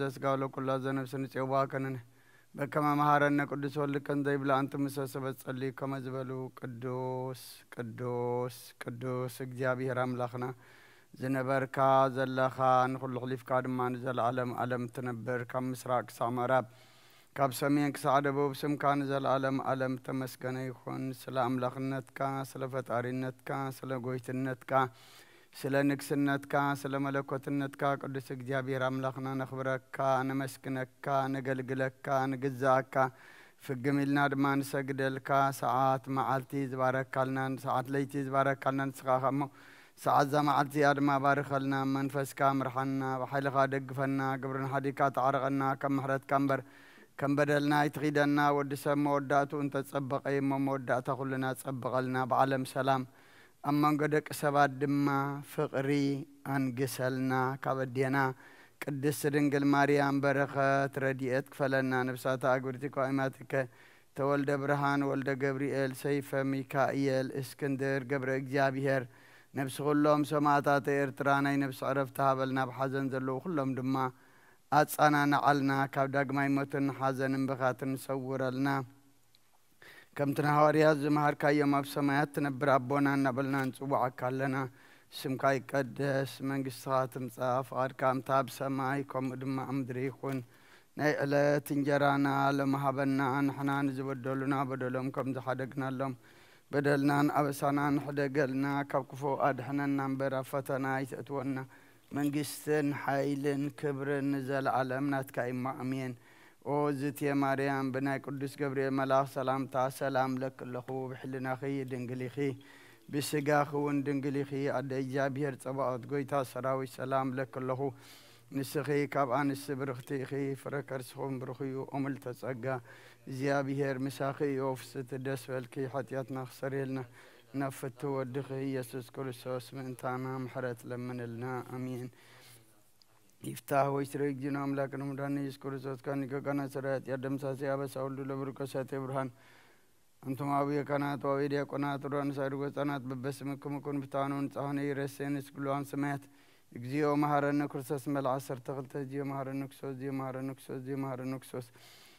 ዘስጋ ወለኩላ ዘነፍስ ንጽዋ ከነነ በከመ መሃረነ ቅዱስ ወልድ ከን ዘይብላ ኣንትም ምሰ ሰበት ጸልዩ ከመ ዝበሉ ቅዱስ ቅዱስ ቅዱስ እግዚኣብሔር ኣምላኽና ዝነበርካ ዘለኻ ንኹሉ ሕሊፍካ ድማ ንዘለዓለም ዓለም ትነብር ካብ ምስራቅ ክሳዕ ምዕራብ ካብ ሰሜን ክሳዕ ደቡብ ስምካ ንዘለዓለም ዓለም ተመስገነ ይኹን። ስለ ኣምላኽነትካ፣ ስለ ፈጣሪነትካ፣ ስለ ጎይትነትካ፣ ስለ ንግስነትካ፣ ስለ መለኮትነትካ ቅዱስ እግዚኣብሔር ኣምላኽና ነኽብረካ፣ ነመስግነካ፣ ነገልግለካ፣ ንግዛኣካ። ፍግም ኢልና ድማ ንሰግደልካ። ሰዓት መዓልቲ ዝባረካልና፣ ሰዓት ለይቲ ዝባረካልና ንስኻ እሞ ሰዓት እዛ መዓልቲ እዚኣ ድማ ባርኸልና፣ መንፈስካ ምርሓና፣ ብሓይልኻ ደግፈና፣ ግብርና ሓዲግካ ተዓረቐና፣ ከም ምሕረትካ እምበር ከም በደልና ኣይትኺደና። ወዲ ሰብ መወዳእትኡ እንተጸበቐ እሞ መወዳእታ ኩልና ጸብቐልና። ብዓለም ሰላም ኣብ መንጎ ደቂ ሰባት ድማ ፍቕሪ ኣንግሰልና። ካብ ኣዴና ቅድስት ድንግል ማርያም በረኸት ረድኤት ክፈለና። ነብሳታ ኣግብርቲ ኳይማትከ ተወልደ ብርሃን ወልደ ገብርኤል ሰይፈ ሚካኤል እስክንድር ገብረ እግዚኣብሔር ነብሲ ኩሎም ሰማእታት ኤርትራ ናይ ነብሲ ዕረፍቲ ሃበልና። ብሓዘን ዘለዉ ኩሎም ድማ ኣጻናንዓልና። ካብ ዳግማይ ሞትን ሓዘንን ብኻትን ሰውረልና። ከምቲ ንሃዋርያት ዝመሃርካዮም ኣብ ሰማያት ትነብር ኣቦና እናበልና ንጽውዓካ ኣለና። ስምካ ይቀደስ፣ መንግስትኻ ትምጻእ፣ ፍቓድካ ከምታ ኣብ ሰማይ ከምኡ ድማ ኣብ ምድሪ ይኹን። ናይ ዕለት እንጀራና ሎሚ ሃበና፣ ንሕና ንዝበደሉና በደሎም ከም ዝሓደግናሎም በደልናን ኣበሳናን ሕደገልና፣ ካብ ክፉእ ኣድሕነና እምበር ኣብ ፈተና ኣይተእትወና። መንግስትን ሓይልን ክብርን ንዘለዓለም ናትካ እዩ እሞ ኣሜን። ኦ ዝትየ ማርያም፣ ብናይ ቅዱስ ገብርኤል መልኣኽ ሰላምታ ሰላም እለኪ ኣለኹ። ብሕልናኺ ድንግል ኢኺ፣ ብስጋኺ እውን ድንግል ኢኺ። ኣደ እግዚኣብሔር ጸባኦት፣ ጎይታ ሰራዊት፣ ሰላም እለኪ ኣለኹ። ንስኺ ካብ ኣንስቲ ብርኽቲ ኢኺ፣ ፍረ ከርስኹም ብሩኽ እዩ። ኦ ምልዕተ ጸጋ፣ እግዚኣብሔር ምሳኺ እዩ። ኦ ፍስቲ ደስ በልኪ፣ ሓጢኣትና ክሰርየልና ናብ ፍቱ ወድኺ ኢየሱስ ክርስቶስ ምእንታና ምሕረት ለምንልና። ኣሜን። ይፍታህ ወይ ስረ እግዚእነ አምላክነ መድኃኒነ ኢየሱስ ክርስቶስ ካን ሊቀ ካህናት ሠራዊት ያደምሳሴ አበሳ ወልዱ ለብሩክ ወሳቴ ብርሃን አንቱም አቡየ ካህናት ወአቡየ ዲያቆናት ወዲያቆን ሳድጎ ሕፃናት በበስምክም ኩን ፍትሐነ ወንጽሐነ ይረሴን እስክሉዋን ሰማያት እግዚኦ መሐረነ ክርስቶስ መልዓ ሰርተ ክልተ እግዚኦ መሐረነ ክርስቶስ እግዚኦ መሐረነ ክርስቶስ እግዚኦ መሐረነ ክርስቶስ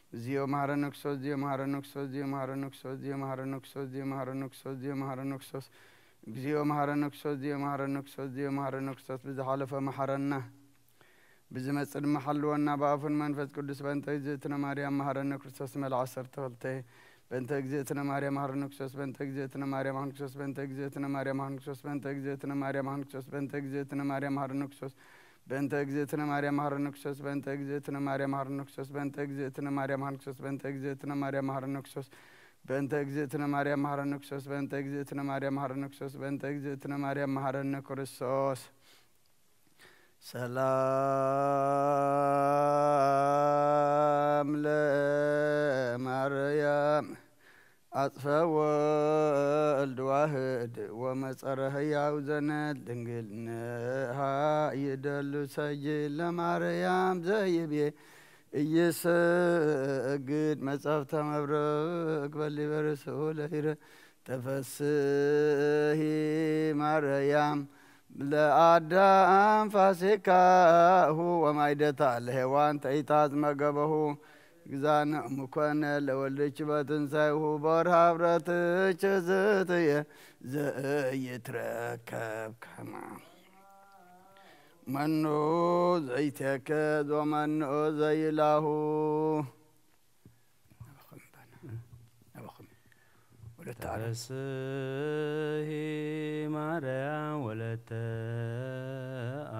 እግዚኦ መሐረነ ክርስቶስ እግዚኦ መሐረነ ክርስቶስ እግዚኦ መሐረነ ክርስቶስ እግዚኦ መሐረነ ክርስቶስ እግዚኦ መሐረነ ክርስቶስ እግዚኦ መሐረነ ክርስቶስ እግዚኦ መሐረነ ክርስቶስ እግዚኦ መሐረነ ክርስቶስ ብዝሓለፈ መሐረና። ብዝመጽእ ድማ ሓልወና ብኣፉን መንፈስ ቅዱስ በእንተ እግዝእትነ ማርያም መሐረነ ክርስቶስ መልዓ ዓሰርተ ክልተ በእንተ እግዝእትነ ማርያም መሐረነ ክርስቶስ በእንተ እግዝእትነ ማርያም መሐረነ ክርስቶስ በእንተ እግዝእትነ ማርያም መሐረነ ክርስቶስ በእንተ እግዝእትነ ማርያም መሐረነ ክርስቶስ በእንተ እግዝእትነ ማርያም መሐረነ ክርስቶስ በእንተ እግዝእትነ ማርያም መሐረነ ክርስቶስ በእንተ እግዝእትነ ማርያም መሐረነ ክርስቶስ በእንተ እግዝእትነ ማርያም መሐረነ ክርስቶስ በእንተ እግዝእትነ ማርያም መሐረነ ክርስቶስ በእንተ እግዝእትነ ማርያም መሐረነ ክርስቶስ በእንተ እግዝእትነ ማርያም መሐረነ ክርስቶስ በእንተ እግዝእትነ ማርያም መሐረነ ክርስቶስ ሰላም ለማርያም አጽፈ ወልድ ዋህድ ወመጸረ ህያው ዘነት ድንግል ንሃ ይደሉ ሰጅድ ለማርያም ዘይቤ እይሰግድ መጻሕፍተ መብረክ በሊበ ርእሱ ለይረ ተፈስሂ ማርያም ለአዳም ፋሲካሁ ወማይደታ ለሔዋን ተይታት መገበሁ ግዛነ ሙኮነ ለወልድች በትንሳይሁ በወርሃ ብረትች ዝትየ ዘይትረከብ ከማ መኑ ዘይተከዝ ወመኑ ዘይላሁ ናባኹም ናባኹም ወለተ ዓለም ተፈስሂ ማርያም ወለተ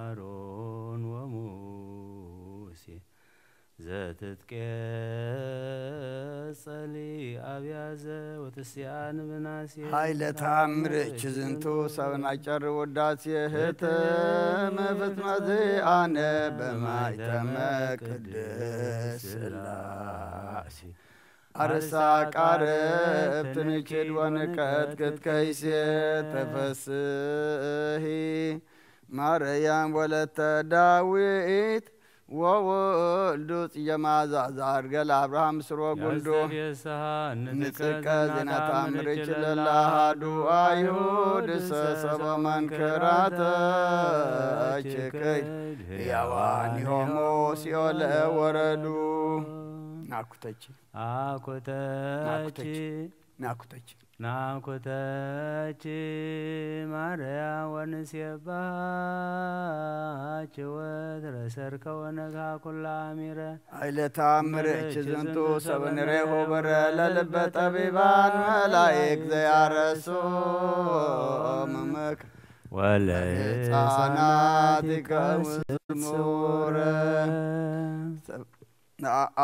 አሮን ወሙሴ ዘትትቄጸሊ አብያዘ ወትስያን ብናሴ ኃይለ ተአምር እች ዝንቱ ሰብን አጨር ውዳሴ ህትመ ፍጽመ ዚአነ በማይተመ ቅድስ ሥላሴ አርሳ ቃረብ ትንችድ ወንቀት ክትከይሴ ተፈስሂ ማርያም ወለተ ዳዊት ወውልዱ ጽየማ ዛዛር ገል አብርሃም ስርወ ጉንዱ ንጽቀ ዜና ታምርች ለላሃዱ አይሁድ ሰሰበ መንክራተች ክድ ሕያዋን ይሆሙ ሲኦል ወረዱ። ናኩተች ናኩተች ናኩተች ናኩተች ማርያ ወንሴባች ወትረ ሰርክ ወነግሃ ኩላ አሚረ። አይለ ታምርች ዝንቱ ሰብ ንሬሆ በረ ለልበ ጠቢባን መላይክ ዘያረሶ ምምክ ወለ ህፃናት ይከውስሙረ።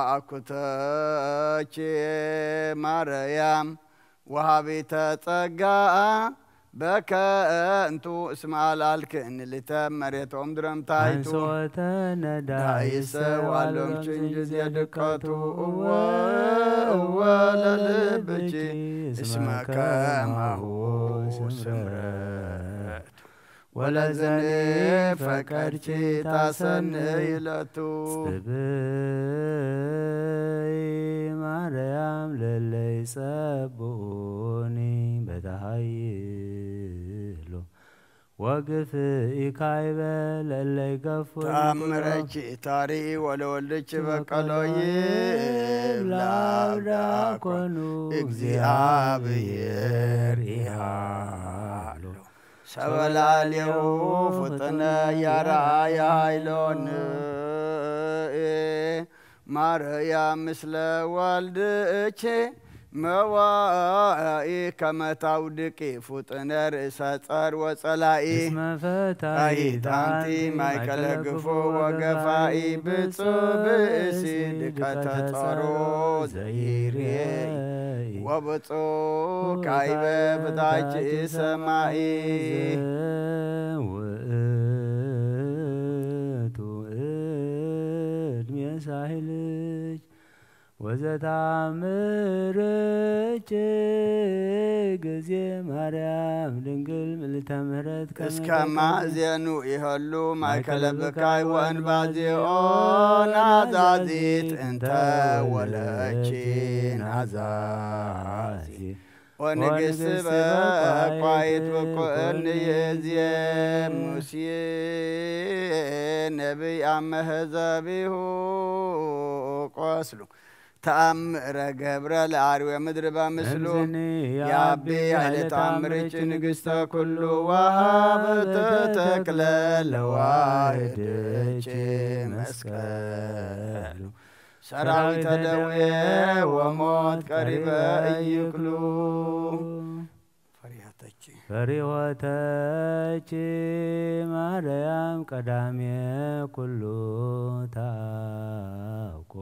አኩተች ማርያም ወሃቢተ ጸጋ በከንቱ እስመ አልዓልክን ልተ መሬቶም ድረምታይቱ። አንሶተ ነዳይሰ ዳይሰ ዋሎም ዋሎም ችንጅ ችንጅ የድቀቱ። እወ እወ ለልብኪ እስመ ከማሁ ስምረት ወለዘኒ ፈቀድኪ ታሰንይ ለቱ። ጽብይ ማርያም ለለይ ጸብኡኒ በተሃይሎ ወግፍ ኢካይበ ለለይ ገፉ። ተአምረኪ ታሪ ወለወልድኪ በቀሎይ ብላብዳ ኮኑ። እግዚአብሔር ይሃሎ ሰበላሌሁ ፍጥነ ያርአያ ኃይሎን። ማርያም ምስለ ወልድኪ መዋኢ ከመ ታውድቂ ፍጥነ ርእሰ ጸር ወጸላኢ። እስመ ፈታሂት አንቲ ማእከለ ግፉ ወገፋኢ። ብፁዕ ብእሲ ድቀተ ጸሩ ዘይሬይ ወብፁዕ ካይበ ብታች ሰማይ። ውእቱ እድሜ ሳህልች ወዘታምርች ጊዜ ማርያም ድንግል ምልዕተ ምሕረት ከመ እስከ ማእዜኑ ይኸሉ ማእከለ ብካይ ወእንባዜኦ ናዛዚት እንተ ወለቺ ናዛዚት ወንግስት በቋይት ብቁእን ይእዜ ሙሴ ነቢይ አመ ህዘቢሁ ቆስሉ ተአምረ ገብረ ለአርዌ ምድር በምስሉ። እምዝኒ ያቢ ያቢ ኃይለ ተአምርች ንግሥተ ኩሉ ወሃብ ተተክለ ለዋህድች መስቀሉ። ሰራዊተ ደዌ ወሞት ቀሪበ እይክሉ። ፈሪሃተች ፈሪሆተች ማርያም ቀዳሜ ኩሉ ታኮ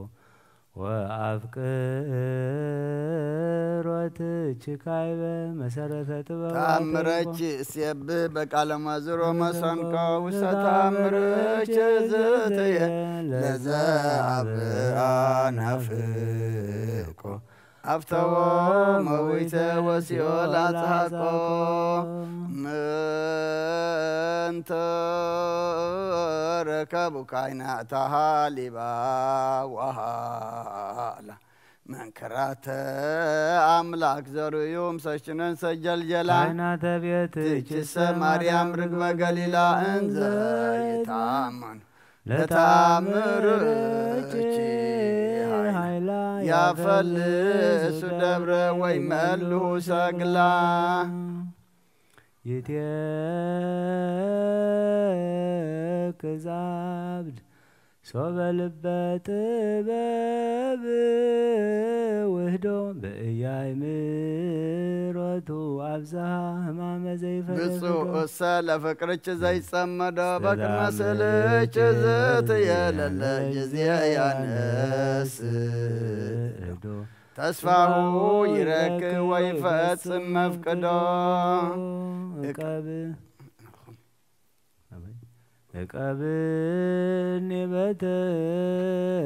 ወአፍቅሮትች ካይበ መሰረተ ጥበብ ተአምረች ሴብ በቃለ መዝሮ መሰንቆ ውስተ ተአምረች ዝትየ ለዘ አብአ ናፍቆ አፍተዎ መዊተ ወሲኦል አጽሐቆ። ምንተ ረከቡ ካይናታ ሃሊባ ወሃላ መንክራተ አምላክ ዘርእዮም ሰሽነን ሰጀልጀላ። ካይናተ ቤትችሰ ማርያም ርግበ ገሊላ እንዘ ይታመኑ ለታምርኪ ኃይላ ያፈልሱ ደብረ ወይ መልሁ ሰግላ። ይትየክዝ አብድ ሶበ ልበ ጥበብ ውህዶ በእያይ ምሮቱ አብዝሃ ህማመ ዘይፈልግ ብፁዕ እሰ ለፍቅርች ዘይጸመዶ በቅድመ ስእልች ዝትየለለ ጊዜ ያነስ እዶ ተስፋሁ ይረክ ወይፈጽም መፍቅዶ። እቀብ እቀብኒ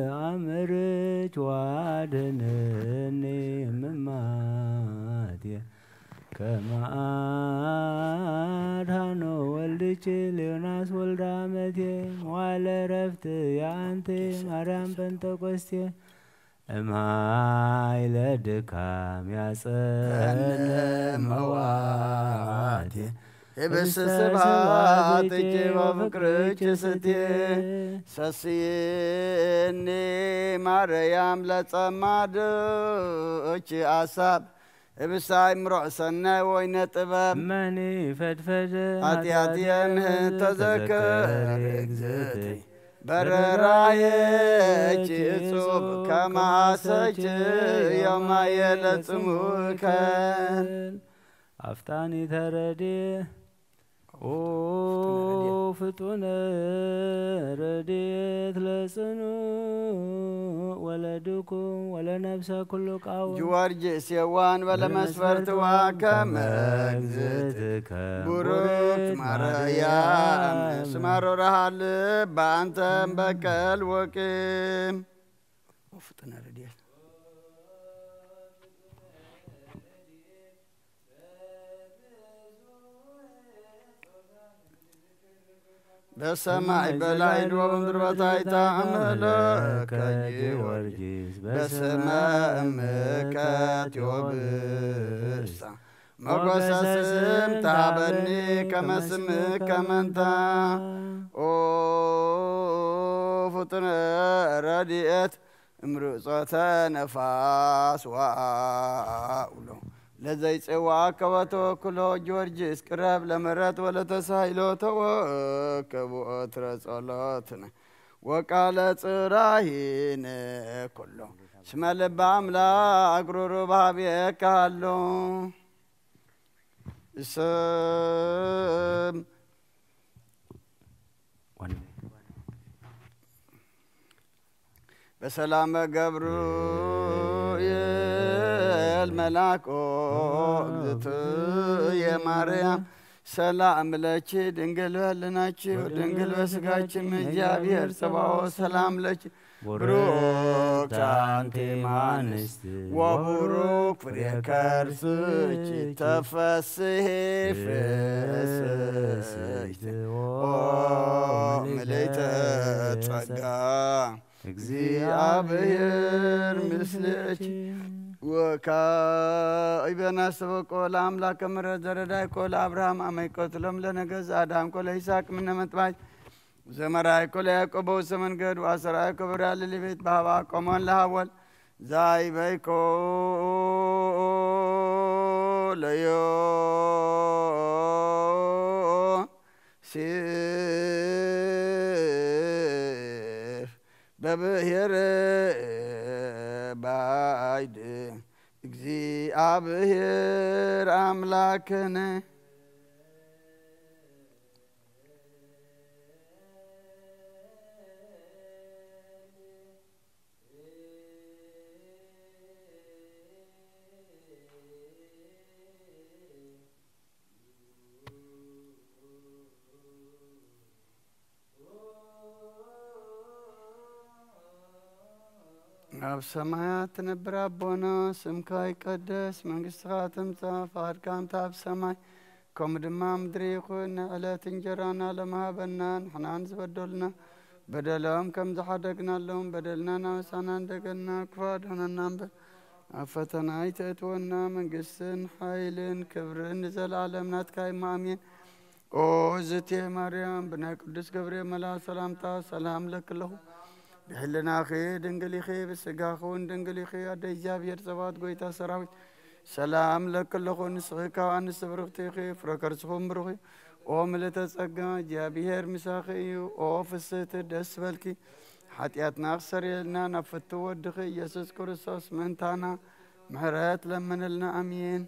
በተአምርች ዋድህንኒ እምማቴ ከመ አድኃኖ ወልድ ኪ ዮናስ ወልዳ መቴ መዋለ ረፍት ያንቲ ማርያም ጴንጠቆስቴ እምሃይለ ድካም ያጸነ መዋቴ ህብስተ ስብሐትኪ ወፍቅርኪ ስቴ ሰስየኒ ማርያም ለጸማድኪ አሳብ ህብስተ አእምሮ ሰናይ ወይነ ጥበብ መኒ ፈድፈደ ኃጢአትየ ምህን ተዘከር እግዝእትይ በረራየኪ እጹብ ከማሰች ዮማየ ለጽሙከን አፍጣኒ ተረዴ ኦ ፍጡነ ረድኤት ለጽኑ ወለድኩም ወለነፍሰ ኩሉ ቃው ጊዮርጊስ የዋን በለመስፈርትዋ ከመ እግዝእትከ ቡሩክት ማርያም ስማሮራሃ ልብ አንተም በቀል ወቅም ፍጡነ ረድኤት በሰማይ በላይ ዶ በምድር በታይታ አምለከ ጊዮርጊስ በስመ እምከ ቴዎብስታ ሞገሰ ስም ተሃበኒ ከመ ስምከ መንታ ኦ ፍጡነ ረድኤት እምርጾተ ነፋስ ወአውሎ ለዘይጽዋከ ወተወክሎ ጊዮርጊስ ቅረብ ለምረት ወለተሳሂሎ ተወከብ ወትረ ጸሎትነ ወቃለ ጽራሂነ ኩሎ እስመ ልበ አምላክ ሩሩብ ሀቤከ ሃሎ። ስም በሰላመ ገብርኤል መልአኮ እግዝእትየ ማርያም ሰላም ለኪ ድንግል በልናኪ ወድንግል በስጋኪ እም እግዚአብሔር ጸባኦት ሰላም ለኪ ብሩክት አንቲ እም አንስት ወቡሩክ ፍሬ ከርስኪ ተፈስሒ ፍስሕት ኦ ምልዕተ ጸጋ እግዚአብሔር ምስሌኪ ወካዕበ ናስተበቆ ለአምላከ ምሕረት ዘረዳይኮ ለአብርሃም አመ ይቀትሎም ለነገሥት አድኃንኮ ለይስሐቅ ምነ መጥባሕት ዘመራይኮ ለያዕቆብ በውስተ መንገድ ወአስተርአይኮ በብርሃ ለሌሊት በሀበ አቆሞን ለሀወል ዛይበይኮ ለዮሴፍ በብሔር ባይድ እግዚአብሔር አምላክነ ኣብ ሰማያት ትነብር ኣቦና፣ ስምካ ይቀደስ፣ መንግስትኻ ትምጻእ፣ ፍቓድካ እንተ ኣብ ሰማይ ከምኡ ድማ ኣብ ምድሪ ይኹን። ንዕለት እንጀራና ሎም ሃበና፣ ንሕናን ዝበደሉና በደሎም ከም ዝሓደግናሎም በደልና ናበሳና እንደገና፣ ክፉ ኣድሕነና እምበር፣ ኣብ ፈተና ኣይተእትወና፣ መንግስትን ሓይልን ክብርን ንዘለኣለም ናትካ እዩ፣ ኣሜን። ኦ እግዝእትየ ማርያም፣ ብናይ ቅዱስ ገብርኤል መልኣክ ሰላምታ ሰላም እለኪ ኣለኹ። ብሕልናኺ ድንግል ኢኺ፣ ብስጋኺ እውን ድንግል ኢኺ። ኣደ እግዚኣብሔር ጸባኦት፣ ጐይታ ሰራዊት፣ ሰላም እለኪ ኣለኹ። ንስኺ ካብ ኣንስቲ ብርኽቲ ኢኺ፣ ፍረ ከርስኺ እውን ብሩኽ እዩ። ኦ ምልእተ ጸጋ፣ እግዚኣብሔር ምሳኺ እዩ። ኦ ፍስህቲ፣ ደስ በልኪ። ሓጢኣትና ክሰርየልና ናብ ፍትው ወድኺ ኢየሱስ ክርስቶስ ምእንታና ምሕረት ለምንልና። ኣሜን።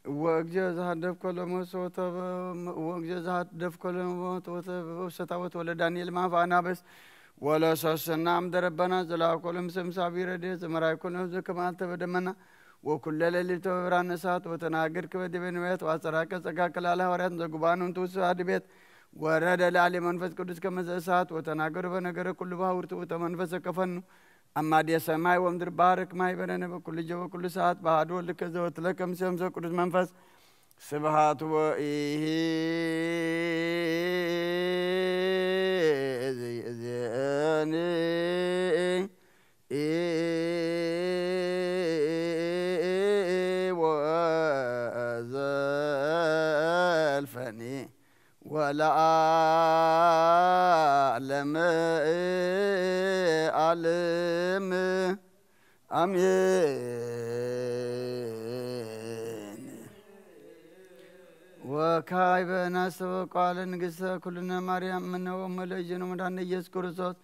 እወ እግዚኦ ዘሃደፍኮ ለሞት ወተበ-፣ እወ እግዚኦ ዘሃደፍኮ ለሞት ወተበ-፣ ውሰታወት ወለ ዳንኤል ማፍ አናብስት ወለ ሶስና አምደ ረበና ዘላኮ ለምሰምሳቢ ረድኤት ዘመራይኮ ለምዘ ከማልተ በደመና ወኩለ ሌሊት በብርሃነ እሳት ወተናገር ክበ ዲበ ነቢያት ወአስተርአከ ጸጋ ከላለ ሐዋርያት ዘጉባኤ እንተ ውስተ አሐዱ ቤት ወረደ ለአሌ መንፈስ ቅዱስ ከመዘ እሳት ወተናገሩ በነገረ ኩሉ በሐውርቱ ውእተ መንፈስ ከፈኑ አማዴ ሰማይ ወምድር ባርክ ማይ በረነ በኩሉ ጀ በኩሉ ሰዓት በአሐዱ ወልድከ ዘወትለከ ምስለ መንፈስ ቅዱስ መንፈስ ስብሃት ወኢሂ ዘይእዜኒ ወዘልፈኒ ወለዓለመ ዓለም። ኣሜን። ወካዕበ ናስተበቋለ ንግሥተ ኩልነ ማርያም እምነ ወእሙ ለእግዚእነ መድኃኒነ ኢየሱስ ክርስቶስ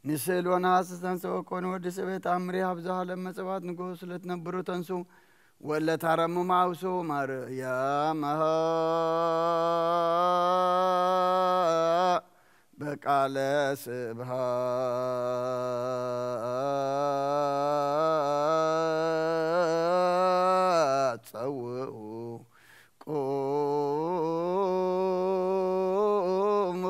ንስእል ወነሐስስ ተንሥኦ ኮነ ወዲ ሰበ ተአምሪ ሀብዛ ዓለም መጸባት ንጉስ ለትነብሩ ተንሱ ወለታረሙ ማውሱ ማርያም በቃለ ስብሃት ጸውኡ ቁሙ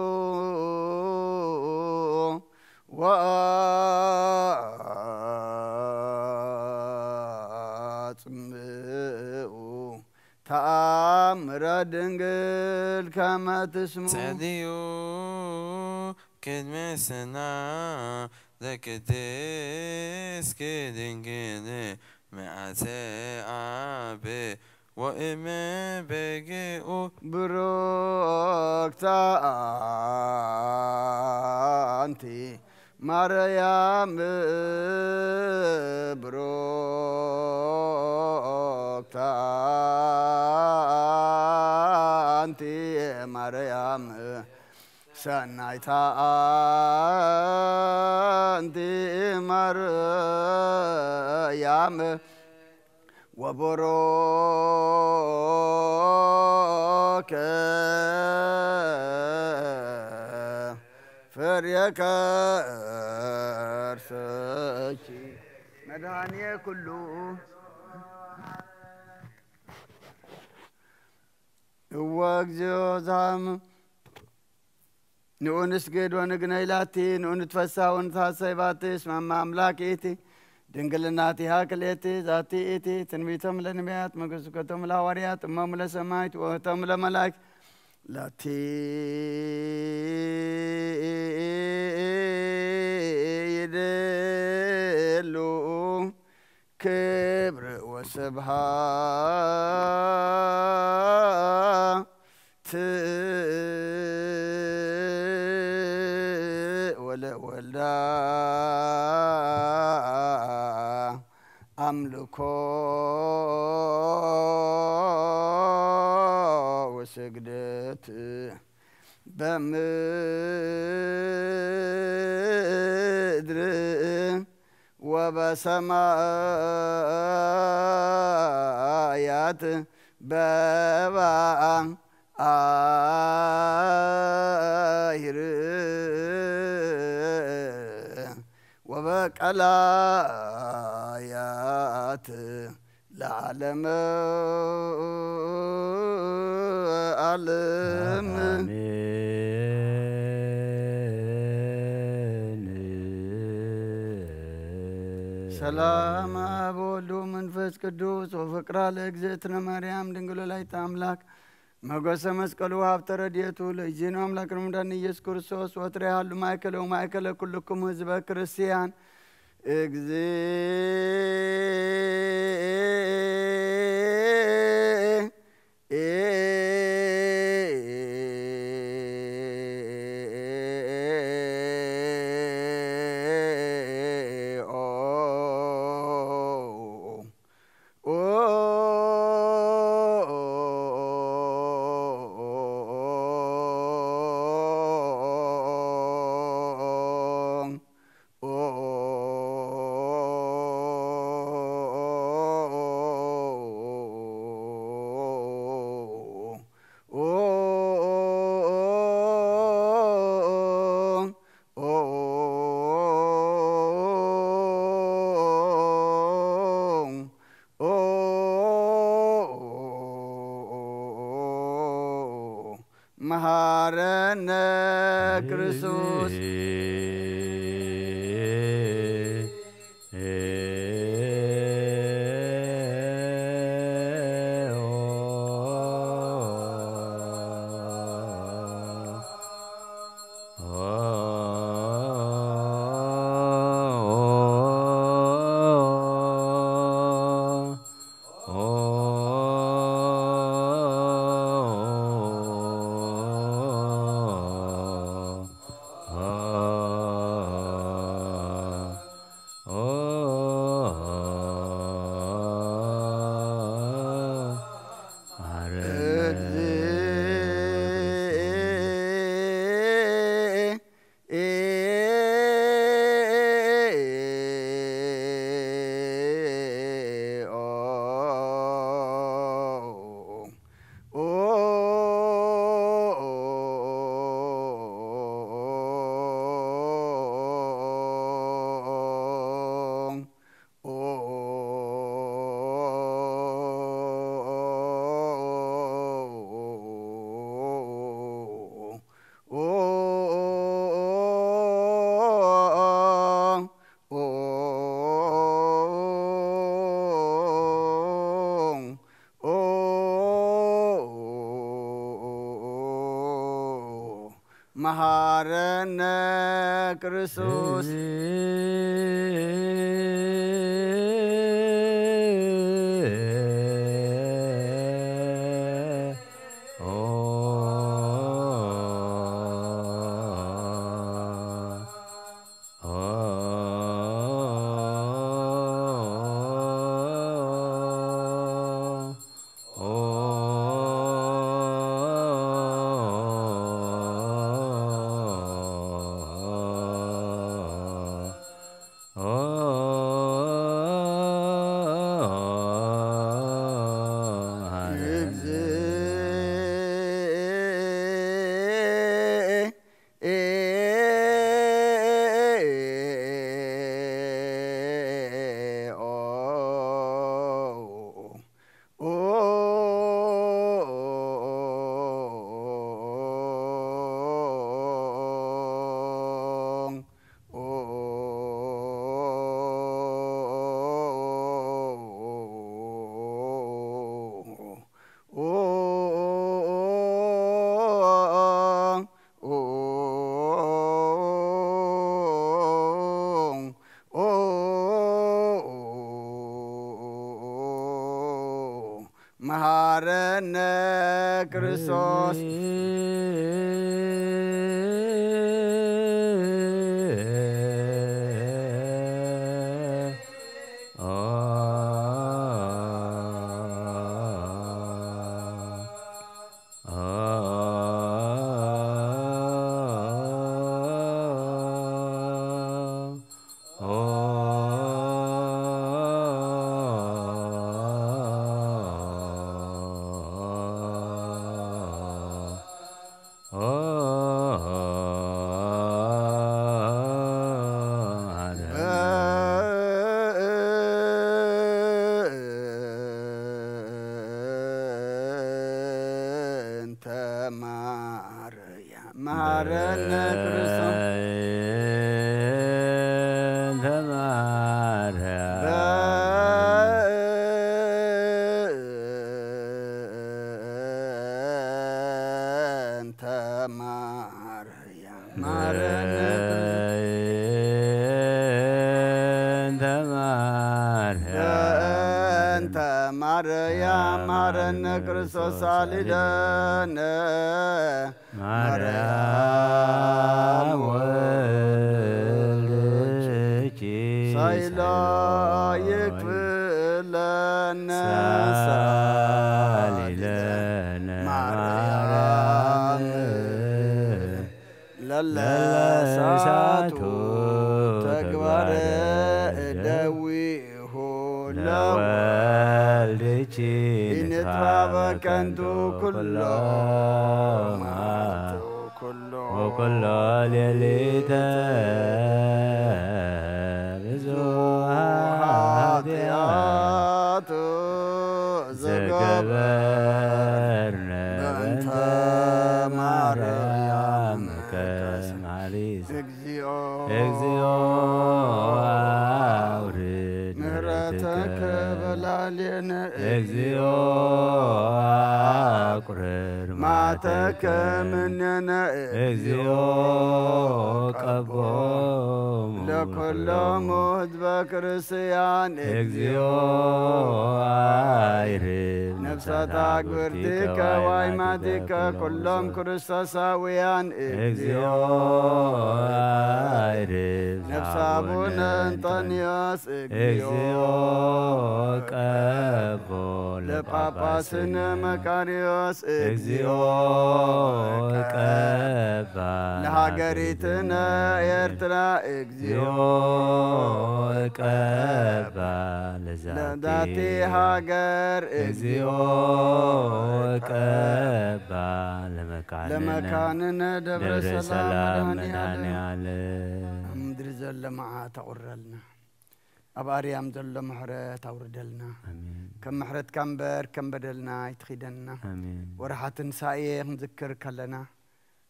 ወአጽምኡ ተአምረ ድንግል ከመ ትስምዑ። ጸልዩ ቅድመ ስና ለቅድስት ድንግል መዓተ አብ ወእመ በግኡ። ብሩክታ አንቲ ማርያም ብሩክታ አንቲ ማርያም ሰናይታ አንቲ ማርያም ወቡሩክ ፍሬ ከርሥኪ መድኃኔ ኩሉ። እወ እግዚኦ ዛም ንዑ ንስገድ ወንግነይ ላቲ፣ ንዑ ንትፈሳ ወንትሐሰይ ባቲ፣ እስመ እመ አምላክ ኢቲ፣ ድንግልናቲሃ ክልኤቲ፣ ዛቲ ኢቲ ትንቢቶም ለነቢያት፣ መገስከቶም ለሐዋርያት፣ እሞሙ ለሰማይት፣ ወእህቶም ለመላእክት፣ ላቲ ይደሉ ክብር ወስብሃት ወለወልዳ አምልኮ ወስግደት በምድር ወበሰማያት በባአ አይር ወበቀላያት ለዓለመ ዓለም። አሜን። ሰላም አብ ወልድ ወመንፈስ ቅዱስ ወፍቅራ ለእግዝእትነ ማርያም ድንግል ወላዲተ አምላክ መጎሰ መስቀሉ ሀብተ ረድኤቱ ለእግዚእነ አምላክ ረምዳን ኢየሱስ ክርስቶስ ወትረ ያሉ ማእከለ ወማእከለ ኩልኩም ህዝበ ክርስቲያን እግዚእ መሃረነ ክርስቶስ። መሃረነ ክርስቶስ። መሃረነ ክርስቶስ። በእንተ ማርያም መሃረነ ክርስቶስ። በእንተ ማርያም። በእንተ ማርያም መሃረነ ክርስቶስ። በእንተ ማርያም። በእንተ ማርያም መሃረነ ክርስቶስ ሳሊ ለነ። ማርያም ወልድኪ ሳይላ ይክፍለነ። ሳሊ ለነ ማርያም። ለለሳቱ ተግባረ እደዊሁ ለወልድኪ ኢንጥፋ በከንቱ ኩሎ ኩሎ ወኩሎ ሌሊተ ብዙ ኃጢአት ዘገበርነ በእንተ ማርያም ከማሪስ እግዚኦ እግዚኦ አውርድ ምህረተከ በላዕሌነ እግዚኦ አቁርር ማተከ ምኔነ እግዚኦ ቀቦሙ ለኩሎሙ ህዝበ ክርስቲያን እግዚኦ አይርብ ነፍሳት አግብርቲከ ዋይማቲከ ኩሎም ክርስቶሳውያን እግዚኦ አይርብ ነፍስ አቡነ እንጠንዮስ እግዚኦ ቀቦ ለጳጳስነ መቃርዮስ እግዚኦ ቀባ ለሃገሪትነ ኤርትራ እግዚኦ ቀባ ለዛቲ ለዛቲ ሃገር እግዚኦ ቀባ ለመካንነ ለመካንነ ደብረ ደብረ ሰላም ሰላም መድኃኔ ዓለም። መድኃኔ ዓለም። ኣብ ምድሪ ዘሎ መዓት ኣቑረልና። ኣብ ኣርያም ዘሎ ምሕረት ኣውርደልና። ኣሜን። ከም ምሕረትካ እምበር ከም በደልና ኣይትኺደና። ኣሜን። ወርሓ ትንሳኤ ክንዝክር ከለና፣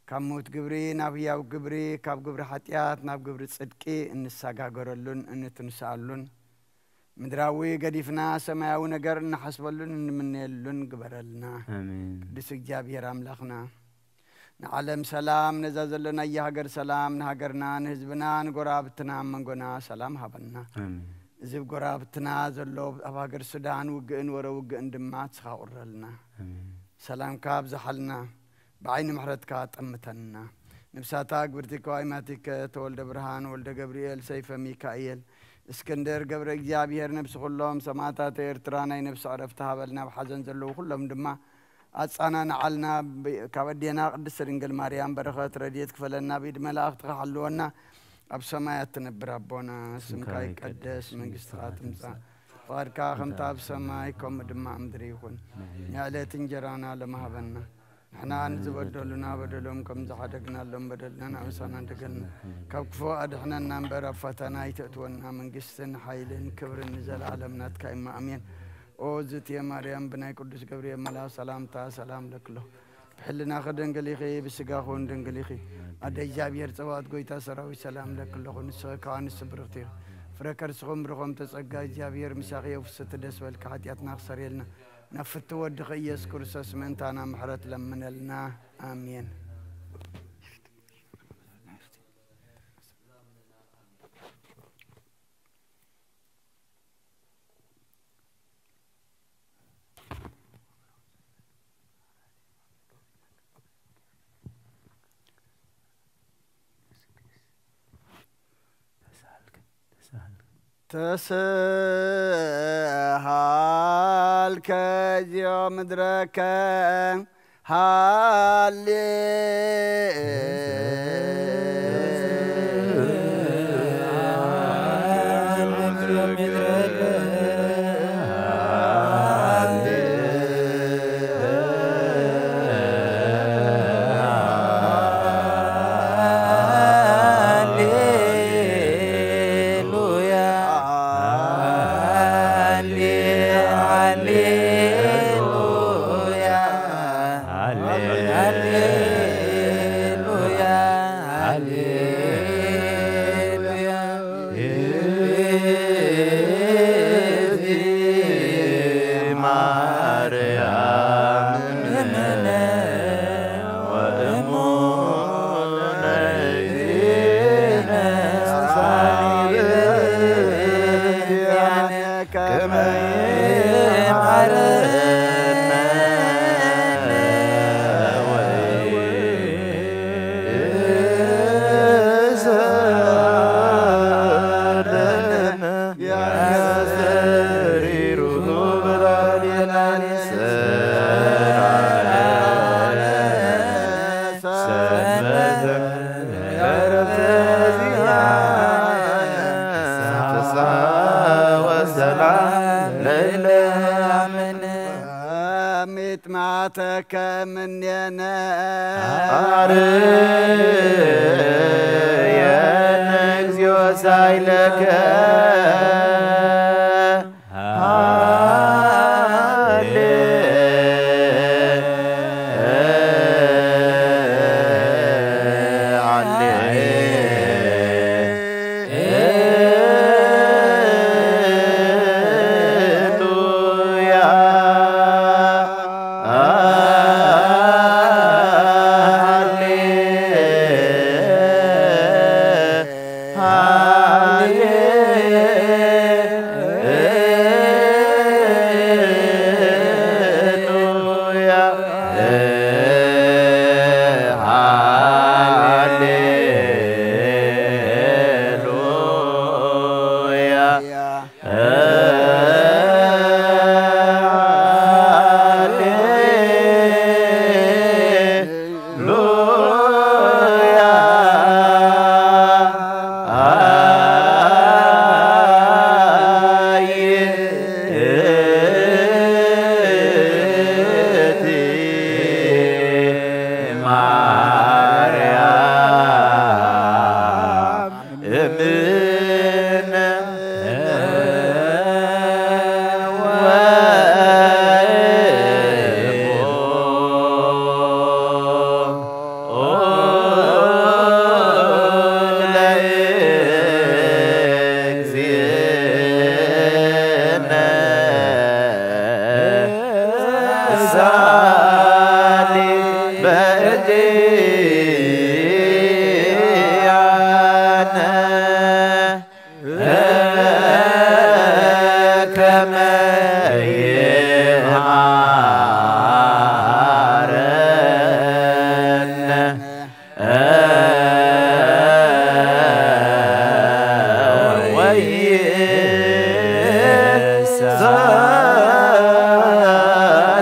ካብ ምዉት ግብሪ ናብ ህያው ግብሪ፣ ካብ ግብሪ ሓጢኣት ናብ ግብሪ ጽድቂ እንሰጋገረሉን እንትንስኣሉን፣ ምድራዊ ገዲፍና ሰማያዊ ነገር እንሓስበሉን እንምነየሉን ግበረልና። ኣሜን። ቅዱስ እግዚኣብሔር ኣምላኽና፣ ንዓለም ሰላም፣ ነዛ ዘሎናያ ሃገር ሰላም፣ ንሃገርና፣ ንህዝብና፣ ንጎራብትና፣ ኣብ መንጎና ሰላም ሃበና። ኣሜን። እዚ ኣብ ጎራብትና ዘሎ ኣብ ሃገር ሱዳን ውግእን ወረ ውግእን ድማ ንስኻ ቁረልና። ኣሜን። ሰላምካ ኣብዝሓልና፣ ብዓይኒ ምሕረትካ ጠምተና። ንብሳታ ግብርቲ ከዋይ ማቲከ፣ ተወልደ ብርሃን፣ ወልደ ገብርኤል፣ ሰይፈ ሚካኤል፣ እስክንድር ገብረ እግዚኣብሔር፣ ነብሲ ኩሎም ሰማእታት ኤርትራ ናይ ነብሲ ዕረፍቲ ሃበልና። ኣብ ሓዘን ዘለዉ ኩሎም ድማ ኣጻናንዓልና። ብ-፣ ካብ ኣዴና ቅድስቲ ድንግል ማርያም በረኸት ረድኤት ክፈለና፣ ብኢድ መላእኽትኻ ሓልወና። ኣብ ሰማያት ትነብር ኣቦና፣ ስምካ ይቀደስ፣ መንግስትኻ ትምጻእ፣ ፍቓድካ ከምታ ኣብ ሰማይ ከምኡ ድማ ኣብ ምድሪ ይኹን። ንዕለት እንጀራና ሎሚ ሃበና። ንሕና ንዝበደሉና በደሎም ከም ዝሓደግናሎም በደልና ናብሳና ደገልና። ካብ ክፉ ኣድሕነና እምበር ኣብ ፈተና ኣይተእትወና። መንግስትን ሓይልን ክብርን ንዘለኣለም ናትካ እማ ኣሜን። ኦ ዝትየ ማርያም ብናይ ቅዱስ ገብርኤል መልኣኽ ሰላምታ ሰላም ለክሎ። ብሕልናኺ ድንግል ኢኺ፣ ብስጋኹን ድንግል ኢኺ። ኣደ እግዚኣብሔር ጸባኦት ጎይታ ሰራዊት ሰላም ለክለኹ። ንስኺ ከኣ ንሱ ብርኽቲ ኢኺ። ፍረ ከርስኹም ብርኾም ተጸጋ እግዚኣብሔር ምሳኺ። የውፍስቲ ደስ በልካ ሓጢኣትና ክሰርየልና። ናብ ፍትው ወድኺ ኢየሱስ ክርስቶስ ምእንታና ምሕረት ለምነልና። ኣሜን። ተስሃልከ እግዚኦ ምድረከ ሃሌ ሚጥማተከ ምኔነ ኣርየነ እግዚኦ ሳይለከ ሃሌ ከመ ይሃረነ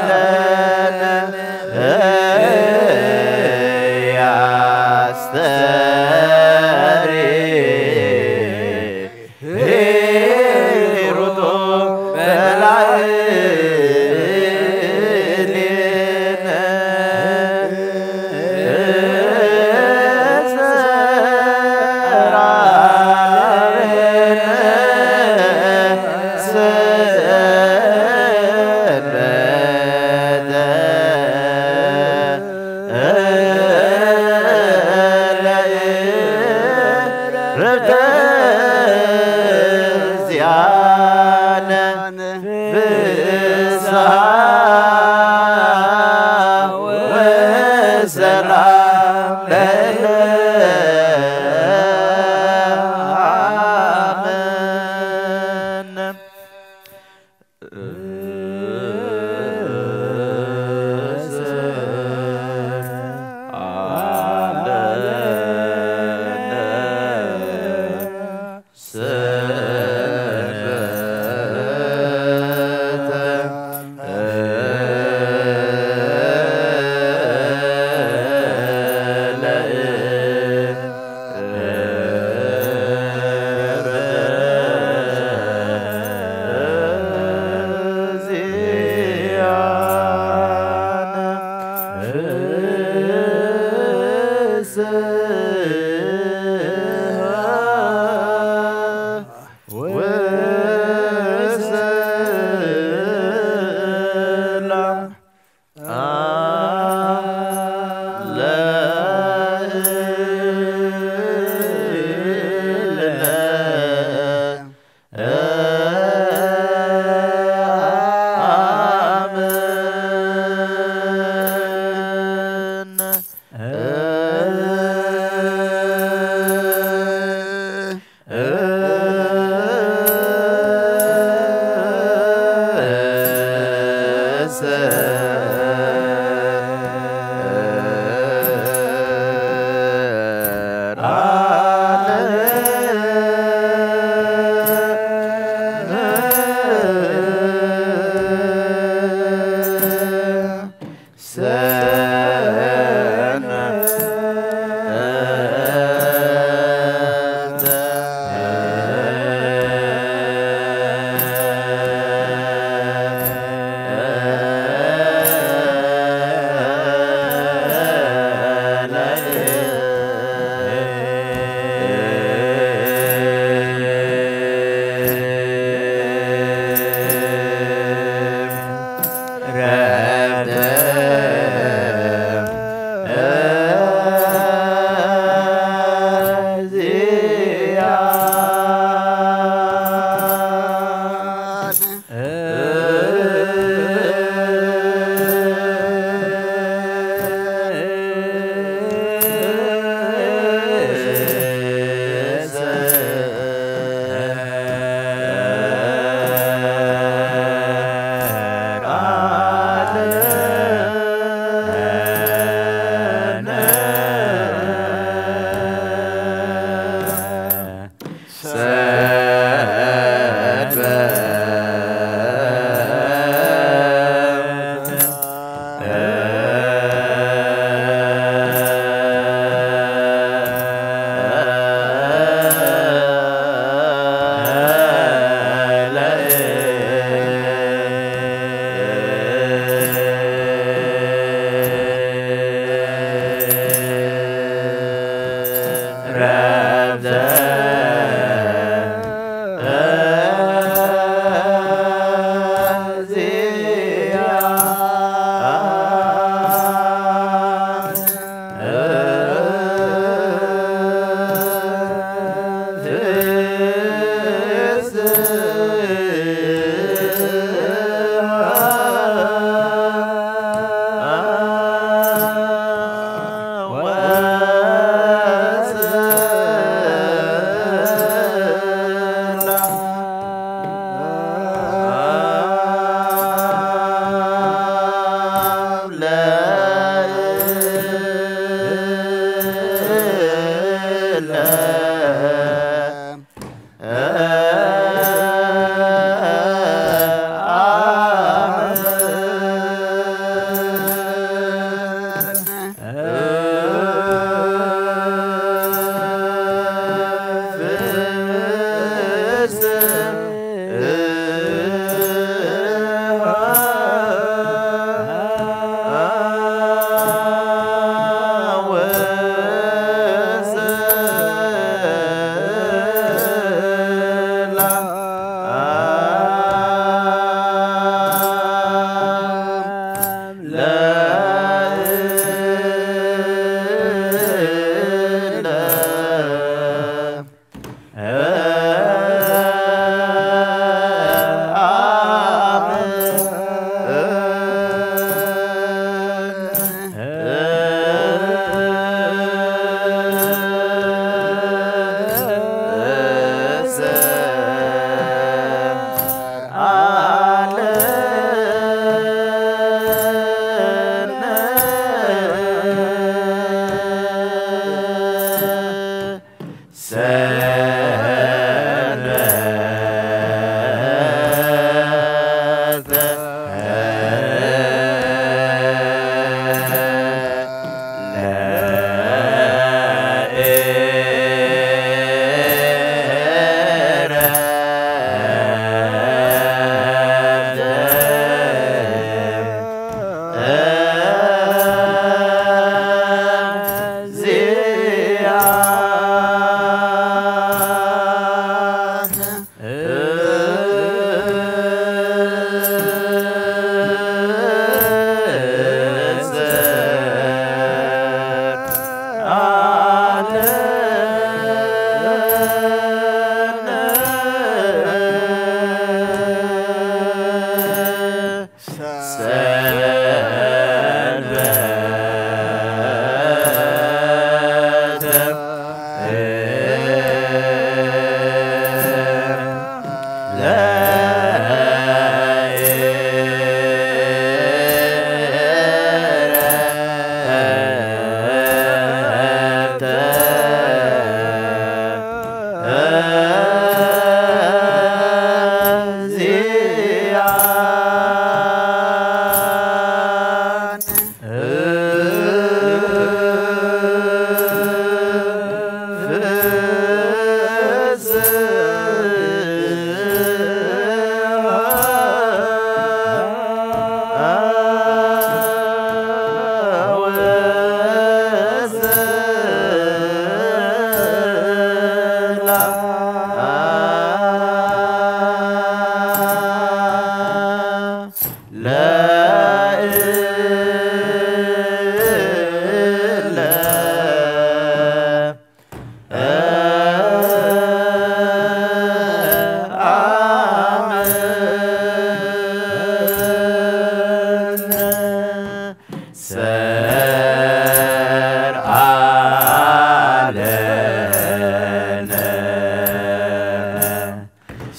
ወይሳለነ ያስተሪ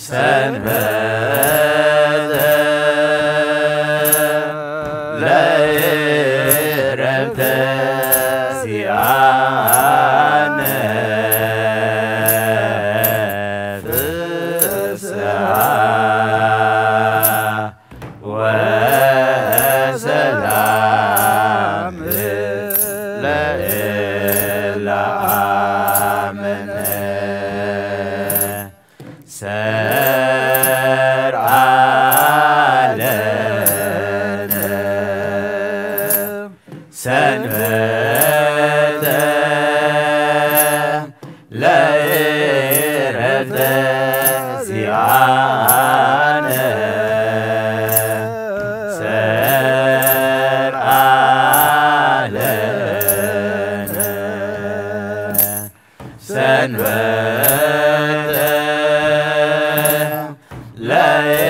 ሰንበተ ለእረፍተ ዚኣነ ፍስሓ ወሰላም ለእለ አመነ። ሰርዓ ለነ ሰንበተ ለእረፍተ ዚኣነ ሰርዓ ለነ ሰንበተ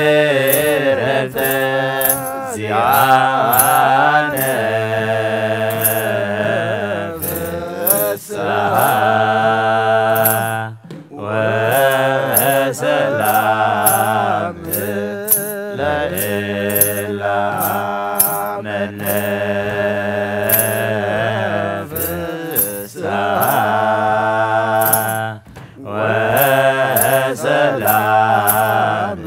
ለእረፍተ ዚኣነ ፍስሓ ወሰላም ለእለ አመነ። ፍስሓ ወሰላም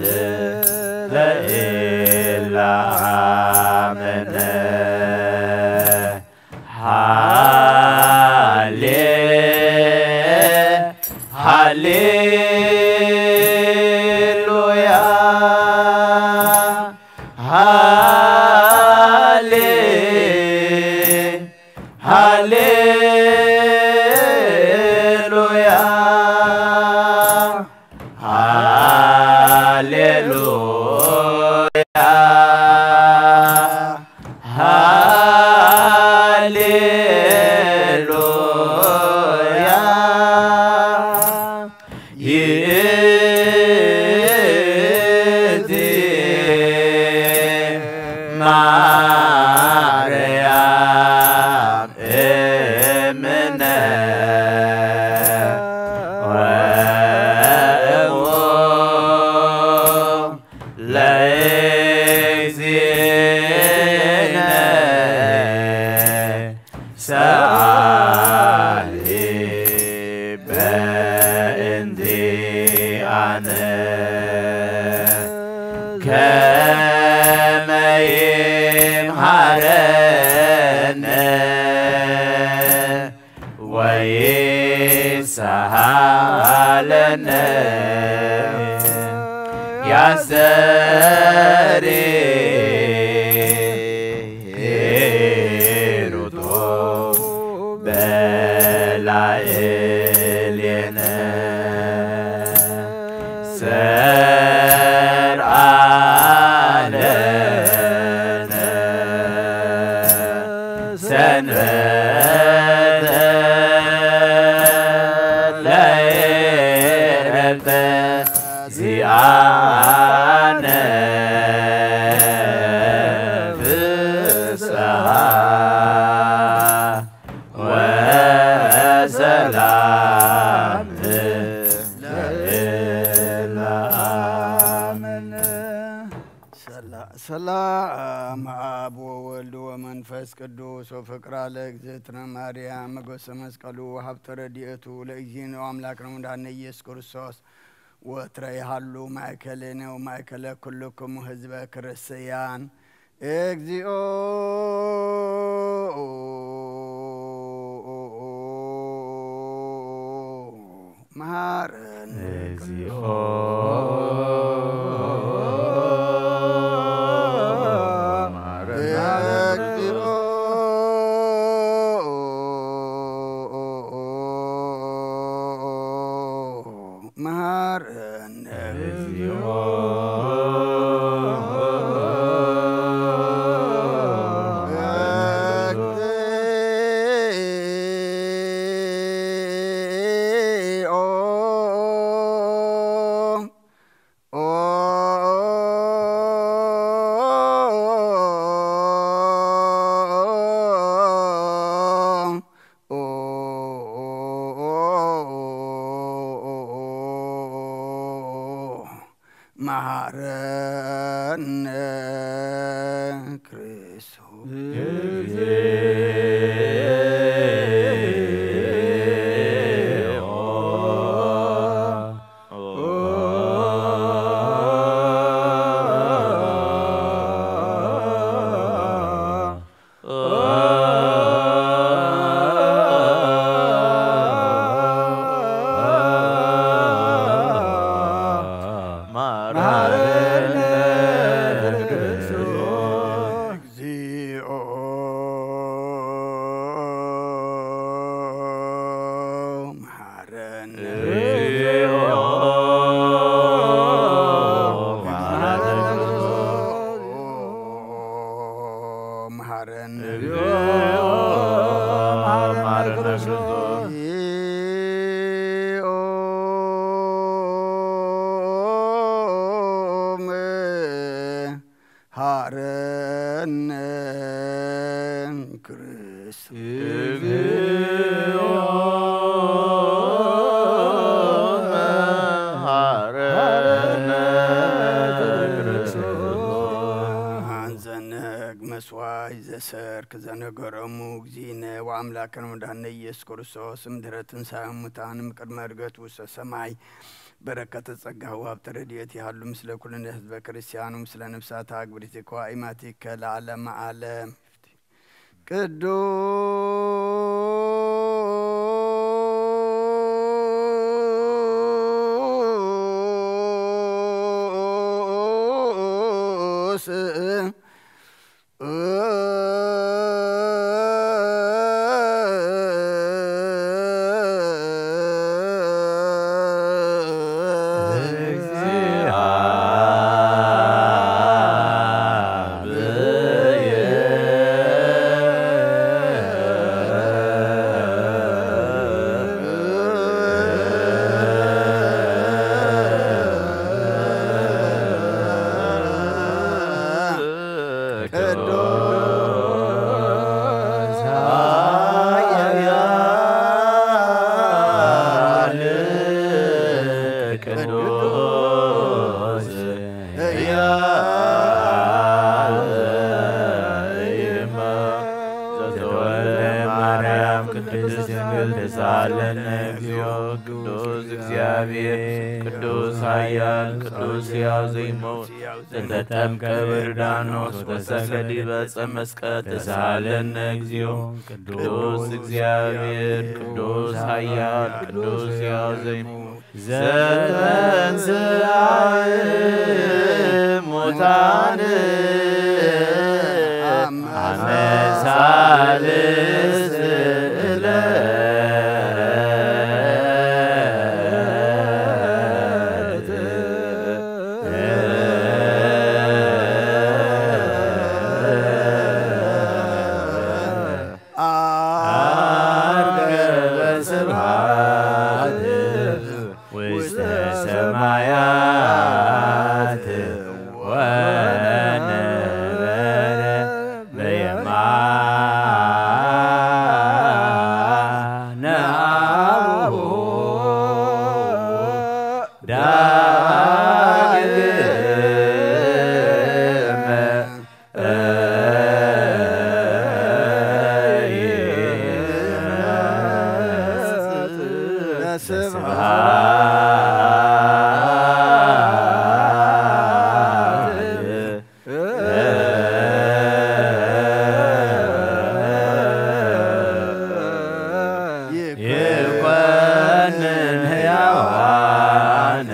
ለእለ አመነ። ሃሌ ሃሌሉያ ሃሌ ሃሌሉያ ሃሌሉያ ሃሌሉያ። ይእቲ ማርያም እምነ ወእሙ ለእግዚእነ ሰአሊ በእንቲአነ ከመ ይምሃረነ ወይሰሃለነ ያስተሪ ሩጦ በላዕሌነ ሰርዓለነ ሰንበተ ለእረፍተ ዚአነ ፍስሓ ወሰላም ለእለ አመነ። ሰላ- ሰላም አብ ወወልድ ወመንፈስ ቅዱስ ወፍቅራ ለእግዝእትነ ማርያም መጎሰ መስቀሉ ሀብተ ረድኤቱ ለእግዚእነ አምላክነ ወመድኃኒነ ኢየሱስ ክርስቶስ ወትረ ይሃሉ ማእከሌነ ወማእከለ ኩልክሙ ህዝበ ክርስቲያን። እግዚኦ መሐረነ። እግዚኦ መሐረነ። እግዚኦ መሐረነ። እግዚኦ መሃረነ ክርስቶስ። መሐረነ ክርስቶስ። እግዚኦ መሐረነ። እግዚኦ መሐረነ ክርስቶስ። መሐረነ። እግዚኦ መሐረነ ክርስቶስ። መሐረነ ክርስቶስ። እግዚኦ መሐረነ ክርስቶስ። ዘነግ መስዋይ ዘሰርክ ዘነገረሙ እግዚእነ ወአምላክነ ወመድኃኒነ ኢየሱስ ክርስቶስ እምድረ ትንሣኤ ሙታን እምቅድመ ዕርገቱ ውስተ ሰማይ በረከተ ጸጋሁ ሀብተ ረድኤት ይሃሉ ምስለ ኩልነ ህዝበ ክርስቲያኑ ምስለ ነፍሳት አግብሪቲከ ወአእማቲከ ለዓለመ ዓለም። ቅዱስ ቅዱስ ኃያል ቅዱስ ሕያው ዘተወልደ ማርያም ቅድስት ድንግል ተሳለነ እግዚኦ። ቅዱስ እግዚአብሔር ቅዱስ ኃያል ቅዱስ ሕያው ዘይመውት ዘተጠምቀ በዮርዳኖስ ወሰቀለ ዲበ ዕፀ መስቀል ተሳለነ እግዚኦ። ቅዱስ እግዚአብሔር ቅዱስ ኃያል ቅዱስ ሕያው ዘይመውት ዘተንሥአ እሙታን አመ ሳልስት ዕለት ዐርገ በስብሐት ውስተ ሰማያት ወነበረ በየማነ አቡሁ ዳግመ ይኮንን ሕያዋነ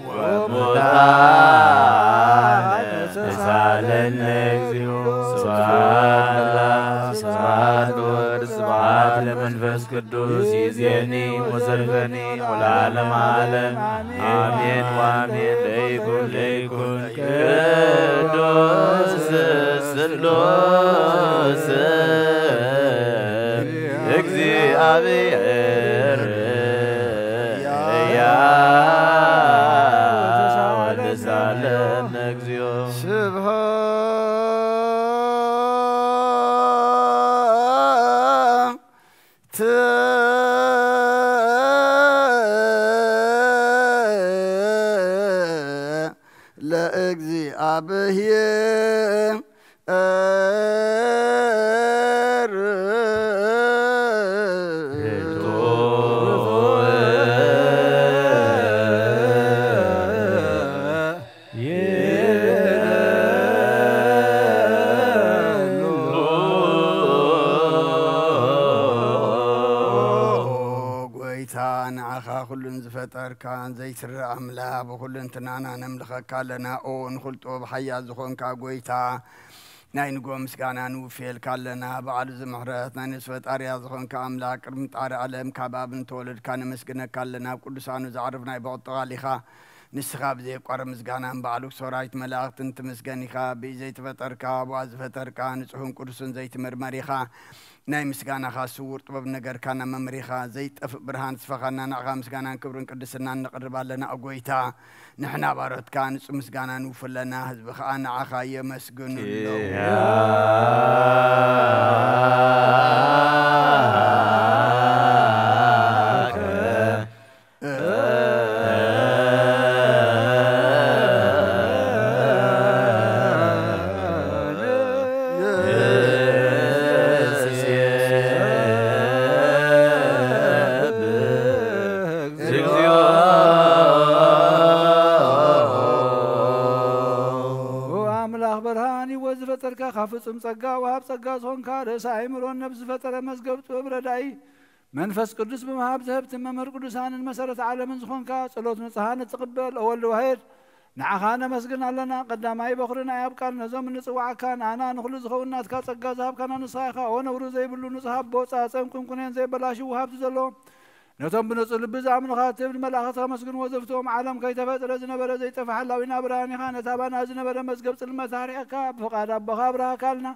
ወሙታነ ተሳለነ እግዚኦ። ስብሐት ለአብ፣ ስብሐት ለወልድ፣ ስብሐት ለመንፈስ ቅዱስ፣ ይእዜኒ ወዘልፈኒ ወለዓለመ ዓለም፣ አሜን ወአሜን። ለይኩን ለይኩን ቅዱስ ስሉስ እግዚአብሔር ያወድሳለን እግዚኦ። ስብሐት ለእግዚኣብሔር። ጎይታ፣ ንዓኻ ኩሉን ዝፈጠርካን ዘይትረእ ኣምላኽ፣ ብኹልንትናና ነምልኸካ ኣለና። ኦ፣ ንኹልጦ ብሓያል ዝኾንካ ጎይታ፣ ናይ ንጎ ምስጋና ንውፍየልካ ኣለና። በዓሉ ዝምሕረት ናይ ነፍሲ ፈጣሪያ ዝኾንካ ኣምላኽ፣ ቅድሚ ጣሪ ዓለም ካብ ኣብ እንተወለድካ ነመስግነካ ኣለና። ኣብ ቅዱሳኑ ዝዓርፍ ናይ ብቕጥቓል ኢኻ። ንስኻ ብዘየቋርብ ምስጋና ንባዕሉ ሰራዊት መላእኽትን ትምስገን ኢኻ። ብኢድ ዘይተፈጠርካ፣ ብዋ ዝፈጠርካ፣ ንጹሕን ቅዱስን ዘይትምርመር ኢኻ። ናይ ምስጋናኻ ስውር ጥበብ ነገርካና መምሪኻ፣ ዘይጠፍእ ብርሃን ስፈኻና፣ ንዕኻ ምስጋናን ክብርን ቅድስናን ነቕርብ ኣለና። ኦ ጎይታ፣ ንሕና ባሮትካ ንጹህ ምስጋና ንውፍለና፣ ህዝቢ ኸኣ ንዓኻ የመስግኑ ኣለዉ። ኣምላኽ ብርሃን ህይወት ዝፈጠርካ፣ ካብ ፍጹም ጸጋ ወሃብ ጸጋ ዝኾንካ፣ ርእሰ ኣእምሮን ነፍሲ ዝፈጠረ መዝገብ ጥበብ ረዳኢ፣ መንፈስ ቅዱስ ብምሃብ ዘህብቲ መምህር ቅዱሳንን መሰረት ዓለምን ዝኾንካ፣ ጸሎት ንጹሃን እትቕበል፣ ኦ ወልድ ዋሕድ፣ ንዓኻ ነመስግን ኣለና። ቀዳማይ በኹሪ ናይ ኣብ ቃል ነዞም እንጽዋዓካን ኣና ንኹሉ ዝኸውን ናትካ ጸጋ ዝሃብካና ንስኻ ኢኻ። ኦ ነውሪ ዘይብሉ ንጹህ ኣቦ፣ ጻጸን ቁንቁኔን ዘይበላሽው ሃብቲ ዘለዎ፣ ነቶም ብንጹህ ልቢ ዝኣምኑኻ እትህብ ንመላእኽትካ ኣመስግንዎ። ዘፍትዎም ዓለም ከይተፈጥረ ዝነበረ ዘይጠፍእ ሓላዊና ብርሃን ኢኻ። ነታ ባና ዝነበረ መዝገብ ጽልመት ኣርሒቕካ፣ ብፍቓድ ኣቦኻ ኣብርሃካልና።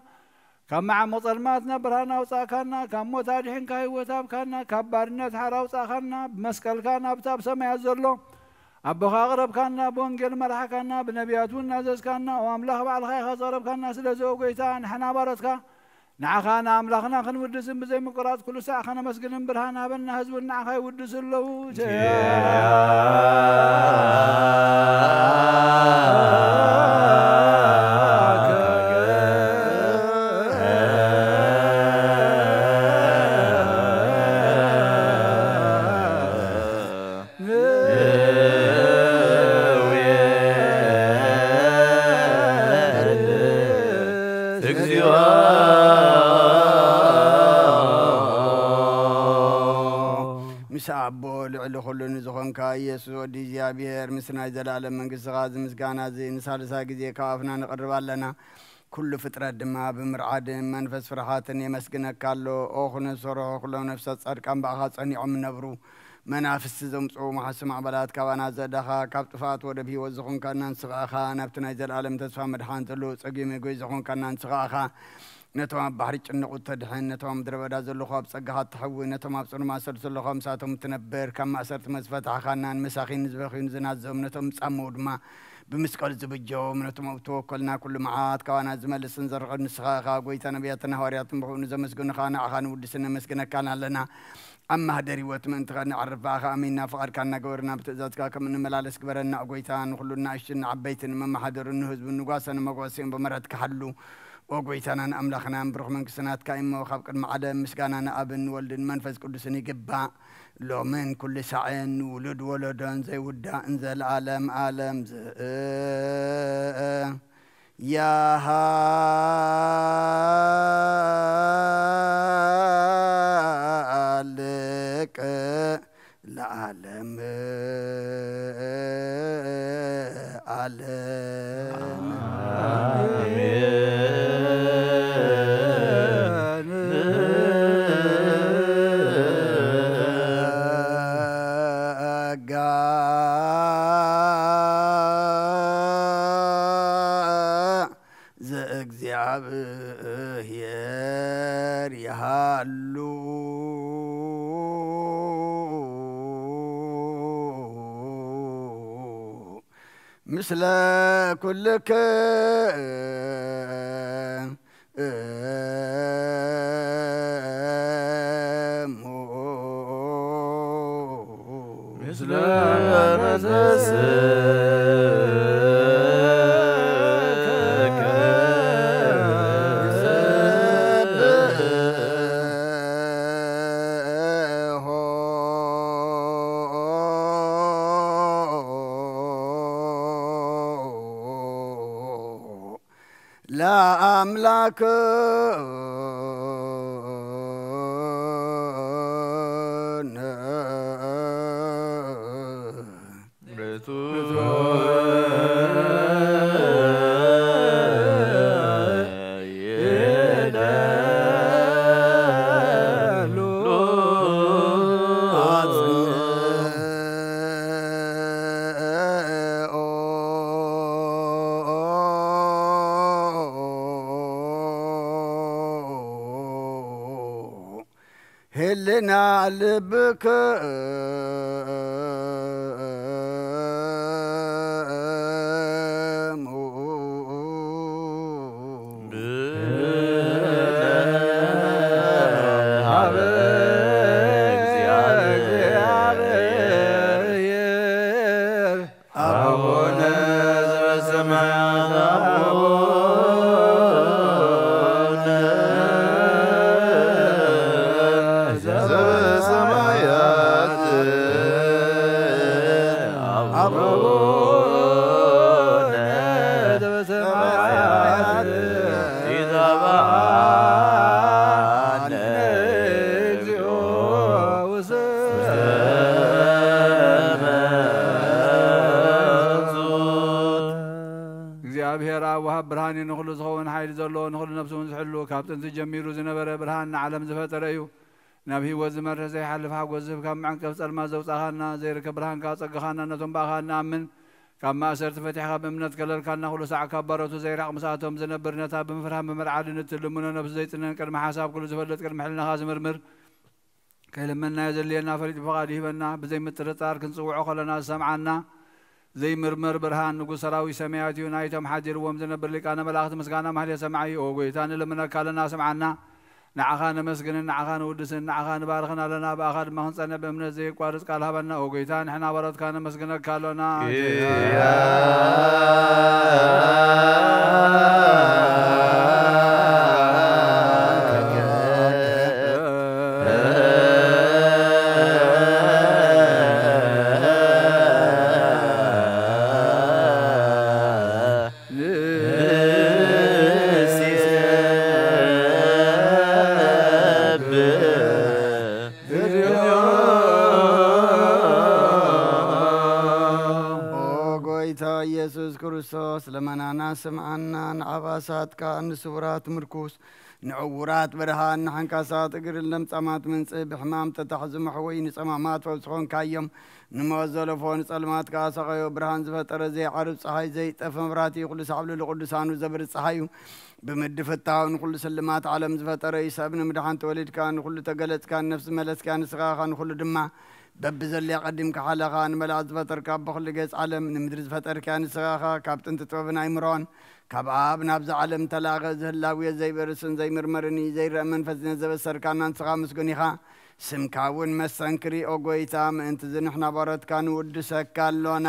ካብ መዓሙቕ ጸልማት ናብ ብርሃን ኣውጻእካና፣ ካብ ሞት ኣድሒንካ ህይወት ሃብካና፣ ካብ ባርነት ሓራ ኣውጻእካና፣ ብመስቀልካ ናብታ ኣብ ሰማያት ዘሎ ኣቦኻ ኣቕረብካና፣ ብወንጌል መራሕካና፣ ብነቢያት እውን ናዘዝካና። ኦ ኣምላኽ፣ ባዕልኻ ኢኻ ዘቕረብካና። ስለዚ ኦ ጎይታ፣ ንሕና ባሮትካ ንዓኻ ንኣምላኽና ክንውድስን ብዘይምቁራጽ ኩሉ ሳዕ ከነመስግንን ብርሃን ሃበና። ህዝቢ እውን ንዓኻ ይውድሱ ኣለዉ። እግዚኦ። ምስ ኣቦ ልዕሊ ኩሉ ንዝኾንካ ኢየሱስ ወዲ እግዚኣብሔር፣ ምስ ናይ ዘላለም መንግስትኻ፣ እዚ ምስጋና እዚ ንሳልሳይ ግዜ ካብ ኣፍና ነቕርብ ኣለና። ኩሉ ፍጥረት ድማ ብምርዓድን መንፈስ ፍርሃትን የመስግነካ ኣሎ። ኦ ኩነሶሮ፣ ኩሎም ነፍሳት ጻድቃን ብኣኻ ጸኒዖም ይነብሩ። መናፍስቲ ዘምጽኡ መሓሲ ማዕበላት ካባና ዘእዳኻ፣ ካብ ጥፍኣት ወደብ ህይወት ዝኾንካና ንስኻ ኢኻ። ናብቲ ናይ ዘለኣለም ተስፋ መድሓን ዘለዎ ጸጊም መጎይ ዝኾንካና ንስኻ ኢኻ። ነቶም ኣብ ባሕሪ ጭንቑ እተድሕን፣ ነቶም ኣብ ምድረ በዳ ዘለኹ ኣብ ጸጋኻ እትሕዊ፣ ነቶም ኣብ ጽኑዕ ማእሰርቲ ዘለኹ ኣብ ምሳቶም እትነብር፣ ካብ ማእሰርቲ መዝ ፈታሕኻና፣ ንመሳኺን ንዝበኽዩን ዝናዘም፣ ነቶም ዝጻመዉ ድማ ብመስቀሉ ዝብጀዎም፣ ነቶም ኣብ ተወከልና ኩሉ መዓት ካባና ዝመልስን ዘርቕን ንስኻ ኢኻ። ጎይታ፣ ነቢያትን ሃዋርያትን ብኽኡ ንዘመስገኑኻ ንዓኻ ንውድስን ነመስግነካን ኣለና። ኣብ ማህደር ህይወት ምእንቲ ኸነዕርፍ ብኣኻ ኣሚንና ፍቓድካ እናገበርና ብትእዛዝካ ከም እንመላለስ ግበረና። ኦ ጎይታ፣ ንኹሉ ንኣሽቱን ንዓበይትን መመሓደሩን ንህዝቡን ንጓሰን መጓሰዮን ብምህረትካ ሓሉ። ኦ ጎይታናን ኣምላኽናን፣ ብሩኽ መንግስቲ ናትካ እዩ እሞ፣ ካብ ቅድሚ ዓለም ምስጋና ንኣብን ንወልድን መንፈስ ቅዱስን ይግባእ፣ ሎምን ኩሉ ሳዕን ንውሉድ ወለዶን ዘይውዳእን ዘለኣለም ኣለም። ዘያሃልቅ ለዓለም ዓለም። ጸጋ ዘእግዚኣብሔር ይሃሉ ምስለ ኩልክሙ። ምስለ መንፈስ ለአምላክ ህልና ልብክሙ ብርሃን እዩ። ንኹሉ ዝኸውን ሓይሊ ዘለዎ፣ ንኹሉ ነፍሱ እውን ዝሕሉ፣ ካብ ጥንቲ ጀሚሩ ዝነበረ ብርሃን ንዓለም ዝፈጠረ እዩ። ናብ ህይወት ዝመርሕ ዘይሓልፍ ሓጎስ ዝህብ፣ ካብ መዕንቀፍ ጸልማት ዘውጻኻና፣ ዘይርከብ ብርሃንካ ኣጸግኻና፣ ነቶም ብኣኻ እንኣምን ካብ ማእሰርቲ ፈቲሕካ ብእምነት ከለልካና፣ ኩሉ ሳዕ ካብ ባሮቱ ዘይራቕ ምስኣቶም ዝነብር፣ ነታ ብምፍርሃን ብምርዓድን እትልምኖ ነፍሱ ዘይጽነን ቅድሚ ሓሳብ ኩሉ ዝፈልጥ ቅድሚ ሕልናኻ ዝምርምር ከይለመንናዮ ዘድልየና ፈሊጡ ብፍቓዱ ይህበና። ብዘይምጥርጣር ክንጽውዖ ከለና ዝሰምዓና ዘይምርመር ብርሃን ንጉስ ሰራዊት ሰማያት እዩ። ናይቶም ሓዲርዎም ዝነብር ሊቃነ መላእኽቲ ምስጋና ማህሌት ሰማዒ። ኦ ጎይታ ንልምነካ ኣለና ስምዓና። ንዓኻ ነመስግንን ንዓኻ ንውድስን ንዓኻ ንባርኽን ኣለና። ብኣኻ ድማ ክንጸንዕ ብእምነት ዘየቋርጽ ቃል ሃበና። ኦ ጎይታ ንሕና ባሮትካ ነመስግነካ ኣሎና። ኦ ጎይታ ኢየሱስ ክርስቶስ፣ ልመናና ስምዓና፣ ንዓባሳትካ ንስውራት ምርኩስ፣ ንዕዉራት ብርሃን፣ ንሓንካሳት እግርን ለምጻማት መንጽእ፣ ብሕማም ተታሕዙ መሕወይ፣ ንጸማማት ፈውሲ ኾንካዮም፣ ንሞት ዘለፎ ንጸልማት ከኣ ሰቐዮ። ብርሃን ዝፈጠረ ዘይዓርብ ጸሓይ፣ ዘይጠፍ መብራህቲ፣ ኩሉ ሳዕ ኣብ ልዕሊ ቅዱሳኑ ዘብርህ ጸሓይ እዩ። ብምድፍታው ንኹሉ ስልማት ዓለም ዝፈጠረ እዩ። ሰብ ንምድሓን ተወሊድካ፣ ንኹሉ ተገለጽካ፣ ንነፍሲ መለስካ፣ ንስኻ ኢኻ ንኹሉ ድማ። በብዘለያ ቀዲምካ ሓለኻ፣ ንመላእኽት ዝፈጠርካ፣ በኹሉ ገጽ ዓለም ንምድሪ ዝፈጠርካ ንስኻ ኢኻ። ካብ ጥንቲ ጥበብን ኣይምሮን፣ ካብ ኣብ ናብዛ ዓለም ተላእኸ፣ እዚ ህላዌ ዘይበርስን ዘይምርመርን እዩ። ዘይረአ መንፈስ ነዘበሰርካና ንስኻ ምስጉን ኢኻ። ስምካ እውን መሰንክር እዩ፣ ኦ ጎይታ። ምእንትዚ ንሕና ባሮትካ ንውድሰካ ኣሎና።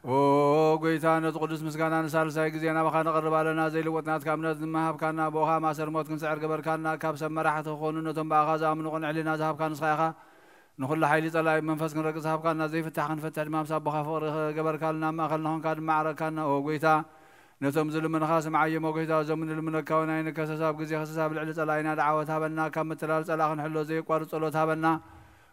ኦ ጎይታ፣ ነቲ ቅዱስ ምስጋና ንሳልሳይ ግዜ ናባኻ ነቕርብ ኣለና። ዘይልወጥ ናትካ እምነት ንመሃብካና፣ ብኡኻ ማሰር ሞት ክንስዕር ገበርካና። ካብ ሰብ መራሕቲ ክኾኑ ነቶም ብኣኻ ዝኣምኑ ቅኑዕ ሕሊና ዝሃብካ ንስኻ ኢኻ። ንኹሉ ሓይሊ ጸላኢ ብመንፈስ ክንረግጽ ዝሃብካና፣ ዘይፍታሕ ክንፈትሕ ድማ ምስ ኣቦኻ ፍቕሪ ገበርካልና። ኣብ ማእከልና ኾንካ ድማ ዓረግካና። ኦ ጎይታ፣ ነቶም ዝልምንኻ ስምዓዮም። ኦ ጎይታ፣ እዞም ንልምነካ እውን ኣይንከሰስ። ኣብ ግዜ ከሰሳ ኣብ ልዕሊ ጸላኢና ደዓወት ሃበና። ካብ ምትላል ጸላኢ ክንሕሎ ዘየቋርጽ ጸሎት ሃበና።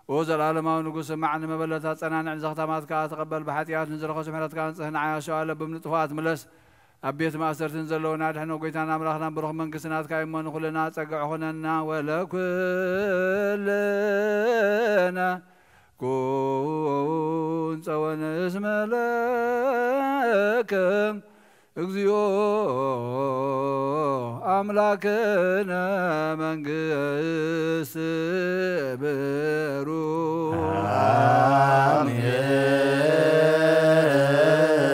ኦ ዘለኣለማዊ ንጉስ፣ ስማዕ፣ ንመበለት ኣጸናንዕ፣ ንዘኽታማት ከኣ ተቐበል። ብሓጢኣት ንዝረኸሱ ምሕረትካ ኣንጽህ፣ ንዓያሾ ኣለብም ንጥፉኣት ምለስ። ኣብ ቤት ማእሰርትን ዘለዉን ኣድሕኖ። ጎይታን ኣምላኽናን ብሩኽ መንግስቲ ናትካ እዩ እሞ፣ ንኹልና ጸግዒ ኹነና። ወለኩልነ ኩን ጸወን እስመ ለከ እግዚኦ ኣምላክነ መንግስት ብሩ።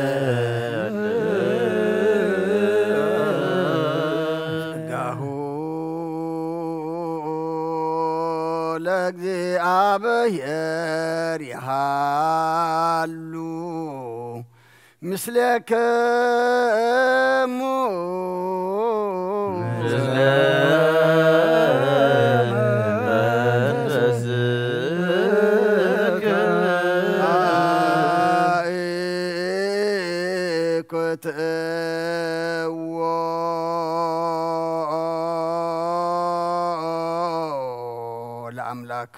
አሜን። ምስሌክሙ ለአምላክ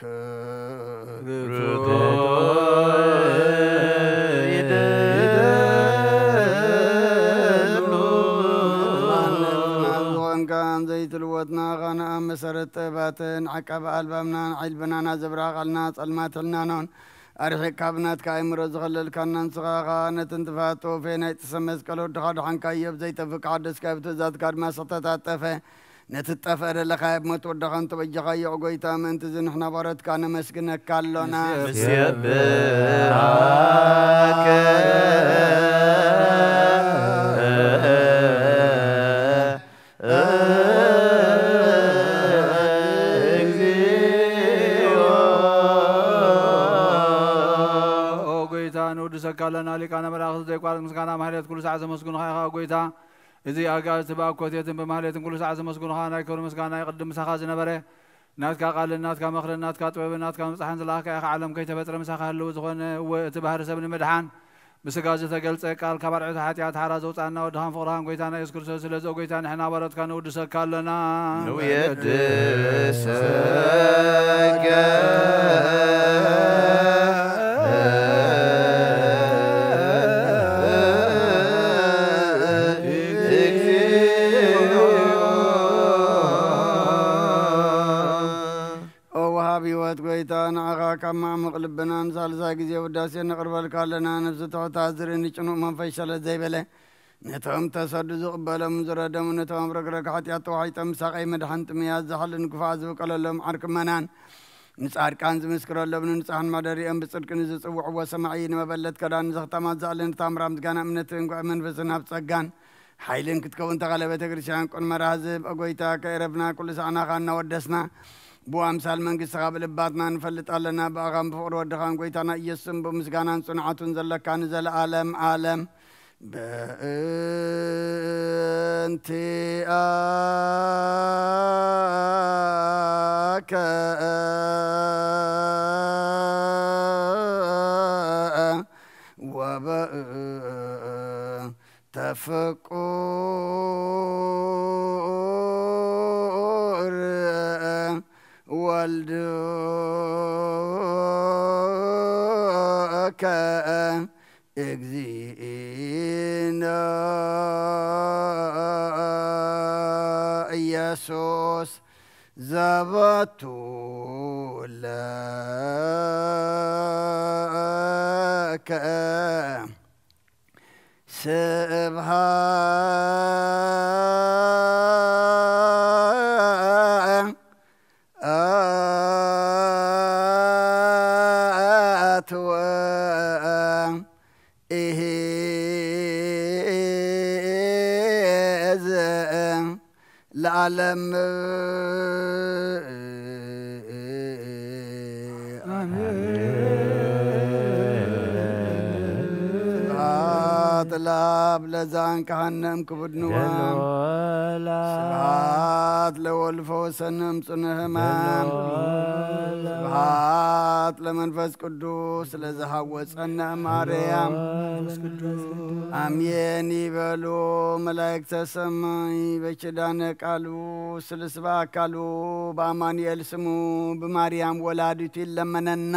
ዝኾንካን ዘይትልወጥና ኻና መሰረት ጥበባትን ዓቃቢ ኣልባብናን ዓይልብናና ዘብራቓልና ጸልማት ሕልናኖን ኣርሒቕካ ብናትካ ኣእምሮ ዝኸለልካና ንስኻ ኸኣ ነቲ እንትፋት ጦፌ ናይ ጥሰ መስቀል ወድኻ ድሓንካዮ ብዘይጠፍእ ክሓደስካ ብትእዛዝካ ድማ ዝተታጠፈ ነቲ ትጠፍእ ዘለኻዮ ብሞት ወድኻ እንተበጀኻዮ፣ ኦ ጐይታ፣ ምእንቲ እዚ ንሕና ባሮትካ ነመስግነካ ኣሎና። ንሴብሐከ ኦ ጐይታ፣ ንውድሰካ ኣለና። ሊቃነ መላእኽቲ ዘይቋርጽ ምስጋና ማህሌት ኩሉ ሳዕ ዘመስግኑኻ ኢኻ። ኦ ጐይታ፣ እዚ ኣጋእዝቲ ብኣኮቴትን ብማህሌትን ኩሉ ሳዕ ዘመስግኑኻ፣ ናይ ክብሪ ምስጋና ይቕድም ምሳኻ ዝነበረ፣ ናትካ ቃልን ናትካ ምኽርን ናትካ ጥበብን ናትካ ምብጻሕን ዝለኣኽካ ኢኻ። ዓለም ከይተፈጥረ ምሳኻ ህልው ዝኾነ፣ እወ፣ እቲ ባህሪ ሰብ ንምድሓን ብስጋ ዝተገልጸ ቃል፣ ካብ ኣርዑት ሓጢኣት ሓራ ዘውጻና ወድኻን ፍቕርኻን ጐይታና የሱስ ክርስቶስ። ስለዚ፣ ኦ ጐይታ፣ ንሕና ባሮትካ ንውድሰካ ኣሎና። ንውየድሰከ ኦ ወሃብ ህይወት ጐይታ፣ ንዓኻ ካብ ማዕሙቕ ልብና ንሳልሳይ ግዜ ውዳሴ ነቕርበልካ ኣለና። ነፍሲ ትሑታት ዝርኢ ንጭኑቕ መንፈስ ሸለል ዘይበለ፣ ነቶም ተሰዱ ዝቕበሎም ዝረደሙ፣ ነቶም ኣብ ረግረግ ሓጢኣት ተዋሒጦም ሳቐይ መድሓን ጥምያት ዝሓልን ክፉኣት ዝብቀለሎም ዓርኪ መናን፣ ንጻድቃን ዝምስክረሎም፣ ንንጹሓን ማደሪኦም ብጽድቂ ንዝጽውዕዎ ሰማዒ፣ ንመበለት ከዳን ንዘኽታማት ዝኣልን ታምራ ምስጋና እምነትን ጉዕ መንፈስን ኣብ ጸጋን ሓይልን ክትከውን ተኻለ ቤተ ክርስቲያን ቁን መርሃ ዝህብ ኦ ጐይታ ከይረፍና ኩሉ ሳዕናኻ እናወደስና ብኣምሳል መንግስትኻ ብልባትና ንፈልጥ ኣለና። ብኣኻን ብፍቕሪ ወድኻን ጐይታና ኢየሱስን ብምስጋናን ጽንዓቱን ዘለካ ንዘለኣለም ዓለም። በእንቲኣከ ወበእንተ ፍቁር ወልድከ እግዚእነ ኢየሱስ ዘበቱ ለከ ስብሐት ወኢሂ ለዓለም። ስብሐት ለአብ ለዛን ከሃነም ክቡድ ንዋም። ስብሐት ለወልድ ፈወሰነ እምጽኑ ህማም። ስብሐት ለመንፈስ ቅዱስ ለዘሃወጸነ ማርያም። አሜን ይበሉ መላእክተ ሰማይ በኪዳነ ቃሉ ስልስባ አካሉ በአማኑኤል ስሙ በማርያም ወላዲቱ ይለመነና።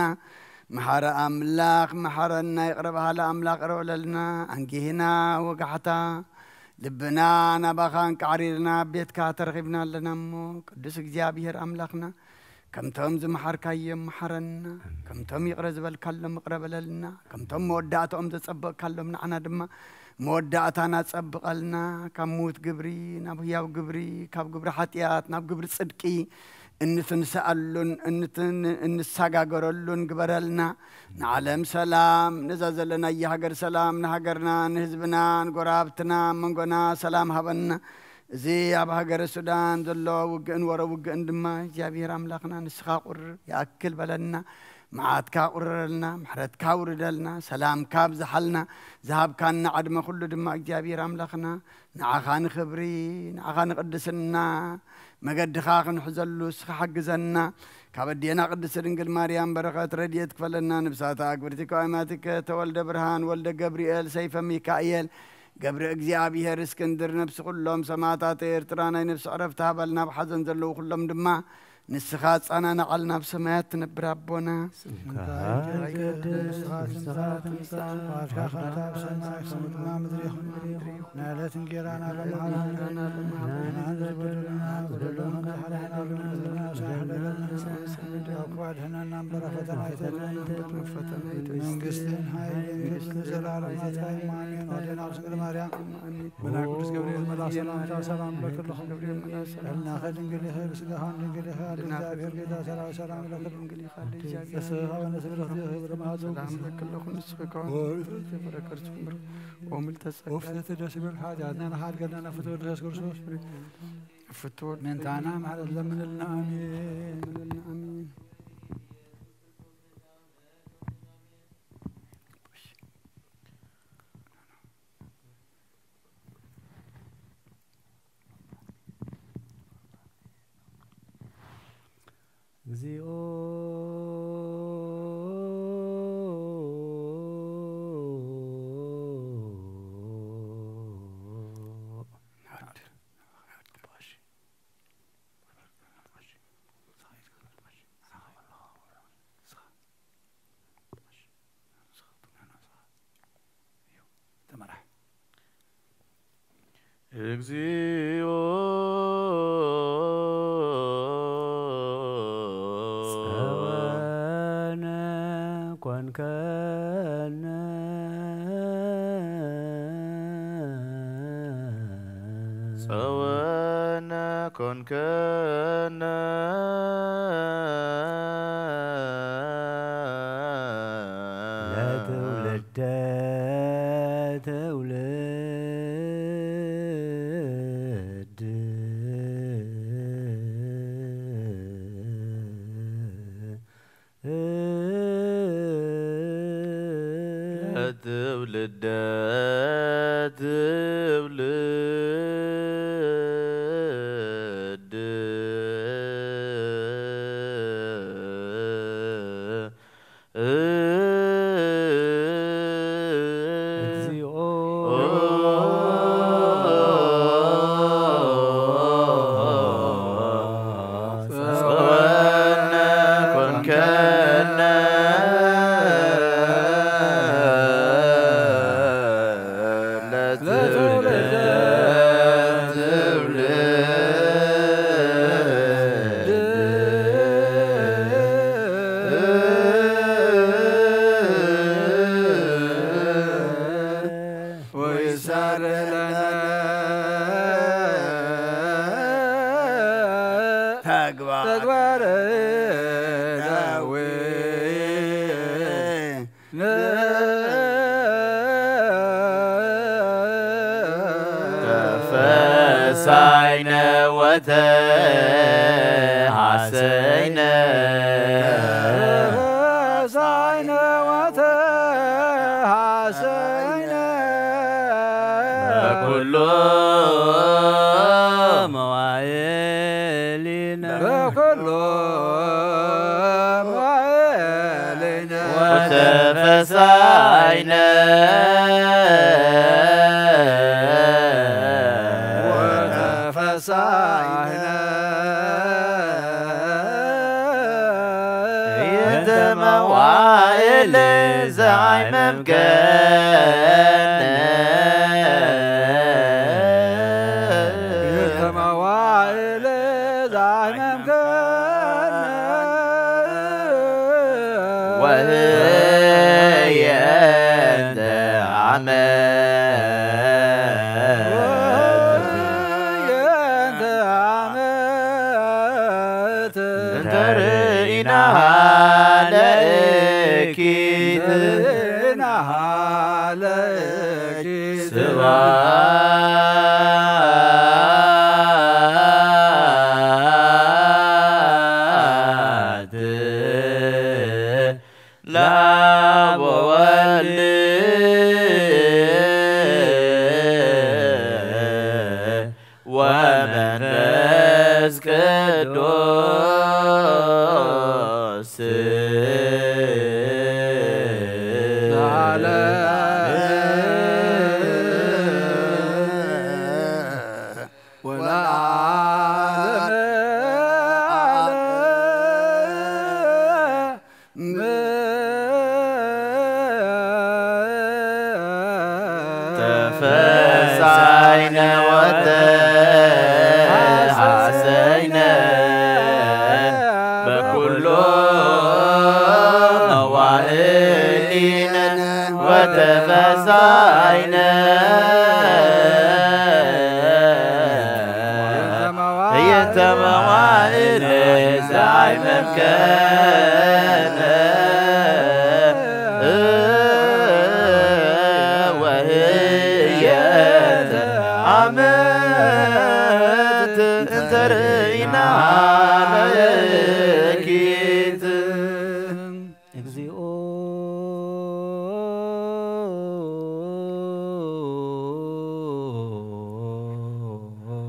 መሓረ ኣምላኽ መሓረና፣ ይቕረ በሃሊ ኣምላኽ ይቕረ በለልና። ኣንጊህና ወጋሕታ ልብና ናባኻ እንቃዕሪርና ኣብ ቤትካ ተረኺብና ኣለና እሞ ቅዱስ እግዚኣብሔር ኣምላኽና ከምቶም ዝመሓርካዮም መሓረና፣ ከምቶም ይቕረ ዝበልካሎም ይቕረ በለልና፣ ከምቶም መወዳእታኦም ዘጸበቕካሎም ንዓና ድማ መወዳእታና ጸብቐልና። ካብ ምዉት ግብሪ ናብ ህያው ግብሪ፣ ካብ ግብሪ ሓጢኣት ናብ ግብሪ ጽድቂ እንትንስኣሉን እንትን-፣ እንሳጋገረሉን ግበረልና። ንዓለም ሰላም፣ ነዛ ዘለናያ ሃገር ሰላም፣ ንሃገርና፣ ንህዝብና፣ ንጎረባብትና፣ መንጎና ሰላም ሃበና። እዚ ኣብ ሃገረ ሱዳን ዘሎ ውግእን ወረ ውግእን ድማ እግዚኣብሔር ኣምላኽና ንስኻ ቁር ይኣክል በለና። መዓትካ ቁረረልና፣ ምሕረትካ ውርደልና፣ ሰላምካ ኣብዝሓልና፣ ዝሃብካና ዕድመ ኩሉ ድማ እግዚኣብሔር ኣምላኽና ንዓኻ ንኽብሪ፣ ንዓኻ ንቕድስና፣ መገድኻ ክንሕዘሉ እስኻ ሓግዘና። ካብ ኣዴና ቅድስቲ ድንግል ማርያም በረኸት ረድኤት ክፈለና። ንብሳታ ኣግብርቲ ከዋይማቲከ ተወልደ ብርሃን ወልደ ገብርኤል ሰይፈ ሚካኤል ገብረ እግዚኣብሔር እስክንድር ነብሲ ኩሎም ሰማዕታት ኤርትራ ናይ ነብሲ ዕረፍቲ ሃበልና። ኣብ ሓዘን ዘለዉ ኩሎም ድማ ንስኻ ኣጻናንዓልና። ኣብ ሰማያት ትነብር ኣቦና ስምካ ይትቀደስ፣ መንግስትኻ ትምጻእ፣ ፍቓድካ ከምቲ ኣብ ሰማይ ከምኡ ድማ ምድሪ ይኹን። ናይ ዕለት እንጌራና ሎሚ ሃበና፣ ንሕና ዝበደሉና በደሎም ከምዝሓለና በደልና ኣሳሕለና፣ ካብ ክፉ ኣድሕነና እምበር ኣብ ፈተና ኣይተእትወና፣ መንግስትን ሓይልን ክብርን ዘለዓለም ናትካ እዩ። ኣሜን። ኣዴና ቅድስት ድንግል ማርያም፣ መልኣክ ቅዱስ ገብርኤል መልኣ ሰላምታ ሰላም ለኪ ኣለኹ። ጥዕናኺ ድንግል ኢኺ፣ ብስጋኺ ድንግል ኢኺ፣ ኣደ እግዚኣብሔር ጌታ ሰላም ሰላም ለኪ። ተስፋ ወነስብረቲ ክብረ ማዘው ሰላም ለኪ ኣለኹ። ንስኺ ከሆነ ወምልተ ጸጋ ወፍሰተ ደስ ይበል ሓጢኣትና ንሓድገልና ፍትወ ኢየሱስ ክርስቶስ ፍትወ ምንታና ማለት ለምንልና። ኣሜን። ኣሜን። እግዚኦ ተመራሕ። እግዚኦ ጸወነ ኮንከነ። ጸወነ ኮንከነ ለትውልደ ትውልድ። ትውልደ ትውልድ። እግዚኦ ጸወነ ኮንከነ ለትውልደ ትውልድ። ወይሳረነ ተግባር ተግባር ዳዊ ተፈሳይነ ወተሐሰይነ። ተፈሳይነ ወተሐሰይነ በኩሉ መዋዕሊነ። በኩሉ መዋዕሊነ ወተፈሳይነ። ወተፈሳይነ። እንተ መዋዕል ዘዓይመምከነ። እንተ መዋዕል ዘዓይመምከነ። ወህየ እንተ ዓመት። ወህየ እንተ ዓመት። እንተ ርኢናሃ ለእኪት። እንተ ርኢናሃ ለእኪት። ስብሐት ቅዱስ ተፈሳይነ ወተሐሰይነ በኩሉ መዋዕሊነ ወተፈሳይነ ህየንተ መዋዕል ዛይ መምከነ ወህየንተ ዓመት እንተ ርኢና ለኪት። እግዚኦ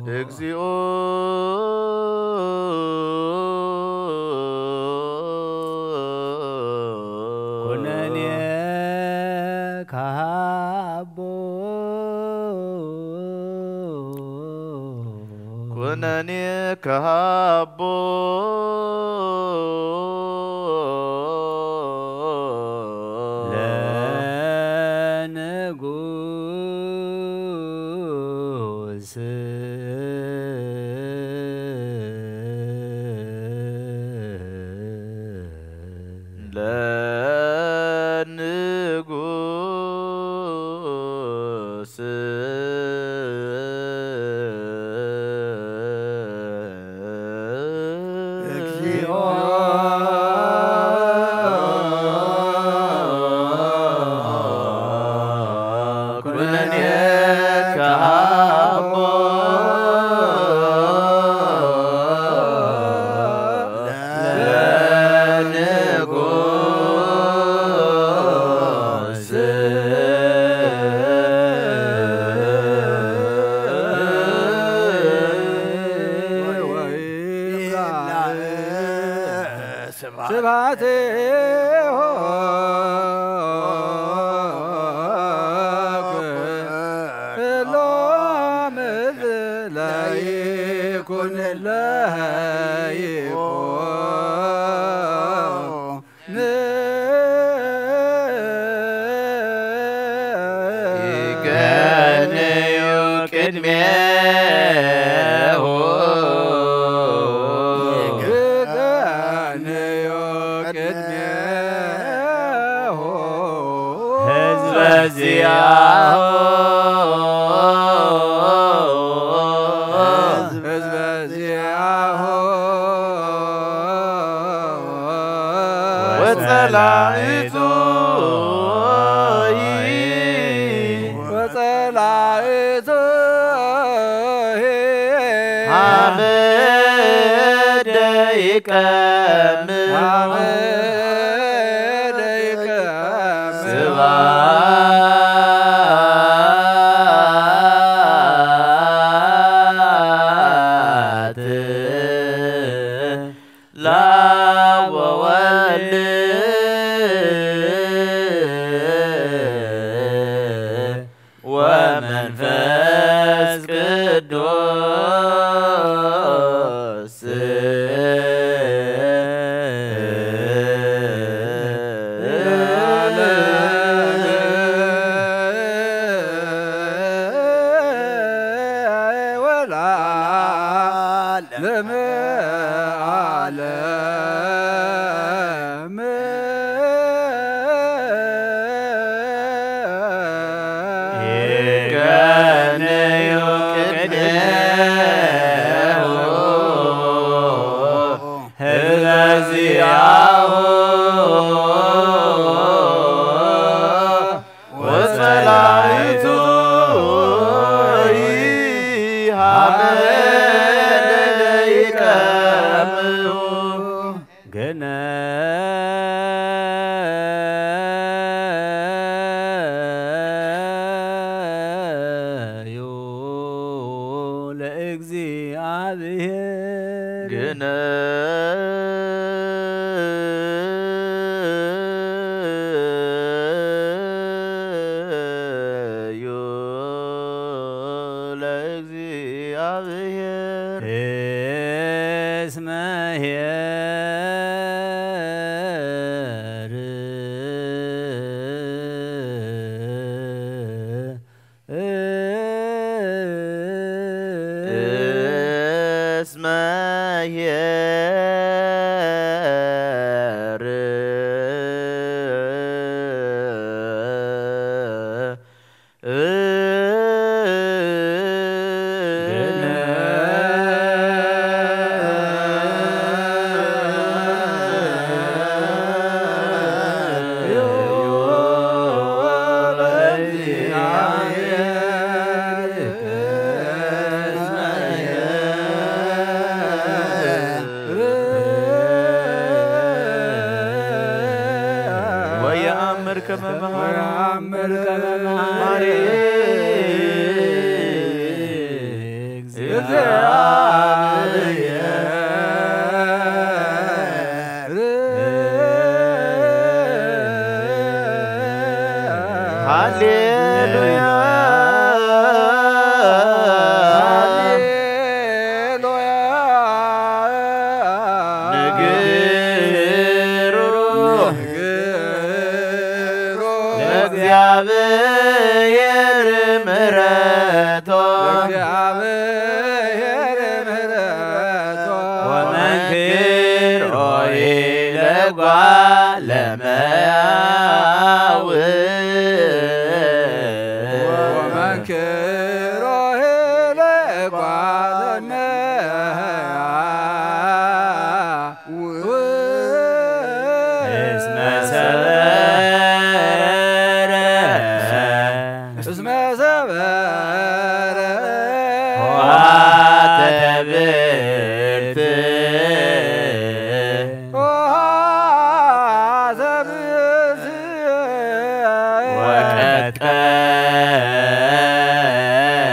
እግዚኦ ኩነኔ ካቦ ኩነኔ ካቦ ለንጉስ ለንጉስ እግዚኦ ኩነኔ ካቦ ለንጉስ ስብሐት ለይኩን ለይኩን ይቀንዩ ቅድሜሁ ይቀንዩ ቅድሜሁ ህዝበ ዚአሁ ህዝበ ዚአሁ ወጸላእቱ ወጸላእቱ ሀበ ደይቀም ሀበ ደይቀም ስብሐት ለአብ ወወልድ ወመንፈስ ቅዱስ ወለዓለመ ዓለም። ይቀንዩ ቅድሜሁ ህዝበ ዚአሁ ወጸላእቱ ሀበ ደይቀም ግነዩ ለእግዚአብሔር። ግነ ለእግዚኣብሔር እስመ ኄር እስመ ኄር ወየአምር ከመ መሐሪ ወየአምር ከመ መሐሪ እግዚአብሔር። ሃሌሉያ። ሃሌሉያ። ንግሩ ንግሩ ለእግዚኣብሔር ምሕረቶ ለእግዚኣብሔር ምሕረቶ ወመንክሮ ኢለጓ ለመያው ወመንክሮ ኢለጓ ለመያው እስመ ሰበረ እስመ ሰበረ ኆኃተ ብእት ኆኃተ ብእት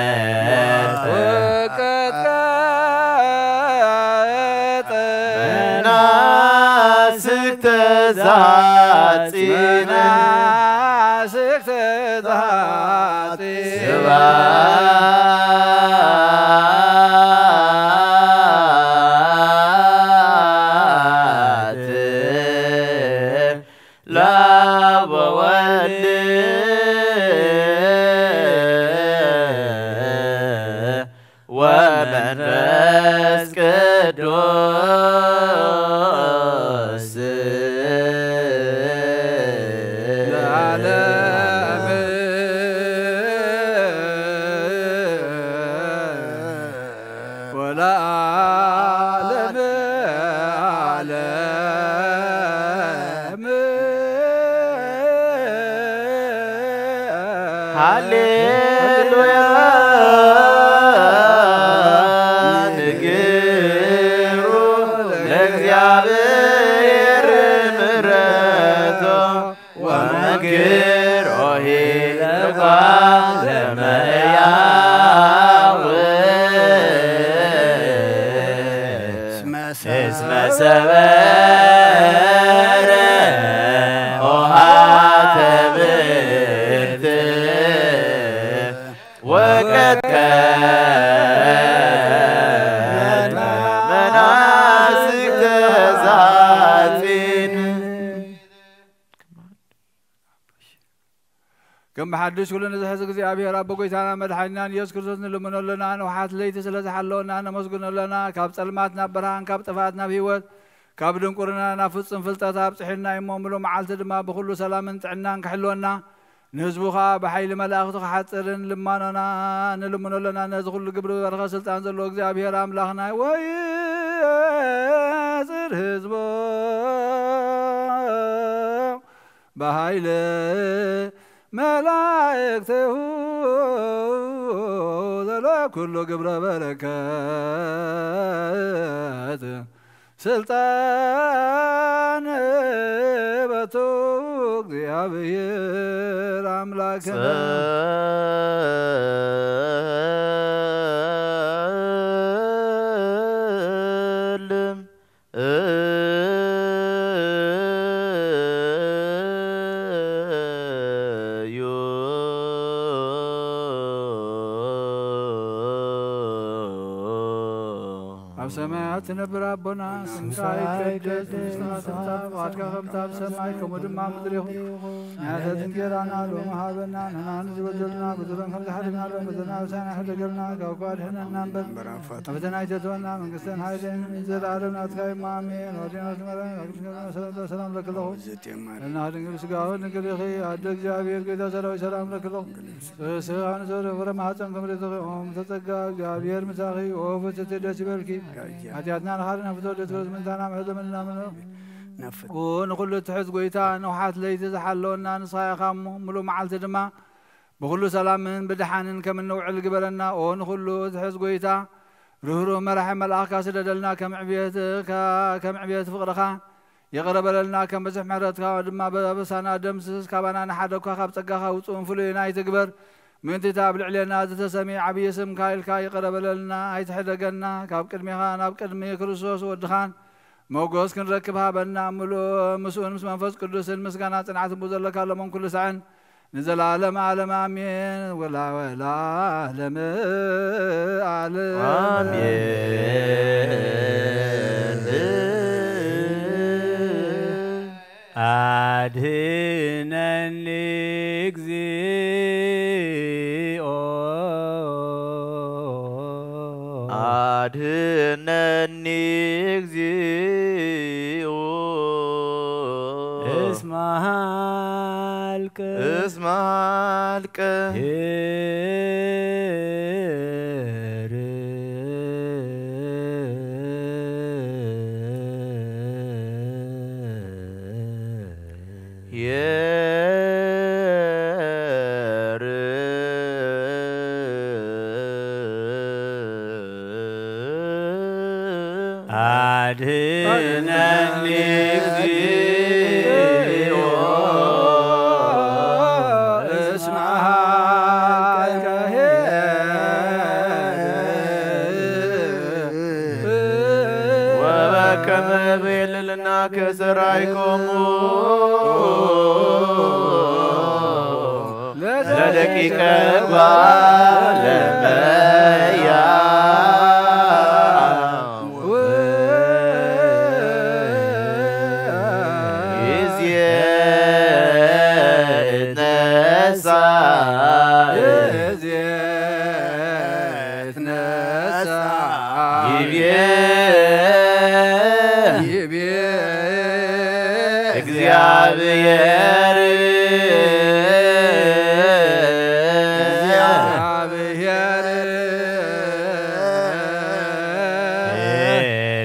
ወቀጥቀጥ ወቀጥቀጥ መናስክተ ዛጺን መናስክተ ዛጺን ስብሐት ለአብ ወወልድ ወመንፈስ ቅዱስ ለዓለም ወለዓለመ ዓለም። ሃሌሉያ። ንግሩ ለእግዚኣብሔር ምሕረቶ ወመንክሮ ኄር ለጓለ እመሕያው እስመ ሰበረ ኆኃተ ብእት ወቀጥቀጠ መናስክተ ዛጺን። ከም ብሓድሽ ኩሉ ንዝሕዝ እግዚኣብሔር ኣቦ ጎይታና መድሓኒናን ኢየሱስ ክርስቶስ ንልምኖ ኣለና። ንውሓት ለይቲ ስለ ዝሓለወና ነመስግኖ ኣለና። ካብ ጸልማት ናብ ብርሃን፣ ካብ ጥፍኣት ናብ ህይወት፣ ካብ ድንቁርና ናብ ፍጹም ፍልጠት ኣብጽሑና እሞ፣ ምሉእ መዓልቲ ድማ ብኹሉ ሰላምን ጥዕናን ክሕልወና፣ ንህዝቡ ኸኣ ብሓይሊ መላእኽቱ ክሓጽርን ልማኖና ንልምኖ ኣለና። ነዚ ኹሉ ግብሪ በረኸት ስልጣን ዘለዎ እግዚኣብሔር ኣምላኽና፣ ወይጽር ህዝቦ ብኃይለ መላእክቲሁ ዘለኩሉ ግብረ በረከት ስልጣን በቱ እግዚአብሔር አምላክነ። ሰማያት ትነብር ኣቦና፣ ስምካ ይቀደስ፣ መንግስትኻ ትምጻእ፣ ፍቓድካ ከምታ ኣብ ሰማይ ከምኡ ድማ ኣብ ምድሪ ይኹን። ናይዕለታዊ እንጀራና ሎሚ ሃበና፣ ንሕና ዝበደሉና በደሎም ከም ዝሓለፍና ንበደለና፣ ኣሳና ሕደገልና፣ ካብ ክፉእ ኣድሕነና እምበር፣ ናብ ፈተና ኣይተእትወና፣ መንግስትን ሓይልን ዘለኣለም ናትካ እዩ፣ ኣሜን። ወዲና ዝመረ ሰላም ለክለኹ እና ድንግል ስጋውን ድንግል ኢኺ፣ ኣደ እግዚኣብሔር ጌታ ሰራዊት ሰላም ለክለኹ። ስጋን ዘረ ፍረ ማህፀን ከም ርትኺ ኦም ተጸጋ እግዚኣብሔር ምሳኺ፣ ኦ ፍስሕቲ ደስ ይበልኪ፣ ሓጢኣትና ንኻልና ፍቶ ደስ በለስ ምንታና ምሕረት ለመንና ምነ። ኦ ንኹሉ ትሕዝ ጎይታ፣ ንውሓት ለይቲ ዝሓለወና ንስኻ ኢኻ እሞ፣ ምሉእ መዓልቲ ድማ ብኹሉ ሰላምን ብድሓንን ከም እንውዕል ግበረና። ኦ ንኹሉ ትሕዝ ጎይታ፣ ርህሩህ መራሒ መልኣኽካ ስደደልና፣ ከም ዕብየት፣ ከ-፣ ከም ዕብየት ፍቕርኻ ይቕረ በለልና፣ ከም ብዝሕ ምሕረትካ ድማ በበሳና ደምስስ፣ ካባና ንሓደኳ ካብ ጸጋኻ ውጹእን ፍሉይን ኣይትግበር። ምእንቲ እቲ ኣብ ልዕሌና ዝተሰምየ ዓብዪ ስምካ ኢልካ ይቕረ በለልና፣ ኣይትሕደገና። ካብ ቅድሜኻ ናብ ቅድሚ ክርስቶስ ወድኻን ሞጎስ ክንረክብ ሃበና። ምሉእ ምስኡን ምስ መንፈስ ቅዱስን ምስጋና ጽንዓትን ብዘለካ ለሞን ኩሉ ሳዕን ንዘለዓለም ዓለም ኣሜን። ወላ ወላ ለመ ዓለም ኣሜን። ኣድህነኒ እግዚኦ፣ ኣድህነኒ እግዚኦ፣ እስመ ሀልቅ እስመ ሀልቅ ኄር። ኄር። አድነኒ እግዚኦ እስመ ኃልቀ ኄር። ወበከመ ብዕልልና ከሰራይኮሙ ለደቂቀ ጓለመያ ጊዜ እትነሳ ጊዜ እትነሳ ይቤ ይቤ እግዚአብሔር እግዚአብሔር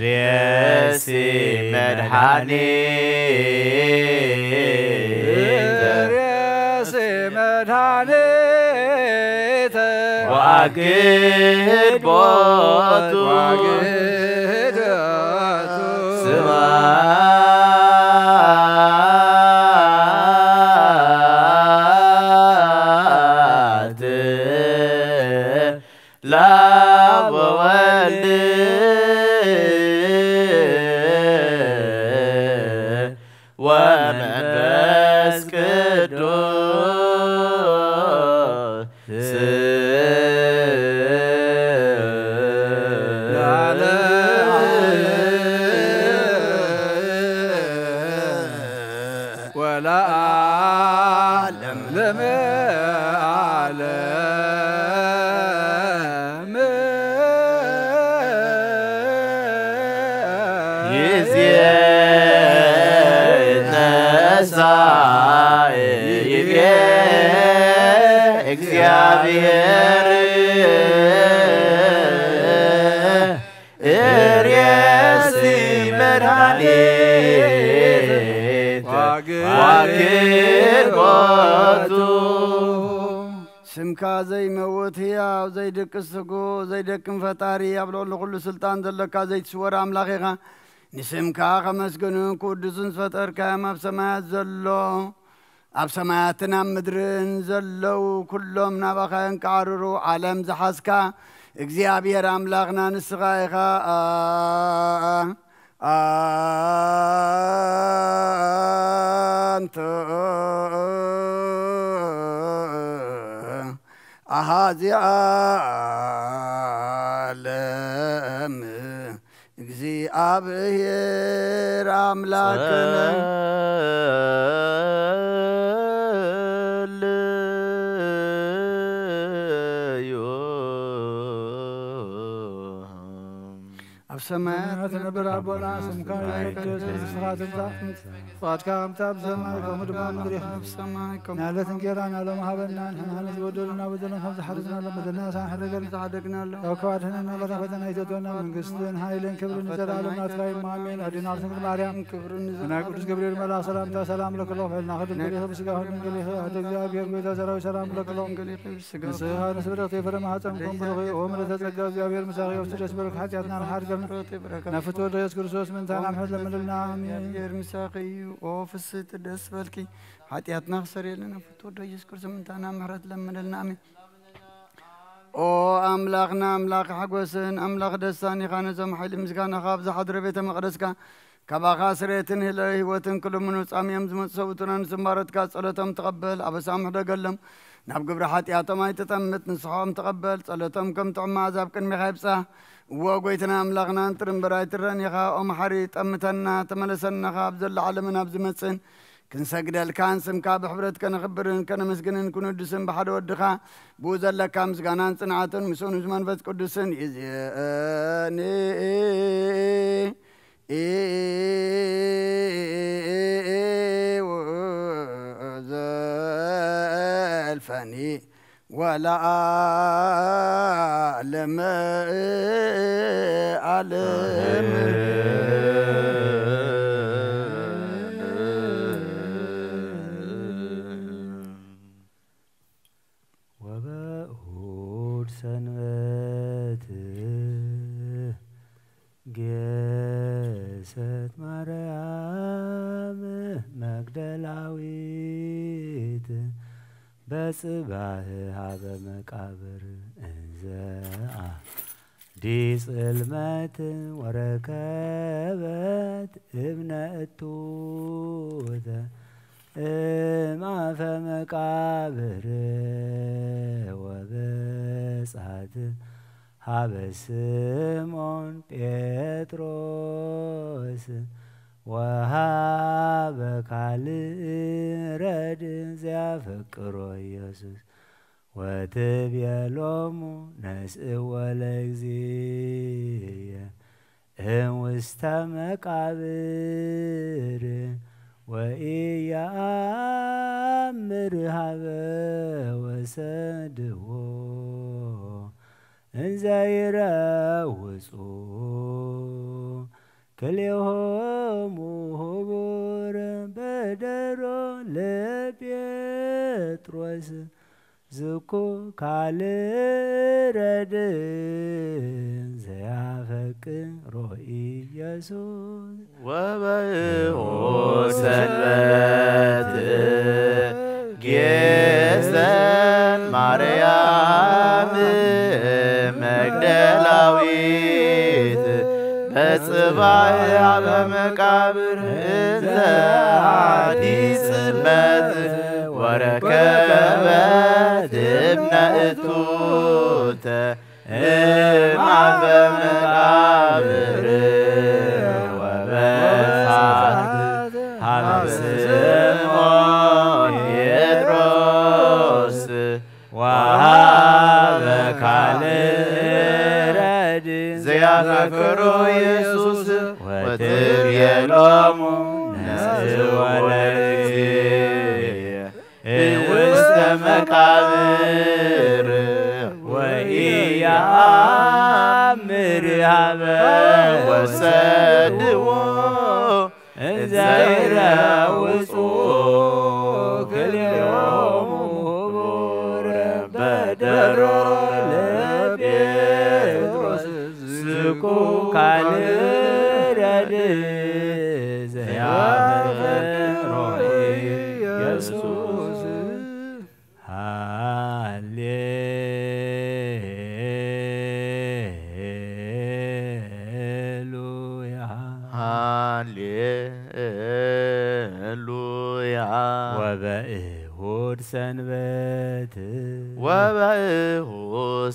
ርእሲ መድኃኒት ርእሲ መድኃኒት ወአግድ ቦቱ ወአግድ ቦቱ ስብሐት ለአብ ወወልድ ወመንፈስ ቅዱስ ለዓለም ወለዓለም ለዓለም። ይዜ ነሳ ይቤ እግዚአብሔር እርየሲ መድኃኒት ዋግድ ቦቱ። ስምካ ዘይመውት ህያው ዘይድቅስ ትጉ ዘይደክም ፈጣሪ ኣብ ልዕሊ ኩሉ ስልጣን ዘለካ ዘይትስወር ኣምላኽ ኢኻ። ንስምካ ከመስግኑን ክውድሱን ዝፈጠርካዮም ኣብ ሰማያት ዘሎ ኣብ ሰማያትን ኣብ ምድርን ዘለዉ ኩሎም ናባኻ የንቃዕርሩ። ዓለም ዝሓዝካ እግዚኣብሔር ኣምላኽና ንስኻ ኢኻ። ኣንተ ኣሃዚ ዓለም እግዚኣብሔር ኣምላክነ ጸልዩ። ኣብ ሰማያት ትነብር ኣቦና፣ ስምካ ይቀደስ፣ መንግስትኻ ትምጻእ፣ ፍቓድካ ከምታ ኣብ ሰማይ ከምኡ ድማ ኣብ ምድሪ ይኹን። ኣብ ሰማይ ከምኡ ናለት እንጌራና ሎም ሃበና፣ ንሕና ንዝበደሉና በደሎም ከም ዝሓደግናሎም በደልና ንስኻ ሕደገልና። ዝሓደግናሎም። ካብ ክፉእ ኣድሕነና፣ በረኸትና ኣይተትወና፣ መንግስትን ሓይልን ክብርን ንዘለኣለም ናትካ እዩ። ኣሜን። ኣዴና ቅድስት ድንግል ማርያም፣ ክብርን ናይ ቅዱስ ገብርኤል መልኣኽ ሰላምታ ሰላም ለክሎ፣ ፍዕልና ክድንግል ኢኺ፣ ብስጋ ክድንግል ኢኺ፣ ኣደ እግዚኣብሔር ጎይታ ሰራዊት ሰላም ለክሎ። ድንግል ኢኺ፣ ብስጋ ንስኻ ንስብረክ ዘይፈረ ማህፀን ኮን ብሩኽ እዩ። ኦ ምልዕተ ጸጋ እግዚኣብሔር ምሳኺ፣ ኣብቲ ደስ በለኪ ሓጢኣትና ንሓድገልና። ናብ ፍትወ ወልደ ኢየሱስ ክርስቶስ ምእንታና ምሕረት ለምንልና። ኣሜን። እግዚኣብሔር ምሳኺ እዩ። ኦ ፍስሕቲ ደስ በልኪ፣ ሓጢኣትና ክሰርየልና ናብ ፍትወ ወልደ ኢየሱስ ክርስቶስ ምእንታና ምሕረት ለምንልና። ኣሜን። ኦ ኣምላኽና፣ ኣምላኽ ሓጎስን ኣምላኽ ደስታን ኢኻ። ነዞም ሓይሊ ምስጋናኻ ኣብ ዝሓድረ ቤተ መቕደስካ ካባኻ ስሬትን ህለ ህይወትን ክልምኑ ጻምዮም ዝመጹ ሰውቱና ንዝማረትካ ጸሎቶም ተቐበል፣ ኣበሳም ሕደገሎም፣ ናብ ግብሪ ሓጢኣቶም ኣይተጠምት፣ ንስሖም ተቐበል፣ ጸሎቶም ከም ጥዑም መኣዛ ኣብ ቅድሜኻ ይብጻሕ። እዎ ጎይትና ኣምላኽና፣ ንጥሪ እምበር ኣይትረን ኢኻ። ኦ መሓሪ፣ ጠምተና፣ ተመለሰና፣ ካብ ዘሎ ዓለምን ኣብ ዝመጽእን ክንሰግደልካን ስምካ ብሕብረት ከነኽብርን ከነመስግንን ክንውድስን ብሓደ ወድኻ ብኡ ዘለካ ምስጋናን ጽንዓትን ምስኡ ምስ መንፈስ ቅዱስን ይእዜኒ ዘልፈኒ ወለዓለመ ዓለም። ወበእሁድ ሰንበት ጌሰት ማርያም መግደላዊት በጽባህ ሃበ መቃብር እንዘ አ ዲ ጽልመት ወረከበት እብነ እቱተ እማፈ መቃብር ወበጻት ሃበ ስምዖን ጴጥሮስ ወሃበ ካልእ ረድ ዘያፈቅሮ ኢየሱስ ወትቤሎሙ ነስእዎ ለእግዚእየ እምውስተ መቃብር ወኢየአምር ሃበ ወሰድዎ እንዘ ይረውጹ ክልኤሆሙ ህቡር በደሮ ለጴጥሮስ ዝኩ ካልእ ረድእ ዘያፈቅሮ ኢየሱስ። ወበእሁ ሰንበት ጌሰን ማርያም መግደላዊት በጽባሕ ሃበ መቃብር እንዘ አዲ ጽልመት ወረከበት እብነ እቱተ እማፈ መቃብር ወበጻት ሃበ ስምዖን ጴጥሮስ ወሃበ ካልእ ረድ ዘያፈቅሮ ኢየሱስ ወትቤሎሙ ነስእዎ ለእግዚእየ ውስተ መቃብር ወኢየአምር ሃበ ወሰድዎ እንዘ ይረውጹ ክልኤሆሙ ህቡረ በደሮ ለጴጥሮስ ዝኩ ካልእ ረድእ ዘያፈቅሮ ኢየሱስ። ሃሌሉያ። ሃሌሉያ። ወበእሁድ ሰንበት ወበእሁድ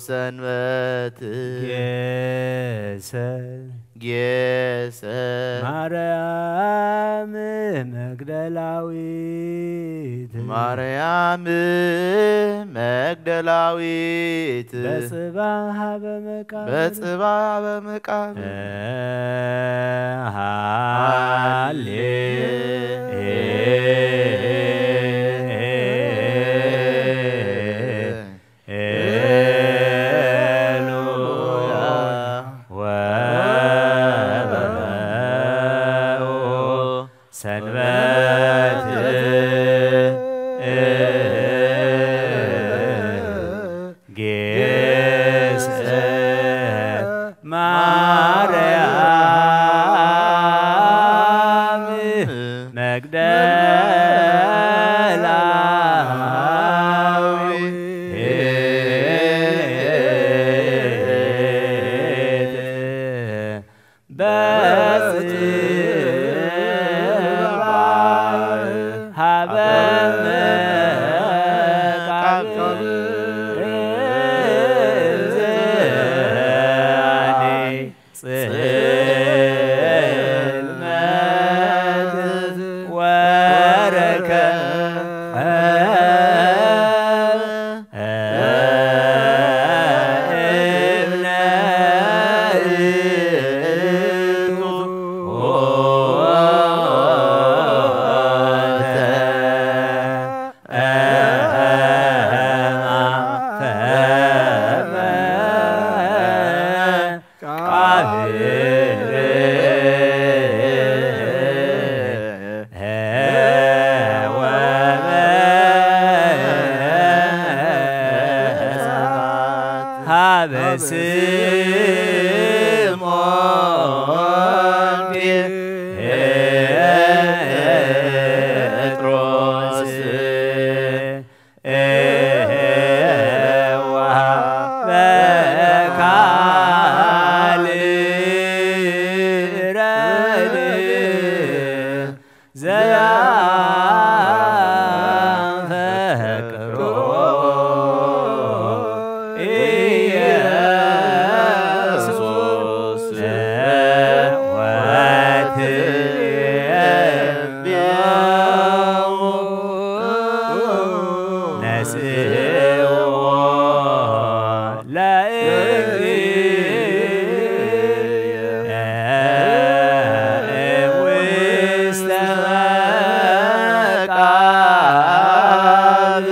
ሰንበት ጌሰ ጌሰ። ማርያም መግደላዊት። ማርያም መግደላዊት። በጽባ ሀበ መቃብር። በጽባ ሀበ መቃብር። ሃሌ ሉያ። ወበበኡ ሰንበት ጌሰ ማርያም መግደላዊት። በጽባሕ ሀበ መቃብር ዘያኒ ጽልመት ወረከ እብነ እቱ ሀበ ስምዖን ጴጥሮስ ወሀበ ካልእ ረድእ ዘያፈቅሮ ኢየሱስ ወትቤሎ ነስእዎ ለእግዚእ ውስተ መቃብር።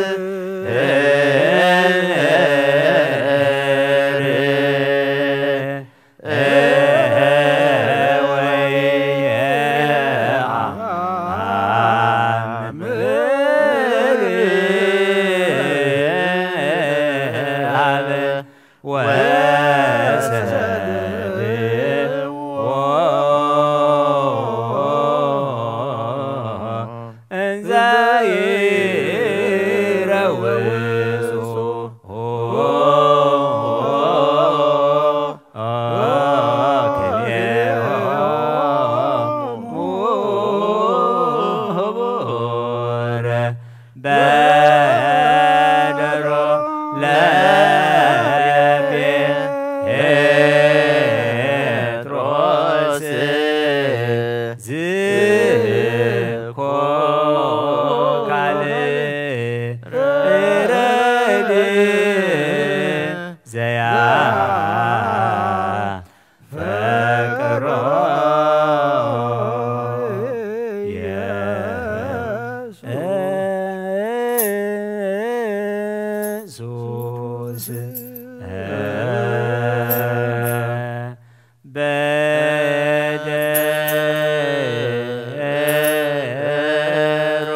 ወሰድዎ እንዘ ይረውጹ ክልኤሆሙ ህቡረ በደሮ ለጴጥሮስ ዝኮ ካልእ ረድእ ዘያ ፈቅሮ ኢየሱስ በደሮ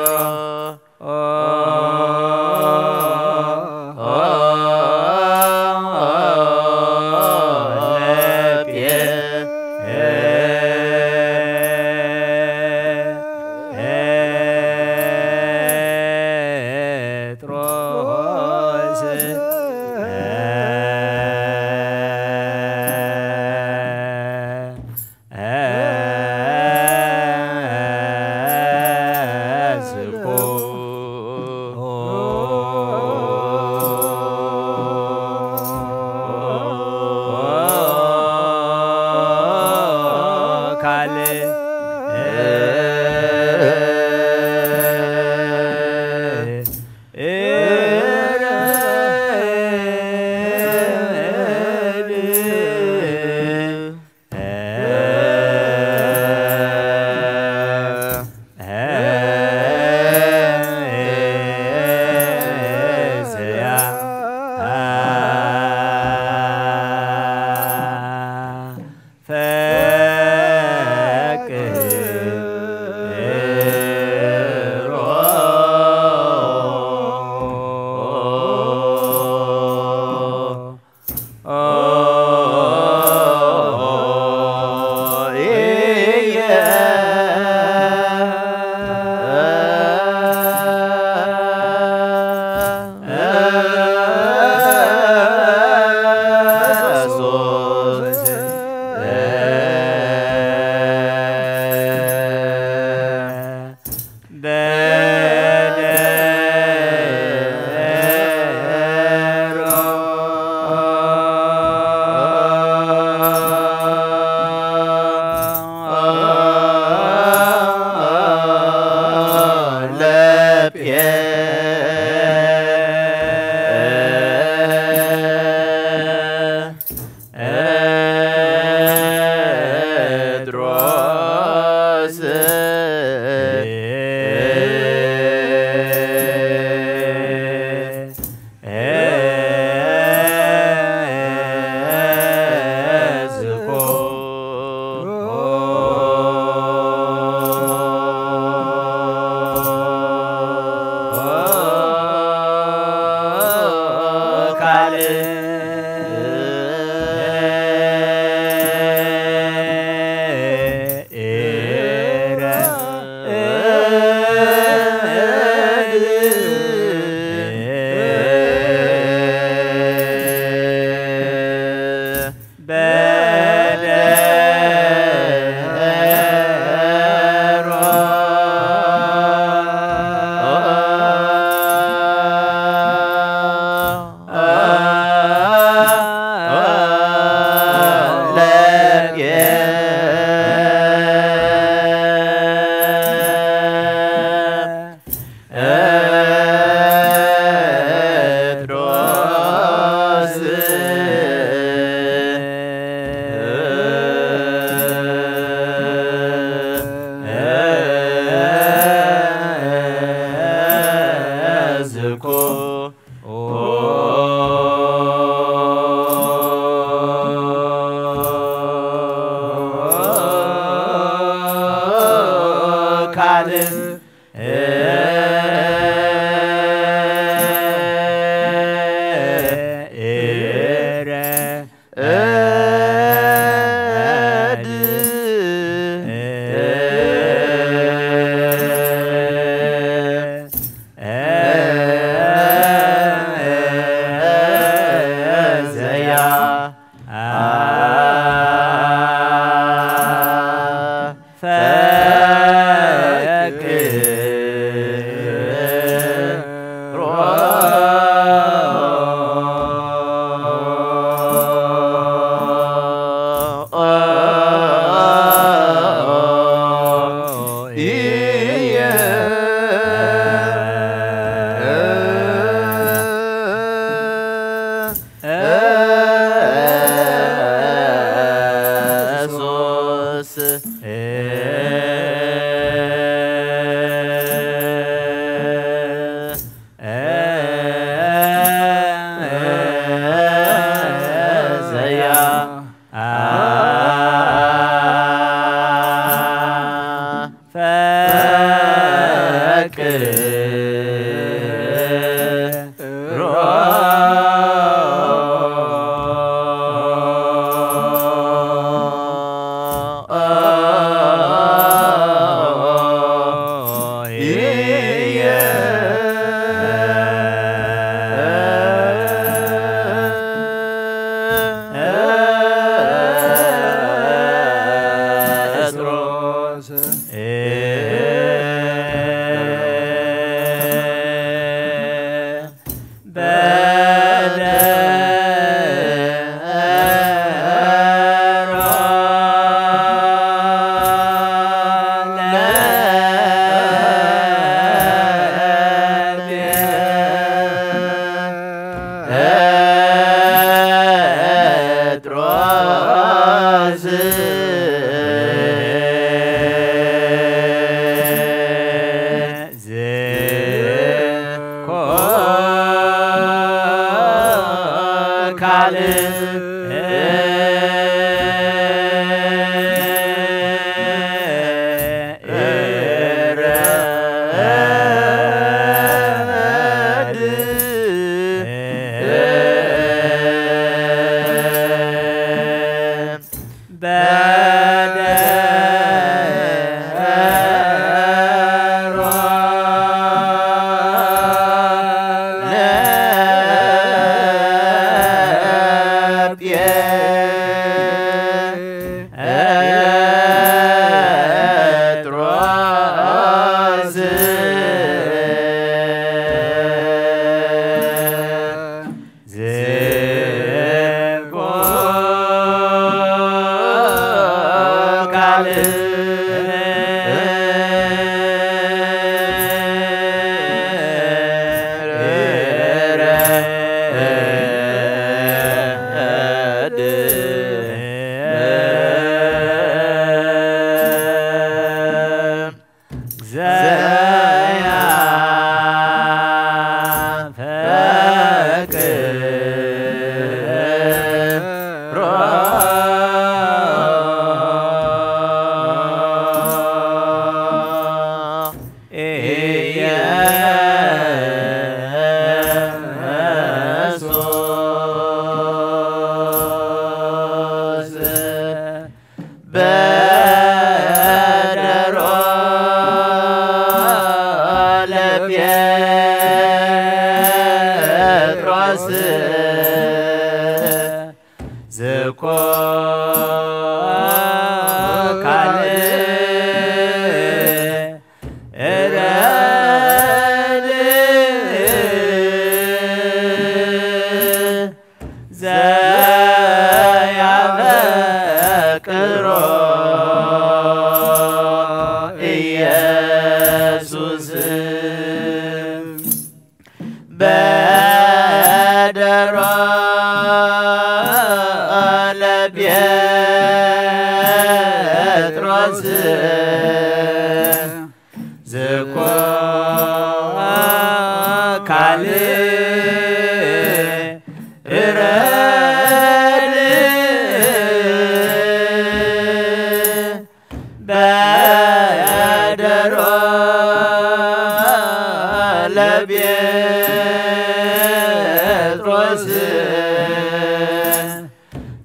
እድ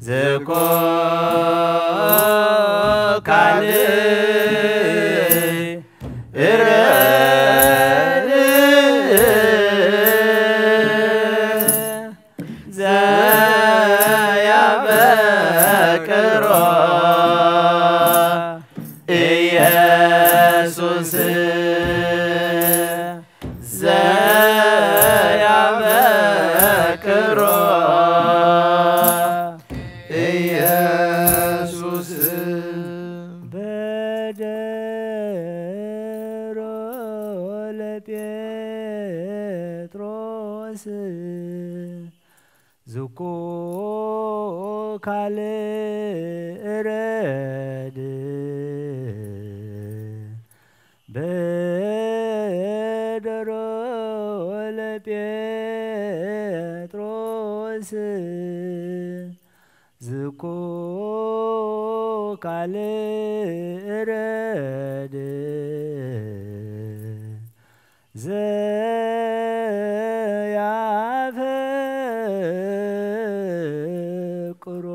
ዘያ ካልእ እረድ ዘያበቅሮ ኢየሱስ ዘያበቅሮ ኢየሱስ በደሮ ለጴጥሮስ ዝኩ ካልእ ረድ በደሮ ለጴጥሮስ ዝኩ ካልእ ረድ ዘያፈቅሮ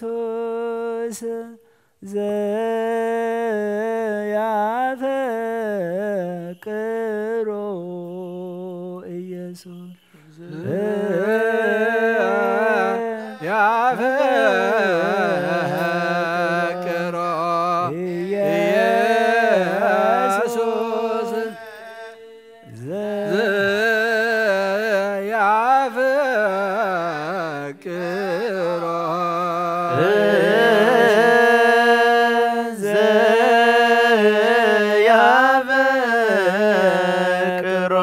ኢየሱስ ዘያፈቅሮ ኢየሱስ ያፈቅሮ ኢየሱስ ዘያፈቅሮ ዘያፈቅሮ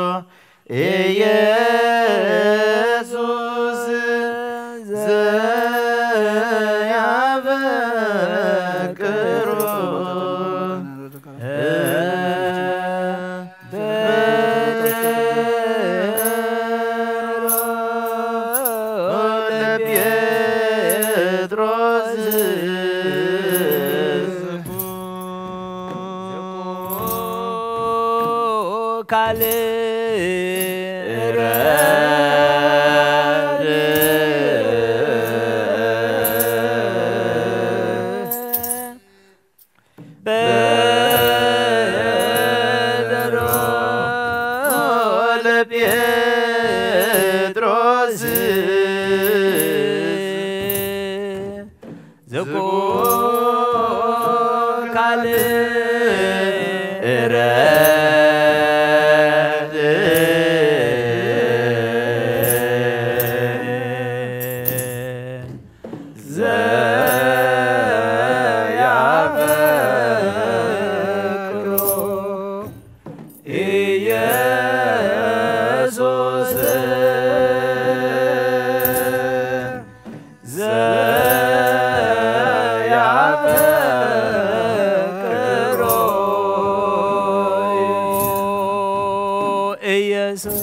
ኢየሱስ ዘያፈቅሮ በደሮ ለጴጥሮስ ካልእ ረድ በደሮ ለጴጥሮስ ዝኩ ካልእ ረድ ዘያፈቅሮ ኢየሱስ ዘያፈቅሮ ኢየሱስ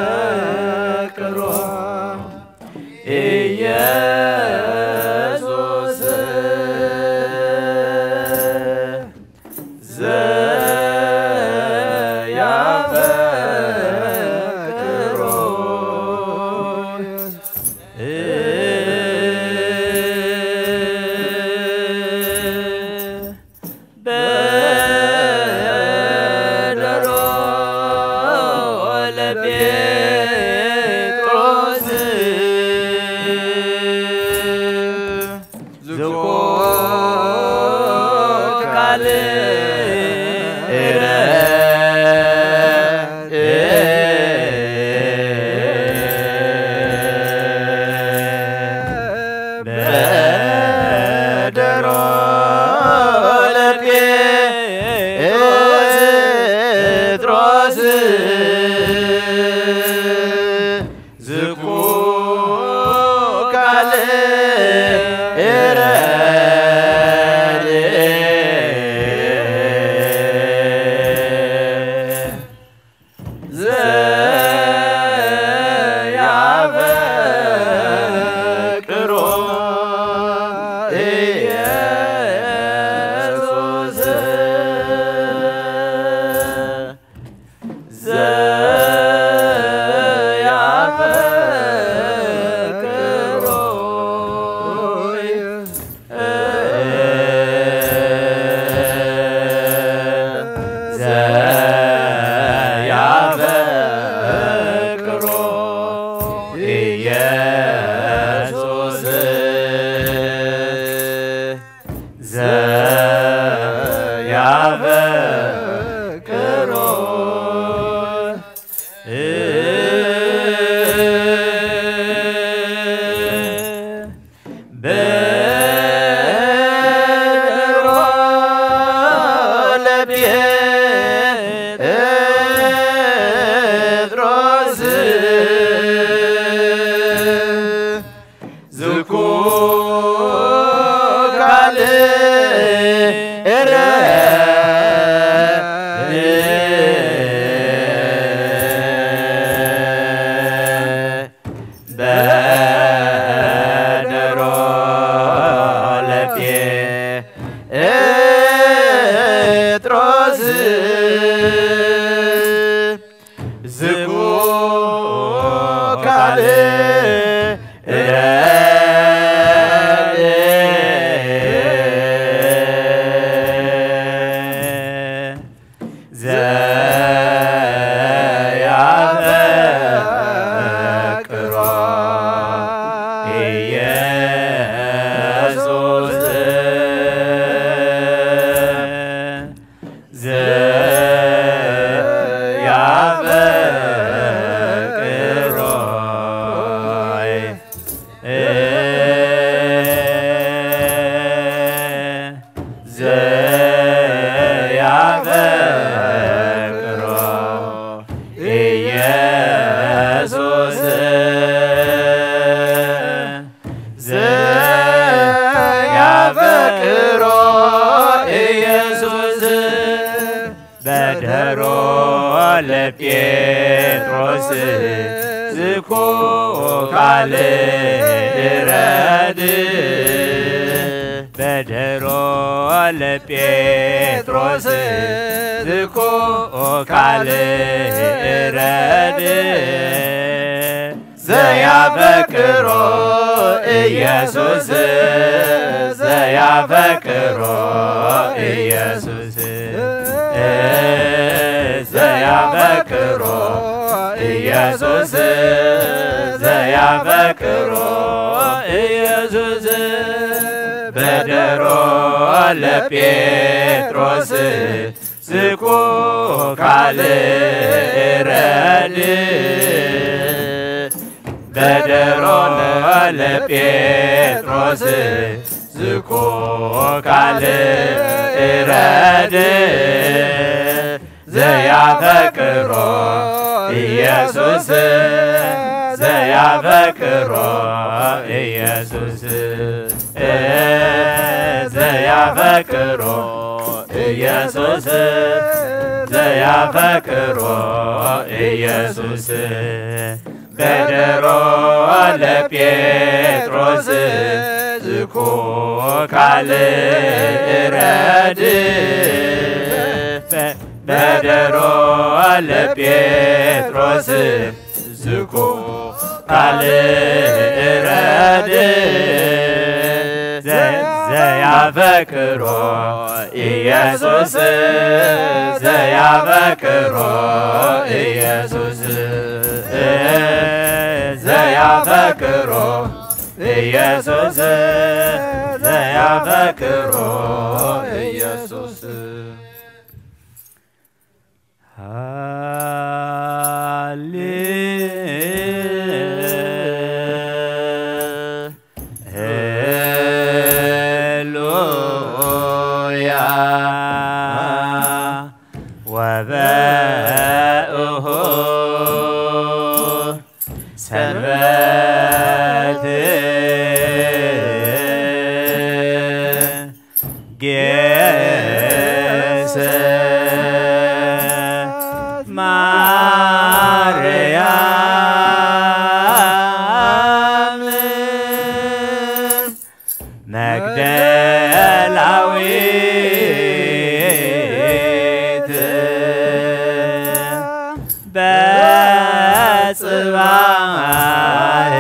ዘያፈቅሮ ኢየሱስ ዘያፈቅሮ በደሮ ለጴጥሮስ ዝኮ ካልእ ረድ በደሮ ለጴጥሮስ ዝኩ ካልእ ረድ ዘያፈቅሮ ኢየሱስ ዘያፈቅሮ በሮ ለጴጥሮስ ዝኩ ካልእ እረ በደሮ ለጴጥሮስ ዝኩ ካልእ እረድ ዘያፈቅሮ ኢየሱስ ዘያፈቅሮ ዘያፈቅሮ ኢየሱስ ዘያፈቅሮ ኢየሱስ በደሮ ለጴጥሮስ ዝኩ ካልእ እረድ በደሮ ለጴጥሮስ ዝኩ ካልእ እረድ ዘያፈቅሮ ኢየሱስ ዘያፈቅሮ ኢየሱስ ዘያፈቅሮ ኢየሱስ ዘያፈቅሮ ኢየሱስ በደሮ ለጴጥሮስ ዝኩ ካልእ ረድ በደሮ ለጴጥሮስ ዝኩ ካልእ ረድ ዘያፈቅሮ ኢየሱስ ዘያፈቅሮ ኢየሱስ ዘያፈቅሮ ኢየሱስ ዘያፈቅሮ ኢየሱስ በደሮ ለጴጥሮስ ዝኩ ካልእ ረድ በደሮ ለጴጥሮስ ዝኩ ካልእ ረድ ዘያፈቅሮ ኢየሱስ ዘያፈቅሮ ኢየሱስ ዘያፈቅሮ ኢየሱስ ዘያፈቅሮ ኢየሱስ ሃሌሉያ ወበእሁ ሰንበት ጌሰ ማርያም መግደላዊት በጽባሕ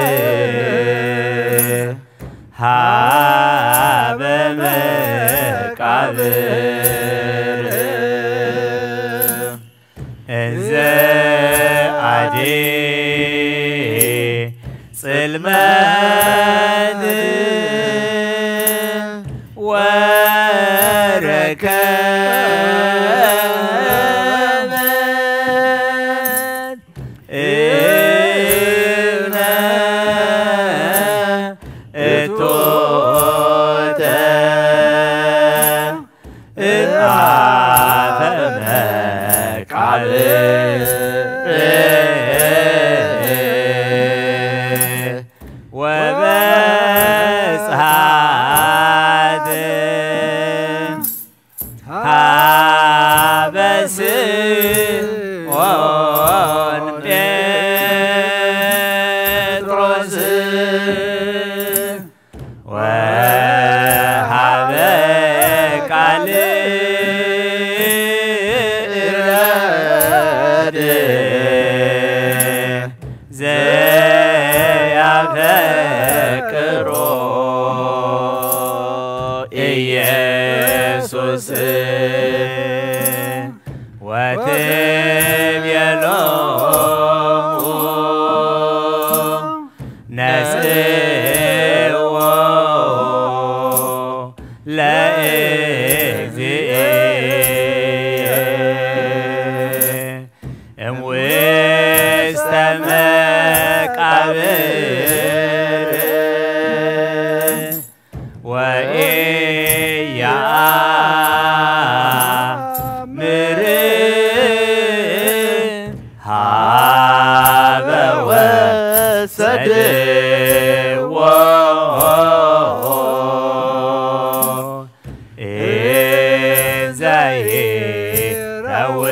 ሀበ መቃብር እንዘ አዲ ጽልመት ወ ረከበት እብነ እቶተ እምአፈ መቃብር ወበጽሐት ሀበ ስምዖን ጴጥሮስ ወሀበ ቃል ረድ ዘያፈቅሮ ኢየሱስ ወትቤሎሙ ነስእዎ ለእግዚእየ እምውስተ መቃብር ወኢያእምር ሀበ ወሰድዎ እንዘ ይረውጾ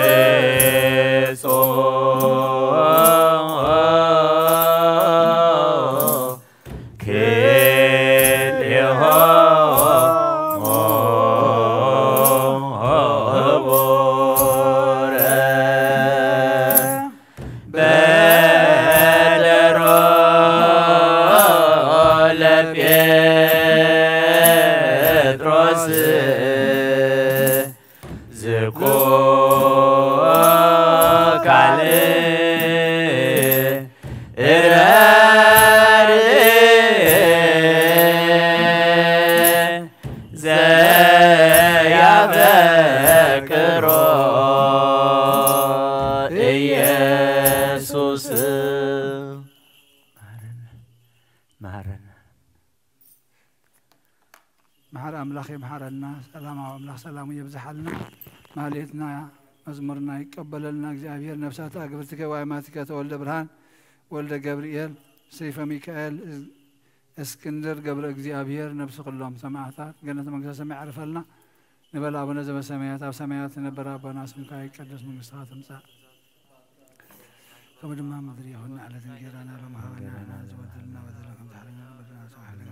ክልኤሆሙ ህቡረ በደሮ ለጴጥሮስ ዝኩ ካልእ እረር ዘያፈቅሮ ኢየሱስ። መሃረና። መሓሪ ኣምላኽ ይምሓረና። ሰላማዊ ኣምላኽ ሰላሙ የብዝሓልና። ማህሌትና መዝሙርና ይቀበለልና እግዚኣብሔር። ነፍሳት ኣግብርትከ ዋይማትከ ተወልደ ብርሃን ወልደ ገብርኤል ሰይፈ ሚካኤል እስክንድር ገብረ እግዚኣብሔር ነፍሲ ኩሎም ሰማዕታት ገነት መንግስተ ሰማይ ያዕርፈልና። ንበል ኣቡነ ዘበሰማያት ኣብ ሰማያት ትነብር ኣቦና ስምካ ይቀደስ መንግስትኻ ትምጻእ ከምኡ ድማ ምድሪ ይኹን። ንዕለት እንጀራና ሎሚ ሃበና፣ ንሕና ዝበደልና በደልና ከም ዝሓለና ንበደልና ንስኻ ሓለና።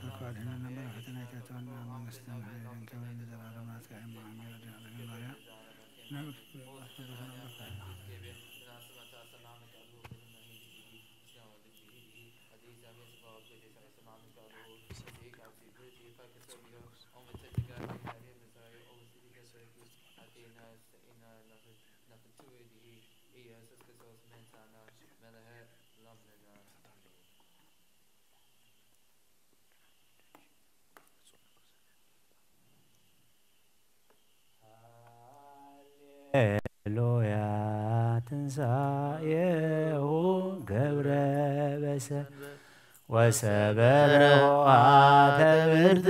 ኣኮ ኣድሕነና እምበር ፈተና ኣይተእትወና፣ መንግስትን ሓይልን ክብርን ንዘለኣለሙ ናትካ እዩ። እሞ ኣሜን። ኣዴና ድንግል ማርያም ናብ ሃሌሉያ ትንሳኤሁ ገብረ በሰንበት ወሰበረ ኆኃተ ብርት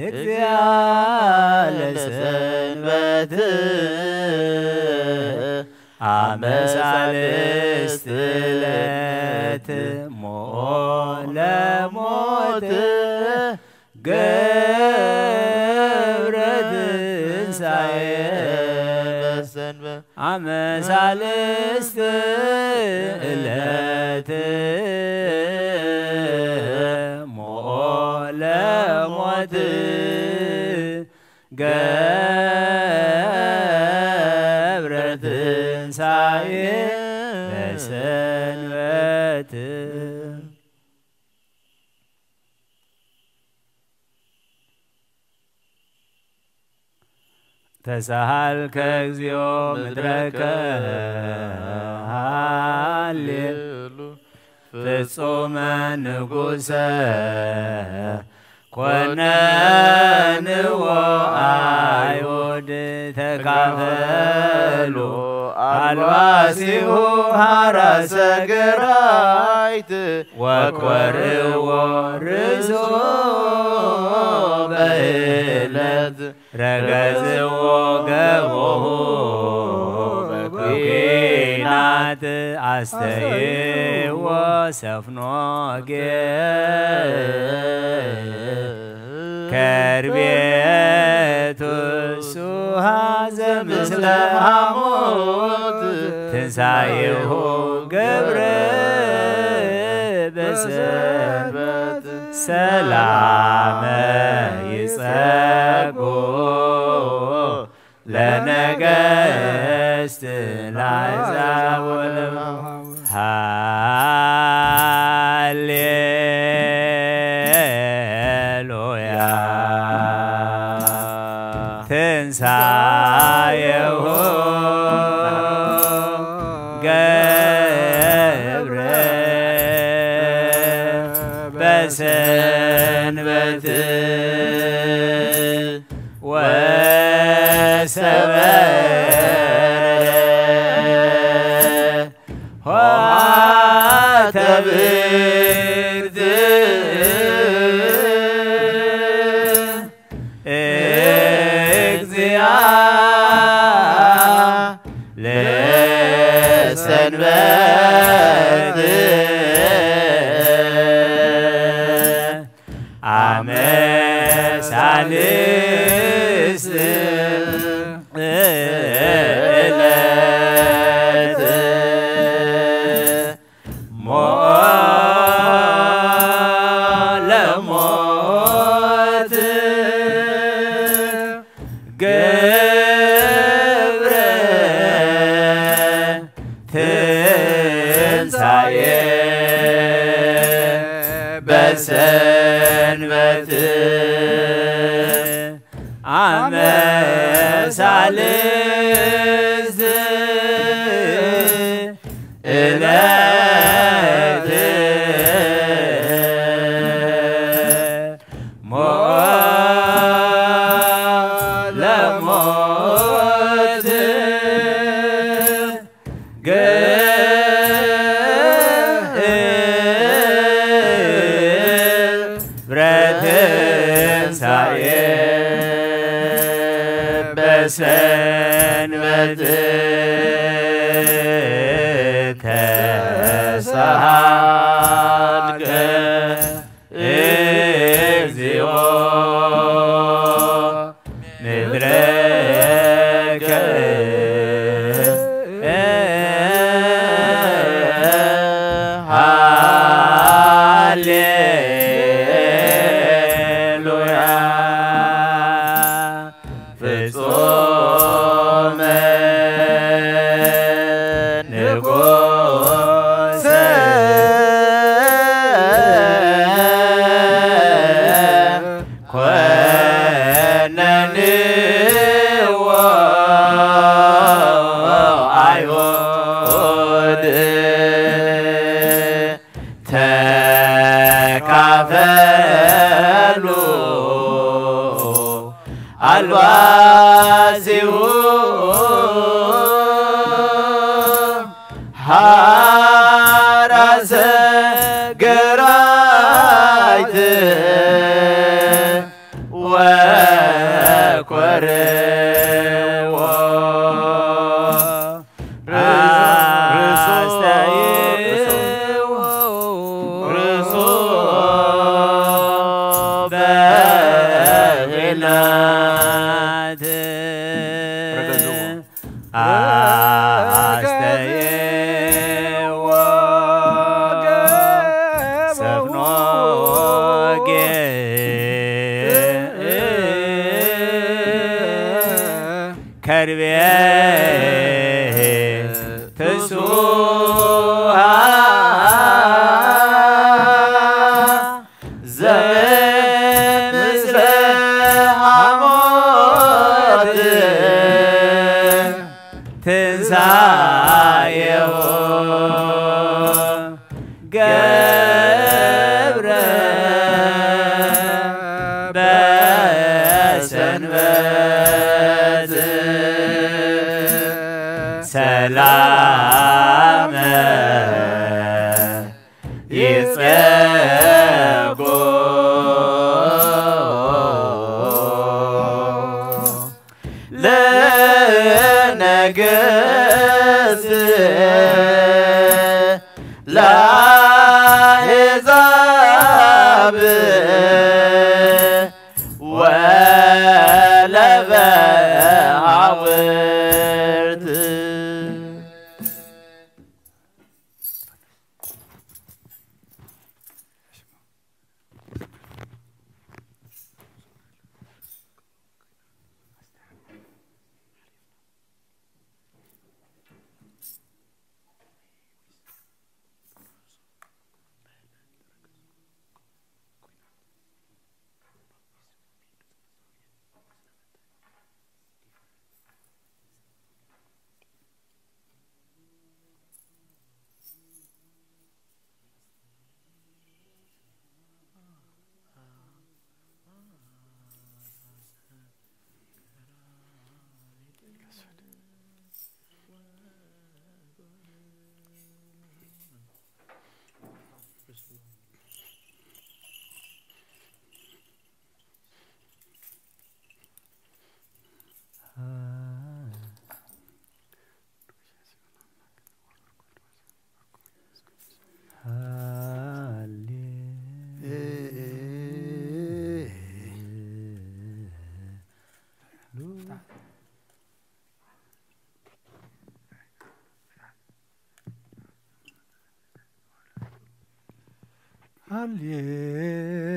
እግዚአ ለሰንበት አመ ሳልስት ዕለት ሞኦ ለሞት ገብረ ትንሳኤ በሰንበት አመ ሳልስት ዕለት ሞኦ ለሞት ገብረ ትንሳኤ በሰንበት። ተሳሃልከ እግዚኦ ምድረከ ሃሌሉ ፍጹመ ንጉሰ ኮነንዎ ኣይሁድ ተካፈሉ ኣልባሲሁ ሃራሰ ገራይት ወኮርዎ ርእሱ በህለት ረገዝዎ ገቦሁ በኩናት ኣስተይዎ ሰፍኖ ከርቤቱ ሱሃ ዘምስለ ሃሞት ትንሳኤሁ ገብረ በሰንበት ሰላመ ይጸጉ ለነገስት ላሕዛብ ወለሃሌሉያ ትንሳኤሁ ገብረ በሰንበት ወሰበረ ኆኃተ ብርት እግዚአ ለሰንበት አመ ሳልስት ዕለት ሞለ ሞት ገብረ ትንሳኤ በሰንበት አመ ሳልስት ዕለት ሞለ ሞት ገብረ ትንሳኤ በሰንበት ተሰሃልከ እግዚኦ ምድረከ ሃሌሉያ ፍጹመ ንጉሰ ኮነንዎ ኣይሁድ ተካፈሉ ኣልባሲሁ ሃራሰ ገራይት ወኮርዎ ርእሶ ርእሶ በህላት ረገዝዎ። አስተየዎ ሰፍኖ ከርቤ ፍሱሃ ዘምስለ ሐሞት ትንሣኤሁ ገብረ ሰንበት ሰላመ ይጸጎ ለነገስ ለአሕዛብ ወለበሃውርት።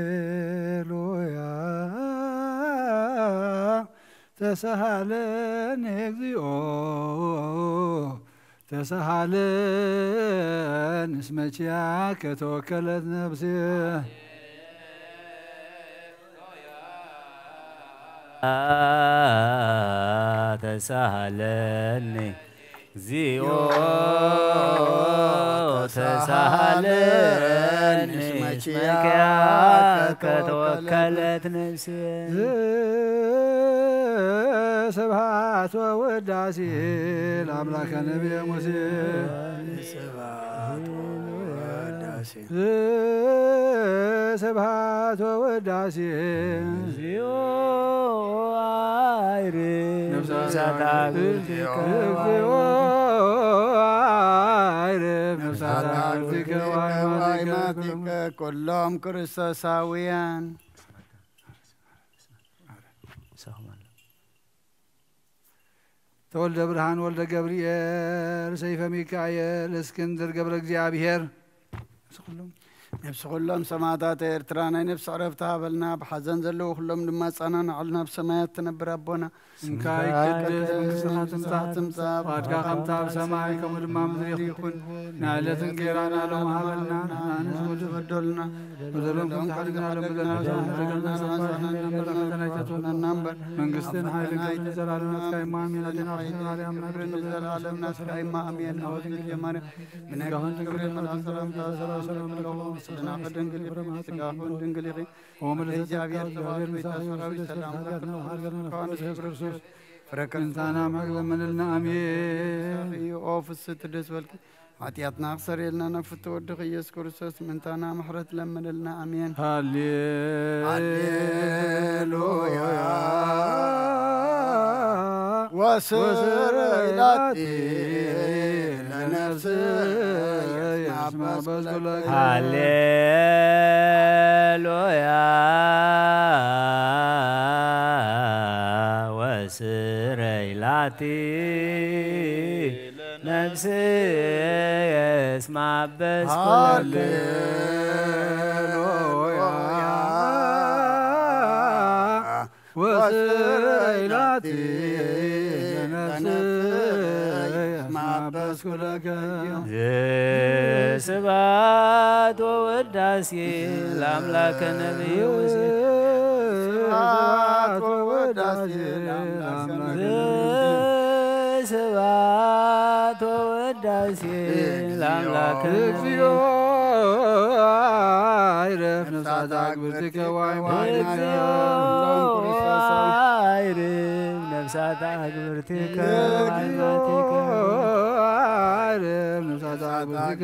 ሃሌሉያ ተሳሃለኒ እግዚኦ ተሳሃለኒ እስመ ኪያከ ተወከለት ነፍሴ። ተሳሃለኒ እግዚኦ ተሳሃለኒ እስመ ኪያከ ተወከለት ነፍሴ። ስብሐት ወውዳሴ ለአምላከ ነቢየ ሙሴ። ስብሐት ወውዳሴ። ስብሐት ወውዳሴ። እግዚኦ አይርህ ነፍሳት አግብርቲከ። እግዚኦ አይርህ ነፍሳት አግብርቲከ ወአይማቲከ ኩሎም ክርስቶሳውያን። ተወልደ ብርሃን ወልደ ገብርኤል ሰይፈ ሚካኤል እስክንድር ገብረ እግዚኣብሔር። ነፍሲ ኩሎም ነፍሲ ኩሎም ሰማዕታት ኤርትራ ናይ ነፍሲ ዕረፍቲ ሃበልና። ብሓዘን ዘለዉ ኩሎም ድማ ኣጸናንዓልና። ኣብ ሰማያት ትነብር ኣቦና ስምካ ይቀደስ፣ መንግስትኻ ትምጻእ፣ ትምጻእ፣ ፍቓድካ ከምታ ኣብ ሰማይ ከምኡ ድማ ምድሪ ይኹን። ናይ ዕለት እንጌራና ሎም ሃበልና፣ ንሕና ንስወድ በደሉና፣ በደሎም ከምታ ሓድግና ሎም በደልና፣ ንስኻ ንበረኸትና እምበር፣ መንግስትን ሓይልን ክብርን ዘለዓለም ናትካ እሞ ኣሜን። ኣዴና ማርያም፣ ናትካ እሞ ኣሜን። ኣወ ድንግል ማርያም፣ ብነጋህን ድንግል መልኣክ ሰላምታ ሰላም ሰላም ለኪ፣ ስጋኺ ድንግል፣ ስጋኺ ድንግል ኢኺ። ኦመ ለዘተካ እግዚአብሔር ሰራዊት ሰላም ለኪ፣ ኃጢአትና ወኃጢአትና ለክርስቶስ ፍረ ከርሥና ምሕረት ለምንልና፣ አሜን። ኦ ፍስሕቲ ደስ በልኪ፣ ኃጢአትና ክሰርየልና ናብ ፍትወ ወድኺ ኢየሱስ ክርስቶስ ምንታና ምሕረት ለምንልና፣ አሜን። ሃሌ ሃሌሉያ ወስረይ ላቲ ለነፍስየ እስመ በዝኩ ለኪ። ሃሌሉያ ወስረይ ላቲ ነፍስየ እስመ በዝኩ ለኪ። ሃሌሉያ ወስረይ ላቲ ለነፍስየ እስመ አበስኩ ለከ። ስብሐት ወውዳሴ ለአምላከ ነቢዩ ሙሴ። ስብሐት ወውዳሴ ለአምላከ ነቢዩ ሙሴ። ስብሐት ወውዳሴ ለአምላከ እግዚኦ። አይረፍ ነፍሳት አግብርቲከ ዋይማቲከ። እግዚኦ ኩሎም ክርስቶስ አይርም ነፍሳት አግብርቲከ ዋይማቲከ። አይረፍ ነፍሳት አግብርቲከ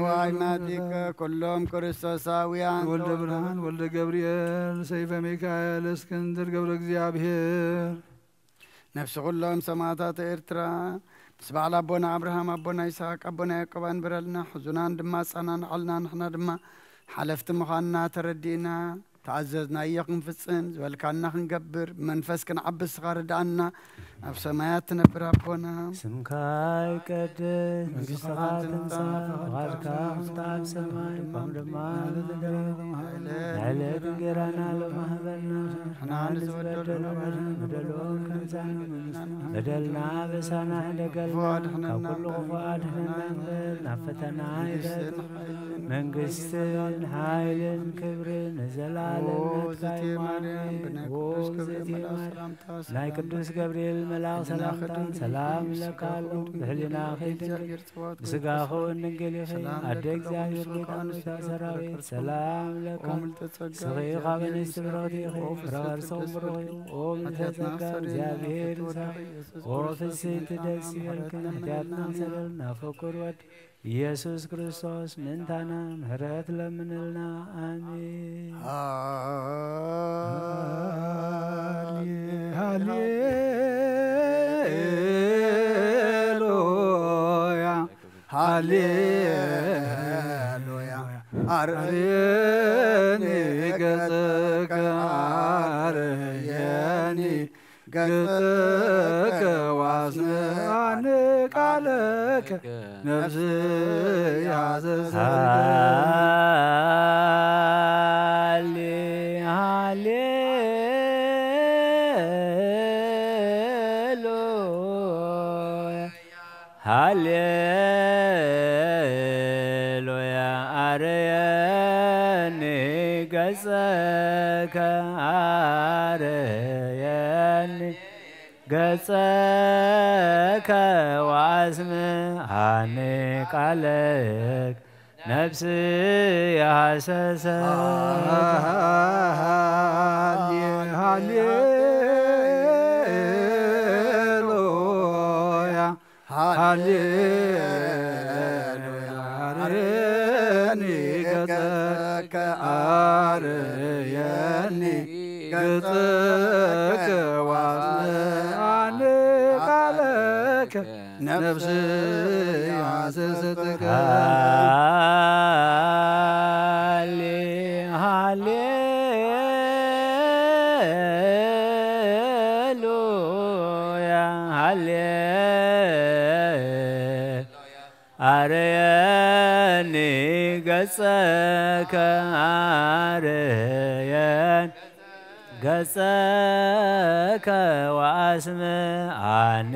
ዋይማቲከ። ኩሎም ክርስቶሳውያን ወልደ ብርሃን ወልደ ገብርኤል ሰይፈ ሚካኤል እስክንድር ገብረ እግዚኣብሔር። ነፍሲ ኩሎም ሰማዕታት ኤርትራ ምስ በዓል ኣቦና ኣብርሃም፣ ኣቦና ይስሐቅ፣ ኣቦና ያዕቆብ ኣንብረልና፣ ሕዙናን ድማ ኣጸናንዓልና። ንሕና ድማ ሓለፍቲ ምዃንና ተረዲእና፣ ተኣዘዝናዮ ክንፍጽም፣ ዝበልካና ክንገብር፣ ብመንፈስ ክንዓቢ ንስኻ ርድኣና። ኣብ ሰማያት ትነብር ኣቦና። ስምካ ይቀደስ፣ መንግስትኻ ትምጻእ፣ ፍቓድካ ትምጻእ፣ ኣብ ሰማይ ከም ድማ ኣብ ምድሪ። ዕለት እንጀራና ሎሚ ሃበና፣ ንሕና ንዝበደሉና በደልና ኣበሳና ሕደገልና፣ ካብ ኩሉ ክፉእ ኣድሕነና እምበር፣ ናብ ፈተና ኣይተእትወና። መንግስትን ሓይልን ክብርን ንዘለኣለም ናትካ እዩ። ኣሜን። ኦ ዘቴ ማርያም፣ ናይ ቅዱስ ገብርኤል መልኣኽ ሰላምታ ሰላም እብለካ ኣለኹ። ብሕሊናኺ ድንግል፣ ብስጋኺ እውን ድንግል ኢኺ። ኣደ እግዚኣብሔር፣ ቤት ኣንስቶ ሰራዊት ሰላም እብለካ። ንስኺ ካብ ኣንስቲ ብርኽቲ ኢኺ፣ ፍረ ከርሲ እውን ብሩኽ እዩ። ኦ ምልዕተ ጸጋ፣ እግዚኣብሔር ምሳኺ። ኦ ፍስሕቲ ደስ ይበልኪ፣ ኃጢኣትና ሰረልና ፍቁር ወድ ኢየሱስ ክርስቶስ ምእንታና ምሕረት ለምንልና። ኣሜን። ሃሌ-፣ ሃሌሉያ፣ ሃሌሉያ። አርእየኒ ገጸከ፣ አርእየኒ ገጸከ ወአስምዓኒ ቃለከ፣ ነፍስየ ሐሰሰት። ሃሌ-፣ ሃሌሉያ፣ ሃሌሉያ። አርእየኒ ገጸከ፣ አርእየኒ ገጸከ ወአስምዓኒ ቃለከ፣ ነፍስየ ሐሰሰት። ሃሌ-፣ ሃሌሉያ፣ ሃሌሉያ። አርእየኒ ገጸከ፣ አርእየኒ ገጸከ ወአስምዓኒ ቃለከ፣ ነፍስየ ሐሰሰት። ሃሌ-፣ ሃሌ-፣ ሃሌሉያ፣ ሃሌ-፣ አርእየኒ ገጸከ፣ አርእየኒ ገጸከ ወአስምዓኒ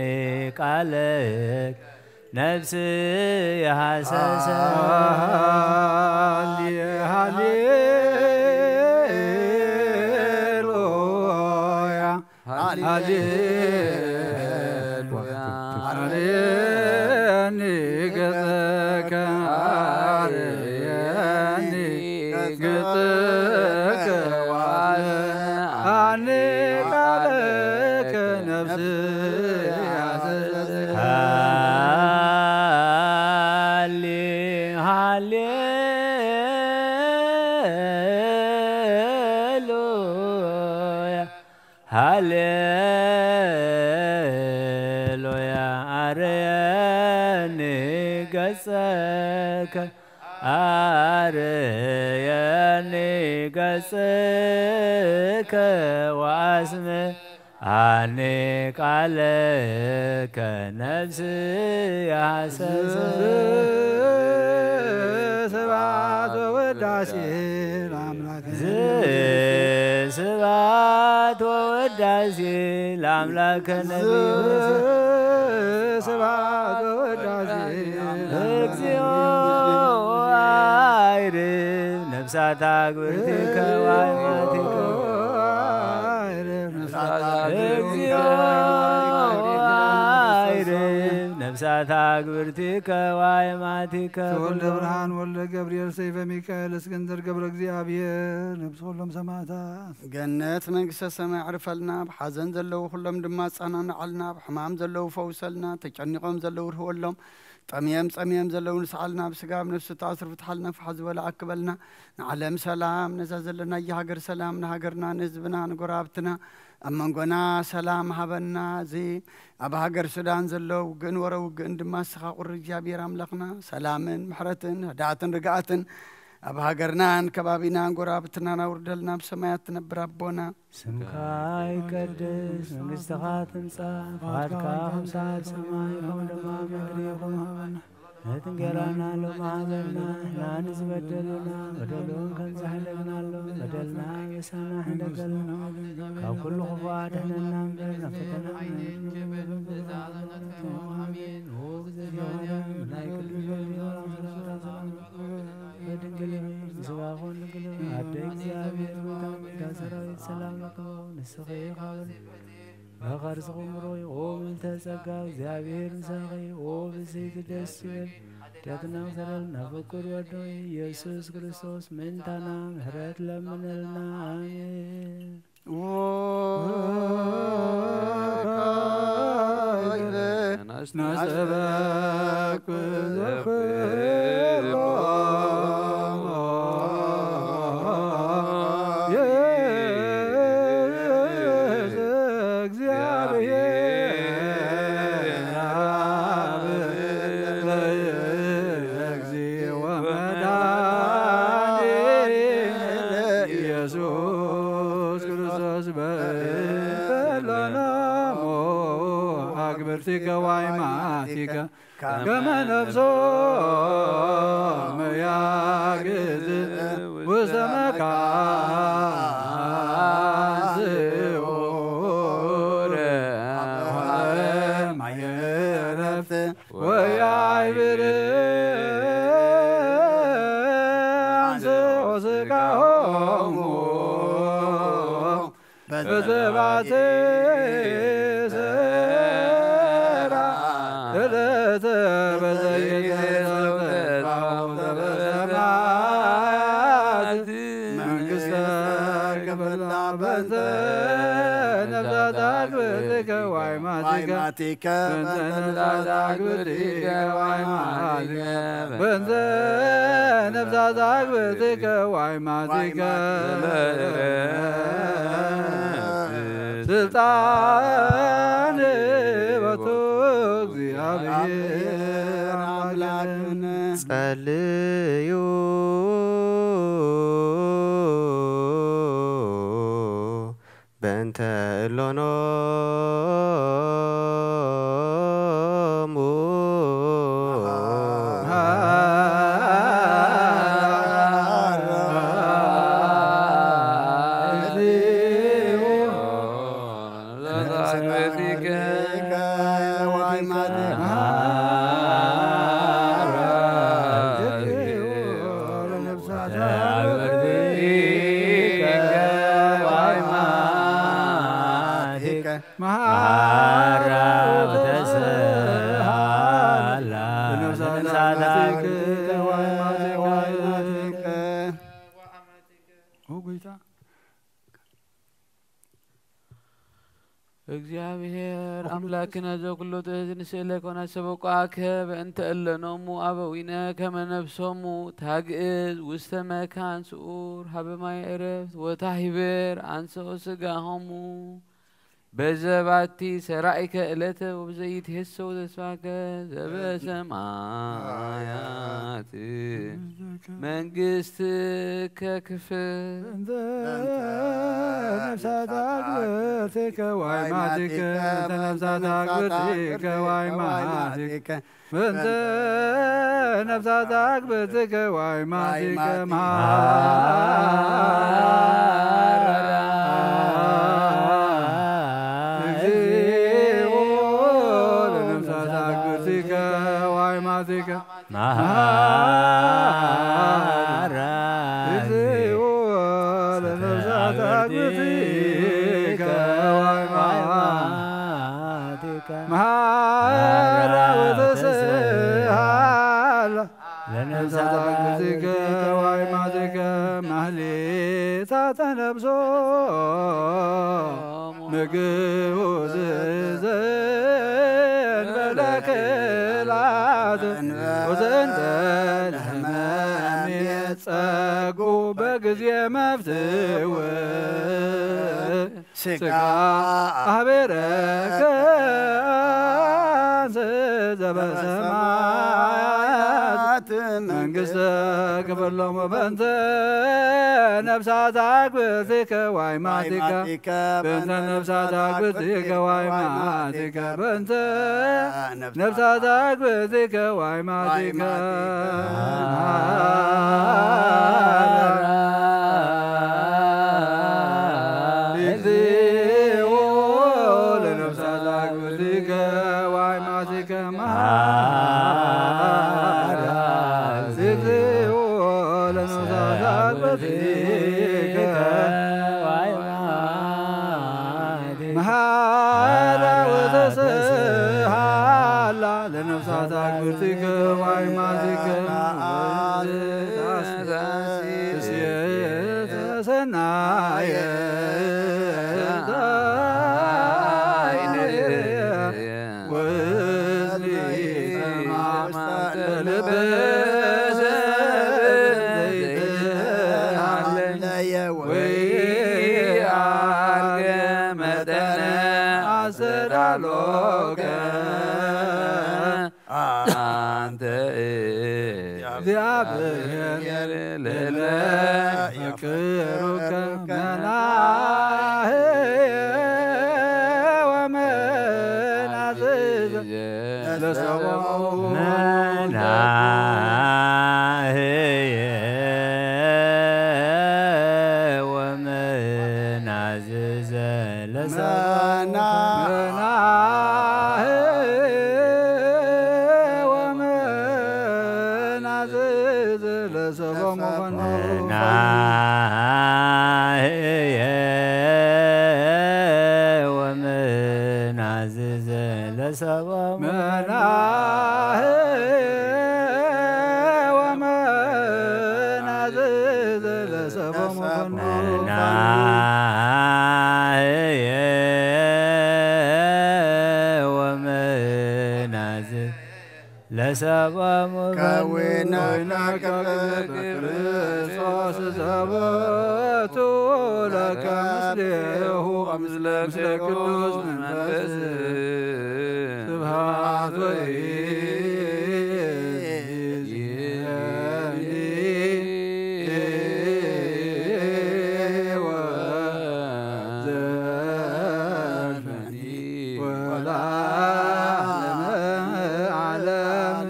ቃለከ፣ ነፍስየ ሐሰሰት። ሃሌ-፣ ሃሌሉያ፣ ሃሌሉያ። አርእየኒ ገጸከ፣ አርእየኒ ገጸከ ወአስምዓኒ ቃለከ፣ ነፍስየ ሐሰሰት። ሃሌ-፣ ሃሌሉያ፣ ሃሌሉያ። አርእየኒ ገጸከ፣ አርእየኒ ገጸከ ወአስምዓኒ ቃለከ፣ ነፍስየ ሐሰሰት። ስብሐት ወውዳሴ ለአምላክ። ስብሐት ወውዳሴ ለአምላከ ነቢዩ። ስብሐት ወውዳሴ እግዚኦ አይርም ነፍሳት አግብርቲከ ወአሕዋቲከ። እግዚኦ አይርም ምሳታ ግብርቲከ ዋይማቲከ ተወልደ ኩሎ ብርሃን ወልደ ገብርኤል ሰይፈ ሚካኤል እስክንድር ገብረ እግዚኣብሔር ነብስ ኩሎም ሰማዕታት ገነት መንግስተ ሰማይ ዕርፈልና። ብሓዘን ዘለዉ ኩሎም ድማ ኣጸናንዓልና። ብሕማም ዘለዉ ፈውሰልና። ተጨኒቖም ዘለዉ ርህወሎም። ጠምየም ጸምየም ዘለዉ ንስዓልና። ብስጋ ብነፍሲ ተኣስሩ ፍትሓልና። ፋሕ ዝበለ ኣክበልና። ንዓለም ሰላም፣ ነዛ ዘለናያ ሃገር ሰላም፣ ንሃገርና፣ ንህዝብና፣ ንጎረባብትና፣ ኣብ መንጎና ሰላም ሃበና። እዚ ኣብ ሃገር ሱዳን ዘሎ ውግእን ወረ ውግእን ድማ ንስኻ ቁሪ እግዚኣብሔር ኣምላኽና ሰላምን ምሕረትን ህድኣትን ርግኣትን ኣብ ሃገርናን ከባቢናን ጎረባብትናን ኣውርደልና። ኣብ ሰማያት ትነብር ኣቦና፣ ስምካ ይቀደስ፣ መንግስትኻ ትምጻእ፣ ፍቓድካ ከምቲ ኣብ ሰማይ ከምኡ ድማ ኣብ ምድሪ ይኹን። ሃበና። ነቲ እንጌራና ሎሚ ሃበና፣ ንሕና ንዝበደሉና በደሎም ከም ዝሕለግናሎም በደልና ኣበሳና ሕደገልና፣ ካብ ኩሉ ክፉእ ኣድሕነና እምበር ናብ ፈተና ኣይንእቶ። ኣሜን። ኦ ግዜ ዘመነ ናይ ቅዱስ ጊዮርጊስ ሰላም ሰላም በድንግል ምስጋኹን ድንግል ኣደ እግዚኣብሔር ጎይታ ጎይታ ሰራዊት ሰላም ለኪ ንስኺ ካብ በኸርሲ ቁምሮ ኦ ምልተ ጸጋ እግዚኣብሔር ምሳኺ ኦ ብስይቲ ደስ ይበል። ኃጢአትና ይቅር በለን ፍቁር ወዶ ኢየሱስ ክርስቶስ ምእንታና ምሕረት ለምነልና። ኣሜን። ወካዕበ ናስተበኩ ዘክሮ ኢየሱስ ክርስቶስ በለናሞ አግብርቲከ ዋይማቲከ ከመ ነፍሶ መያግዝ ውስተ መካን ስዑር ማየ ዕረፍት ወያዕብር አንስኦ ስጋሆሙ በዘባቴ ሰራ እለተ በዘይተ ሰማያት መንግስተ ክፍላ በንተ ነፍሳት አግብርቲከ ዋይማቲከ በንተ ነፍሳት አግብርቲከ ዋይማቲከ በንተ ነፍሳት አግብርቲከ ዋይማቲከ ስልጣን በቱ እግዚአብሔር አምላክነ ጸልዩ በእንተ እሎኖሙ መሃራ ወተስሃላ ለነፍሳትከ ወአመትከ። ኦ ጎይታ። እግዚኣብሔር አምላክነ ዘኩሉ ትእዝ ንስእለከ ወነሰበቋከ በእንተ እለኖሙ አበዊነ ከመ ነፍሶሙ ታግእዝ ውስተ መካን ስዑር ሀበ ማይ ዕረፍት ወታሂብር አንስኦ ስጋሆሙ በዘባቲ ሰራይከ እለተ ወብዘይትሄሰው ተስፋከ ዘበሰማያት መንግስትከ ክፍል። በእንተ ነፍሳት አግብርቲከ ዋይማቲከ፣ በእንተ ነፍሳት አግብርቲከ ዋይማቲከ፣ በእንተ ነፍሳት አግብርቲከ ዋይማቲከ መሃራ እግዚኦ ለነፍሳት አግብርቲከ ዋይማቲከ መሃራ እግዚኦ ለነፍሳት አግብርቲከ ዋይማቲከ መሃራ ወተ ለነፍሳት አግብርቲከ ወአይማቲከ ማህሌታተ ነፍሶ ምግቡ ዘእንበለ ክላት ወዘእንበለ ሕማም የጸጉ በጊዜ መፍትው ስጋ አህቤረከ አንስ ዘበሰማያት መንግስተ ክብር ሎሙ በእንተ ነፍሳት አግብርቲከ ወአይማቲከ በእንተ ነፍሳት አግብርቲከ ወአይማቲከ በእንተ ነፍሳት አግብርቲከ ወአይማቲከ እግዚኦ ለነፍሳት አግብርቲከ ወአይማቲከ መሐራ እግዚኦ ለነፍሳት አግብርቲከ መሐራ ወተስሃላ ለነፍሳት አግብርቲከ ወአይማቲከ ሰናየ አስተዳሎከ አንተ እግዚአብሔር ልዕለ ያፍቅሩከ መናህየ ወመናዝዘ ለሰቦሙ መናህየ ወመናዝዘ ለሰቦሙ መናህየ ወመናዝዘ ለሰቦሙ መናህየ ወመናዝዘ ለሰቦሙ መናህየ ወመናዝዘ ለሰቦሙ መናህየ ወመናዝዘ ለሰቦሙ ከዊነ ከዊነ ከክርስቶስ ዘበቱ ለከ ምስሌሁ ምስለ ቅዱስ መንፈስ ስብሐት ወይእዜኒ ወዘልፈኒ ወለዓለመ ዓለም።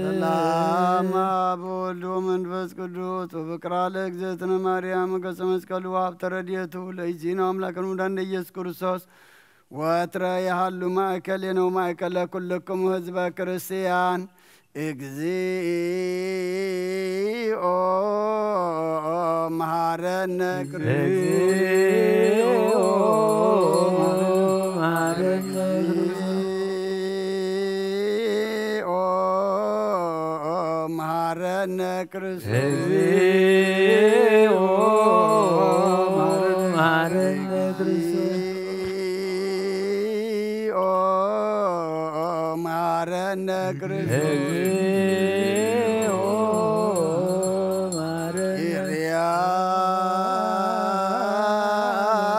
ሰላም አብ ወልድ ወመንፈስ ቅዱስ ወፍቅራ ለእግዝእትነ ማርያም ገጸ መስቀሉ ሀብተ ረድኤቱ ለእግዚእነ አምላክነ ወመድኃኒነ ኢየሱስ ክርስቶስ ወትረ የሃሉ ማእከሌነ ወማእከለ ኩልክሙ ህዝበ ክርስቲያን። እግዚኦ መሐረነ ክርስቶስ። እግዚኦ መሐረነ ክርስቶስ። እግዚኦ መሐረነ ክርስቶስ። እግዚኦ መሐረነ ክርስቶስ። እግዚኦ መሐረነ ኪርያ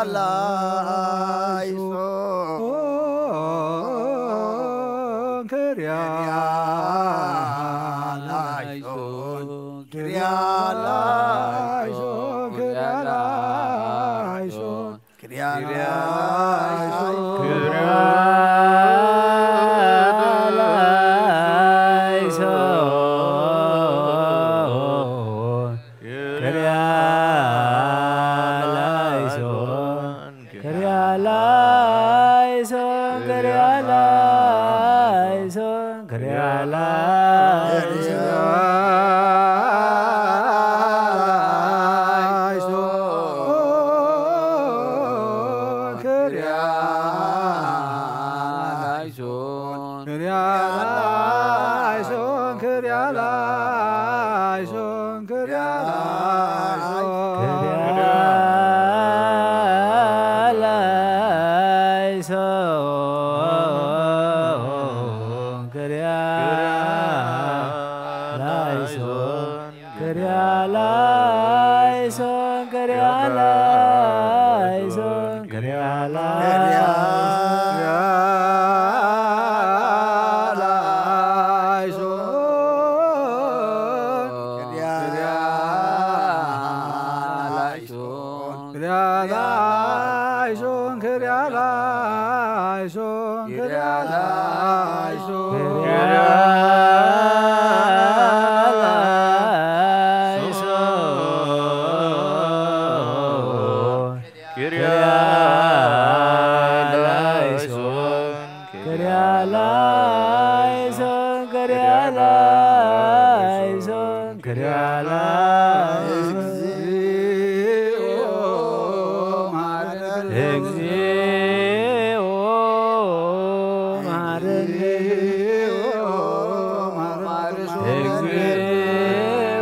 ላይሶ ኪርያ ላይሶን ኪርያ ላይሶን ኪርያ ላይሶን ኪርያ ላይሶን ኪርያ ላይሶን ላይሶን ክርያ ላይሶን ክርያ ላይሶን ክርያ ላይሶን ክርያ ላይሶን ክርያ ላይሶን ክርያ ላይሶን ክርያ ላይሶን ክርያ ላይሶን ክርያ ላይሶን እግዚኦ መሐረነ። እግዚኦ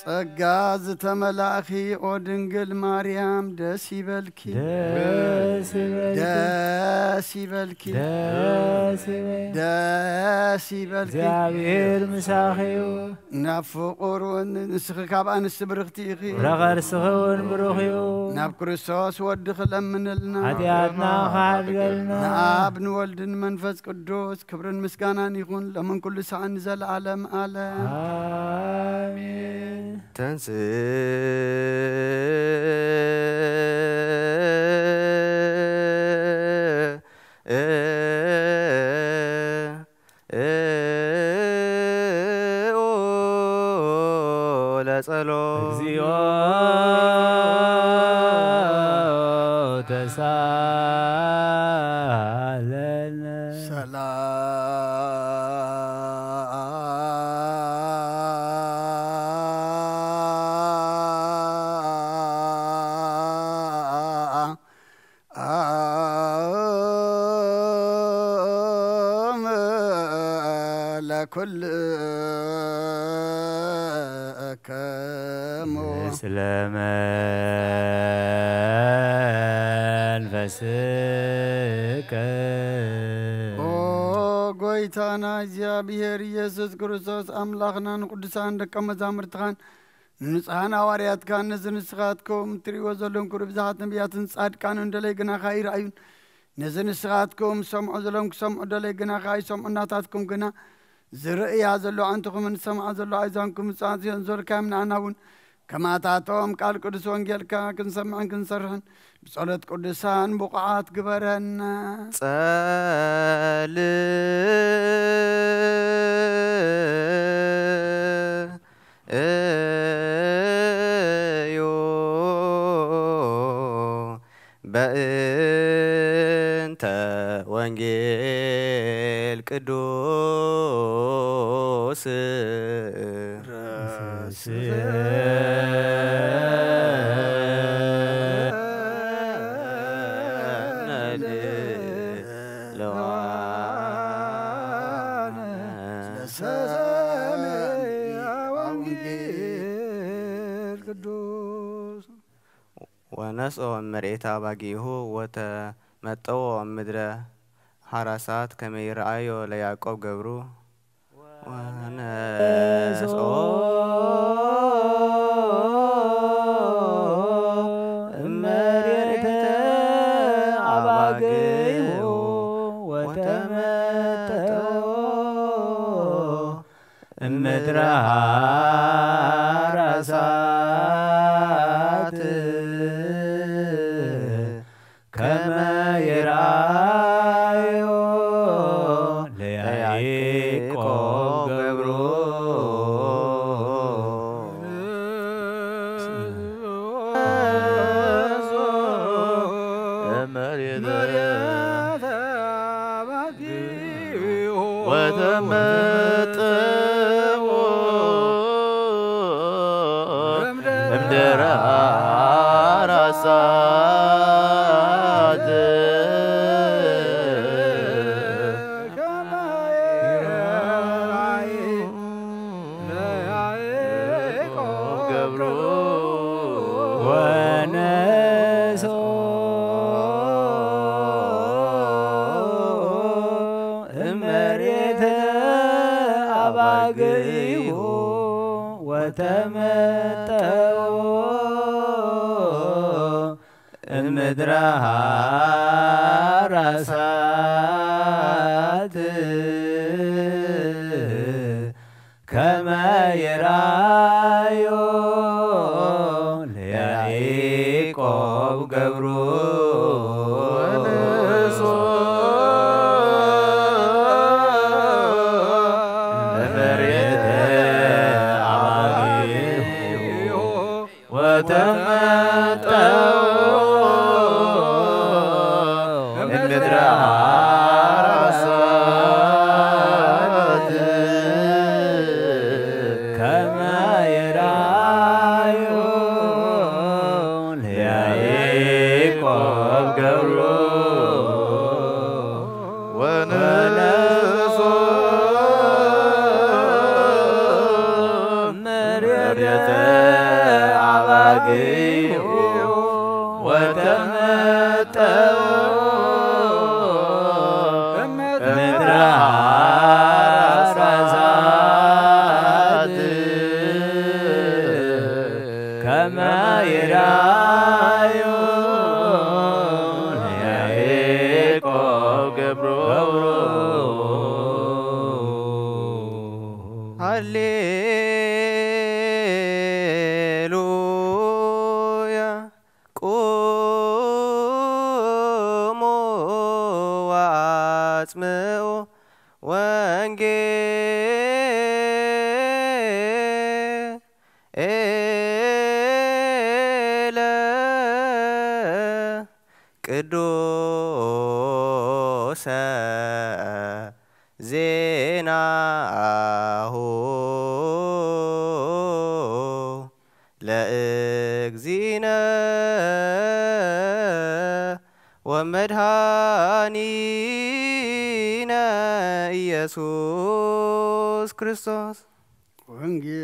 ጸጋ ዝተመላእኺ ኦ ድንግል ማርያም ደስ ይበልኪ። ደስ ይበልኪ። ደስ ይበልኪ። ደስ ይበልኪ። ደስ ይበልኪ። እግዚኣብሔር ምሳኺ እዩ። ናብ ፍቑር እውን ንስኺ ካብ ኣንስቲ ብርኽቲ ኢኺ። ፍረ ከርስኺ እውን ብሩኽ እዩ። ናብ ክርስቶስ ወድኺ ለምንልና። ሓጢኣትና ክሓድገልና። ንኣብ ንወልድን መንፈስ ቅዱስ ክብርን ምስጋናን ይኹን ሎምን ኩሉ ሰዓን ንዘለዓለም ኣለም። ኣሜን። ተንስ ለጸሎ እግዚኦ ተሳለነ። ሰላም ለኩልክሙ። ምስለ መንፈስከ። ኦ ጎይታና እግዚኣብሔር ኢየሱስ ክርስቶስ ኣምላኽና ንቅዱሳን ደቀ መዛሙርትኻን ንንጹሓን ሃዋርያትካን ነዚ ንስኻትኩም እትርእይዎ ዘለኹም ክብሪ ብዙሓት ነቢያትን ጻድቃንን ደለይ ግናኻ ኣይረኣዩን። ነዚ ንስኻትኩም ዝሰምዑ ዘለኹም ክሰምዑ ደለይ ግናኻ ኣይሰምዑን። ናታትኩም ግና ዝርእያ ዘሎ ኣዕንትኹምን ዝሰምዓ ዘሎ ኣእዛንኩም ምጽኣት ዘንዞርካዮም ንኣና እውን ከማታቶም ቃል ቅዱስ ወንጌልካ ክንሰምዕን ክንሰርሕን ብጸሎት ቅዱሳን ብቑዓት ግበረና። ጸል እዩ በእንተ ወንጌል ቅዱስ። ወነስኦ እመርኤታ ባጊሁ ወተመጠዎ ምድረ ሓራሳት ከመ ይረኣዮ ለያዕቆብ ገብሩ። ወነስኦ እመርኤተ ኣባጊሁ ወተመጠዎ እምድረ ሓራሳት ከመ ይርኣዮ ለያኢ ያዕቆብ ገብሩ መሬተ ወተመጠዎ እምድረ አራሳት ገብሩ ወነሶ እመሬተ አባግሁ ወተመጠዎ እምድረ ሐራሳት ከመ ይራዮ ለያዕቆብ ገብሩ ወንሶ እመሬተ አባግሁ ወተመጠው እምድረ አራሳት ከመ ይራዮ ለያዕቆብ ገብሩ ወነሶ መሬተ አባግሁ ወተመጠው እምድረ አራሳት ከመ ይራዮ ለያዕቆብ ገብሩ። ሃሌሉያ። ቁሙ ወአጽምዑ ወንጌለ ቅዱሰ ዜናሁ ለእግዚእነ ወመድኃኒነ ኢየሱስ ክርስቶስ። ወንጌል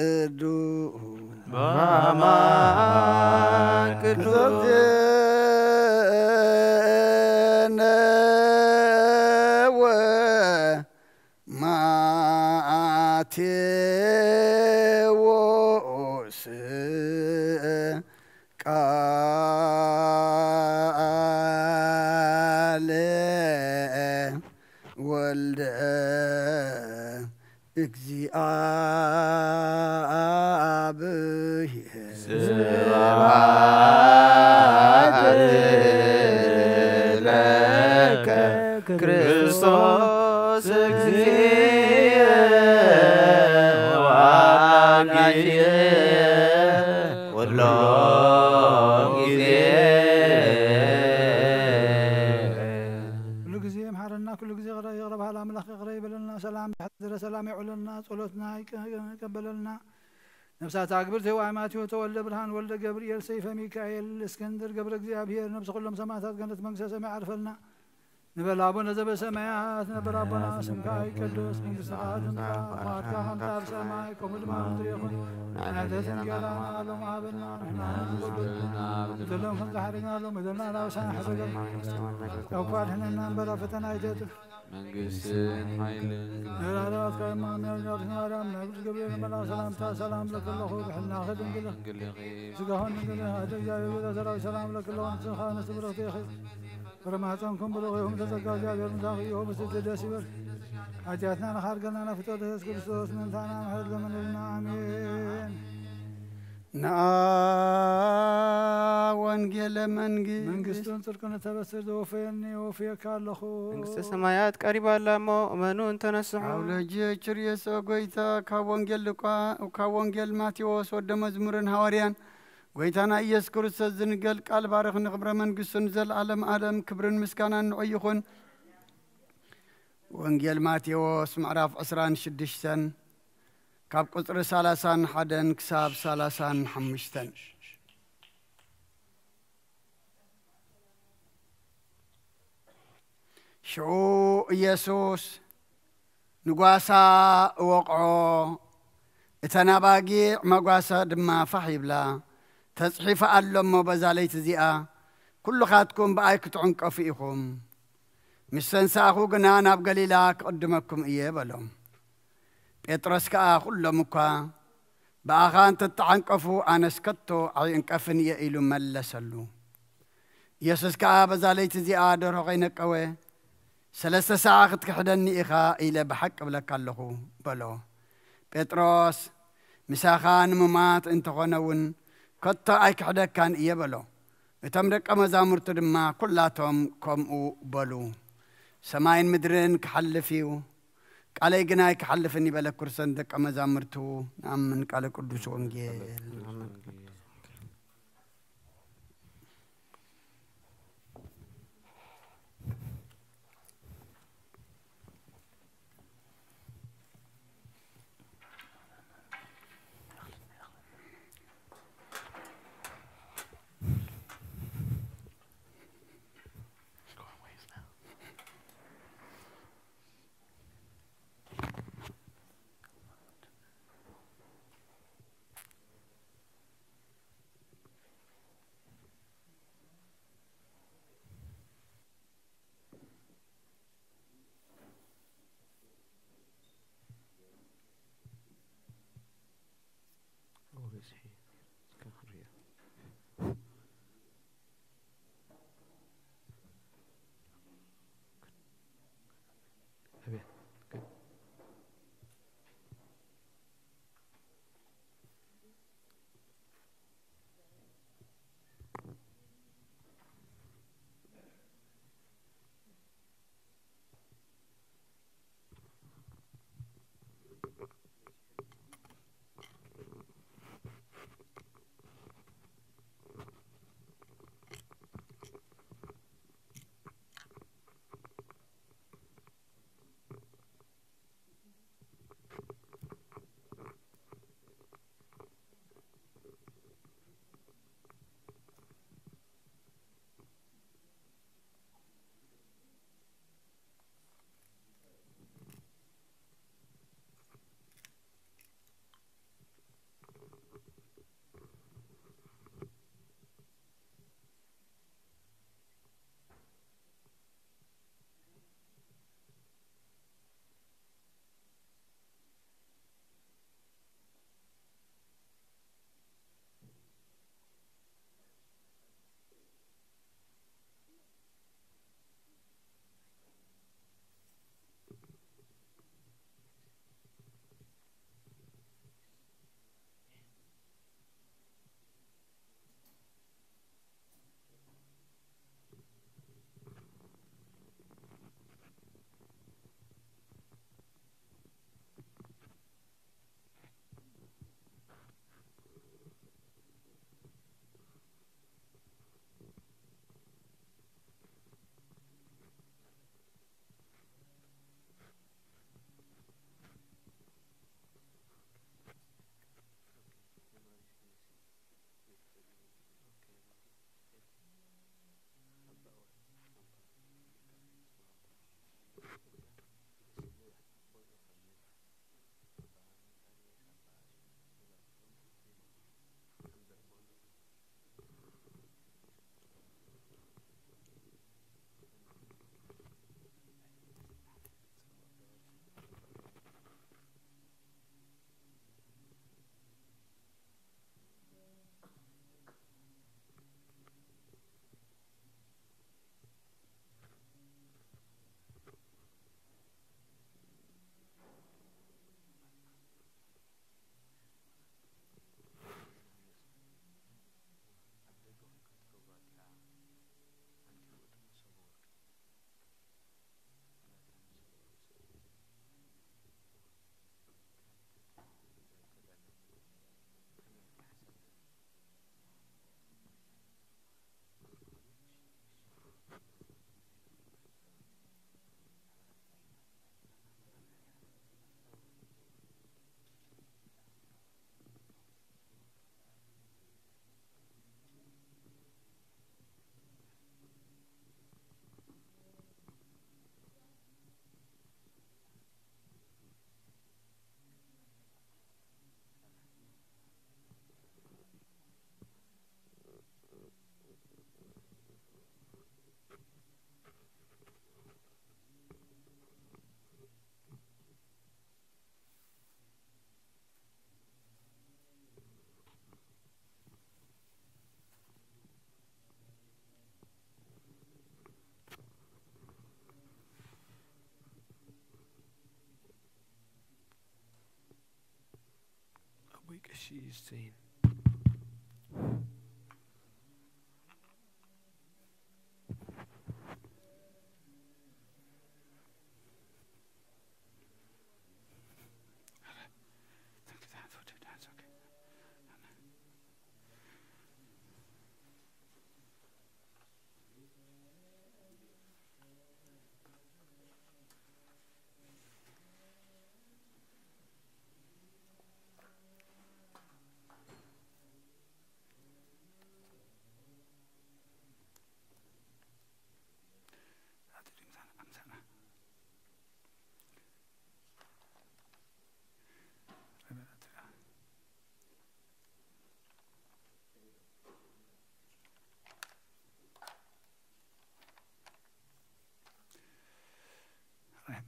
ቅዱስ በአማን ቅዱስ ነወ ማቴዎስ ቃለ ወልደ እግዚአብሔር። ስብሐት ለከ ክርስቶስ እግዚእ ወአምላኬ ኩሎ ጊዜ። ኩሉ ጊዜ ይምሓረና፣ ኩሉ ጊዜ ይቕረ፣ ይቕረ በሃል ኣምላኽ ይቕረ ይበለልና። ሰላም ዝሓደረ ሰላም የውዕለልና። ጸሎትና ይቀ-፣ ይቀበለልና። ነፍሳት ኣግብርት ህዋይ ማቴዎ ተወልደ ብርሃን ወልደ ገብርኤል ሰይፈ ሚካኤል እስክንድር ገብረ እግዚኣብሔር ነብሲ ኩሎም ሰማዕታት ገነት መንግስተ ሰማይ ዓርፈልና። ንበል ኣቡነ ዘበሰማያት ነበር ኣቦና ስምካ ይቀደስ፣ መንግስትኻ ትምጻእ፣ ፍቓድካ ከምቲ ኣብ ሰማይ ከምኡ ድማ ኣብ ምድሪ ይኹን። ንዕለተ እንጀራና ሎም ሃበና፣ ንሕና ንበድለና፣ በደሎም ከም ዝሓረግናሎም በደልና ናብሳና ሕደገና፣ ካብ ክፉእ ኣድሕነና እምበር ኣብ ፈተና ኣይተእትወና። መንግስትን ሓይልን ንዘለዓለማት ካብ እመ ኣምላክ ማርያም ናይ ቅዱስ ገብርኤል መልኣክ ሰላምታ ሰላም እብለኪ ኣለኹ። ብሕልናኺ ድንግል ኢኺ፣ ድንግል ኢኺ። ስጋኺ እውን ድንግል ኢኺ። ኣደ እግዚኣብሔር ቤተ ሰራዊት ሰላም እብለኪ ኣለኹ። ንስኻ ንስቲ ብርኽቲ ኢኺ። ፍረ ማህፀንኩም ብሩኽ እዩ። ተጸጋ እግዚኣብሔር ምሳኺ እዩ። ብስቲ ደስ ይበል። ሓጢኣትና ንኻርገና ናብ ፍጥረት ኢየሱስ ክርስቶስ ምእንታና ምሕረት ለምንልና። ኣሜን። ነኣ ወንጌለ መንግስት መንግስቱን ጽድቅን እተበስር ዘወፈየኒ ወፍየካ ኣለኹ። መንግስተ ሰማያት ቀሪባ ኣላ እሞ እመኑ እንተነስሑ። ኣውለጅ ችርየሶ ጎይታ ካብ ወንጌል ሉቃ ካብ ወንጌል ማቴዎስ ወደ መዝሙርን ሃዋርያን ጎይታና ኢየሱስ ክርስቶስ ዝንገል ቃል ባርኽ ንኽብረ መንግስቱ ንዘለዓለም ዓለም ክብርን ምስጋናን ንዑ ይኹን። ወንጌል ማቴዎስ ምዕራፍ ዕስራን ሽዱሽተን ካብ ቁጽሪ ሰላሳን ሓደን ክሳብ ሰላሳን ሓሙሽተን። ሽዑ ኢየሱስ ንጓሳ እወቕዖ፣ እተን ኣባጊዕ መጓሰ ድማ ፋሕ ይብላ። ተጽሒፉ ኣሎ እሞ በዛ ለይቲ እዚኣ ኩልኻትኩም ብኣይ ክትዕንቀፉ ኢኹም። ምስ ተንሳእኹ ግና ናብ ገሊላ ክቕድመኩም እየ በሎም። ጴጥሮስ ከኣ ኩሎም እኳ ብኣኻ እንተተዓንቀፉ ኣነስ ከቶ ኣይዕንቀፍን እየ ኢሉ መለሰሉ። ኢየሱስ ከኣ በዛ ለይቲ እዚኣ ደርሆ ከይነቀወ ሰለስተ ሰዓ ክትክሕደኒ ኢኻ ኢለ ብሓቂ እብለካ ኣለኹ በሎ። ጴጥሮስ ምሳኻ ንምማት እንተኾነ እውን ከቶ ኣይክሕደካን እየ በሎ። እቶም ደቀ መዛሙርቱ ድማ ኩላቶም ከምኡ በሉ። ሰማይን ምድርን ክሓልፍ እዩ፣ ቃለይ ግና ኣይክሓልፍን እዩ በለ። ክርሰን ደቀ መዛሙርቱ ንኣምን። ቃለ ቅዱስ ወንጌል። She's saying.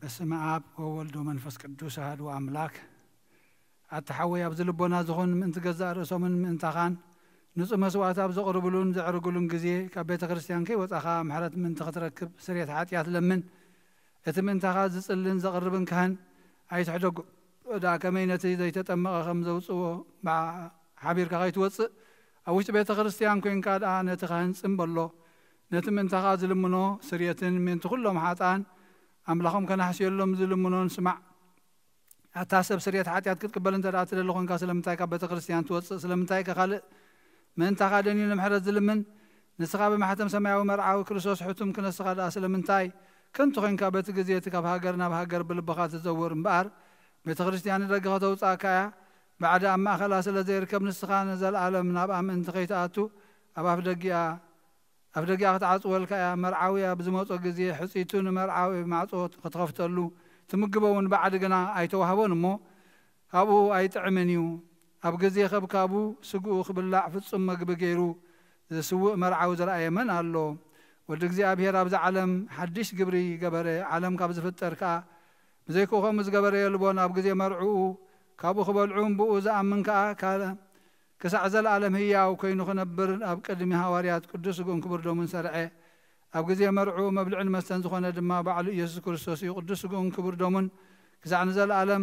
በስመ አብ ወወልድ ወመንፈስ ቅዱስ አሐዱ አምላክ። ኣታ ሓወይ፣ ኣብዚ ልቦና ዝኾን ምእንቲ ገዛእ ርእሶምን ምእንታኻን ንጹህ መስዋዕቲ ኣብ ዘቕርብሉን ዘዕርግሉን ግዜ፣ ካብ ቤተ ክርስቲያን ከይወጻኻ ምሕረት ምእንቲ ክትረክብ ስርየት ሓጢኣት ለምን። እቲ ምእንታኻ ዝጽልን ዘቕርብን ካህን ኣይትሕደጎ። ደኣ ከመይ ነቲ ዘይተጠመቐ ከም ዘውጽዎ ብዓ-፣ ሓቢርካ ከይትወጽእ፣ ኣብ ውሽጢ ቤተ ክርስቲያን ኮይንካ ደኣ ነቲ ካህን ጽም በሎ። ነቲ ምእንታኻ ዝልምኖ ስርየትን ምእንቲ ኩሎም ሓጥኣን ኣምላኾም ከናሕስየሎም ዝልምኖን ስማዕ። ኣታ ሰብ ስርየት ሓጢኣት ክትቅበል እንተ ደኣ ትደሊ ኮንካ፣ ስለምንታይ ካብ ቤተ ክርስቲያን ትወጽእ? ስለምንታይ ከ ካልእ ምእንታኻ ደንዩ ንምሕረት ዝልምን? ንስኻ ብማሕተም ሰማያዊ መርዓዊ ክርስቶስ ሕቱም ክነስኻ ደኣ ስለምንታይ ከንቱ ኮንካ በቲ ግዜ እቲ ካብ ሃገር ናብ ሃገር ብልብኻ ትዘውር እምበኣር፣ ቤተ ክርስቲያን ንደገ ከተውጽኣካ እያ። ባዕዲ ኣብ ማእከላ ስለ ዘይርከብ፣ ንስኻ ንዘለኣለም ናብኣ ምእንቲ ከይትኣቱ ኣብ ኣፍ ደጊኣ ኣፍ ደጊኣ ክትዓጽወልካ እያ። መርዓዊ ኣብ ዝመጾ ግዜ፣ ሕጽይቱ ንመርዓዊ ማዕጾ ክትኸፍተሉ፣ ትምግቦ እውን ባዕዲ ግና ኣይተዋህቦን እሞ፣ ካብኡ ኣይጥዕምን እዩ። ኣብ ግዜ ከብካቡ፣ ስግኡ ክብላዕ ፍጹም መግቢ ገይሩ ዝስውእ መርዓዊ ዝረኣየ መን ኣሎ? ወዲ እግዚኣብሔር ኣብዚ ዓለም ሓድሽ ግብሪ ገበረ። ዓለም ካብ ዝፍጠር ከኣ፣ ብዘይክኡ ከምኡ ዝገበረ የልቦን። ኣብ ግዜ መርዕኡ ካብኡ ክበልዑን ብኡ ዝኣምን ከኣ፣ ካለ-፣ ክሳዕ ዘለኣለም ህያው ኮይኑ ክነብር፣ ኣብ ቅድሚ ሃዋርያት ቅዱስ ስግኡን ክቡር ደሙን ሰርዐ። ኣብ ግዜ መርዑ መብልዕን መስተን ዝኾነ ድማ ባዕሉ ኢየሱስ ክርስቶስ እዩ። ቅዱስ ስግኡን ክቡር ደሙን ክሳዕ ንዘለኣለም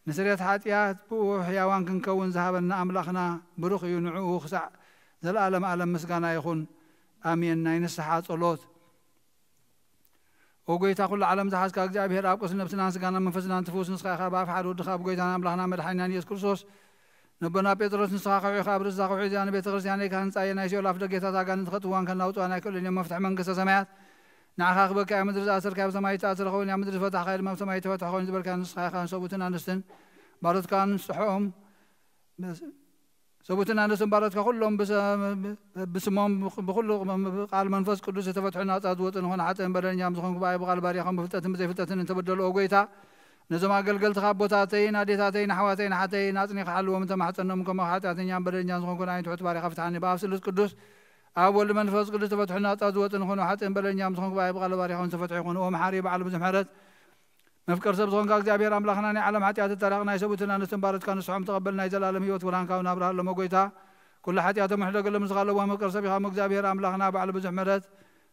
ንስርየት ሓጢኣት ብኡ ሕያዋን ክንከውን ዝሃበና ኣምላኽና ብሩኽ እዩ። ንዕኡ ክሳዕ ዘለኣለም ኣለም ምስጋና ይኹን። ኣሜን። ናይ ንስሓ ጸሎት። ኦ ጎይታ፣ ኩሉ ዓለም ዝሓዝካ እግዚኣብሔር ኣብ ቅዱስ ነብስናን ስጋናን መንፈስናን ትፍውስ ንስኻ ኢኻ። ብኣፍ ሓደ ወድኻ፣ ብጎይታና ኣምላኽና መድሓኒናን ኢየሱስ ክርስቶስ፣ ነቦና ጴጥሮስ ንስኻ ከውሒኻ ኣብ ርእስኻ ከውሒ፣ እዚኣ ንቤተ ክርስቲያነይ ክሃንጻ እየ፣ ናይ ሲኦል ኣፍ ደጌታት ኣጋንንቲ ከእትዋን ከናውጽዋን ኣይክእሉን እዮም። መፍትሒ መንግስተ ሰማያት ንዓኻ ክበካ እያ። ምድሪ ዝኣሰርካዮ ኣብ ሰማይ ዝተኣሰረ ክኸውን እያ፣ ምድሪ ዝፈታሕካዮ ድማ ኣብ ሰማይ ዝተፈትሐ ክኸውን ዝበልካ ንስኻ ኢኻ። ንሰብኡትን ኣንስትን ባሮትካን ንስሕኦም ሰቡትን ኣንስትን ባሮትካ ኩሎም ብሰ-፣ ብስሞም ብኹሉ ቃል መንፈስ ቅዱስ ዝተፈትሑ ናጻ ዝወጡ ንኾነ ሓጥእን በደለኛም ዝኾንኩ ብኣይ ብቓል ባርያኹም ብፍልጠትን ብዘይፍልጠትን እንተበደሉ፣ ኦ ጎይታ፣ ነዞም ኣገልገልትኻ ኣቦታተይን ኣዴታተይን ኣሕዋተይን ኣሓተይን ኣጽኒኻ ሓልዎም እንተማሕጸኖም፣ ከምኡ ሓጢኣተኛን በደለኛን ዝኾንኩ ንኣይ ትሑት ባርያኻ ፍትሓኒ። ብኣብ ስሉስ ቅዱስ ኣብ ወልድ መንፈስ ቅዱስ ዝተፈትሑ ናጻ ዝወጡ ንኾነ ሓጥእን በደለኛም ዝኾንኩ ብኣይ ብቓል ባርያኹም ዝተፈትሑ ይኹኑ። ኦ መሓሪ በዓል ብዙሕ ምሕረት፣ መፍቀር ሰብ ዝኾንካ እግዚኣብሔር ኣምላኽና፣ ናይ ዓለም ሓጢኣት እተራቕ ናይ ሰብኡትን ኣንስትን ባሮትካ ንስሖም ተቐበል። ናይ ዘላለም ህይወት ብርሃንካ እውን ኣብርሃሎም። ኦ ጎይታ፣ ኩሉ ሓጢኣቶም ሕደገሎም። ንስኻ ለዋህ መፍቀር ሰብ ኢኻ እሞ፣ እግዚኣብሔር ኣምላኽና ባዕሉ ብዙሕ ምሕረት፣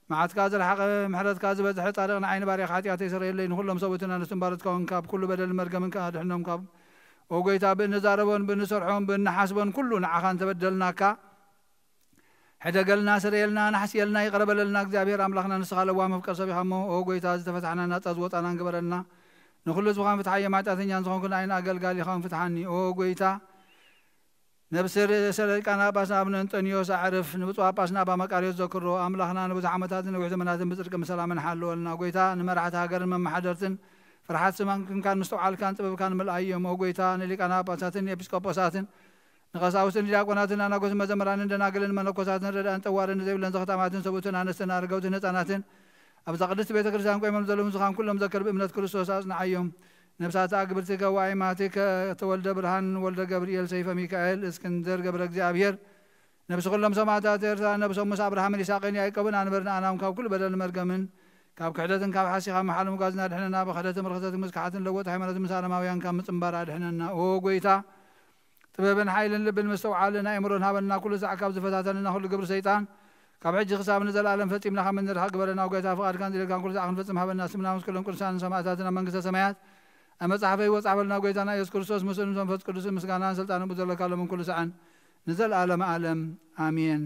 መዓትካ ዝረሓቐ ምሕረትካ ዝበዝሐ ጻድቕ ንዓይ ንባርያኻ ሓጢኣተይ ሰረየለይ። ንኹሎም ሰብኡትን ኣንስትን ባሮትካ እውን ካብ ኩሉ በደልን መርገምን ከኣ ኣድሕኖም። ካብ ኦ ጎይታ፣ ብእንዛረቦን ብእንሰርሖን ብእንሓስቦን ኩሉ ንዓኻ እንተበደልናካ፣ ሕደገልና፣ ስረየልና፣ ናሕስየልና፣ ይቕረ በለልና። እግዚኣብሔር ኣምላኽና ንስኻ ለዋህ መፍቀር ሰብ ኢኻ እሞ፣ ኦ ጎይታ፣ ዝተፈታሕና ናጻ ዝወጣናን ግበረልና። ንኹሉ ህዝብኻን ፍትሓዮ፣ ማዕጣተኛን ዝኾንኩ ንኣይን ኣገልጋሊኻን ፍትሓኒ። ኦ ጎይታ፣ ነብሲ ርእሰ ሊቃነ ጳጳስ ኣቡነ እንጠንዮስ ኣዕርፍ፣ ንብፁዕ ጳጳስና ኣባ መቃርዮስ ዘክሮ። ኣምላኽና ንብዙሕ ዓመታትን ነዊሕ ዘመናትን ብጽድቅን ብሰላምን ሓልወልና። ጎይታ፣ ንመራሕቲ ሃገርን መመሓደርትን ፍርሓት ስምካን ምስትውዓልካን ጥበብካን ምልኣዮም። ኦ ጎይታ፣ ንሊቃነ ጳጳሳትን ኤጲስቆጶሳትን ንቐሳውስትን ዲያቆናትን ኣናጎስን መዘምራንን ደናግልን መነኮሳትን ረዳእን ጠዋርን ዘይብለን ዘኽታማትን ሰብኡትን ኣንስትን ኣረገውትን ህፃናትን ኣብዛ ቅድስት ቤተ ክርስቲያን ቆይሞም ዘለዉ ንስኻን ኩሎም ዘክር ብእምነት ክርስቶስ ኣጽንዓዮም። ነፍሳት ኣግብርቲ ከዋይ ማቲ ከተወልደ ብርሃን ወልደ ገብርኤል ሰይፈ ሚካኤል እስክንድር ገብረ እግዚኣብሔር ነብሲ ኩሎም ሰማዕታት ኤርትራ ነብሶም ምስ ኣብርሃምን ይስሐቅን ያዕቆብን ኣንበር ንኣናም ካብ ኩሉ በደልን መርገምን ካብ ክሕደትን ካብ ሓሲኻ መሓል ምጓዝና ድሕነና ብክሕደትን ርኽሰትን ምስክሓትን ለወጥ ሃይማኖት ምስ ኣረማውያን ካብ ምጽንባር ኣድሕነና። ኦ ጎይታ ጥበብን ሓይልን ልብን ምስትውዓልን ኣእምሮን ሃበና። ኩሉ ሳዕ ካብ ዝፈታተነና ኩሉ ግብሪ ሰይጣን ካብ ሕጂ ክሳብ ንዘለኣለም ፈጺምና ከም እንርሕቕ ግበረና። ጎይታ ፍቓድካን ዝደልካን ኩሉ ሳዕ ክንፈጽም ሃበና። ስምና ምስ ኩሎም ቅዱሳንን ሰማእታትን ኣብ መንግስተ ሰማያት ኣብ መጽሓፈይ ወጻዕ በልና ጎይታና ኢየሱስ ክርስቶስ ምስእን መንፈስ ቅዱስን ምስጋናን ስልጣንን ብዘለካ ሎምን ኩሉ ሰዓን ንዘለዓለመ ዓለም ኣሜን።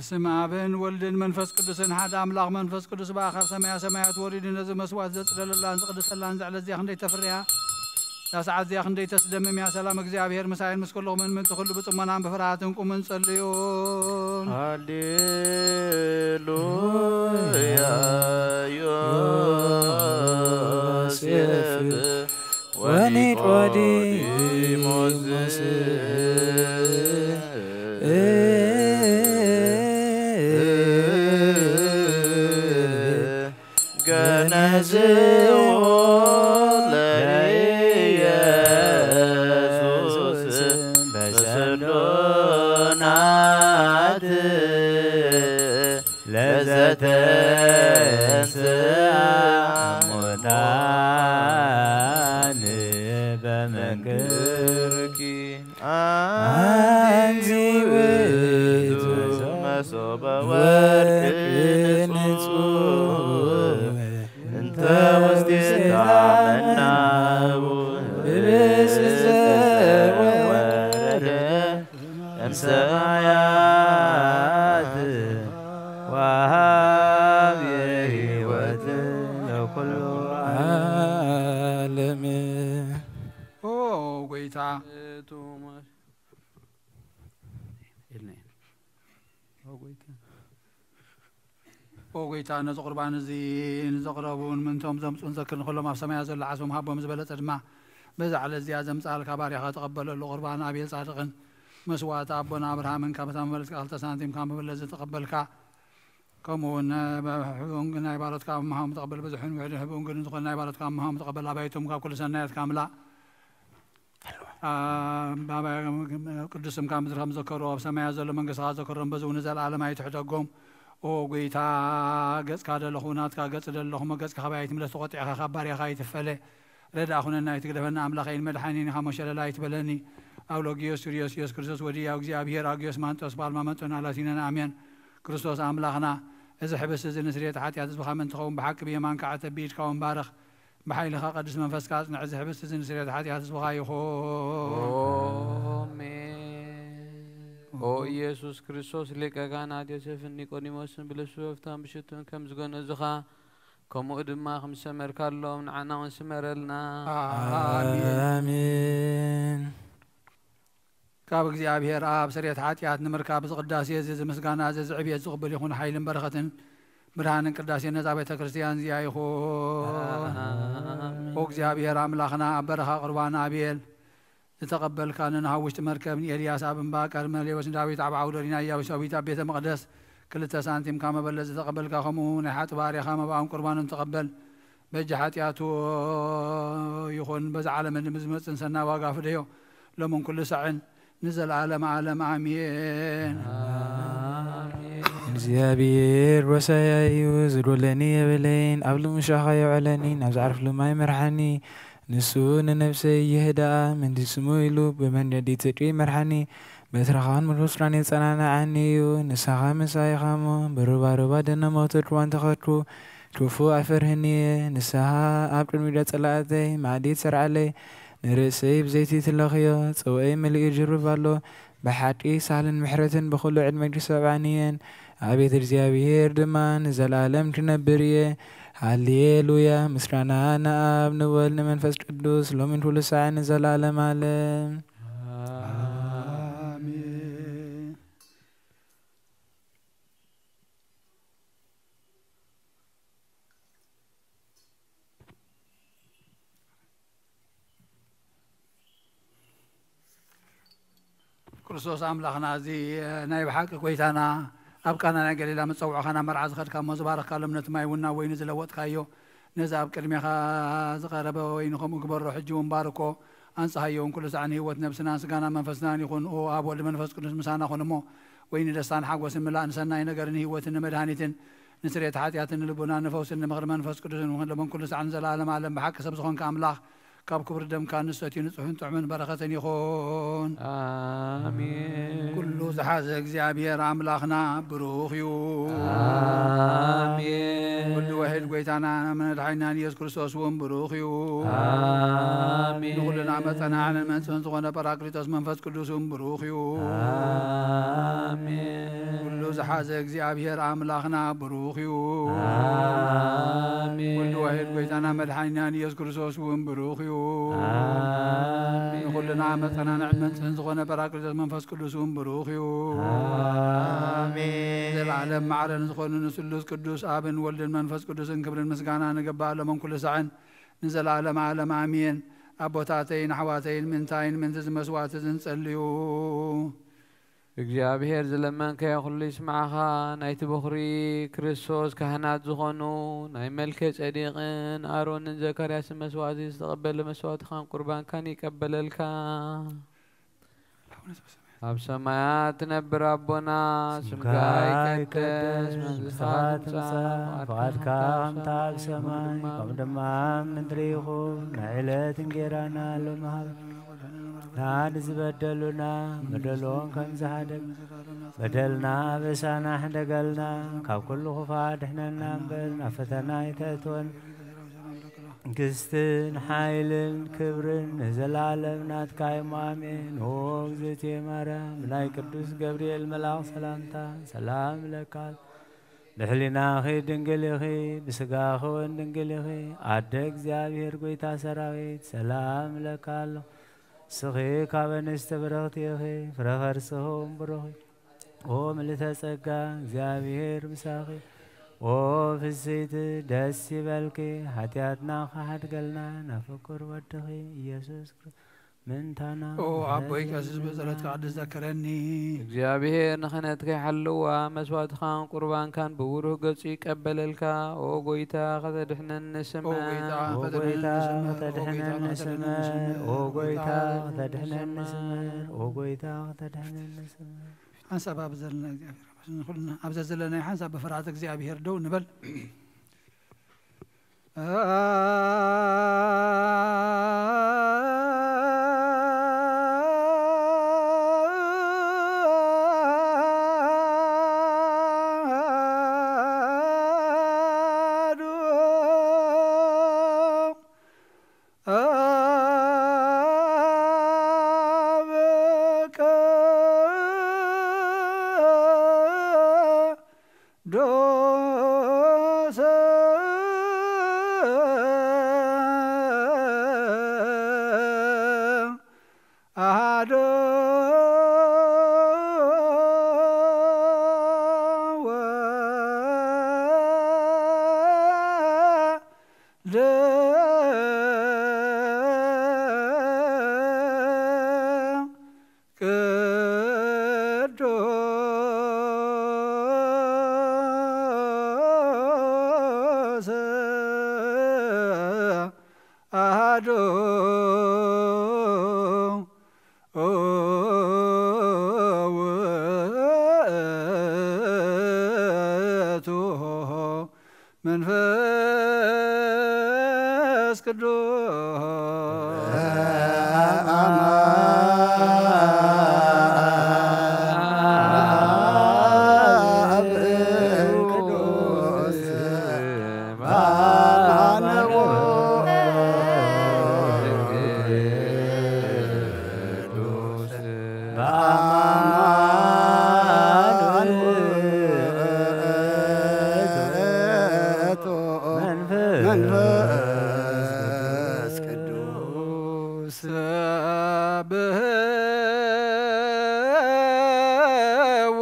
በስመ ኣብን ወልድን መንፈስ ቅዱስን ሓደ ኣምላኽ። መንፈስ ቅዱስ ብኣኻ ኣብ ሰማያ ሰማያት ወሪዱ ነዚ መስዋዕት ዘጽለለላን ዝቕድሰላን ዘዕለት እዚኣ ክንደይ ተፍርያ፣ እዛ ሰዓት እዚኣ ክንደይ ተስደምም እያ። ሰላም እግዚኣብሔር ምሳይን ምስ ኩልኹምን ምእንቲ ኩሉ ብጽሞናን ብፍርሃትን ቁምን ጸልዩን። ሃሌሉያ ዮሴፍ ወኒቆዲሞስ ገነዝዎ ለኢየሱስ በሰሎናት ለዘተንስአ ሙታን በመንክርኪ። ኣንቲ ውእቱ መሶበ ወርቅ ንጹሕ እንተ ውስቴታ መናቡ ብብስዘ ወረደ እምሰማያት ወሃብ ሕይወት ለኩሉ ዓለም። ኦ ጎይታ፣ ኦ ጎይታ፣ ነዚ ቁርባን እዚ ንዘቕረቡን ምንቶም ዘምጹን ዘክር ንኹሎም ኣብ ሰማያ ዘሎ ዓስቦም ሃቦም፣ ዝበለጸ ድማ በዛ ዕለት እዚኣ ዘምጻልካ ባርያኻ ተቐበለሉ። ቁርባን ኣቤል ጻድቕን መስዋዕቲ ኣቦና ኣብርሃምን ካብ እታ መበለትካ ክልተ ሳንቲም ካብ መበለት ዝተቐበልካ፣ ከምኡ እውን ህቡእን ናይ ባሮትካ ምሃቦም ተቐበል። ብዙሕን ውሕድን ህቡእን ግድን ዝኾነ ናይ ባሮትካ ምሃቦም ተቐበል። ኣባይቶም ካብ ኩሉ ሰናያት ካምላ ኣብ ቅዱስ ስምካ ምድሪ ከም ዘከሩ ኣብ ሰማያት ዘሎ መንግስትኻ ዘከሮም፣ በዚ እውን ንዘለኣለም ኣይትሕደጎም። ኦ ጎይታ፣ ገጽካ ደለኹ፣ ናትካ ገጽ ደለኹ፣ እሞ ገጽካ ካባይ ኣይትምለስ፣ ተቖጢዕካ ካብ ባርያኻ ኣይትፈለ። ረዳእ ኩነና፣ ኣይትግደፈና፣ ኣምላኸይን መድሓኒን ኢኻ፣ እሞ ሸለል ኣይትበለኒ። ኣውሎጊዮስ ሱርዮስ፣ ኢየሱስ ክርስቶስ ወዲ ያው እግዚኣብሔር፣ ኣጊዮስ ማንጦስ፣ ፓልማ መንጦና ላቲነና፣ ኣሜን። ክርስቶስ ኣምላኽና፣ እዚ ሕብስቲ እዚ ንስርየት ሓጢኣት ህዝብኻ ምእንቲ ኸውን ብሓቂ ብየማንካ ዓተብ፣ ብኢድካ እውን ባርኽ። ብሓይልኻ ቅዱስ መንፈስካ ኣጽንዕ፣ እዚ ሕብስቲ እዚ ንስርየት ሓጢኣት ህዝብኻ ይኹን። ኦሜን። ኦ ኢየሱስ ክርስቶስ ሊቀ ካህናት ዮሴፍን ኒቆዲሞስን ብልብሲ በፍታን ብሽቱን ከም ዝገነዙኻ፣ ከምኡ ድማ ከም ዝሰመርካሎም ንዓና እውን ስመረልና። ኣሜን። ኣሜን። ካብ እግዚኣብሔር ኣብ ስርየት ሓጢኣት ንምርካብ እዚ ቅዳሴ እዚ፣ እዚ ምስጋና እዚ፣ እዚ ዕብየት ዝቕበል ይኹን። ሓይልን በረኸትን ብርሃንን ቅዳሴ ነዛ ቤተ ክርስቲያን እዚኣ ይኹን። ኣሜን። ኦ እግዚኣብሔር ኣምላኽና፣ ኣብ በረኻ ቁርባን ኣቤል ዝተቐበልካ፣ ንኖህ ኣብ ውሽጢ መርከብ፣ ንኤልያስ ኣብ እምባ ቀርሜሌዎስ፣ ንዳዊት ኣብ ዓውደ ኦሪና፣ ኢያሱስ ኣብ ቤተ መቕደስ ክልተ ሳንቲም ካብ መበለት ዝተቐበልካ፣ ከምኡ ናይ ሓጢ ባርያኻ መባኦም ቁርባኖም ተቐበል። በጃ ሓጢኣቱ ይኹን፣ በዛ ዓለም ንዝመጽእ ሰናይ ዋጋ ፍደዮ፣ ሎምን ኩሉ ሳዕን ንዘለዓለም ዓለም ኣሜን። ኣሜን። እግዚኣብሔር ጎሳይ እዩ፣ ዝጎድለኒ የብለይን። ኣብ ልሙሻኻ የውዕለኒ፣ ናብ ዝዓርፍሉ ማይ መርሓኒ። ንሱ ንነብሰይ ይህድኣ፣ ምእንቲ ስሙ ኢሉ ብመንገዲ ጽድቂ ይመርሓኒ። በትርኻን ምርኩስካን የጸናንዓኒ እዩ፣ ንስኻ ምሳይ ኢኻ እሞ። ብሩባሩባ ደነ ሞት እኳ እንተኸድኩ፣ ክፉእ ኣይፈርህን እየ። ንስኻ ኣብ ቅድሚ ጸላእተይ መኣዲ ትሰርዓለይ። ንርእሰይ ብዘይቲ ትለኽዮ፣ ጽዋኣይ መሊኡ ይጅርብ ኣሎ። ብሓቂ ሳህልን ምሕረትን ብኹሉ ዕድመ ክሰብዓኒ እየን። ኣቤት እግዚኣብሔር ድማ ንዘለኣለም ክነብር እየ። ሃሌሉያ። ምስጋና ንኣብ ንወልድ ንመንፈስ ቅዱስ ሎምን ኩሉ ሳዕ ንዘለኣለም ኣለም። ኣሜን። ክርስቶስ ኣምላኽና፣ እዚ ናይ ብሓቂ ጐይታና፣ ኣብ ቃና ናይ ገሊላ ምስ ጸውዕኻ ናብ መርዓ ዝኸድካ እሞ፣ ዝባረኽካሎም ነቲ ማይ እውን ናብ ወይኒ ዝለወጥካዮ፣ ነዚ ኣብ ቅድሜኻ ዝቐረበ ወይኒ ከምኡ ግበሮ። ሕጂ እውን ባርኮ፣ ኣንጽሃዮ እውን ኩሉ ሳዕ ንህይወት ነብስናን ስጋናን መንፈስናን ይኹን። ኦ ኣብ ወልድ መንፈስ ቅዱስ ምሳና ኩን እሞ፣ ወይኒ ደስታን ሓጎስን ምላእ ንሰናይ ነገርን ንህይወትን ንመድሃኒትን ንስርየት ሓጢኣትን ንልቡና ንፈውስን ንምኽሪ መንፈስ ቅዱስን እውን ሎምን ኩሉ ሳዕ ንዘለኣለም ኣለም። ብሓቂ ሰብ ዝኾንካ ኣምላኽ፣ ካብ ክቡር ደምካ ንሰትዩ ንጹሕን ጥዑምን በረኸትን ይኹን። ኣሜን። ኩሉ ዝሓዘ እግዚኣብሔር ኣምላኽና ብሩኽ እዩ። ኣሜን። ኩሉ ወሒድ ጐይታና መድሓኒናን ኢየሱስ ክርስቶስ እውን ብሩኽ እዩ። ኣሜን። ንኹልና መጸናዕን መንጽህን ዝኾነ ጳራቅሊጦስ መንፈስ ቅዱስ እውን ብሩኽ እዩ። ኣሜን። ኩሉ ዝሓዘ እግዚኣብሔር ኣምላኽና ብሩኽ እዩ። ኣሜን። ወልድ ዋሕድ ጎይታና መድሓኒናን ኢየሱስ ክርስቶስ እውን ብሩኽ እዩ። ኣሜን። ንኹልና መጸናንዕን መንጽህን ዝኾነ ጳራቅሊጦስ መንፈስ ቅዱስ እውን ብሩኽ እዩ። ኣሜን። ዘለዓለም ማዕረን ዝኾኑ ንስሉስ ቅዱስ ኣብን ወልድን መንፈስ ቅዱስን ክብርን ምስጋና ንግባእ ሎምን ኩሉ ሳዕን ንዘለዓለም ዓለም ኣሜን። ኣቦታተይን ኣሕዋተይን ምንታይን ምንቲ ዝመስዋዕቲ ዝንጸልዩ እግዚኣብሔር ዝለመንካዮ ኩሉ ይስማዕኻ። ናይቲ በኹሪ ክርስቶስ ካህናት ዝኾኑ ናይ መልከ ጼዴቅን ኣሮንን ዘካርያስን መስዋዕቲ ዝተቐበለ መስዋዕትኻን ቁርባንካን ይቀበለልካ። ኣብ ሰማያት ትነብር ኣቦና፣ ስምካ ስምካ ይቀደስ፣ ይቀደስ፣ መንግስትኻ መንግስትኻ ትምጻእ፣ ትምጻእ፣ ፍቓድካ ፍቓድካ ከምታ ኣብ ከምታ ኣብ ሰማይ ሰማይ፣ ከምኡ ድማ ኣብ ምድሪ ይኹን። ናይ ዕለት እንጌራና ሎሚ ሃብ። ናን ዝበደሉና በደሎም ከም ዝሃደግ በደልና በሳና ሕደገልና፣ ካብ ኩሉ ክፋ ድሕነና እምበር ናብ ፈተና ኣይተእትወን። መንግስትን ሓይልን ክብርን ንዘላለም ናትካ እሞ ኣሜን። ኦ እግዝእትየ ማርያም፣ ብናይ ቅዱስ ገብርኤል መልኣኽ ሰላምታ ሰላም እለካ። ብሕሊናኺ ድንግል ኢኺ፣ ብስጋኺ እውን ድንግል ኢኺ። ኣደ እግዚኣብሔር ጎይታ ሰራዊት ሰላም እለካ ኣለኹ። ንስኺ ካብ ኣንስቲ ብርኽቲ ኢኺ፣ ፍረ ከርስኺ እውን ብሩኽ እዩ። ኦ ምልዕተ ጸጋ እግዚኣብሔር ምሳኺ፣ ኦ ፍስይቲ ደስ ይበልኪ፣ ሓጢኣትና ክሓድገልና ናብ ፍቁር ወድኺ ኢየሱስ ክርስቶስ ምእንታና ኦ ኣቦይ፣ ምሕረት ቀስ ዝብል ጸሎትካ ይግበረልና። ቅዱስ ዘክረኒ። እግዚኣብሔር ንኽህነትካ ይሓልዋ፣ መስዋዕትኻን ቁርባንካን ብብሩህ ገጹ ይቀበለልካ። ኦ ጎይታ፣ ከተድሕነኒ ኦ ስመ። ጎይታ፣ ኦ ከተድሕነኒ ጎይታ፣ ስመ። ኦ ጎይታ፣ ከተድሕነኒ ስመ። ኦ ጎይታ፣ ከተድሕነኒ ስመ። ሓንሳብ ኣብ ዘለና እግዚኣብሔር ንኹልና ኣብ ዘዘለናዮ ሓንሳብ ብፍርሃት እግዚኣብሔር ደው ንበል። ቅዱስ አሐዱ ውእቱ መንፈስ ቅዱስ። መንፈስ ቅዱስ። ሰብሕዎ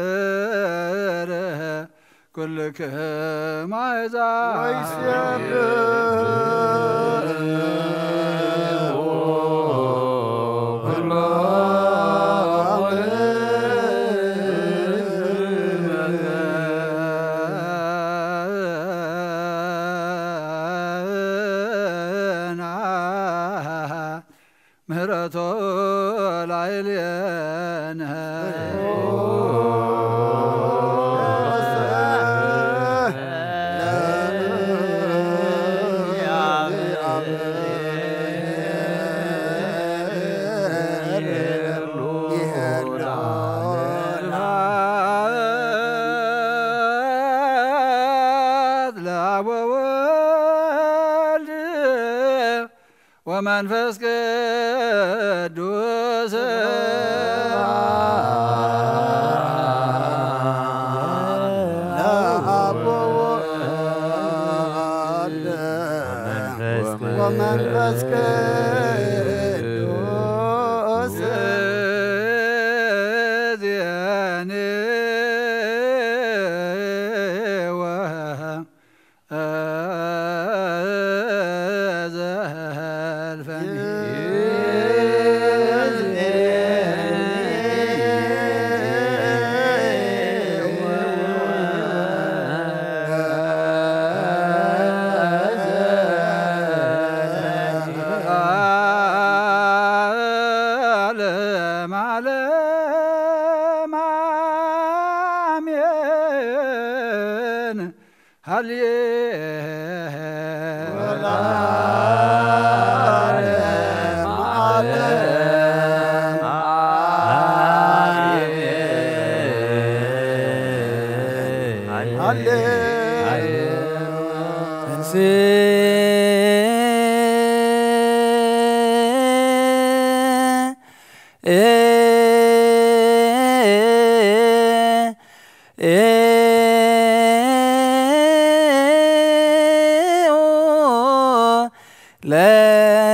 ለእግዚአብሔር ኩልክም አሕዛብ። ወይሴብሕዎ ኩሎ ምህረቶ ላዕሌነ። ለአብ ወወልድ መንፈስ ቅዱስ ወመንፈስ ቅዱስ ዜኔወ ዘልፈኒ ዓለም ዓለም አሜን። ሃሌ ወለዓለመ ዓለም አሜን። ሃሌ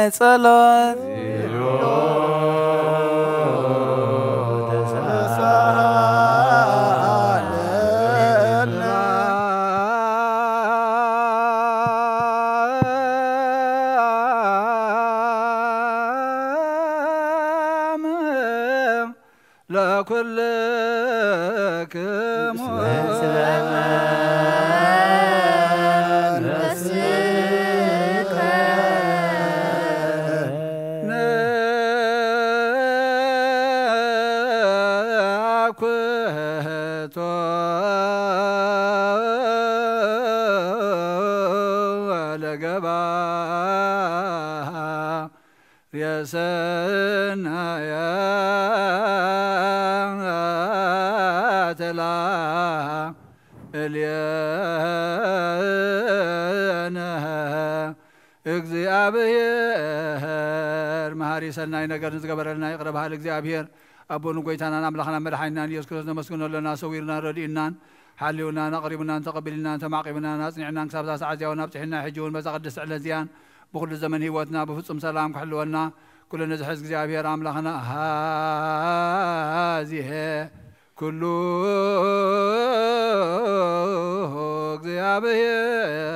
ለጸሎት ለኩልክሙ ነኩቶ ለገባ ርእስናየ ተላ እልየነ እግዚኣብሔር መሃሪ ሰናይ ነገር ንዝገበረልና ይቕረ በሃሊ እግዚኣብሔር ኣቦን ጎይታናን ኣምላኽና መድሓኒናን ኢየሱስ ክርስቶስ ነመስግኖ ኣለና። ሰዊርናን ረዲእናን ሓልዩናን ኣቕሪቡናን ተቐቢልናን ተማቒብናን ኣጽኒዕናን ክሳብ እዛ ሰዓት እዚኣ እውን ኣብጽሒና ሕጂ እውን በዛ ቅድስቲ ዕለት እዚኣን ብኹሉ ዘመን ህይወትና ብፍጹም ሰላም ክሕልወና ኩሉ ንዝሕዝ እግዚኣብሔር ኣምላኽና ሃዚሄ ኩሉ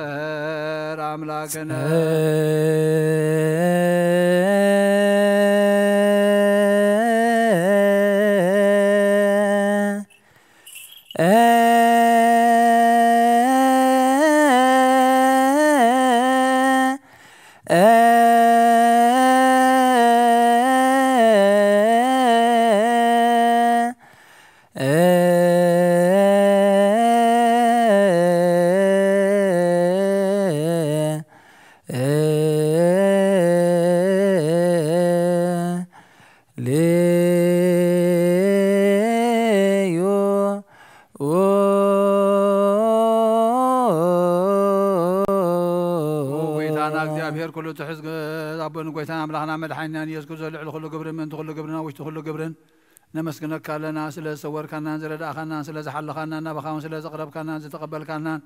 እግዚኣብሔር ኣምላክነ ጎይታና እግዚኣብሔር ኩሉ ትሕዝ ኣቦን ጎይታን ኣምላኽና መድሓኒናን ኢየሱስ ክርስቶስ ልዕሊ ኩሉ ግብርን ምእንቲ ኩሉ ግብርን ኣብ ውሽጢ ኩሉ ግብርን ነመስግነካ ኣለና። ስለ ዝሰወርካናን ዝረዳእካናን ስለ ዝሓለኻናን ናባኻ እውን ስለ ዘቕረብካናን ዝተቐበልካናን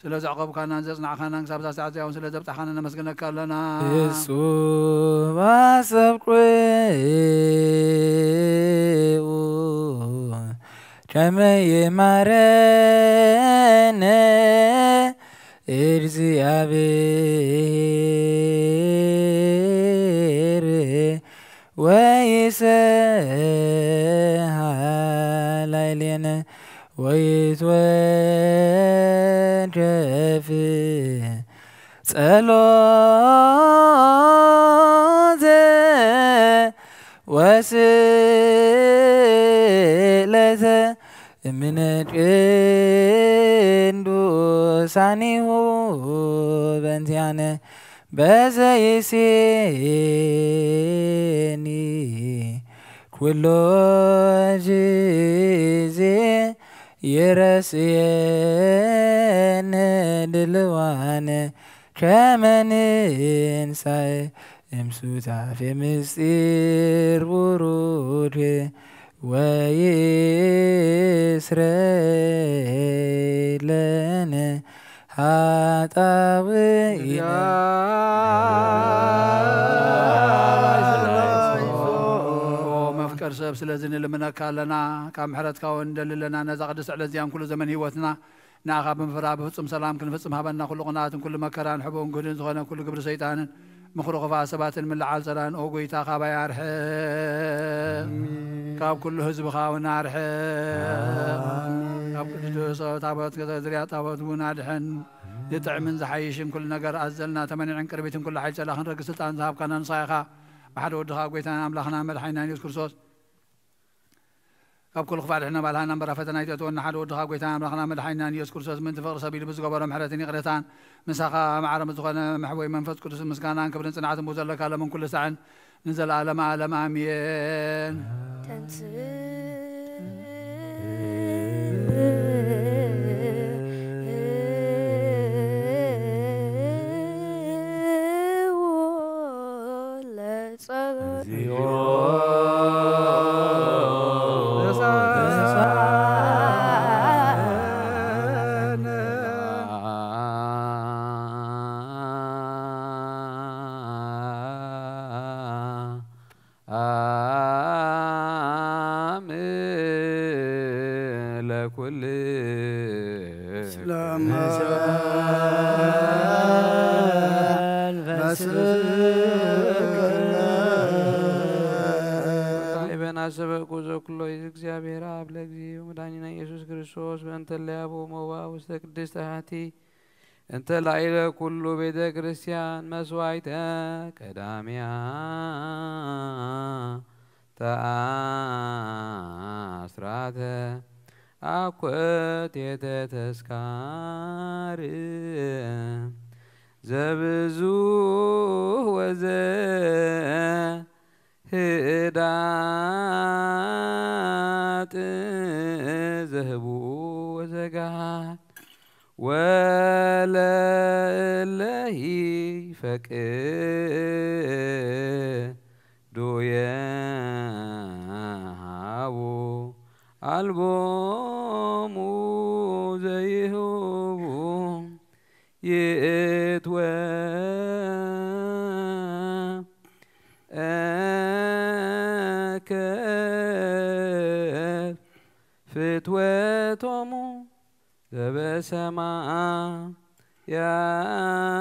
ስለ ዘዕቐብካናን ዘጽናዕካናን ክሳብ እዛ ሰዓት እዚኣ እውን ስለ ዘብጻሕካና ነመስግነካ ኣለና። እጹብ ኣሰብቁ ከመ ይማረነ እግዚኣብሔር ወይስሃል ላዕሌነ ወይትወከፍ ጸሎተ ወስእለተ እምነ ቅዱሳኒሁ በንቲያነ በዘይሴኒ ኩሎ ጊዜ ይረስየነ ድልዋነ ከመ ንንሳእ እምሱታፌ ምስጢር ቡሩድ ወይስረይለነ ሃጣውኢነ። መፍቀር ሰብ ስለዚ ንልምነካ ኣለና፣ ካብ ምሕረትካ እውን ንደሊ ኣለና። ነዛ ቅድስቲ ዕለት እዚኣን ኩሉ ዘመን ህይወትና ንኣኻ ብምፍራ ብፍጹም ሰላም ክንፍጽም ሃበና። ኩሉ ቅንኣትን ኩሉ መከራን ሕቡእን ግህድን ዝኾነ ኩሉ ግብሪ ሰይጣንን ምኽሩ ክፋእ ሰባትን ምልዓል ጸላን ኦ ጎይታ ካባይ ኣርሕቕ። ካብ ኩሉ ህዝብኻ እውን ኣርሕቕ። ካብ ቅዱስ ታቦት ገዛ ዝርያ ታቦት እውን ኣድሕን። ዝጥዕምን ዝሓይሽን ኩሉ ነገር ኣዘልና ተመኒዕን ቅርቢትን ኩሉ ሓይሊ ጸላ ክንረግስ ስልጣን ዝሃብካና ንስኻ ኢኻ። ብሓደ ወድኻ ጎይታና ኣምላኽና መድሓኒና ኢየሱስ ክርስቶስ ካብ ኩሉ ክፋእ ድሕነ ባልሃና እምበራ ፈተና ይትእትወና ሓደ ወድኻ ጎይታና ኣምላኽና መድሓኒናን ኢየሱስ ክርስቶስ ምእንቲ ፍቕሪ ሰብ ኢሉ ብዝገበሮ ምሕረትን ይቕሬታን ምሳኻ ማዕረ ምስ ዝኾነ መሕወይ መንፈስ ቅዱስ ምስጋናን ክብርን ጽንዓትን ብዘለካ ለምን ኩሉ ሳዕን ንዘለኣለም ኣለም ኣሜን። ካዕበን ኣሰበቁ ዘኩሎ ይእቲ እግዚኣብሔር ኣብ ለእግዚኡ መድኃኒነ ኢየሱስ ክርስቶስ በእንተ ለያቡ መዋ ውስተ ቅድስት ኣሐቲ እንተ ላዕለ ኩሉ ቤተ ክርስቲያን መስዋዕተ ቀዳሚያ ተኣስራተ ኣኮቴተ ተስካር ዘብዙ ወዘ ህዳጥ ዘህቡ ወዘጋት ወለእለሂ ፈቅዶ የሃቡ ኣልቦሙ ዘይህቡ ይእትወ እከብ ፍትወቶሙ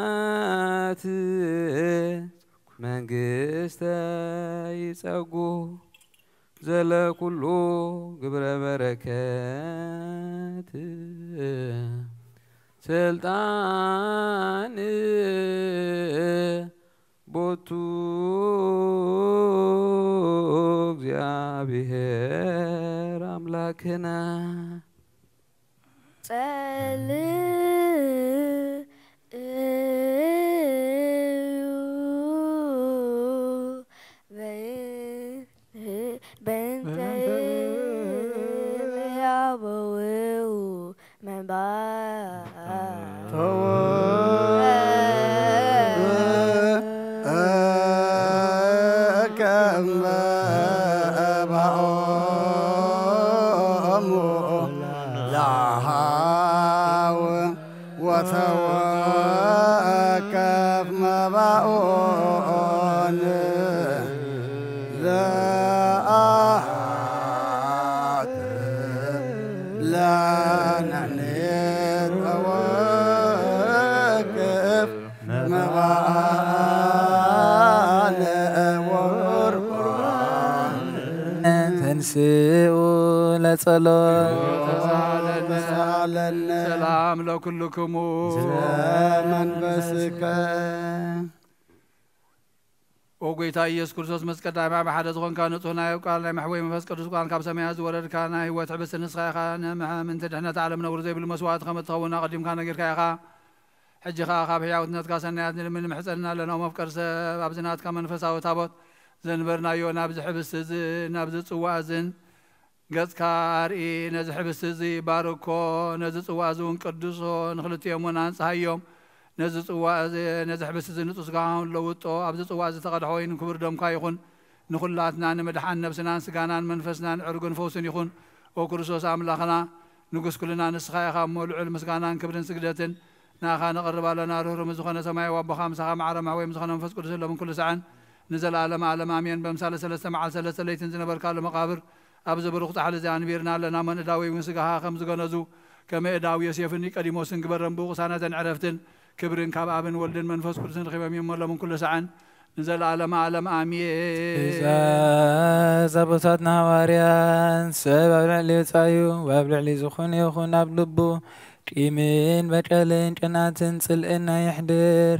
ዘበሰማያት መንግስተ ይጸጉ ዘለኩሉ ግብረ በረከት ስልጣን ቦቱ እግዚኣብሔር ኣምላክነ። ጸልዩ በእንተ ያበውኡ መንባ ከመ ባኦሙ ለሃው ወተወከፍ መባኦን ለአሃት ለነኔ ተወከፍ መባአነ ወቁርባን ተንስኡ ለጸሎት ሰላም ለኩልክሙ መንፈስከ ኦ ጎይታ ኢየሱስ ክርስቶስ ምስ ቀዳሚ ብሓደ ዝኾንካ ንጹህ ናይ ቃል ናይ መሕወይ መንፈስ ቅዱስ ቃል ካብ ሰማያት ዝወረድካ ናይ ህይወት ሕብስቲ ንስኻ ኢኻ። ንምእንቲ ድሕነት ዓለም ነውሪ ዘይብሉ መስዋዕቲ ከም እትኸውን ኣቐዲምካ ነጊርካ ኢኻ። ሕጂ ኸኣ ካብ ሕያውትነትካ ሰናያት ንልምን ንምሕጸንና ኣለና። ኦ መፍቀር ሰብ ኣብዚ ናትካ መንፈሳዊ ታቦት ዘንበርናዮ ናብዚ ሕብስቲ እዚ ናብዚ ጽዋእ እዝን ገጽካ ኣርኢ፣ ነዚ ሕብስቲ እዚ ባርኮ፣ ነዚ ጽዋእ እዚ እውን ቅድሶ፣ ንኽልቲኦም እውን ኣንጽሃዮም። ነዚ ጽዋእ እዚ፣ ነዚ ሕብስቲ እዚ ንጹህ ስጋኻ ለውጦ፣ ኣብዚ ጽዋእ እዚ ዝተቐድሐ ወይን ክቡር ደምካ ይኹን። ንኹላትና ንምድሓን ነብስናን ስጋናን መንፈስናን ዕርግን ፈውስን ይኹን። ኦ ክርስቶስ ኣምላኽና፣ ንጉስ ኩልና ንስኻ ኢኻ እሞ፣ ልዑል ምስጋናን ክብርን ስግደትን ንኣኻ ነቕርብ ኣለና። ርህሩህ ምስ ዝኾነ ሰማያዊ ኣቦኻ፣ ምሳኻ ማዕረ ማሕወይ ምስ ዝኾነ መንፈስ ቅዱስ፣ ሎምን ኩሉ ሳዕን ንዘለኣለመ ዓለም ኣሜን። በምሳሌ ሰለስተ መዓልቲ ሰለስተ ለይትን ዝነበርካሉ መቓብር፣ ኣብዚ ብሩኽ ጻሕሊ እዚ ኣንቢርና ኣለና። እሞ ንእዳዊ እውን ስጋኻ ከም ዝገነዙ፣ ከመ እዳዊ ዮሴፍን ኒቆዲሞስን ግበረን። ብኡ ቅሳነትን ዕረፍትን ክብርን ካብ ኣብን ወልድን መንፈስ ቅዱስን ረኺቦም እዮም። እሞ ሎምን ኩሉ ሳዕን ንዘለኣለመ ዓለም ኣሜን። ትእዛዝ ኣቦታትና ሃዋርያት፣ ሰብ ኣብ ልዕሊ ወጻዩ፣ ኣብ ልዕሊ ዝኾነ ይኹን ኣብ ልቡ ቂምን በቀልን ቅንኣትን ጽልእን ኣየሕድር።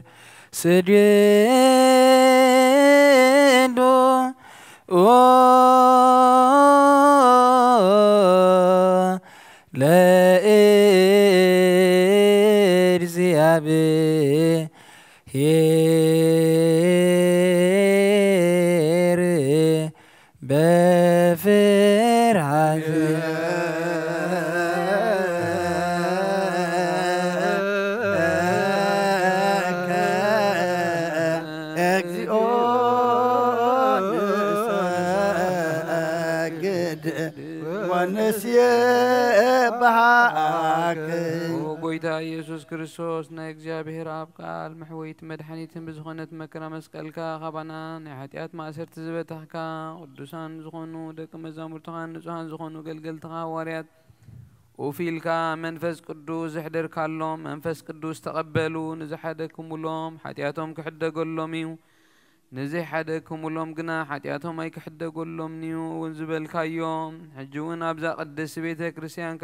ስጁዱ ለእግዚኣብሔር በፍርሃት። እግዚኦ ንሰግድ ወንሴብሐክ። ኦ ጎይታ ኢየሱስ ክርስቶስ፣ ናይ እግዚኣብሔር ኣብ ቃል መሕወይት መድሓኒትን ብዝኾነት መከራ መስቀልካ፣ ካባና ናይ ሓጢኣት ማእሰርቲ ዝበታሕካ፣ ቅዱሳን ዝኾኑ ደቂ መዛሙርትኻን ንጹሃን ዝኾኑ ገልገልትኻ ሃዋርያት፣ ኡፍ ኢልካ መንፈስ ቅዱስ ዘሕደርካሎም፣ መንፈስ ቅዱስ ተቐበሉ። ንዝሓደክሙሎም ሓጢኣቶም ክሕደገሎም እዩ። ንዘይሓደግኩምሎም ግና ሓጢኣቶም ኣይክሕደገሎምን እዩ እውን ዝበልካዮም፣ ሕጂ እውን ኣብዛ ቅድስቲ ቤተ ክርስቲያንካ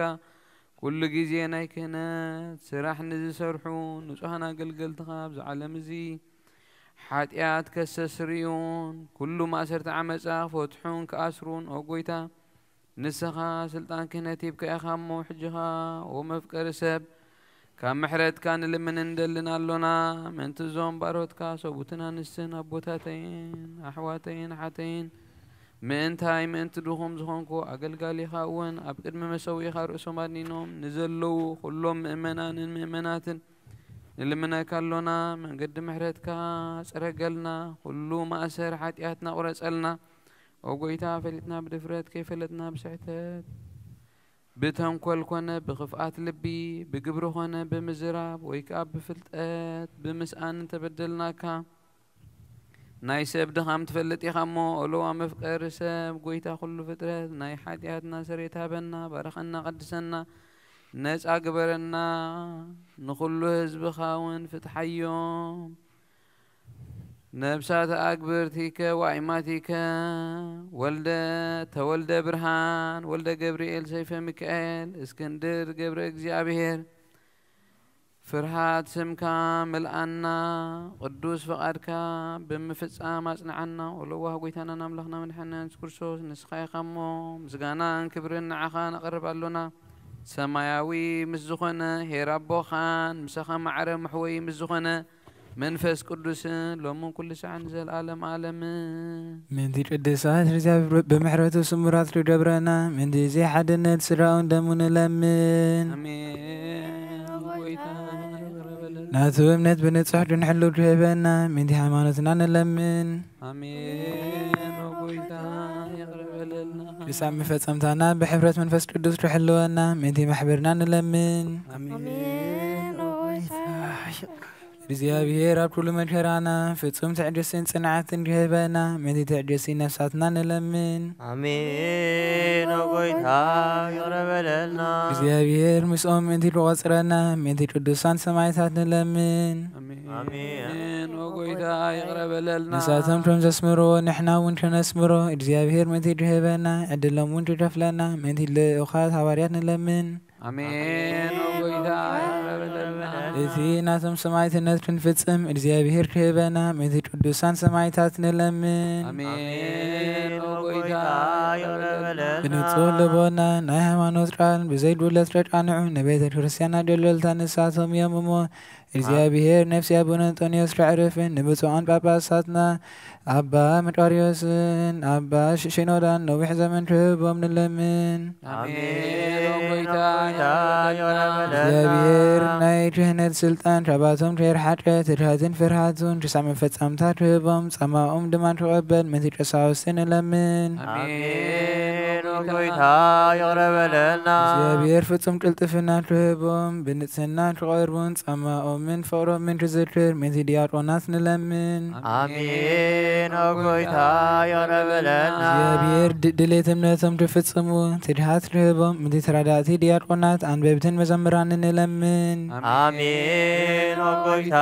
ኩሉ ግዜ ናይ ክህነት ስራሕ ንዝሰርሑ ንጹሃን ኣገልገልትኻ ኣብዚ ዓለም እዚ ሓጢኣት ከስተስርዩን ኩሉ ማእሰርቲ ዓመጻ ክፈትሑን ክኣስሩን፣ ኦ ጎይታ፣ ንስኻ ስልጣን ክህነት ሂብካ ኢኻ እሞ፣ ሕጂ ኸኣ፣ ኦ መፍቀሪ ሰብ፣ ካብ ምሕረትካ ንልምንን ንደልን ኣሎና። ምእንቲ እዞም ባሮትካ ሰብኡትን ኣንስትን ኣቦታተይን ኣሕዋተይን ኣሓተይን፣ ምእንታይ ምእንቲ ድኹም ዝኾንኩ ኣገልጋሊኻ እውን ኣብ ቅድሚ መሰውኢኻ ርእሶም ኣድኒኖም ንዘለዉ ኩሎም ምእመናንን ምእመናትን ንልምነካ ኣሎና። መንገዲ ምሕረትካ ጽረገልና፣ ኩሉ ማእሰር ሓጢኣትና ቁረጸልና። ኦ ጎይታ፣ ፈሊጥና ብድፍረት፣ ከይፈለጥና ብስሕተት፣ ብተንኮል ኮነ ብኽፍኣት ልቢ፣ ብግብሪ ኮነ ብምዝራብ፣ ወይ ከኣ ብፍልጠት ብምስኣን እንተበደልናካ፣ ናይ ሰብ ድኻም ትፈልጥ ኢኻ እሞ፣ ኦሎዋ መፍቀሪ ሰብ፣ ጎይታ ኩሉ ፍጥረት፣ ናይ ሓጢኣትና ስርየት ሃበና፣ ባርኸና፣ ቀድሰና፣ ነጻ ግበረና፣ ንኹሉ ህዝብኻ እውን ፍትሓዮም። ነብሳት ኣግብርቲከ ዋይማቲከ ወልደ ተወልደ ብርሃን ወልደ ገብርኤል ሰይፈ ሚካኤል እስክንድር ገብረ እግዚኣብሔር ፍርሃት ስምካ ምልኣና፣ ቅዱስ ፍቓድካ ብምፍጻም ኣጽንዓና። ወለዋህ ጎይታናን ኣምላኽና መድሓኒና የሱስ ክርስቶስ፣ ንስኻ ኢኻ እሞ፣ ምስጋናን ክብርን ንዓኻ ነቕርብ ኣሎና። ሰማያዊ ምስ ዝኾነ ኄር ኣቦኻን፣ ምሳኻ ማዕረ መሕወይ ምስ ዝኾነ መንፈስ ቅዱስን፣ ሎምን ኩሉ ሳዕን ንዘለኣለም ኣለምን። ምእንቲ ቅዱሳት እግዚኣብሔር ብምሕረቱ ስሙራት ክገብረና፣ ምእንቲ እዚ ሓድነት ስድራኡ ደሙ ንለምን። ኣሜን። ጎይታ ይቕረ በለልና። ናቱ እምነት ብንጹሕ ክንሕሉ ክህበና፣ ምእንቲ ሃይማኖትና ንለምን። ኣሜን። ኦ ጎይታ ይቕረ በለልና። ክሳብ መፈጸምታና ብሕብረት መንፈስ ቅዱስ ክሕልወና፣ ምእንቲ ማሕበርና ንለምን። ኣሜን። ኦ ጎይታ። እግዚኣብሔር ኣብ ኩሉ መከራና ፍጹም ትዕግስትን ጽንዓትን ክህበና፣ ምእንቲ ትዕግስቲ ነፍሳትና ንለምን። ኣሜን። ኦ ጎይታ ይቕረ በለልና። እግዚኣብሔር ምስኦም ምእንቲ ክቖጽረና፣ ምእንቲ ቅዱሳን ሰማዕታት ንለምን። ኣሜን። ኦ ጎይታ ይቕረ በለልና። ንሳቶም ከም ዘስምርዎ ንሕና እውን ከነስምሮ፣ እግዚኣብሔር ምእንቲ ክህበና፣ ዕድሎም እውን ክከፍለና፣ ምእንቲ ልኡኻት ሃዋርያት ንለምን። ኣሜን። ኦ ጎይታ ይቕረ በለልና። እቲ ናቶም ሰማዕትነት ክንፍጽም እግዚኣብሔር ክህበና፣ ምእንቲ ቅዱሳን ሰማዕታት ንለምን። ኣሜን። ኦ ጎይታ ይቕረ በለልና። ብንጹህ ልቦና ናይ ሃይማኖት ቃል ብዘይ ጉድለት ከቃንዑ ንቤተ ክርስቲያን ኣገልገልታ ንሳቶም እዮም እሞ፣ እግዚኣብሔር ነፍሲ ኣቡነ እንጦንዮስ ከዕርፍን ንብፁዓን ጳጳሳትና ኣባ መቃርዮስን ኣባ ሽ-፣ ሽኖዳን ነዊሕ ዘመን ክህቦም ንለምን። ኣሜን። ኦ ጎይታ ይቕረ በለልና። እግዚኣብሔር ናይ ናይ ክህነት ስልጣን ካባቶም ከይርሓቀ ትድሃትን ፍርሃትን ክሳብ መፈጻምታ ክህቦም ጻማኦም ድማ ክቐበል ምእንቲ ቀሳውስቲ ንለምን። ኣሜን። ኦ ጎይታ ይቕረ በለልና። እግዚኣብሔር ፍጹም ቅልጥፍና ክህቦም ብንጽህና ክቐርቡን ጻማኦምን ፍቕሮምን ክዝክር ምእንቲ ዲያቆናት ንለምን። ኣሜን። ኦ ጎይታ ይቕረ በለልና። እግዚኣብሔር ድ-፣ ድሌት እምነቶም ክፍጽሙ ትድሃት ክህቦም ምእንቲ ተራዳእቲ ዲያቆናት ኣንበብትን መዘምራንን ንለምን። ኣሜን። ኦ ጎይታ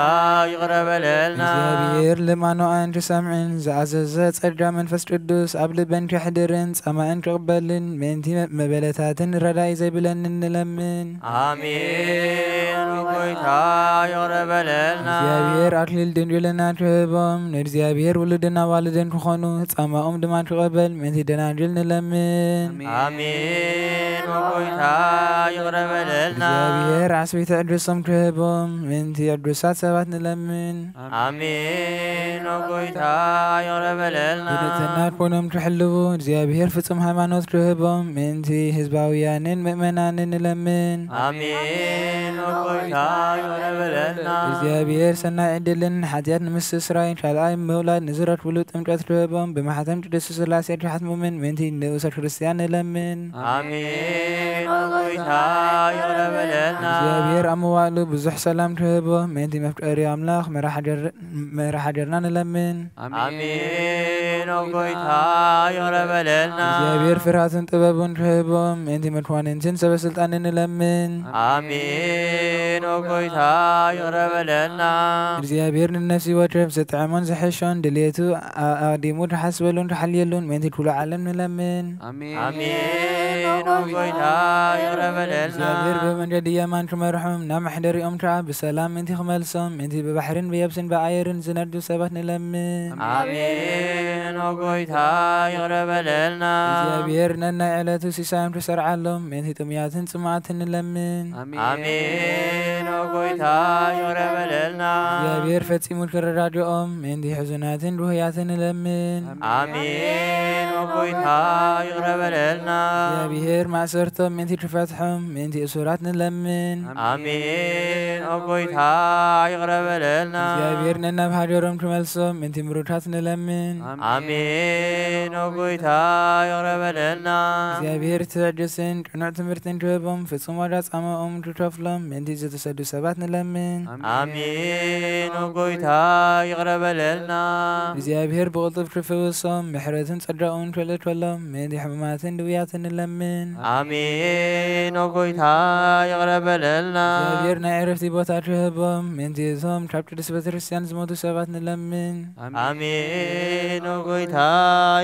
ይቕረ በለልና። እግዚኣብሔር ልማኖኣን ክሰምዕን ዝኣዘዘ ጸጋ መንፈስ ቅዱስ ኣብ ልበን ከሕድርን ጻማእን ክቕበልን ምእንቲ መበለታትን ረዳኢ ዘይብለንን ንለምን። ኣሜን። ኦ ጎይታ ይቕረ በለልና። እግዚኣብሔር ኣክሊል ድንግልና ክህቦም ንእግዚኣብሔር ውሉድን ኣዋልድን ክኾኑ ጻማኦም ድማ ክቐበል ምእንቲ ደናግል ንለምን። ኣሜን። ኦ ጎይታ ይቕረ በለልና። እግዚኣብሔር ዓስቢ ትዕግስቶም ክህቦም ምእንቲ ዕዱሳት ሰባት ንለምን። ኣሜን። ኦ ጎይታ ይቕረ በለልና። ብንጽህና ልቦኖም ክሕልዉ እግዚኣብሔር ፍጹም ሃይማኖት ክህቦም ምእንቲ ህዝባውያንን ምእመናንን ንለምን። ኣሜን። ኦ ጎይታ ይቕረ በለልና። እግዚኣብሔር ሰናይ ዕድልን ሓጢኣት ንምስስራይ ካልኣይ ምውላድ ንዝረክብሉ ጥምቀት ክህቦም ብማሕተም ቅድስት ስላሴ ክሓትሙምን ምእንቲ ንኡሰ ክርስቲያን ንለምን። ኣሜን። ኦ ጎይታ ይቕረ በለልና። እግዚኣብሔር ኣብ መዋእሉ ብዙሕ ሰላም ክህቦ ምእንቲ መፍቀሪ ኣምላኽ መራሕ ሃገር-፣ መራሕ ሃገርና ንለምን። ኣሜን። ኦ ጎይታ ይቕረ በለልና። እግዚኣብሔር ፍርሃትን ጥበቡን ክህቦም ምእንቲ መኳንንትን ሰበ ስልጣንን ንለምን። ኣሜን። ኦ ጎይታ ይቕረ በለልና። እግዚኣብሔር ንነፍሲ ወከፍ ዝጥዕሞን ዝሕሾን ድሌቱ ኣ-፣ ኣቕዲሙ ክሓስበሉን ክሓልየሉን ምእንቲ ኩሉ ዓለም ንለምን። ኣሜን። ኣሜን። ኦ ጎይታ ይቕረ በለልና። እግዚኣብሔር ብመንገዲ የማን ክመርሖም ናብ መሕደሪኦም ከዓ ብሰላም ምእንቲ ክመልሶም ምእንቲ ብባሕርን ብየብስን ብኣየርን ዝነዱ ሰባት ንለምን። ኣሜን። ኦ ጎይታ ይቕረ በለልና። እግዚኣብሔር ነናይ ዕለቱ ሲሳዮም ክሰርዓሎም ምእንቲ ጥሙያትን ጽሙኣትን ንለምን። ኣሜን። ኦ ጎይታ ይቕረ በለልና። እግዚኣብሔር ፈጺሙ ክረዳድኦም ምእንቲ ሕዙናትን ድሁያትን ንለምን። ኣሜን። ኦ ጎይታ ይቕረ በለልና። እግዚኣብሔር ማእሰርቶም ምእንቲ ክፈትሖም ምእንቲ እሱራት ንለምን። ኣሜን። ኦ ጎይታ ይቕረ በለልና። እግዚኣብሔር ነናብ ሃገሮም ክመልሶም ምእንቲ ምሩካት ንለምን። ኣሜን። ኦ ጎይታ ይቕረ በለልና። እግዚኣብሔር ትዕግስትን ቅኑዕ ትምህርትን ክህቦም ፍጹም ዋጋ ጻማኦም ክከፍሎም ምእንቲ ዝተሰዱ ሰባት ንለምን። ኣሜን። ኦ ጎይታ ይቕረ በለልና። እግዚኣብሔር ብቕልጡፍ ክፍውሶም ምሕረትን ጸጋኡን ክልእከሎም ምእንቲ ሕሙማትን ድውያትን ንለምን። ኣሜን። ኦ ጎይታ ይቕረ በለልና። እግዚኣብሔር ናይ ዕረፍቲ ቦታ ክህቦም ምእንቲ እቶም ካብ ቅድስት ቤተክርስትያን ዝሞቱ ሰባት ንለምን። ኣሜን። ኦ ጎይታ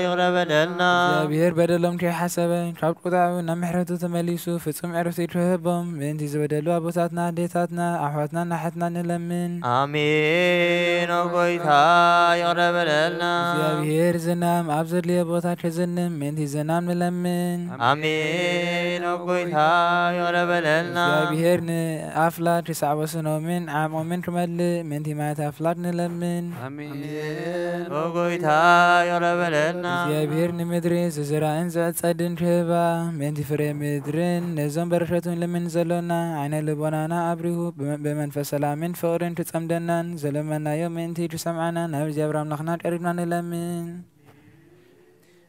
ይቕረ በለልና። እግዚኣብሔር በደሎም ከይሓሰበ ካብ ቁጣዑ ናብ ምሕረቱ ተመሊሱ ፍጹም ዕረፍቲ ክህቦም ምእንቲ ዝበደሉ ኣቦታትና፣ ኣዴታትና፣ ኣሕዋትናን ኣሓትናን ንለምን። ኣሜን። ኦ ጎይታ ይቕረ በለልና። እግዚኣብሔር ዝናም ኣብ ዘድልዮ ቦታ ከዝንም ምእንቲ ዝናም ንለምን። ኣሜን። ኦ ጎይታ ይቕረ በለልና። እግዚኣብሔር ንኣፍላ ክሳዕ ወሰኖምን ዓቕሞምን ክመልእ ምእንቲ ማያት ኣፍላግ ንለምን። ኣሜን። ኦ ጎይታ ይቕረ በለልና። እግዚኣብሔር ንምድሪ ዝዝራእን ዝዕጸድን ክህባ ምእንቲ ፍሬ ምድርን ነዞም በረከቱን ልምን ዘሎና ዓይነ ልቦናና ኣብሪሁ ብመ-፣ ብመንፈስ ሰላምን ፍቕርን ክጸምደናን ዘለመናዮ ምእንቲ ክሰምዓና ናብ እግዚኣብሔር ኣምላኽና ቀሪብና ንለምን።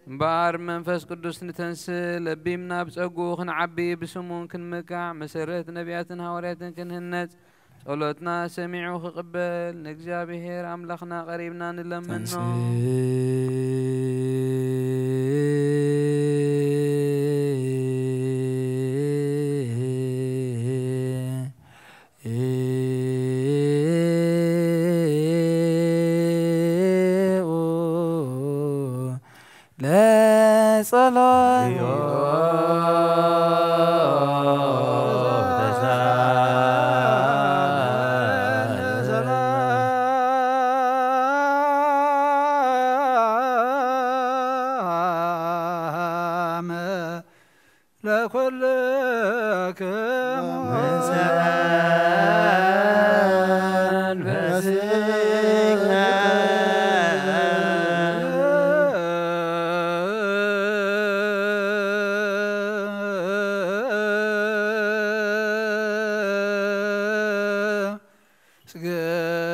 እምበኣር መንፈስ ቅዱስ ንተንስእ ለቢምና ብጸግኡ ክንዓቢ ብስሙን ክንምካዕ መሰረት ነቢያትን ሃዋርያትን ክንህነጽ ጸሎትና ሰሚዑ ክቕበል ንእግዚኣብሔር ኣምላኽና ቀሪብና ንለምኖ። ተንስእ ለጸሎት ለኩልክሙ ስገደ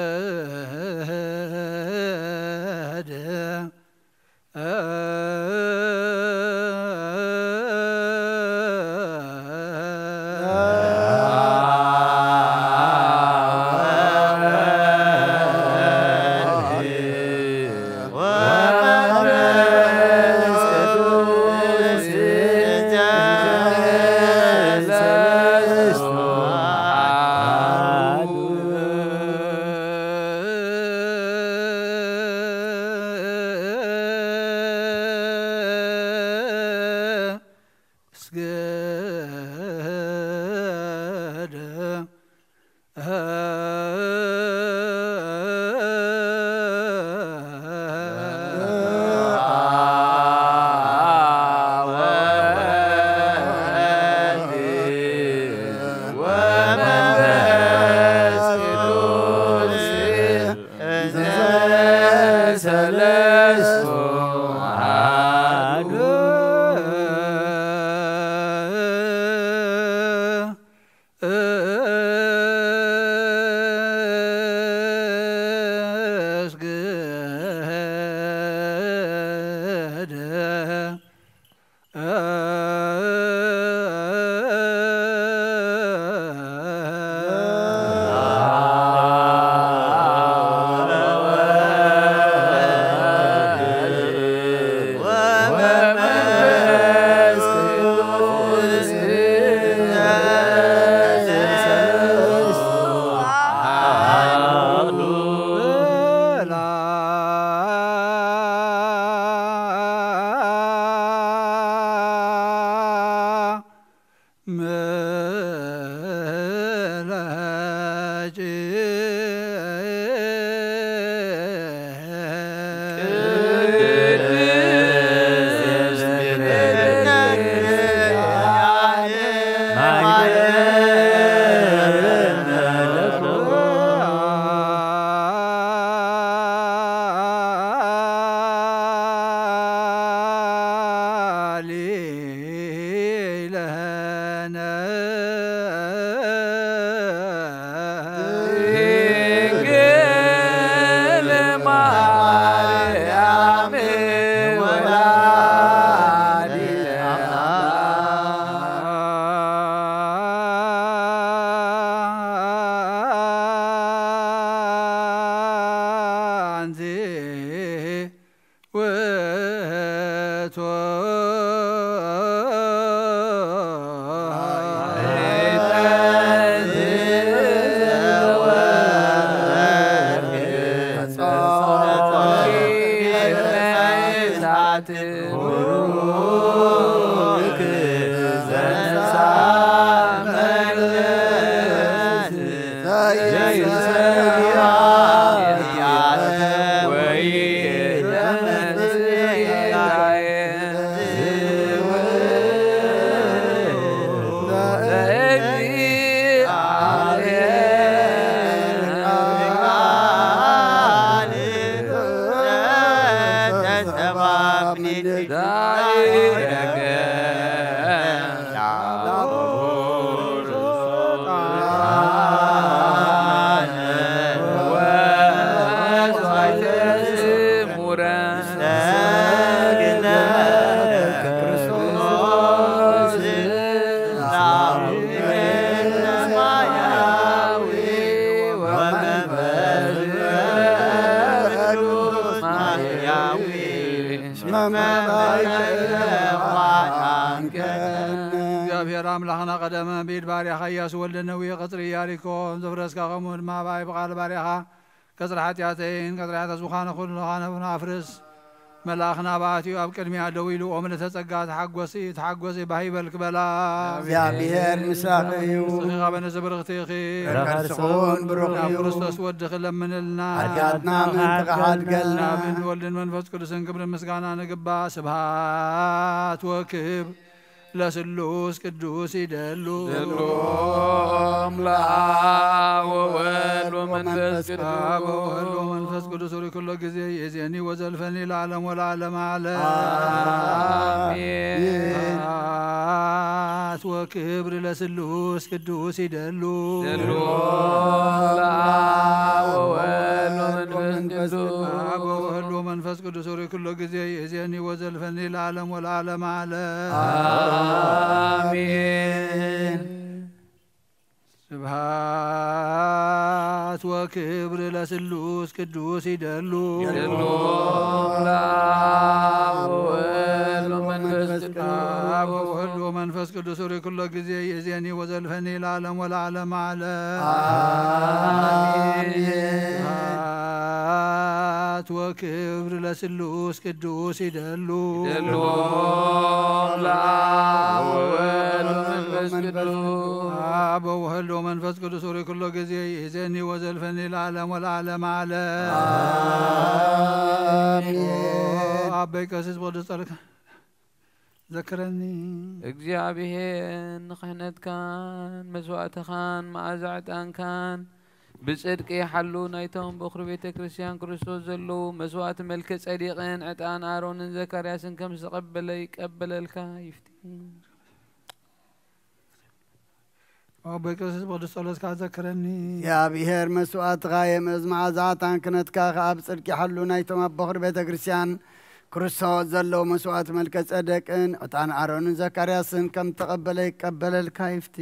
እግዚኣብሔር ኣምላኽና ቀደመ ብኢድ ባርያኻ ኢያሱ ወልደ ነዊ ቀጽሪ ኢያሪኮ ዘፍረስካ፣ ከምኡ ድማ ብኣይ ብቓል ባርያኻ ቀጽሪ ሓጢኣተይን ቀጽሪ ሓጢኣት ዝኾነ ኩሉ ኻነብን ኣፍርስ። መልኣኽና ብኣትዩ ኣብ ቅድሚያ ደው ኢሉ፣ "ኦ ምልእተ ጸጋ ተሓጎሲ፣ ተሓጎሲ፣ ባህ ይበልኪ" በላ። እግዚኣብሔር ምሳኺ እዩ። ንስኺ ኻበነ ብርኽቲ ኢኺ። ከርስኹን ብሩኽ ናብ እዩ። ክርስቶስ ወድኺ ለምንልና። ሓጢኣትና ምእንቲ ክሓድገልና። ናብ ወልድን መንፈስ ቅዱስን ክብርን ምስጋና ንግባ። ስብሃት ወክብር ለስሉስ ቅዱስ ይደሉ። ደሉ ለአብ ወወልድ ወመንፈስ ቅዱስ። አብ ወወልድ ወመንፈስ መንፈስ ቅዱስ ሩይ ኩሎ ጊዜ ይእዜኒ ወዘልፈኒ ለዓለም ወለዓለም ዓለም። አሜን። ስብሐት ወክብር ለስሉስ ቅዱስ ይደሉ። ደሉ ለአብ ወወልድ ወመንፈስ ቅዱስ። አብ ወወልድ ወመንፈስ ቅዱስ ሩይ ኩሎ ጊዜ ይእዜኒ ወዘልፈኒ ለዓለም ወለዓለም ዓለም። አሜን። ስብሐት ወክብር ለስሉስ ቅዱስ ይደሉ። ደሉ ለአብ ወወልድ ወመንፈስ ቅዱስ። አብ ወወልድ ወመንፈስ ቅዱስ ሩይ ኩሎ ጊዜ ይእዜኒ ወዘልፈኒ ለዓለም ወለዓለም ዓለም። አሜን። ስብሐት ወክብር ለስሉስ ቅዱስ ይደሉ። ደሉ ለአብ ወወልድ ወመንፈስ ቅዱስ። አብ ወወልድ ወመንፈስ ቅዱስ ሩይ ኩሎ ጊዜ ይእዜኒ ወዘልፈኒ ለዓለም ወለዓለም ዓለም። አሜን። አበይ ቀሲስ ብቅዱስ ጸሎትካ ዘክረኒ። እግዚኣብሔር ንክህነትካን መስዋእትኻን መኣዛ ዕጣንካን ብጽድቂ ሓሉ ናይቶም በኹሪ ቤተ ክርስቲያን ክርስቶስ ዘለዉ መስዋእቲ መልከ ጸዲቕን ዕጣን ኣሮንን ዘካርያስን ከም ዝተቐበለ ይቀበለልካ ይፍቲ። ኣቦይ ቀሲስ ብቅዱስ ጸሎትካ ዘክረኒ። እግዚኣብሔር መስዋእትኻ የምእዝ፣ መዓዛ ዕጣን ክህነትካ ከኣ ብጽድቂ ሓሉ ናይቶም ኣብ በኹሪ ቤተ ክርስቲያን ክርስቶስ ዘለዉ መስዋእቲ መልከ ጸደቅን ዕጣን ኣሮንን ዘካርያስን ከም ተቐበለ ይቀበለልካ ይፍቲ።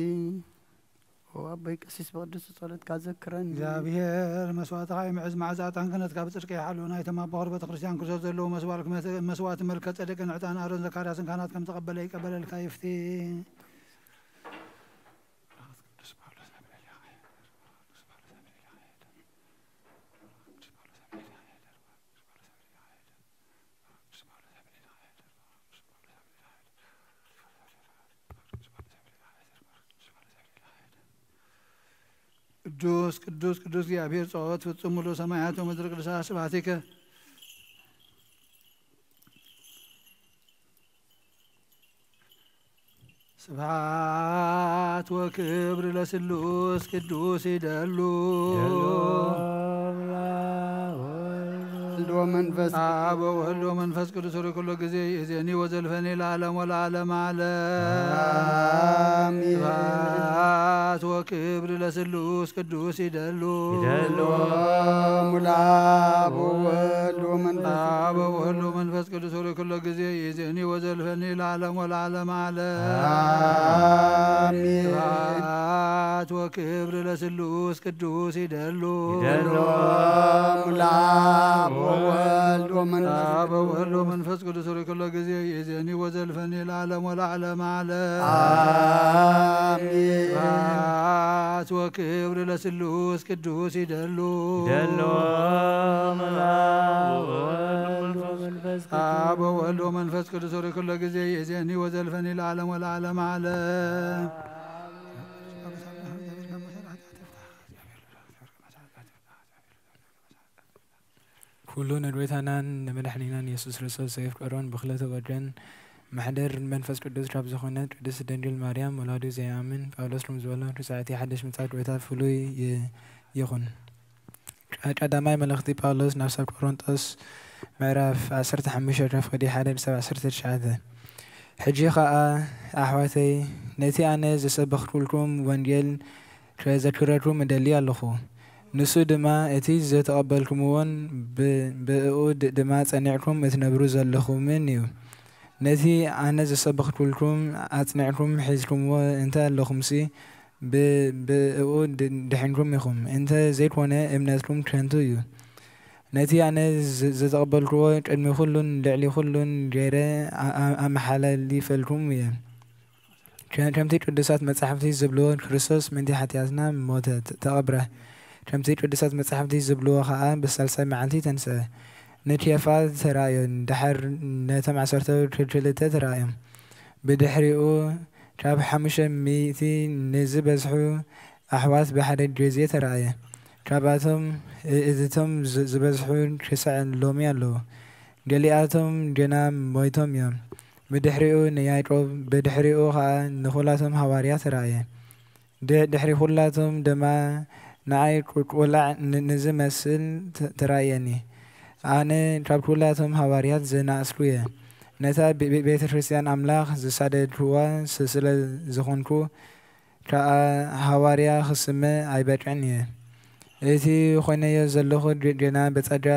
ኦ ኣቦይ ቀሲስ ብቅዱስ ጸሎትካ ዘክረኒ። እግዚኣብሔር መስዋእትኻ የምዕዝ፣ መዓዛ ዕጣን ክህነትካ ብጽድቂ ይሓሉ። ናይቶም ኣብ በኹሪ ቤተ ክርስቲያን ክርስቶስ ዘለዉ መስዋእቲ መስዋእቲ መልከ ጸደቅን ዕጣን ኣሮን ዘካርያስን ካህናት ከም ተቐበለ ይቀበለልካ ይፍቲ። ቅዱስ ቅዱስ ቅዱስ እግዚኣብሔር ጸባኦት ፍጹም ሙሉ ሰማያት ወምድር ቅዱሳት ስብሐቲከ። ስብሐት ወክብር ለስሉስ ቅዱስ ይደሉ። ወልድ ወመንፈስ አብ ወወልድ ወመንፈስ ቅዱስ ሩይ ኩሎ ጊዜ ይእዜኒ ወዘልፈኒ ለዓለም ወለዓለም ዓለም። አሜን። ስብሐት ወክብር ለስሉስ ቅዱስ ይደሉ። ይደሉ። ሙላ ወወልድ ወመንፈስ አብ ወወልድ ወመንፈስ ቅዱስ ሩይ ኩሎ ጊዜ ይእዜኒ ወዘልፈኒ ለዓለም ወለዓለም ዓለም። አሜን። ስብሐት ወክብር ለስሉስ ቅዱስ ይደሉ። ይደሉ። ሙላ ወወልድ ወመንፈስ አብ ወወልድ ወመንፈስ ቅዱስ ሩይ ኩሎ ጊዜ ይእዜኒ ወዘልፈኒ ለዓለም ወለዓለም ዓለም። አሜን። ስብሐት ወክብር ለስሉስ ቅዱስ ይደሉ። ይደሉ። አብ ወወልድ ወመንፈስ ቅዱስ። አብ ወወልድ ወመንፈስ ቅዱስ ሩይ ኩሎ ጊዜ ይእዜኒ ወዘልፈኒ ለዓለም ወለዓለም ዓለም። ኩሉ ንድዌታናን ንመድሓኒናን የሱስ ክርስቶስ ዘየፍቀሮን ብኽለተ ወደን ማሕደር መንፈስ ቅዱስ ካብ ዝኾነት ቅድስት ድንግል ማርያም ወላዲት ዘይኣምን ጳውሎስ ከም ዝበሎ ርሳዕቲ ሓድሽ ምጻት ጎይታ ፍሉይ ይ- ይኹን። ቃ- ቀዳማይ መልእኽቲ ጳውሎስ ናብ ሰብ ቆሮንጦስ ምዕራፍ ዓሰርተ ሓሙሽተ ካብ ፍቕዲ ሓደ ክሳብ ዓሰርተ ትሽዓተ። ሕጂ ኸኣ ኣሕዋተይ ነቲ ኣነ ዘሰበኽኩልኩም ወንጌል ክዘክረኩም እደሊ ኣለኹ። ንሱ ድማ እቲ ዝተቐበልኩምዎን ብ- ብእኡ ድ- ድማ ጸኒዕኩም እትነብሩ ዘለኹምን እዩ። ነቲ ኣነ ዘሰበኽኩልኩም ኣጽኒዕኩም ሒዝኩምዎ እንተ ኣለኹምሲ ብ- ብእኡ ድ- ድሒንኩም ኢኹም። እንተ ዘይኮነ እምነትኩም ከንቱ እዩ። ነቲ ኣነ ዝ- ዝተቐበልኩዎ ቅድሚ ኩሉን ልዕሊ ኩሉን ገይረ ኣ- ኣ- ኣመሓላሊፈልኩም እየ። ከ- ከምቲ ቅዱሳት መጻሕፍቲ ዝብልዎ ክርስቶስ ምእንቲ ሓጢኣትና ሞተ፣ ተ- ተቐብረ። ከምቲ ቅዱሳት መጻሕፍቲ ዝብልዎ ኸኣ ብሳልሳይ መዓልቲ ተንስአ። ንኬፋ ተራእዮ፣ ደሓር ነቶም ዓሰርተ ክልተ ተራእዮም። ብድሕሪኡ ካብ ሓሙሽተ ሚእቲ ንዝበዝሑ ኣሕዋት ብሓደ ግዜ ተራእየ። ካብኣቶም እ- እቶም ዝ- ዝበዝሑ ክሳዕ ሎሚ ኣለዉ። ገሊኣቶም ገና ሞይቶም እዮም። ብድሕሪኡ ንያዕቆብ፣ ብድሕሪኡ ኸኣ ንኹላቶም ሃዋርያ ተራእየ። ድ- ድሕሪ ኩላቶም ድማ ንኣይ ቁ-፣ ቁላዕ ን-፣ ንዝመስል ተ-፣ ተራእየኒ። ኣነ ካብ ኩላቶም ሃዋርያት ዝነኣስኩ እየ። ነታ ቤ-፣ ቤ-፣ ቤተ ክርስቲያን ኣምላኽ ዝሳደድዋ ስ-፣ ስለ ዝኾንኩ፣ ከኣ ሃዋርያ ክስመ ኣይበቅዕን እየ። እቲ ኮይነዮ ዘለኹ ግ-፣ ግና ብጸጋ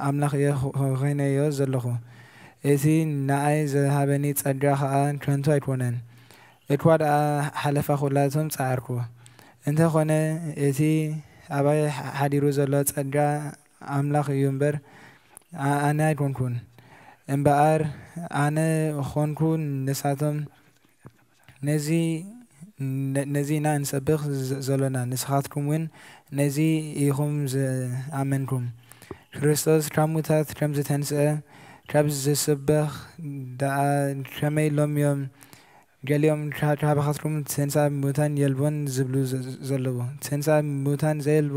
ኣምላኽ እየ ኽ-፣ ኽ-፣ ኮይነዮ ዘለኹ። እቲ ንኣይ ዝሃበኒ ጸጋ ኸኣ ከንቱ ኣይኮነን። እኳ ደኣ ሓለፋ ኩላቶም ጸዓርኩ። እንተኾነ እቲ ኣባይ ሓ-፣ ሓዲሩ ዘሎ ጸጋ ኣምላኽ እዩ እምበር፣ ኣ-፣ ኣነ ኣይኮንኩን። እምበኣር ኣነ ኾንኩ ንሳቶም ነዚ፣ ነ-፣ ነዚ ኢና እንሰብኽ ዘ-፣ ዘሎና። ንስኻትኩም እውን ነዚ ኢኹም ዝኣመንኩም። ክርስቶስ ካብ ሙታት ከም ዝተንስአ ካብ ዝስበኽ ደኣ ከመይ ኢሎም እዮም ገሊኦም ካ-፣ ካባኻትኩም ትንሳእ ሙታን የልቦን ዝብሉ ዘ-፣ ዘለዉ? ትንሳእ ሙታን ዘየልቦ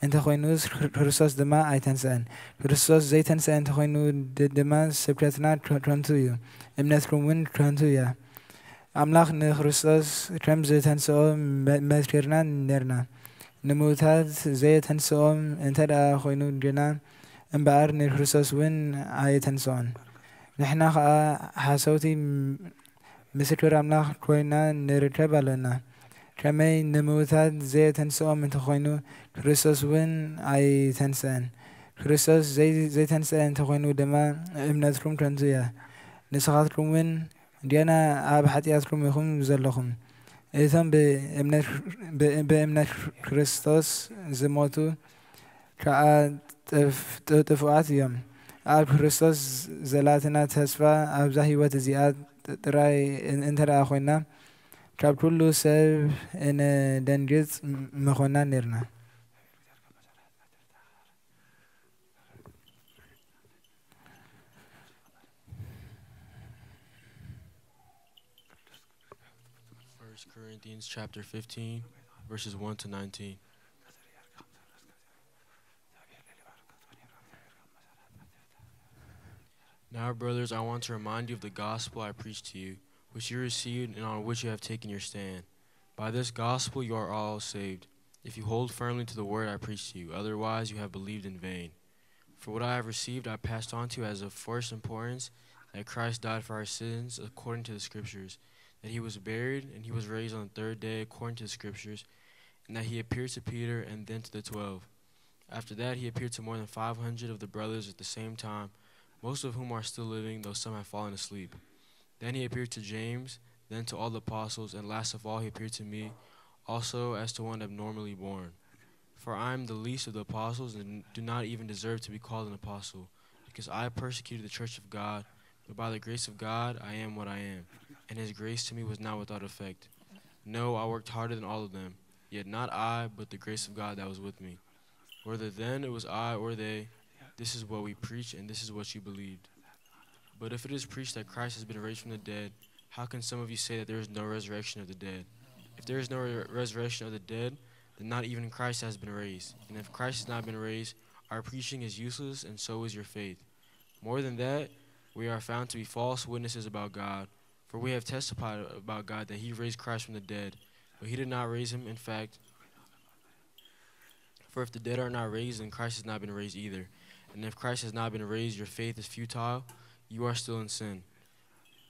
እንተኾይኑስ፣ ክር-፣ ክርስቶስ ድማ ኣይተንስአን። ክርስቶስ ዘይተንስአ እንተኾይኑ ድ-፣ ድማ ስብከትና ከ-፣ ከንቱ እዩ፣ እምነትኩም እውን ከንቱ እያ። ኣምላኽ ንክርስቶስ ከም ዝተንስኦ መ-፣ መስኪርና ኔርና። ንምውታት ዘየተንስኦም እንተ ደኣ ኾይኑ ግና እምበኣር ንክርስቶስ እውን ኣየተንስኦን። ንሕና ኸኣ ሓሰውቲ ምስክር ኣምላኽ ኮይና ንርከብ ኣለና። ከመይ ንምውታት ዘየተንስኦም እንተኾይኑ፣ ክርስቶስ እውን ኣይተንስአን። ክርስቶስ ዘይ-፣ ዘይተንስአ እንተኾይኑ ድማ እምነትኩም ከንቱ እያ። ንስኻትኩም እውን ገና ኣብ ሓጢኣትኩም ኢኹም ዘለኹም። እቶም ብእምነት፣ ብ-፣ ብእምነት ክርስቶስ ዝሞቱ ከኣ ጥፍ-፣ ጥ-፣ ጥፉኣት እዮም። ኣብ ክርስቶስ ዘላትና ተስፋ ኣብዛ ህይወት እዚኣ ጥ-፣ ጥራይ እን-፣ እንተ ደኣ ኾይና፣ ካብ ኩሉ ሰብ እንደንግጽ ም-፣ ምኾንና ኔርና። First Corinthians chapter fifteen, verses one to nineteen. Now, brothers, I want to remind you of the gospel I preached to you, which you received and on which you have taken your stand. By this gospel you are all saved, if you hold firmly to the word I preached to you. Otherwise, you have believed in vain. For what I have received I passed on to you as of first importance, that Christ died for our sins according to the Scriptures, that he was buried, and he was raised on the third day according to the Scriptures, and that he appeared to Peter and then to the twelve. After that, he appeared to more than five hundred of the brothers at the same time, most of whom are still living, though some have fallen asleep. Then he appeared to James, then to all the apostles, and last of all he appeared to me, also as to one abnormally born. For I am the least of the apostles and do not even deserve to be called an apostle, because I persecuted the church of God, but by the grace of God I am what I am, and his grace to me was not without effect. No, I worked harder than all of them, yet not I, but the grace of God that was with me. Whether then it was I or they, this is what we preach and this is what you believed. But if it is preached that Christ has been raised from the dead, how can some of you say that there is no resurrection of the dead? If there is no re-, resurrection of the dead, then not even Christ has been raised. And if Christ has not been raised, our preaching is useless, and so is your faith. More than that, we are found to be false witnesses about God, for we have testified about God that he raised Christ from the dead, but he did not raise him. In fact, for if the dead are not raised, then Christ has not been raised either. And if Christ has not been raised, your faith is futile, you are still in sin.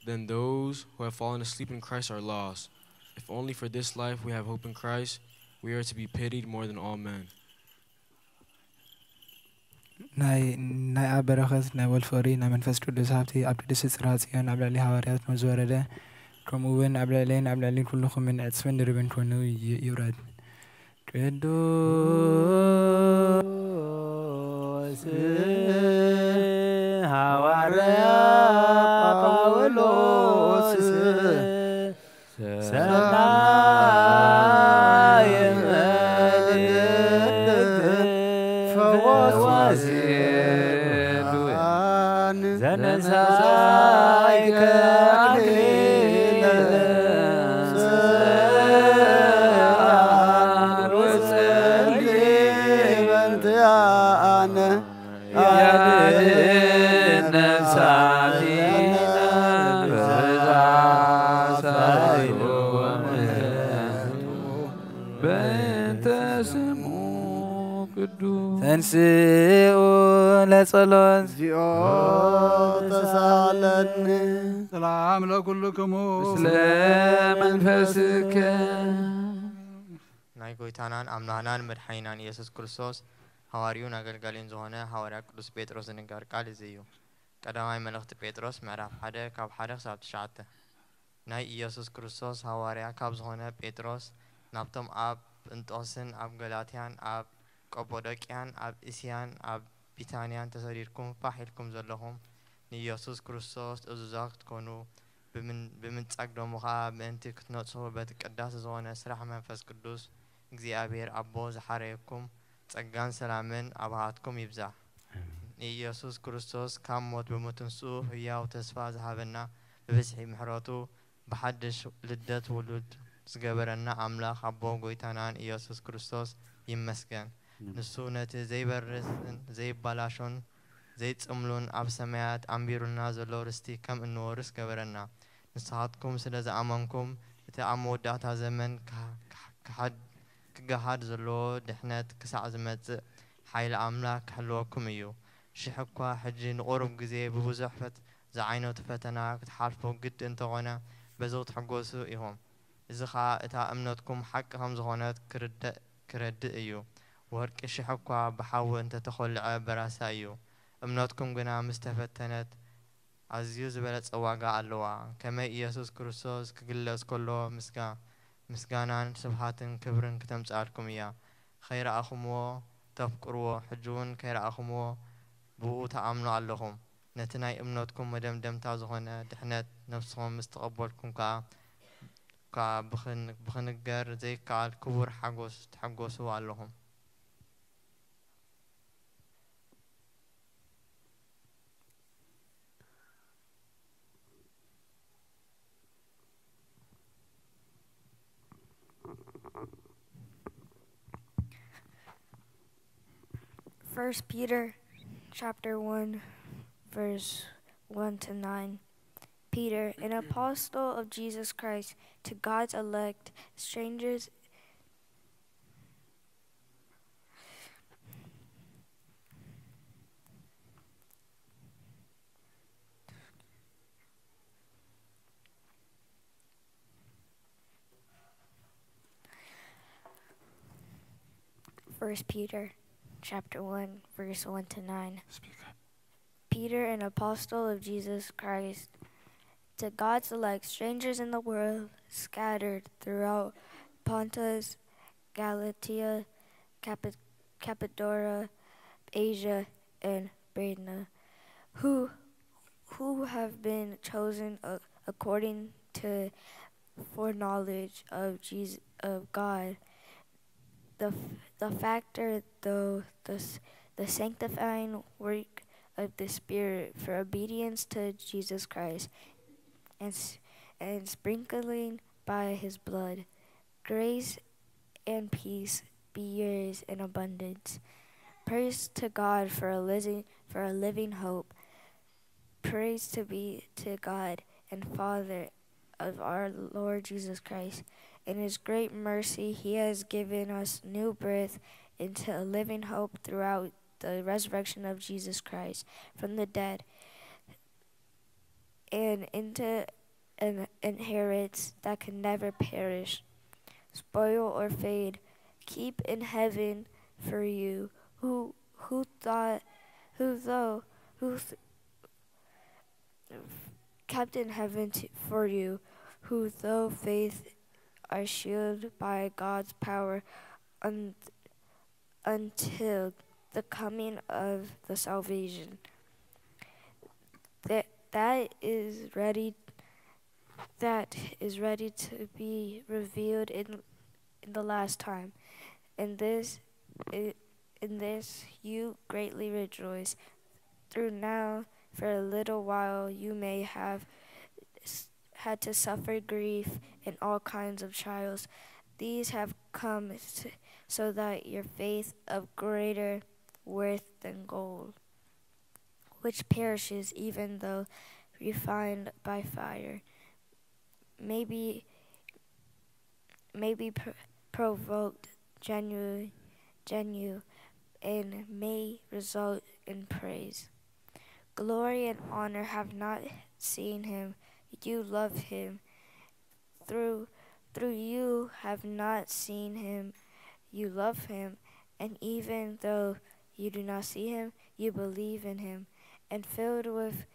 Then those who have fallen asleep in Christ are lost. If only for this life we have hope in Christ, we are to be pitied more than all men. ናይ፣ ናይ ኣብ በረኸት፣ ናይ ወልድ ፍቕሪ፣ ናይ መንፈስ ቅዱስ ሃብቲ ኣብ ቅድስቲ ጽርሐ ጽዮን ኣብ ልዕሊ ሃዋርያት ከም ዝወረደ፣ ከምኡ እውን ኣብ ልዕሌን ኣብ ልዕሊ ኩልኹምን ዕጽፍን ድርብን ኮይኑ ይ-፣ ይውረድ። ቅዱስ ሃዋርያ ጳውሎስ ሰናይ መልእክት ፈወስ ወዜዱ ዘነሳይከ ኣክሊለ ጽን ወጸሊ በንቲኣነ ያድነን ሳቲ እንተ ስሙ ቅዱስ። ተንስኡ ለጸሎት። እግዚኦ ተሳለኒ። ሰላም ለኩልክሙ። ምስለ መንፈስከ። ናይ ጎይታናን ኣምላኽናን መድሓኒናን ኢየሱስ ክርስቶስ ሃዋርዩን ኣገልጋሊን ዝኾነ ሃዋርያ ቅዱስ ጴጥሮስ ዝንገር ቃል እዚ እዩ። ቀዳማይ መልእኽቲ ጴጥሮስ ምዕራፍ ሓደ ካብ ሓደ ክሳብ ትሽዓተ። ናይ ኢየሱስ ክርስቶስ ሃዋርያ ካብ ዝኾነ ጴጥሮስ ናብቶም ኣብ ጴንጦስን ኣብ ገላትያን ኣብ ቀጶዶቅያን ኣብ እስያን ኣብ ቢታንያን ተሰዲድኩም ፋሕ ኢልኩም ዘለኹም ንኢየሱስ ክርስቶስ እዙዛት ክትኮኑ ብምን-፣ ብምንጻግ ደሙ ኸኣ ምእንቲ ክትነጽሁ በቲ ቅዳሴ ዝኾነ ስራሕ መንፈስ ቅዱስ እግዚኣብሔር ኣቦ ዝሓረየኩም ጸጋን ሰላምን ኣብሃትኩም ይብዛሕ። ንኢየሱስ ክርስቶስ ካብ ሞት ብምትንስኡ ህያው ተስፋ ዝሃበና ብብዝሒ ምሕረቱ ብሓድሽ ልደት ውሉድ ዝገበረና ኣምላኽ ኣቦ ጎይታናን ኢየሱስ ክርስቶስ ይመስገን። ንሱ ነቲ ዘይበርስን ዘይባላሾን ዘይጽምሉን ኣብ ሰማያት ኣንቢሩልና ዘሎ ርስቲ ከም እንወርስ ገበረና። ንስኻትኩም ስለ ዝኣመንኩም እቲ ኣብ መወዳእታ ዘመን ክሓ-፣ ክሓ-፣ ክሓድ-፣ ክገሃድ ዘለዎ ድሕነት ክሳዕ ዝመጽእ ሓይሊ ኣምላኽ ክሕልወኩም እዩ። ሽሕ እኳ ሕጂ ንቑሩብ ግዜ ብብዙሕ ፈት-፣ ዝዓይነቱ ፈተና ክትሓልፉ ግድ እንተኾነ በዚ ክትሕጎሱ ኢኹም። እዚ ኸኣ እታ እምነትኩም ሓቂ ከም ዝኾነት ክርደእ፣ ክረድእ እዩ። ወርቂ ሽሕ እኳ ብሓዊ እንተተኾልዐ በራሳ እዩ። እምነትኩም ግና ምስ ተፈተነት ኣዝዩ ዝበለጸ ዋጋ ኣለዋ። ከመይ ኢየሱስ ክርስቶስ ክግለጽ ከሎ ምስጋ-፣ ምስጋናን ስብሃትን ክብርን ክተምጽኣልኩም እያ። ከይረኣኹምዎ ተፍቅርዎ፣ ሕጂ እውን ከይረኣኹምዎ ብኡ ትኣምኑ ኣለኹም። ነቲ ናይ እምነትኩም መደምደምታ ዝኾነ ድሕነት ነፍስኹም ምስ ተቐበልኩም ከኣ፣ ከኣ ብኽን-፣ ብኽንገር ዘይከኣል ክቡር ሓጎስ ትሕጎሱ ኣለኹም። First Peter chapter one, verse one to nine. Peter, an apostle of Jesus Christ, to God's elect, strangers First Peter chapter one, verse one to nine. Peter, an apostle of Jesus Christ, to God's elect, strangers in the world, scattered throughout Pontus, Galatia, Cappa-, Cappadocia, Asia, and Bithynia, who, who have been chosen a-, according to foreknowledge of Jesus, of God, the f-, the factor, though the s-, the sanctifying work of the Spirit for obedience to Jesus Christ, and s-, and sprinkling by His blood. Grace and peace be yours in abundance. Praise to God for a living, for a living hope. Praise to be to God and Father of our Lord Jesus Christ. In His great mercy, He has given us new birth into a living hope throughout the resurrection of Jesus Christ from the dead, and into an inheritance that can never perish, spoil, or fade. Keep in heaven for you, who, who thought, who though, who th-, kept in heaven t-, for you, who though faith are shielded by God's power un-, until the coming of the salvation that, that is ready, that is ready to be revealed in, in the last time. In this, i-, in this you greatly rejoice, through now for a little while you may have s-, had to suffer grief and all kinds of trials. These have come s-, so that your faith of greater worth than gold, which perishes even though refined by fire, may be, may be pr-, provoked genuine, genuine, and may result in praise. Glory and honor have not seen him. You love him. Through, through you have not seen him. You love him. And even though you do not see him, you believe in him. And filled with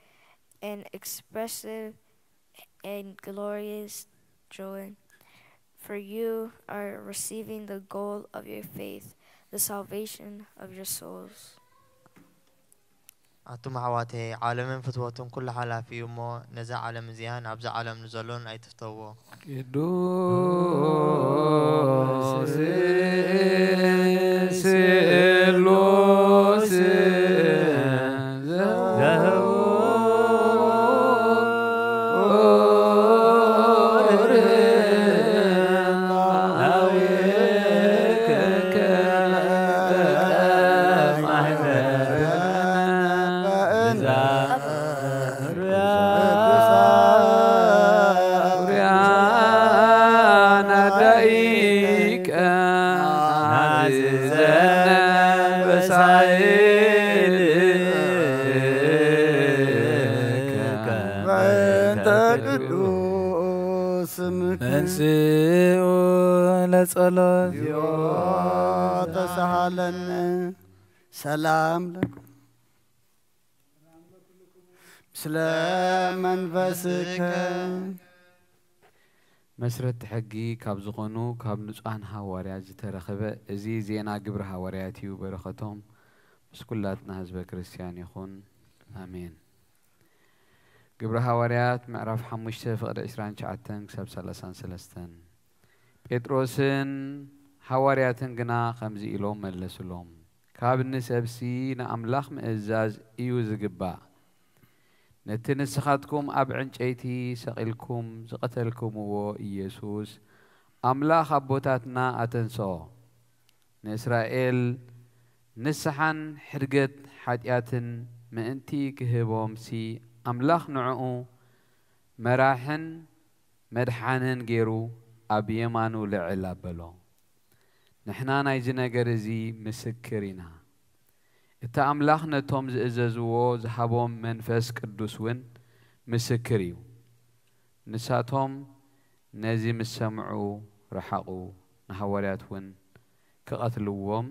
an expressive and glorious joy, for you are receiving the goal of your faith, the salvation of your souls. ኣቱም ኣሕዋተይ፣ ዓለምን ፍትወቱን ኩሉ ሓላፊ እዩ እሞ፣ ነዛ ዓለም እዚኣን ኣብዛ ዓለም ንዘሎን ኣይትፍተውዎ። ቅዱስ ስሉስ ዘውር በእንተ ቅዱስ ስምክ ተንስኡ ለጸሎት እግዚኦ ተሳሃለነ። ሰላም ለኩም ምስለ መንፈስከ። መስረቲ ሕጊ ካብ ዝኾኑ ካብ ንጹሃን ሃዋርያት ዝተረኽበ እዚ ዜና ግብሪ ሃዋርያት እዩ። በረኸቶም ምስ ኩላትና ህዝበ ክርስትያን ይኹን። ኣሜን። ግብሪ ሃዋርያት ምዕራፍ ሓሙሽተ ፍቕዲ ዕስራን ትሽዓተን ክሳብ ሰላሳን ሰለስተን። ጴጥሮስን ሃዋርያትን ግና ከምዚ ኢሎም መለሱሎም፣ ካብ ንሰብሲ ንኣምላኽ ምእዛዝ እዩ ዝግባእ። ነቲ ንስኻትኩም ኣብ ዕንጨይቲ ሰቒልኩም ዝቐተልኩምዎ ኢየሱስ፣ ኣምላኽ ኣቦታትና ኣተንስኦ። ንእስራኤል ንስሓን ሕድገት ሓጢኣትን ምእንቲ ክህቦምሲ፣ ኣምላኽ ንዕኡ መራሕን መድሓንን ገይሩ ኣብ የማኑ ልዕል ኣበሎ። ንሕና ናይዚ ነገር እዚ ምስክር ኢና። እቲ ኣምላኽ ነቶም ዝእዘዝዎ ዝሃቦም መንፈስ ቅዱስ እውን ምስክር እዩ። ንሳቶም ነዚ ምስ ሰምዑ ረሓቑ፣ ንሃዋርያት እውን ክቐትልዎም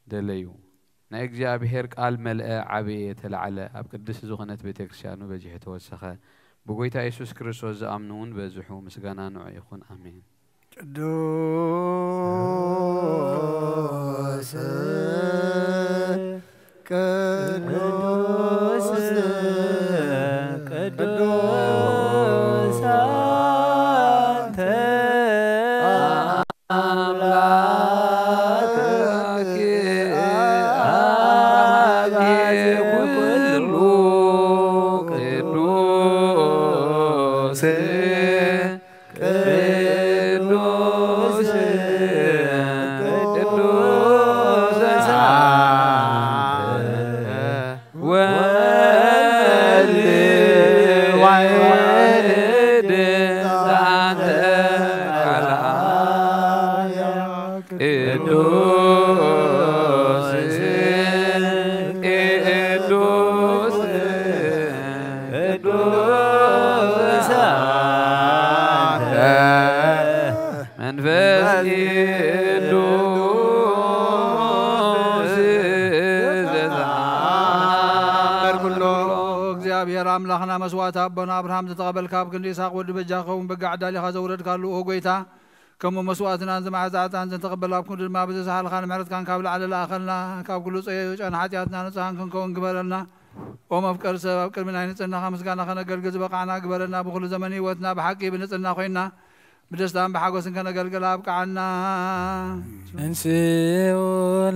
ደለዩ። ናይ እግዚኣብሔር ቃል መልአ፣ ዓበየ፣ ተላዕለ፣ ኣብ ቅድስቲ ዝኾነት ቤተ ክርስቲያኑ በዚሑ ተወሰኸ። ብጎይታ የሱስ ክርስቶስ ዝኣምኑ እውን በዝሑ። ምስጋና ንዑ ይኹን። ኣሜን። ቅዱስ ቅዱስ ቅዱስ አንተ አምላክ አብ ኩሉ ቅዱስ ቅዱስ ቅዱስ አንተ ወልድ ዋሕድ አንተ ቃል ቅዱስ ቅዱስ ቅዱስ አንተ መንፈስ ቅዱስ ዘተአምር ኩሎ። እግዚኣብሔር ኣምላኽና መስዋእቲ ኣቦና ኣብርሃም ዝተቐበልካ ኣብ ክንዲ ይስሐቅ ወዲ በጃ ክኸውን በጋ ዕዳሊኻ ዘውረድካሉ ኦ ጎይታ፣ ከምኡ መስዋእትናን ዝመዓዛ ዕጣን ዝተቐበል ኣብ ክንዱ ድማ ብዝሰሓልካ ንምሕረትካን ካብ ላዕሊ ለኣኸልና፣ ካብ ኩሉ ጸዮ ጨን ሓጢኣትና ንጹሃን ክንከውን ግበረልና። ኦ መፍቀሪ ሰብ ኣብ ቅድሚ ናይ ንጽህናኻ ምስጋና ከነገልግል ዝበቃዕና ግበረና። ብኹሉ ዘመን ህይወትና ብሓቂ ብንጽህና ኮይንና ብደስታን ብሓጎስን ከነገልግል ኣብቅዓና። እንስኡ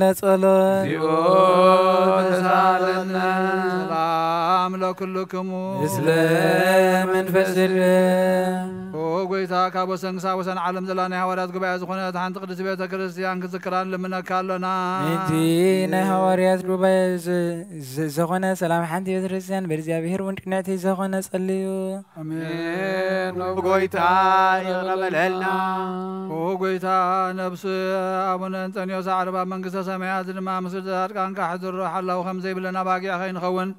ለጸሎት እግዚኦ ተሳለነ። ሰላም ለኩልክሙ ምስለ መንፈስል ኦ ጎይታ፣ ካብ ወሰን ክሳብ ወሰን ዓለም ዘላ ናይ ሃዋርያት ጉባኤ ዝኾነት ሓንቲ ቅድስቲ ቤተ ክርስቲያን ክዝክራ ንልምነካ ኣሎና። ምእንቲ ናይ ሃዋርያት ጉባኤ ዝ-፣ ዝ-፣ ዝኾነ ሰላም ሓንቲ ቤተ ክርስቲያን ብእግዚኣብሔር እውን ቅንዕቲ ዝኾነ ጸልዩ። ኣሜን። ጎይታ ይቕረ በለልና። ኦ ጎይታ፣ ነፍሲ ኣቡነ እንጠንዮስ ዓርባ መንግስተ ሰማያት ድማ ምስል ጻድቃን ካሕድሮ ሓላው ከም ዘይብለና ባጊዕ ከይንኸውን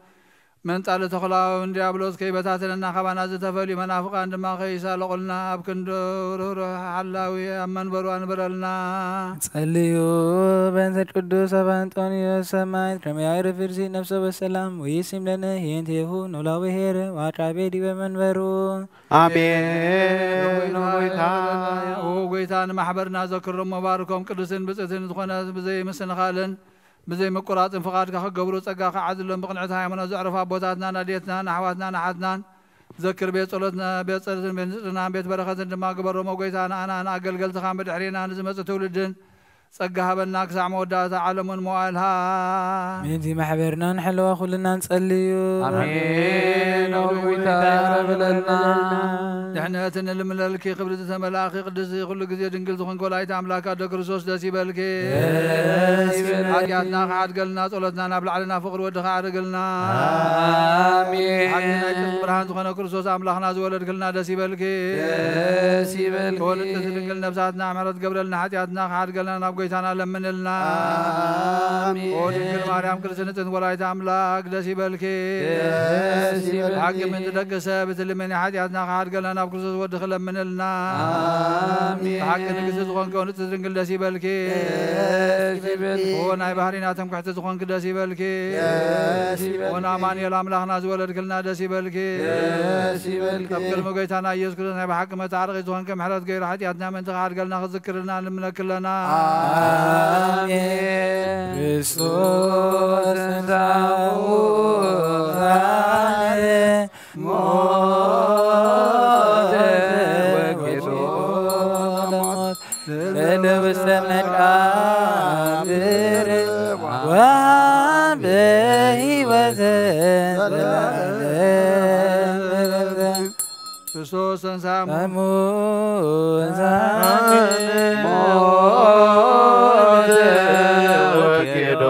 መንጻሊ ተኹላውን ዲያብሎስ ከይበታተነና፣ ካባና ዝተፈልዩ መናፍቃን ድማ ከይሳለቑልና ኣብ ክንዲ ርህሩህ ሓላዊ ኣብ መንበሩ ኣንብረልና። ጸልዩ። በእንተ ቅዱስ ኣባ እንጦንዮስ ሰማዕት ከመ ያዕርፍ ርእሲ ነፍሰ በሰላም ወይሲም ለነ ህየንቴሁ ኖላዊ ኄር ወአቃቤ ዲበ መንበሩ። ኣሜን። ኦ ጎይታ፣ ንማሕበርና ዘክሮም መባርኮም ቅዱስን ብጽእትን ዝኾነ ብዘይ ምስንኻልን ብዘይ ምቁራጽን ፍቓድካ ክገብሩ ጸጋ ክዓድሎም ብቕንዕቲ ሃይማኖት ዘዕረፉ ኣቦታትናን ኣዴትናን ኣሕዋትናን ኣሓትናን ዘክር። ቤት ጸሎትና፣ ቤት ጸሎትን ቤት ንጽህናን ቤት በረኸትን ድማ ግበሮም። ጎይታ፣ ንኣና ንኣገልገልትኻን ብድሕሬና ንዝመጽእ ትውልድን ጸጋ ሃበና ክሳዕ መወዳእታ ዓለሙን መዋእልሃ። ምእንቲ ማሕበርና ንሕለዋ ኩልና ንጸልዩ። ኣሜን። ኦ ጎይታ ይቕረ በለልና። ድሕነት እንልምነልኪ ክብሪ ዝተመላእኪ ቅድስቲ ኩሉ ግዜ ድንግል ዝኾንኪ ወላዲተ ኣምላክ ኣዶ ክርስቶስ ደስ ይበልኪ። ደስ ይበልኪ። ሓጢኣትና ክሓድገልና ጸሎትና ናብ ላዕልና ፍቕሪ ወድኻ ኣዕርግልና። ኣሜን። ሓቂ ናይ ጽድቂ ብርሃን ዝኾነ ክርስቶስ ኣምላኽና ዝወለድክልና ደስ ይበልኪ። ደስ ይበልኪ። ኦ ንጽሕቲ ድንግል ነብሳትና ምሕረት ገብረልና ሓጢኣትና ክሓድገልና ናብ ጎይታና ለምንልና። ኣሜን። ኦ ድንግል ማርያም ቅድስቲ ንጽሕቲ ወላዲተ ኣምላክ ደስ ይበልኪ። ደስ ይበልኪ። ብሓቂ ምእንቲ ደቂ ሰብ እቲ ልመኒ ሓጢኣትና ክሓድገልና ናብ ክርስቶስ ወድኺ ለምንልና። ኣሜን። ብሓቂ ንግስቲ ዝኾንኪ ኦ ንጽሕቲ ድንግል ደስ ይበልኪ። ደስ ይበልኪ። ኦ ናይ ባህሪና ትምክሕቲ ዝኾንኪ ደስ ይበልኪ። ደስ ይበልኪ። ኦ ንኣማኑኤል ኣምላኽና ዝወለድክልና ደስ ይበልኪ። ደስ ይበልኪ። ኣብ ቅድሚ ጎይታና ኢየሱስ ክርስቶስ ናይ ብሓቂ መታረቒ ዝኾንኪ ምሕረት ገይሩ ሓጢኣትና ምእንቲ ክሓድገልና ክዝክርልና ንልምነኪ ኣለና። ኣሜን። ክርስቶስ ተንሥአ እሙታነ ሞተ ወጌዶ ለሞት ለእለ ውስተ መቃብር ወሀበ ሕይወተ ዘላለም። ክርስቶስ ተንሥአ እሙታነ ሞተ ወጌዶ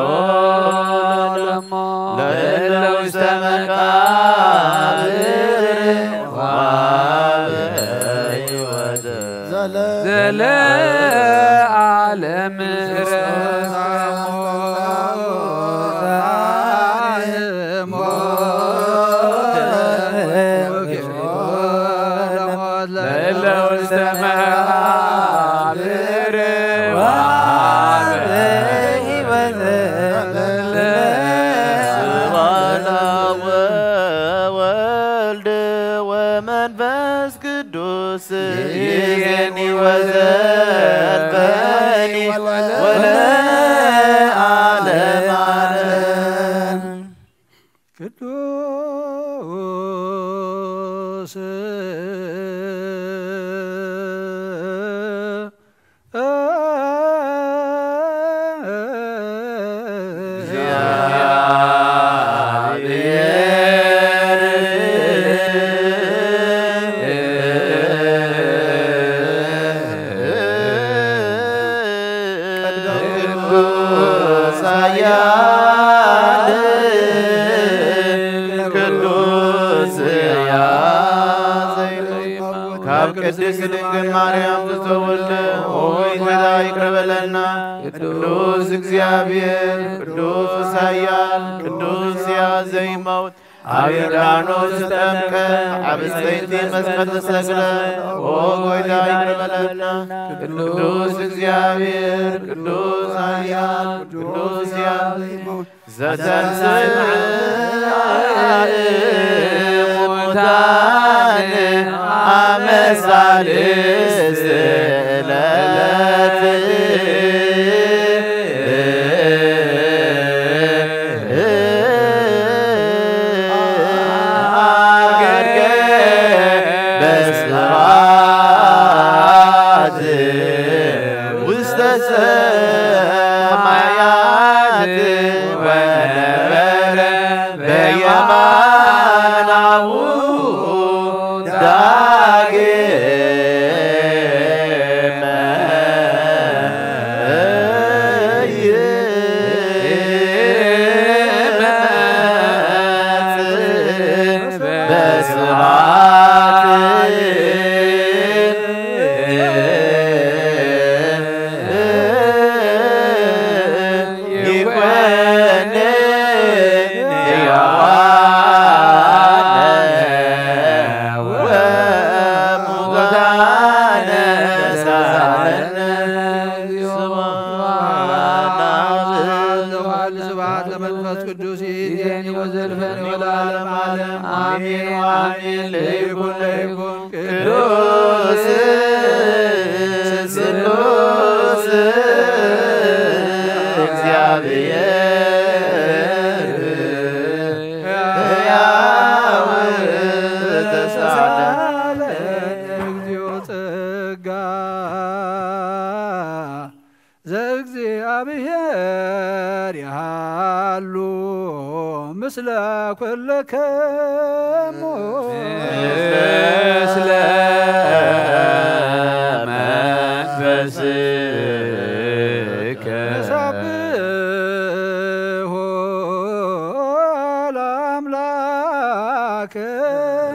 ለእለ ውስተ መቃብር ወሀበ ሕይወተ ዘለዓለም። ለእለ ውስተ መቃብር ወሀበ ሕይወተ ስብሐት ወወልድ ወመንፈስ ቅዱስ ይእዜኒ ወዘልፈኒ ወለዓለመ ዓለም። ቅዱስ ቅዱስ ኃያል ቅዱስ ሕያው ካብ ቅድስት ድንግል ማርያም ዝተወልደ ሆይ ጌታ ይቅረ በለና። ቅዱስ እግዚአብሔር ቅዱስ ኃያል ቅዱስ ሕያው ዘይመውት ኣብ ዮርዳኖስ ተጠምቀ፣ ኣብ ብፅዕቲ መስቀል ተሰቅለ። ኦ ጎይታ ይቅረ በለና። ቅዱስ እግዚኣብሔር፣ ቅዱስ ኃያል፣ ቅዱስ ሕያው፣ ዘተንሥእ እሙታን አመ ሣልስት ዕለት። አርገድገ በስብሐት ውስተ ሰማያት ወነበረ በየማናሁ ዳግም ስብሐት ለመንፈስ ቅዱስ ይእዜኒ ወዘልፈኒ ወለዓለመ ዓለም። አሜን ወአሜን። ለይኩን ለይኩን ቅዱስ ስሉስ እግዚአብሔር ሕያው ተሳለ። እግዚኦ ጸጋ ዘእግዚአብሔር ይሃሉ ምስለ ኩልክሙ። ምስለ መንፈስከ። ንሰብሖ ለአምላክ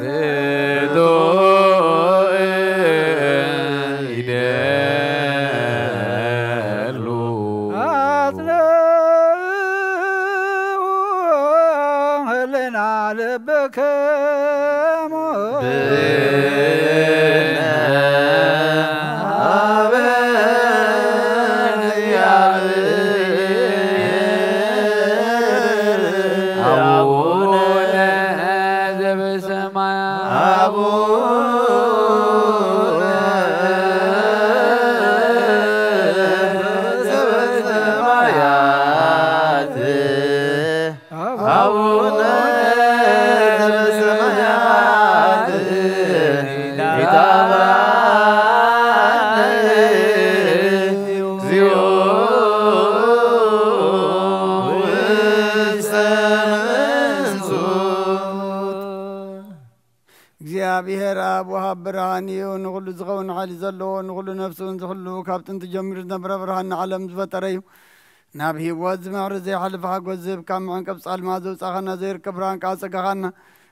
ርቱዕ ይደሉ። አጽንዑ ህልና ልብክሙ። ብነ አበ ሕያብ አቡነ ዘበሰማያት። አቡነ ዘበሰማያት። አቡነ ዘበሰማያት። ይትባረክ እግዚኦ ውስተ መንሱት። እግዚኣብሔር ኣብ ወሃብ ብርሃን እዩ። ንኹሉ ዝኸውን ሓይሊ ዘለዎ፣ ንኹሉ ነፍሲ እውን ዝሕሉ፣ ካብ ጥንቲ ጀሚሩ ዝነበረ ብርሃን ንዓለም ዝፈጠረ እዩ። ናብ ህይወት ዝመዕሪ ዘይሓልፍ ሓጎስ ዝህብ፣ ካብ መዕንቀፍ ጻልማ ዘውጻኻና፣ ዘይርከብ ብርሃን ከኣ ኣጸጋኻና።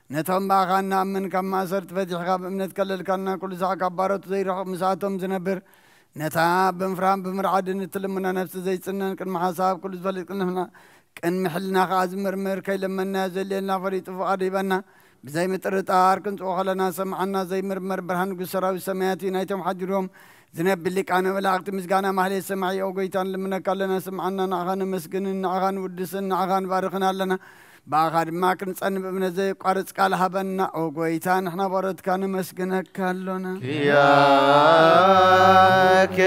ነቶም ብኣኻ እንኣምን ካብ ማእሰርቲ ፈቲሕካ ብእምነት ከለልካና፣ ኩሉ ሳዕ ካብ ባሮቱ ዘይርሕቕ ምስኣቶም ዝነብር፣ ነታ ብምፍራህን ብምርዓድን እትልምና ነፍሲ ዘይጽነን፣ ቅድሚ ሓሳብ ኩሉ ዝፈልጥ፣ ቅድሚ ሕልና፣ ቅድሚ ሕልና ከኣ ዝምርምር፣ ከይለመንናዮ ዘድልየና ፈሊጡ ፍቓዱ ሂበና። ብዘይ ምጥርጣር ክንጽኦ ከለና ሰምዓና። ዘይምርመር ብርሃን ንጉስ ሰራዊት ሰማያት እዩ። ናይቶም ሓዲሮም ዝነብር ሊቃነ መላእክቲ ምስጋና ማህሌት ሰማዒ። ኦ ጎይታ፣ ንልምነካ ኣለና፣ ስምዓና። ንዓኻ ነመስግንን ንዓኻ ንውድስን ንዓኻ ንባርኽን ኣለና። ብኣኻ ድማ ክንጸን ብእምነት ዘየቋርጽ ቃል ሃበና። ኦ ጎይታ፣ ንሕና ባሮትካ ነመስግነካ ኣሎና። ኪያከ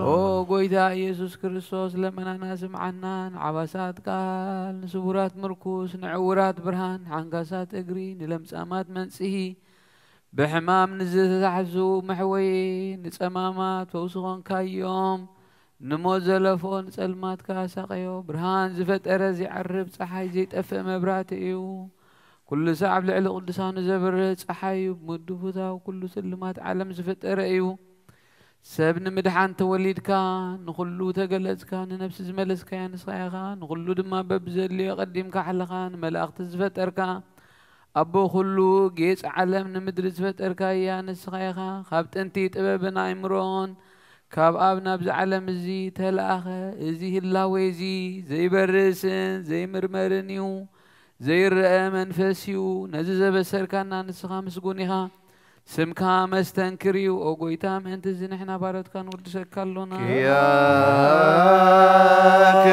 ኦ ጎይታ ኢየሱስ ክርስቶስ፣ ለመናና ስምዓና። ንዓባሳት ቃል፣ ንስቡራት ምርኩስ፣ ንዕውራት ብርሃን፣ ንዓንጋሳት እግሪ፣ ንለምጻማት መንጽሂ፣ ብሕማም ንዝተታሕዙ መሕወየ፣ ንጸማማት ፈውሲ ኾንካዮም፣ ንሞት ዘለፎ ንጸልማት ከኣ ሳቐዮ። ብርሃን ዝፈጠረ ዘይዓርብ ጸሓይ ዘይጠፍእ መብራህቲ እዩ። ኩሉ ሳዕ ኣብ ልዕሊ ቅዱሳኑ ዘብርህ ጸሓይ እዩ። ብምድፉታው ኩሉ ስልማት ዓለም ዝፈጠረ እዩ። ሰብ ንምድሓን ተወሊድካ፣ ንኹሉ ተገለጽካ፣ ንነፍሲ ዝመለስካያ ንስኻ ኢኻ። ንኹሉ ድማ በብዘድልዮ ቀዲምካ ሓለኻ፣ ንመላእኽቲ ዝፈጠርካ፣ ኣቦ ኩሉ ጌጽ ዓለም ንምድሪ ዝፈጠርካያ ንስኻ ኢኻ። ካብ ጥንቲ ጥበብን ኣእምሮን ካብ ኣብ ናብዚ ዓለም እዚ ተለኣኸ። እዚ ህላዌ እዚ ዘይበርስን ዘይምርመርን እዩ። ዘይረአ መንፈስ እዩ። ነዚ ዘበሰርካና ንስኻ ምስጉን ኢኻ። ስምካ መስተንክር እዩ። ኦ ጎይታ፣ ምእንቲ እዚ ንሕና ባሮትካ ንውድሰካ ኣሎና። ኪያከ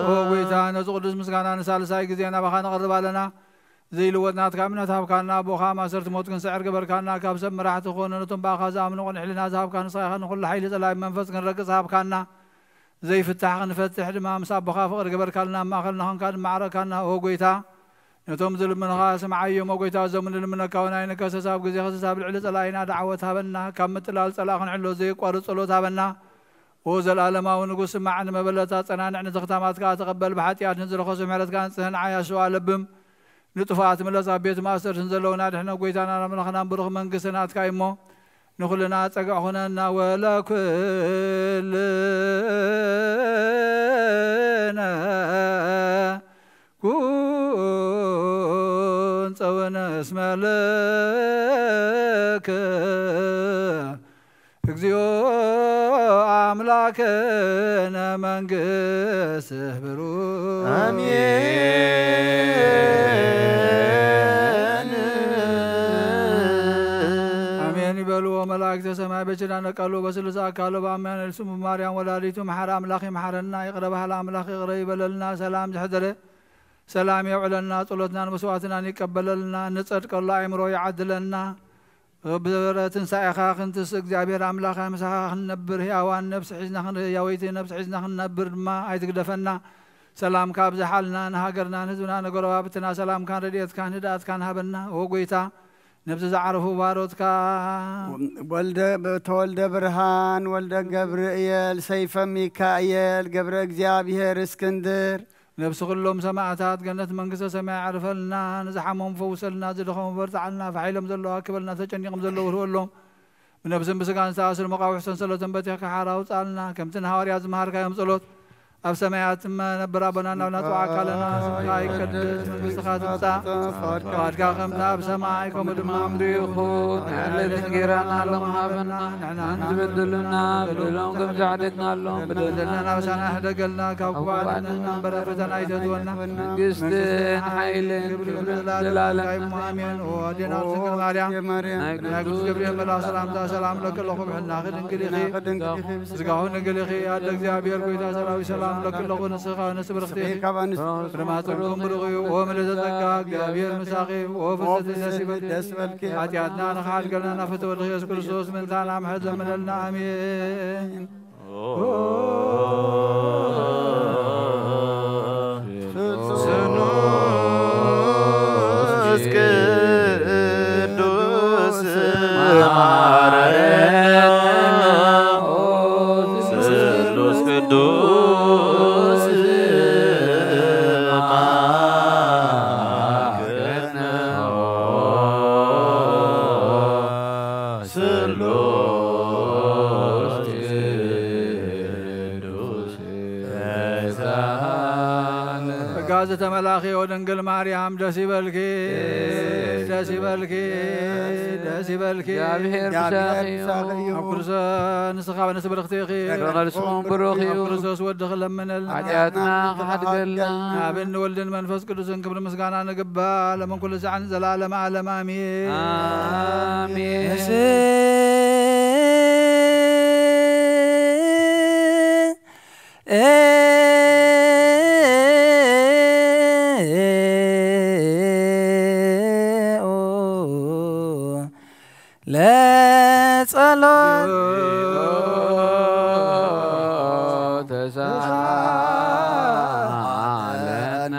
ኦ ጎይታ፣ ነዚ ቅዱስ ምስጋና ንሳልሳይ ግዜ ናባኻ ነቕርብ ኣለና። ዘይልወጥ ናትካ እምነት ሃብካና። ኣቦኻ ማእሰርቲ ሞት ክንስዕር ገበርካና። ካብ ሰብ መራሕቲ ክኾኑ ነቶም ብኣኻ ዝኣምኑ ቅኑዕ ሕልና ዝሃብካ ንስኻ ኢኻ። ንኹሉ ሓይሊ ጸላኢ መንፈስ ክንረግጽ ሃብካና። ዘይፍታሕ ክንፈትሕ ድማ ምስ ኣቦኻ ፍቕሪ ገበርካልና። ኣብ ማእኸልና ኾንካ ድማ ዓረካና። ኦ ጎይታ፣ ነቶም ዝልምንኻ ስምዓዮም። ኦ ጎይታ፣ እዞም ንልምነካ እውን ኣይንከሰስ። ኣብ ግዜ ክሰስ ኣብ ልዕሊ ጸላኢና ደዓወት ሃበና። ካብ ምጥላል ጸላእ ክንሕሎ ዘየቋርጽ ጸሎት ሃበና። ኦ ዘላለማዊ ንጉስ፣ ስማዕ፣ ንመበለታ ጸናንዕ፣ ንዝኽታማት ከኣ ተቐበል። ብሓጢኣት ንዝረኸሱ ምሕረትካ ንጽህን ዓያሹ ኣለብም። ንጥፉኣት ምለስ፣ ኣብ ቤት ማእሰርቲ ንዘለዉና ድሕነ። ጎይታናን ኣምላኽናን ብሩኽ መንግስቲ ናትካ እዩ እሞ፣ ንኹልና ጸግዒ ኩነና ወለኩልነ ኩን ጸወነ እስመ ለከ እግዚኦ ኣምላክነ መንግስት ብሩ። ኣሜን። ኣሜን ይበልዎ መላእክተ ሰማይ በችዳነ ቃሉ በስሉስ ኣካሉ በአማኑኤል ስሙ ማርያም ወላዲቱ መሓረ ኣምላኽ ይምሓረና። ይቕረ በሃላ ኣምላኽ ይቕረ ይበለልና። ሰላም ዝሕደረ ሰላም የውዕለልና። ጸሎትናን መስዋዕትናን ይቀበለልና። ንጸድቀሉ ኣእምሮ ይዓድለና። ብትንሳኤኻ ክንትስ እግዚኣብሔር ኣምላኽ ምሳኻ ክንነብር ህያዋን ነብሲ ሒዝና ክንርኢ ህያወይቲ ነብሲ ሒዝና ክንነብር ድማ ኣይትግደፈና። ሰላምካ ኣብዝሓልና። ንሃገርና ንህዝብና ንጎረባብትና ሰላምካን ረድኤትካን ህድኣትካን ሃበና። ኦ ጎይታ ነብዚ ዝዓረፉ ባሮትካ ወልደ ተወልደ ብርሃን ወልደ ገብርኤል ሰይፈ ሚካኤል ገብረ እግዚኣብሔር እስክንድር ነብሲ ኩሎም ሰማዕታት ገነት መንግስተ ሰማይ ኣዕርፈልና። ንዝሓመሙ ፈውሰልና። ዝደኸሙ በርትዓልና። ፋሕ ኢሎም ዘለዉ ኣክበልና። ተጨኒቖም ዘለዉ ርህወሎም። ብነብስን ብስጋን ዝተኣስሩ መቓውሕ ሰንሰለቶም በቲኽካ ሓራ ኣውፅኣልና። ከምቲ ንሃዋርያት ዝመሃርካዮም ጸሎት ኣብ ሰማያት እመ ነበር ኣቦና እናብልና ጽዋዕ ኣካልና ስምካ ይቀደስ መንግስትኻ ትምጻእ ፍቓድካ ከምታ ኣብ ሰማይ ከምኡ ድማ ምድሪ ይኹን። ዕለት እንጌራና ሎም ሃበና ንሕና ዝበደሉና በደሎም ከም ዛዕደግናሎም በደልና ናብሳና ሕደገልና ካብ ክፉእ ኣድሕነና እምበር ኣብ ፈተና ኣይተእትወና። መንግስትን ሓይልን ክብርን ዘላለም ኣሜን። ኦ ኣዴና ድንግል ማርያም ናይ ቅዱስ ገብርኤል መልኣኽ ሰላምታ ሰላም ለኪ ኣለኹ ብሕልናኺ ድንግል ኢኺ ስጋሁ ድንግል ኢኺ ኣደ እግዚኣብሔር ጎይታ ሰራዊት ሰላም ለኪ ኣለኹ ንስኻ ንስብርኽቲ ፍሬ ማፀንኩም ብሩኽ እዩ። ኦ ምልዕተ ጸጋ እግዚኣብሔር ምሳኺ ኦ ፍስሕቲ ደስ ይበልኪ ሓጢኣትና ንኽሓድገልና ናብ ፍትወ ወልድኺ የሱስ ክርስቶስ ምእንታና ምሕረት ለምነልና ኣሜን። ስሉስ ቅዱስ ማረነ። ስሉስ ቅዱስ ማረነ። ስሉስ ቅዱስ ጸጋ ዝተመላኺ ወድንግል ማርያም ደስ ይበልኪ፣ ደስ ይበልኪ፣ ደስ ይበልኪ። እግዚኣብሔር ምሳኺ እዩ። ኣብ ክርስቶስ ንስኻ ንስብርኽቲ ኢኺ። በቐልስኹም ብሩኽ እዩ። ኣብ ክርስቶስ ወድኺ ለምነልና። ሓጢኣትና ክሓድገልና። ኣብን ወልድን መንፈስ ቅዱስን ክብሪ ምስጋና ንግባ ለምን ኩሉ ሳዕን ዘላለም ዓለም ኣሜን። ኣሜን። ለጸሎት ተሳለነ።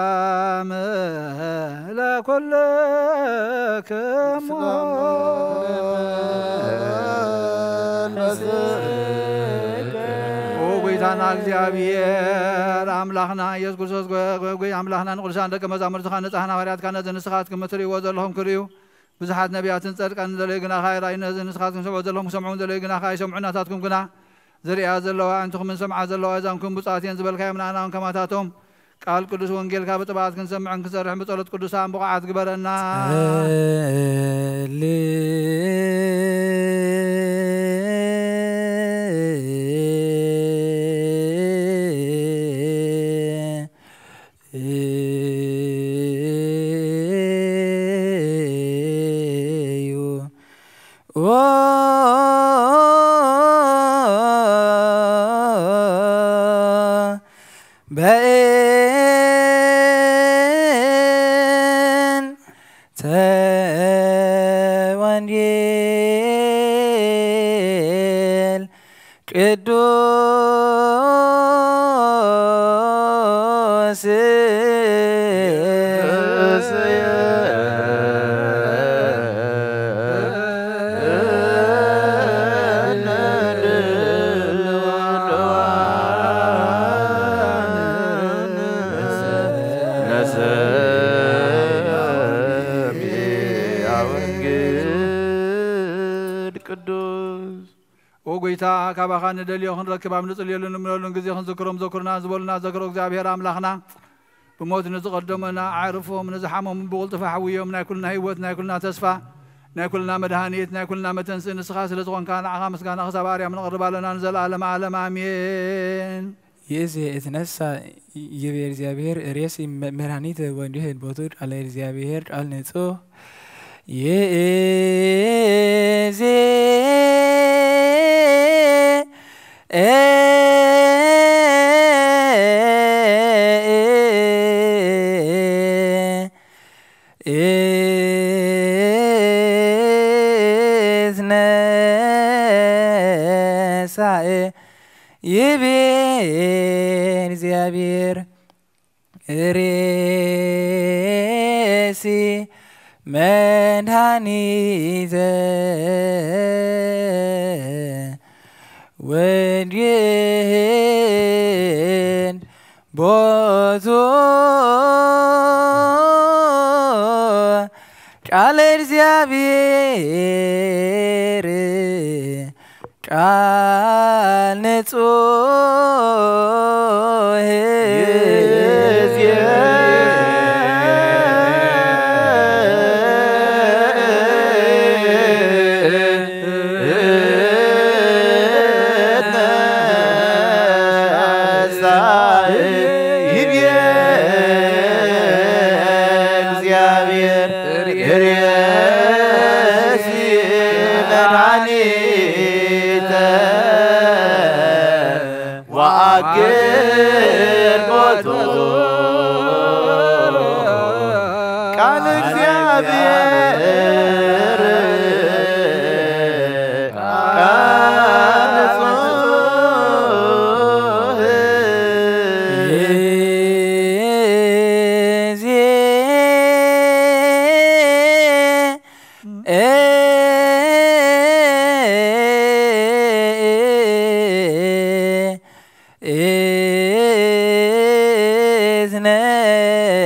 ሰላም ለኩልክሙ። ኦ ጎይታና እግዚኣብሔር ኣምላኽና ኢየሱስ ክርስቶስ ጎ-፣ ጎ-፣ ጎይ ኣምላኽና ንቅዱሳን ደቀ መዛሙርትኻ ንጻሕና ሃዋርያትካ ነዚ ንስኻትኩም እትርእይዎ ዘለኹም ክርእዩ ብዙሓት ነቢያትን ጸድቃን ንደለዩ ግናኻ ኣይረኣዩን፣ ነዚ ንስኻትኩም ዝሰምዑ ዘለኹም ክሰምዑ ንደለዩ ግናኻ ኣይሰምዑን፣ ናታትኩም ግና ዝርእያ ዘለዋ ኣዕንትኹምን ዝሰምዓ ዘለዋ ኣእዛንኩም ብፁዓት እየን ዝበልካዮም ንኣና እውን ከማታቶም ቃል ቅዱስ ወንጌልካ ብጥብዓት ክንሰምዕን ክንሰርሕን ብጸሎት ቅዱሳን ብቑዓት ግበረና። ጸሊ እዩ። ኦ በእንተ ወንጌል ቅዱስ ኦ ጎይታ፣ ካባኻ ንደልዮ ክንረክብ ኣብ ንጽልየሉ ንምለሉን ግዜ ክንዝክሮም ዘኩርና ዝበሉና ዘክሮ እግዚኣብሔር ኣምላኽና፣ ብሞት ንዝቐደሙና ኣዕርፎም፣ ንዝሓመሙ ብቕልጡፍ ኣሕውዮም። ናይ ኩልና ህይወት፣ ናይ ኩልና ተስፋ፣ ናይ ኩልና መድሃኒት፣ ናይ ኩልና መተንስእ ንስኻ ስለ ዝኾንካ ንዓኻ ምስጋና ክሳብ ኣርያም ነቕርብ ኣለና ንዘለኣለም ዓለም ኣሜን። ይእዜ እትነሳ ይቤ እግዚኣብሔር ሬሲ መድኃኒት ወንዲህ ቦቱ ቃለ እግዚኣብሔር ቃል ንጹህ ይእዜ እትነሳእ ይቤ እግዚኣብሔር ሬሲ መድኃኒተ ወንጌል ቦቱ ቃለ እግዚኣብሔር ቃል ንጹህ ይቤ እግዚኣብሔር ርእሲ መድኃኒተ ወአግር ቦቱ ቃል እግዚኣብሔር ቃል ንጹህ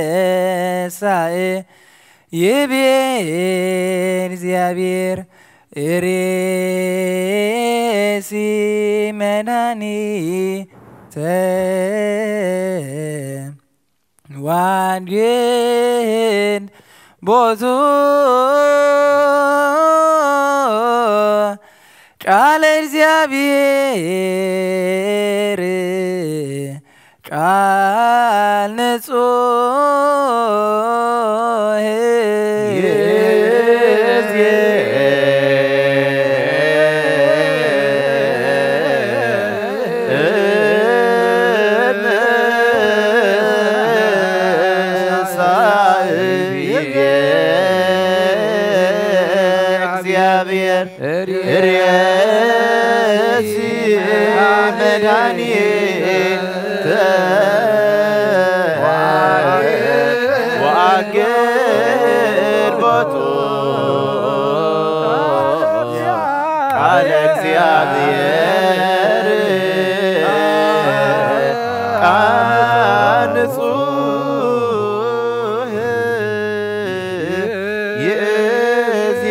እትነሳእ ይቤ እግዚኣብሔር ሬሲ መድኃኒተ ዋንጌል ቦቱ ቃለ እግዚኣብሔር ቃል ንጹህ እግዚኣብሔር ርእሲ መድኃኒተ ወአግር ቦቱ ቃለ እግዚኣብሔር ቃል ንጹህ ይእዜ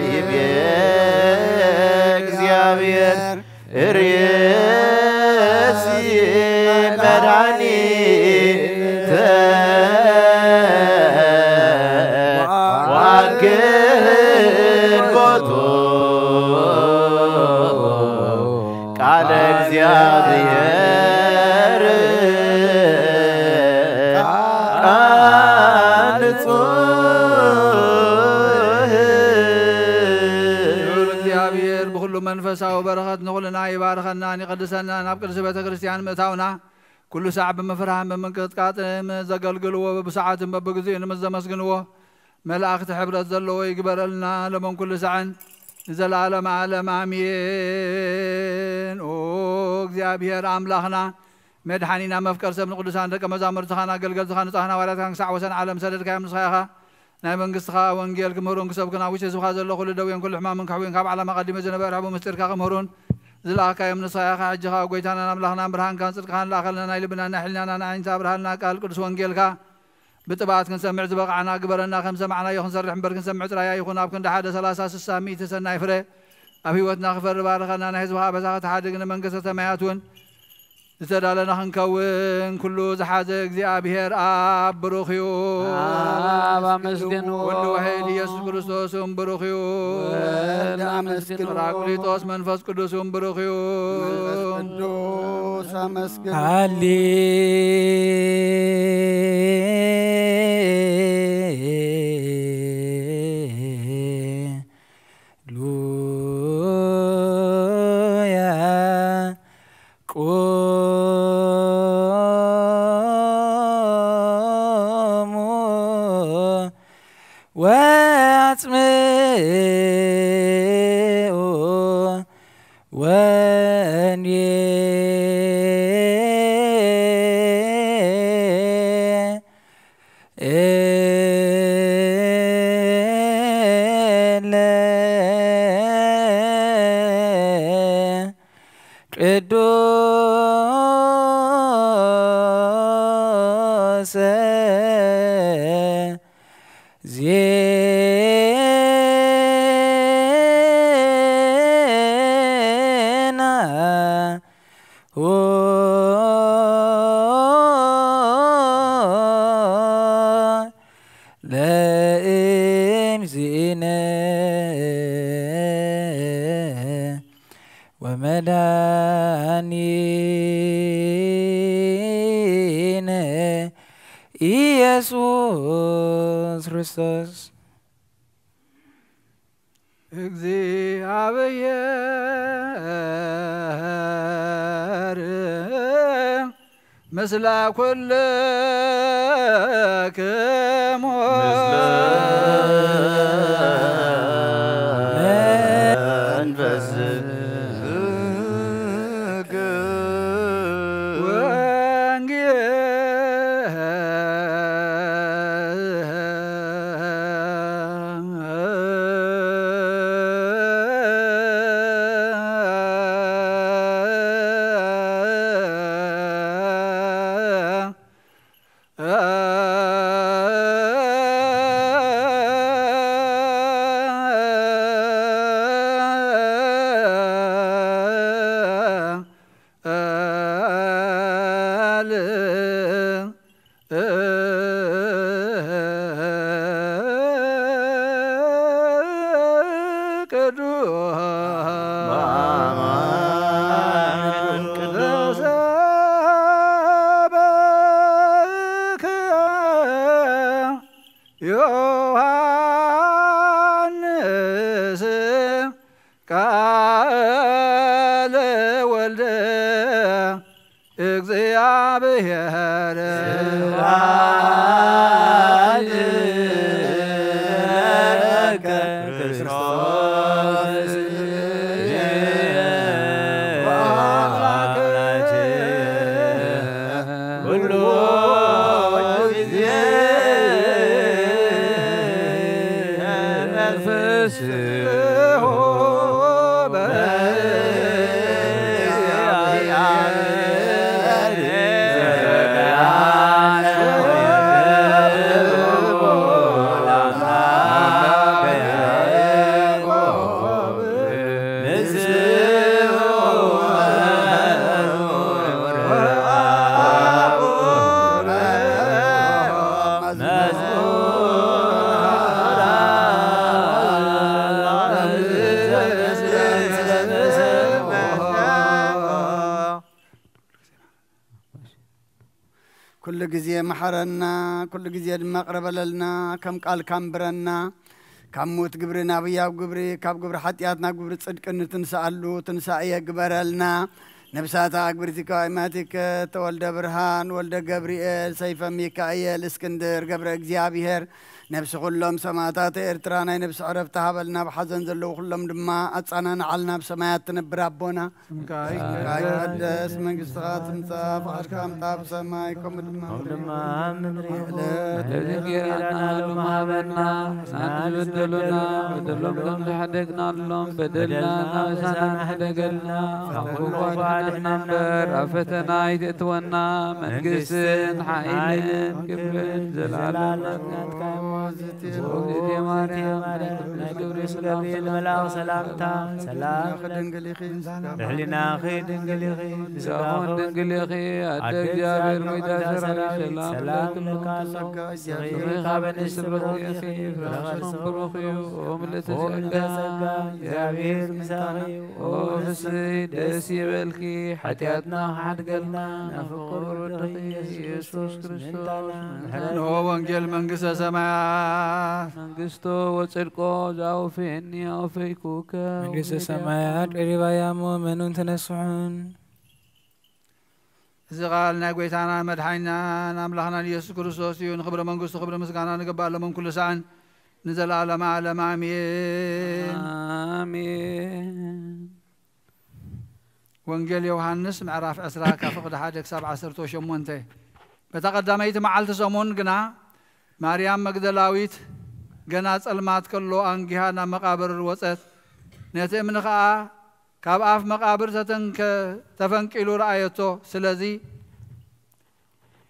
ይቤ እግዚኣብሔር ርእሲ መድኃኒተ ወአግር ቦቱ ቃለ እግዚኣብሔር ቃል ንጹህ። ልዑል እግዚኣብሔር ብኹሉ መንፈሳዊ በረኸት ንኹልና ይባርኸናን ይቐድሰናን። ኣብ ቅድስቲ ቤተ ክርስቲያን ምእታውና ኩሉ ሳዕ ብምፍርሃን ብምንቅጥቃጥን ዘገልግልዎ፣ በብሰዓትን በብግዜኡን ምስ ዘመስግንዎ፣ መላእኽቲ ሕብረት ዘለዎ ይግበረልና። ሎምን ኩሉ ሳዕን ንዘለዓለም ዓለም ኣሜን። ኦ እግዚኣብሔር ኣምላኽና፣ መድሓኒና፣ መፍቀር ሰብ ንቅዱሳን ደቀ መዛሙርትኻን ኣገልገልትኻን ንጹሓን ሃዋርያትካን ክሳዕ ወሰን ዓለም ሰደድካዮም፣ ንስኻ ኢኻ። ናይ መንግስትኻ ወንጌል ክምህሩን ክሰብኩን ኣብ ውሽጢ ህዝብኻ ዘሎ ኩሉ ደዌን ኩሉ ሕማምን ክሕውዩን፣ ካብ ዓለም ኣቐዲሙ ዝነበረ ሕቡእ ምስጢርካ ክምህሩን ዝለኣኻዮም ንስኻ ኢኻ። ሕጂ ኸኣ ጎይታናን ኣምላኽናን ብርሃንካን ጽድቅኻን ለኣኸልና፣ ናይ ልብናን ናይ ሕሊናናን ኣዒንቲ ኣብርሃልና። ቃል ቅዱስ ወንጌልካ ብጥብዓት ክንሰምዕ ዝበቕዓና ግበረና። ከም ሰማዕናዮ ክንሰርሕ እምበር ክንሰምዕ ጥራይ ኣይኹን። ኣብ ክንዲ ሓደ ሰላሳ፣ ስሳ፣ ሚእቲ ሰናይ ፍረ ኣብ ህይወትና ክፈሪ ባርኸና። ናይ ህዝብኻ ኣበሳ ክትሓድግ ንመንግስተ ሰማያት እውን ዝተዳለና ክንከውን፣ ኩሉ ዝሓዘ እግዚኣብሔር ኣብ ብሩኽ እዩ። ኣብ ኣመስግኑ። ኩሉ ውሒድ ኢየሱስ ክርስቶስ እውን ብሩኽ እዩ። ወልድ ኣመስግኑ። ጳራቅሊጦስ መንፈስ ቅዱስ እውን ብሩኽ እዩ። መንፈስ ቅዱስ ኣመስግኑ። ሃሌ ሉያ። ቁሙ ወአጽምዑ ወንጌ እለ ቅዱሰ ዜና ሆ ለእግዚእነ ወመድኃኒነ ኢየሱስ ክርስቶስ። እግዚኣብሔር ምስለ ኩልክሙ። ምስለ መንፈስከ። ወንጌል ዮሐንስ ቃለ ወልደ እግዚኣብሔር። ስብሐት ለከ ክርስቶስ ኩሉ ጊዜ ኩሉ ግዜ መሓረና፣ ኩሉ ግዜ ድማ ቅረበለልና፣ ከም ቃልካ ኣንብረና። ካብ ሞት ግብሪ ናብ ህያው ግብሪ፣ ካብ ግብሪ ሓጢኣት ናብ ግብሪ ጽድቂ እንትንስኣሉ ትንሳኤ ግበረልና። ነብሳታ ኣግብርቲከ ኣእማቲከ ተወልደ ብርሃን፣ ወልደ ገብርኤል፣ ሰይፈ ሚካኤል፣ እስክንድር፣ ገብረ እግዚኣብሔር፣ ነብሲ ኩሎም ሰማእታት ኤርትራ ናይ ነብሲ ዕረፍቲ ሃበልና፣ ኣብ ሓዘን ዘለዉ ኩሎም ድማ ኣጻናንዓልና። ኣብ ሰማያት ትነብር ኣቦና፣ ስምካ ይትቀደስ፣ መንግስትኻ ትምጻእ፣ ፍቓድካ ምጻእ ኣብ ሰማይ ከምኡ ድማ ኣብ ምድሪ። በደልና ሎሚ ሃበና፣ ንሕና ንበደሉና፣ በደሎም ከም ዝሓደግናሎም በደልና ኣበሳና ሕደገልና፣ ካብ ክፉእ ኣድሕነና እምበር፣ ኣብ ፈተና ኣይተእትወና፣ መንግስትን ሓይልን ክብርን ዘላለም ናትካ እዩ። እግዝእትየ ማርያም፣ ናይ ቅዱስ ገብርኤል መልኣኽ ሰላምታ፣ ሰላም ድንግል ኢኺ፣ ብሕሊናኺ ድንግል ኢኺ፣ ብስጋኹን ድንግል ኢኺ፣ ኣደ እግዚኣብሔር ጎይታ ሰራዊት፣ ሰላም ለኪ፣ ጸጋ እግዚኣብሔር ካብ ኣንስቲ ብሩኽ ኢኺ፣ ፍሬ ከርሥኪ ብሩኽ እዩ። ኦ ምልዕተ ጸጋ፣ እግዚኣብሔር ምሳኺ እዩ። ኦ ፍስሕቲ ደስ ይበልኪ፣ ሓጢኣትና ክሓድገልና፣ ናይ ፍቕር ወድኺ ኢየሱስ ክርስቶስ ምሕረትና። እንሆ ወንጌል መንግስተ ሰማያት። መንግስቶ ወጽድቆ ዘአውፈየኒ አውፈይኩከ። መንግስተ ሰማያት ቀሪባያ እሞ መኑን ተነስሑን። እዚ ቃል ናይ ጎይታናን መድሓኒናን ኣምላኽናን ኢየሱስ ክርስቶስ እዩ። ንኽብሪ መንግስቱ ክብሪ ምስጋና ንግባእ፣ ሎምን ኩሉ ሳዕን ንዘለዓለመ ዓለም ኣሜን። ኣሜን። ወንጌል ዮሃንስ ምዕራፍ ዕስራ ካብ ፍቕዲ ሓደ ክሳብ ዓሰርተ ሸሞንተ። በታ ቀዳመይቲ መዓልቲ ሰሙን ግና ማርያም መግደላዊት ገና ጸልማት ከሎ ኣንጊሃ ናብ መቓብር ወጸት። ነቲ እምኒ ኸኣ ካብ ኣፍ መቓብር ተተንከ-፣ ተፈንቂሉ ረኣየቶ። ስለዚ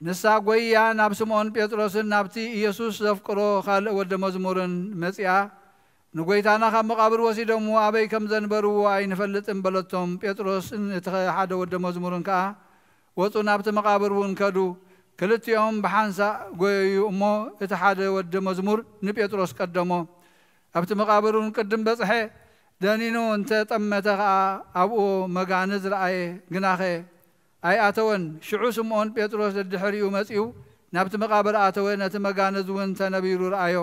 ንሳ ጐይያ ናብ ስምዖን ጴጥሮስን ናብቲ ኢየሱስ ዘፍቅሮ ካልእ ወደ መዝሙርን መጺኣ፣ ንጐይታና ካብ መቓብር ወሲዶምዎ ኣበይ ከም ዘንበርዎ ኣይንፈልጥን በለቶም። ጴጥሮስን እቲ ሓደ ወደ መዝሙርን ከኣ ወጹ፣ ናብቲ መቓብር እውን ከዱ። ክልቲኦም ብሓንሳእ ጐየዩ እሞ፣ እቲ ሓደ ወደ መዝሙር ንጴጥሮስ ቀደሞ። ኣብቲ መቓብር እውን ቅድም በጽሐ። ደኒኑ እንተ ጠመተ ኸኣ ኣብኡ መጋንዝ ረኣየ፣ ግናኸ ኣይኣተወን። ሽዑ ስምዖን ጴጥሮስ ደድሕሪኡ መጺኡ ናብቲ መቓብር ኣተወ፣ ነቲ መጋንዝ እውን ተነቢሩ ረኣዮ።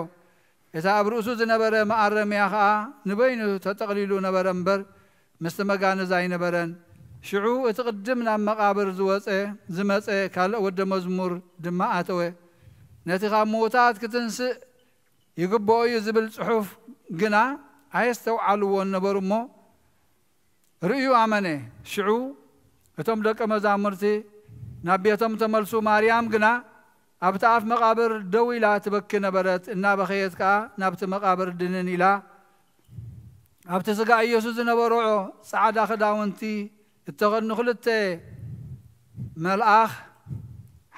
እቲ ኣብ ርእሱ ዝነበረ መኣረምያ ኸኣ ንበይኑ ተጠቕሊሉ ነበረ እምበር፣ ምስቲ መጋንዝ ኣይነበረን። ሽዑ እቲ ቅድም ናብ መቓብር ዝወጸ፣ ዝመጸ ካልእ ወደ መዝሙር ድማ ኣተወ። ነቲ ካብ ምዉታት ክትንስእ ይግብኦ እዩ ዝብል ጽሑፍ ግና ኣየስተውዓልዎን ነበሩ እሞ፣ ርእዩ ኣመነ። ሽዑ እቶም ደቀ መዛሙርቲ ናብ ቤቶም ተመልሱ። ማርያም ግና ኣብቲ ኣፍ መቓብር ደው ኢላ ትበኪ ነበረት። እናበኸየት ከኣ ናብቲ መቓብር ድንን ኢላ፣ ኣብቲ ስጋ ኢየሱስ ዝነበሮ ጻዕዳ ክዳውንቲ እተኸድኑ ክልተ መልኣኽ፣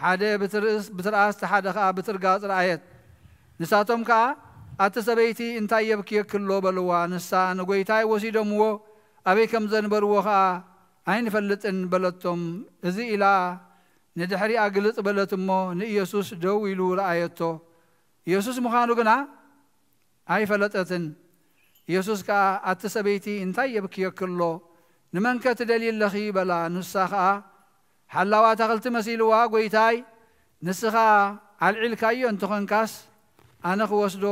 ሓደ ብትርእስ-፣ ብትርኣስ፣ እቲ ሓደ ኸኣ ብትርጋጽ ረኣየት። ንሳቶም ከኣ፣ "ኣቲ ሰበይቲ፣ እንታይ የብክየኪ ኣሎ?" በልዋ። ንሳ፣ "ንጐይታይ ወሲዶምዎ፣ ኣበይ ከም ዘንበርዎ ኸኣ ኣይንፈልጥን" በለቶም። እዚ ኢላ ንድሕሪኣ ግልጽ በለት እሞ፣ ንኢየሱስ ደው ኢሉ ረኣየቶ። ኢየሱስ ምዃኑ ግና ኣይፈለጠትን። ኢየሱስ ከኣ፣ "ኣቲ ሰበይቲ፣ እንታይ የብክየኪ ኣሎ? ንመንከ ትደልዪ ኣለኺ?" በላ። ንሳ ኸኣ ሓላዋ ኣታኽልቲ መሲልዋ፣ "ጐይታይ፣ ንስኻ ኣልዒልካዮ እንተኾንካስ፣ ኣነ ክወስዶ፣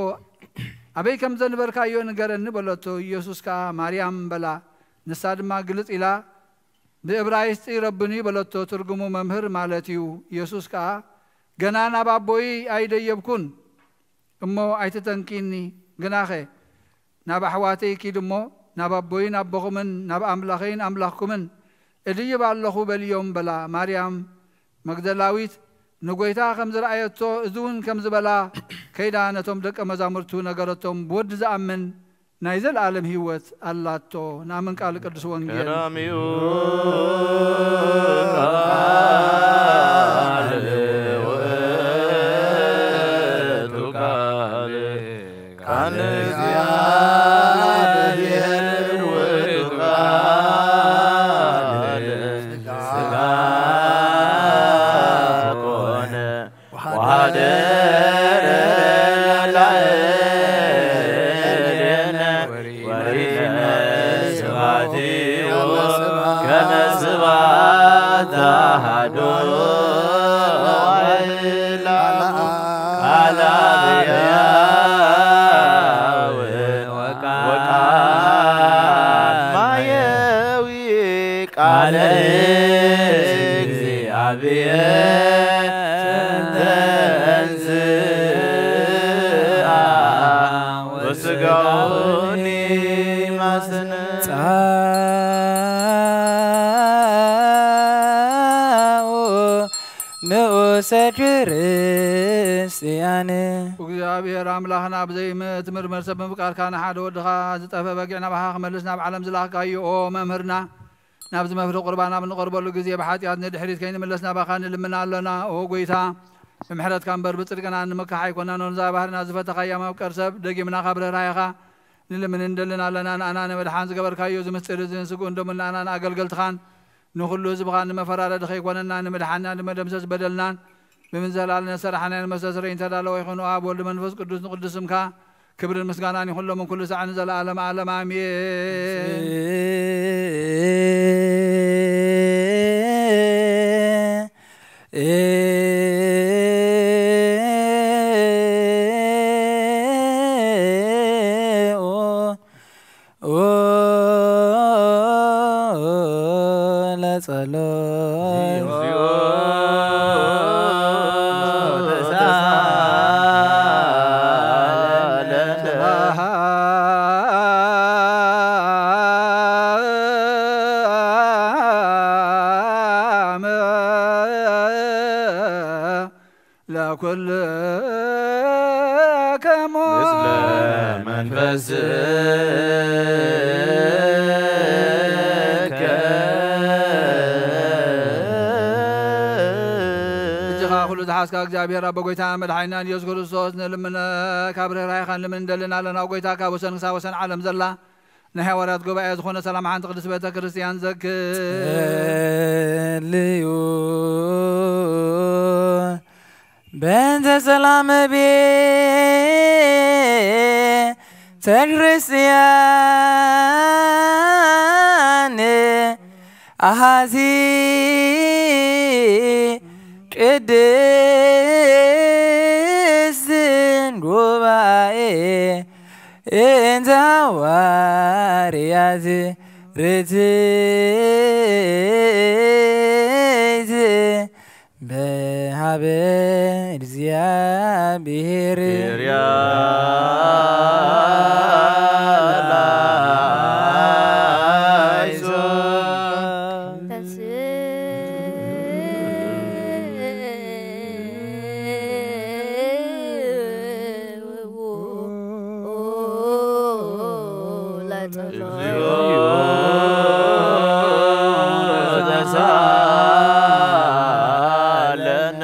ኣበይ ከም ዘንበርካዮ ንገረኒ" በለቶ። ኢየሱስ ከኣ፣ "ማርያም" በላ። ንሳ ድማ ግልጽ ኢላ ብእብራይስጢ "ረቡኒ" በለቶ፣ ትርጉሙ መምህር ማለት እዩ። ኢየሱስ ከኣ፣ "ገና ናብ ኣቦይ ኣይደየብኩን እሞ ኣይትተንክይኒ፣ ግናኸ ናብ ኣሕዋተይ ኪድ እሞ ናብ ኣቦይን ኣቦኹምን ናብ ኣምላኸይን ኣምላኽኩምን እድይብ ኣለኹ በልዮም" በላ። ማርያም መግደላዊት ንጐይታ ከም ዝረኣየቶ፣ እዚ እውን ከም ዝበላ ከይዳ ነቶም ደቀ መዛሙርቱ ነገረቶም። ብወዲ ዝኣምን ናይ ዘለኣለም ህይወት ኣላቶ። ንኣምን ቃል ቅዱስ ወንጌል። ቀዳሚኡ ቃል ውእቱ ቃል፣ ቃል እግዚአብሔር ውእቱ ቃል ሥጋ ኮነ። ወሐደረ ላዕሌነ ወሪነ ስብሐቲሁ ከመ ስብሐት አሐዱ ቃል አብ ሕያው ወቃል ጻኡ ንኡሰ ክርስቲያን። እግዚኣብሔር ኣምላኽና ብዘይምትምርመር ሰብ ምፍቃርካ ንሓደ ወድኻ ዝጠፍአ በጊዕ ናባኻ ክመልስ ናብ ዓለም ዝላኽካዮ ኦ መምህርና፣ ናብዚ መፍሪ ቁርባን ኣብ ንቐርበሉ ግዜ ብሓጢኣት ንድሕሪት ከይንምለስ ናባኻ ንልምን ኣሎና። ኦ ጎይታ፣ ብምሕረትካ እምበር ብጽድቅና ንምካሕ ኣይኮናን። ነዛ ባህርና ዝፈተኻያ መፍቀር ሰብ ደጊምና ካብ ርህራሄኻ ንልምን እንደልን ኣለና። ንኣና ንምድሓን ዝገበርካዮ እዚ ምስጢር እዚ ንስግኡን ደሙን ንኣናን ኣገልገልትኻን ንኹሉ ህዝብኻ ንመፈራረዲ ከይኮነና ንምድሓንና ንመደምሰስ በደልናን ብምንዘላል ነሰራሕናዮ መስተስረይ እንተዳለወ ይኹን ኣብ ወልድ መንፈስ ቅዱስ ንቅዱስ ስምካ ክብርን ምስጋናን ይኹን ሎምን ኩሉ ሳዕ ንዘለኣለም ኣለም ኣሜን። ለጸሎት ለኩልክሙ ምስለ መንፈስከ። እጅኻ ኩሉ ዝሓዝካ እግዚኣብሔር ኣቦ ጎይታ መድሓኒና ኢየሱስ ክርስቶስ ንልምነ ካብ ርህራሄኻ ንልምን እንደልን ኣለና። ጎይታ ካብ ወሰን ክሳብ ወሰን ዓለም ዘላ ናይ ሃዋርያት ጉባኤ ዝኾነ ሰላም ሓንቲ ቅድስት ቤተ ክርስቲያን ዘክር። ጸልዩ በእንተ ሰላም ቤተ ክርስቲያን ኣሃዚ ቅድስት ጉባኤ እንተ ሃዋርያት ርትዕት በሃበ እግዚኣብሔር ኪርያ ላይሶ። ለጸሎት። እግዚኦ ተሳለነ።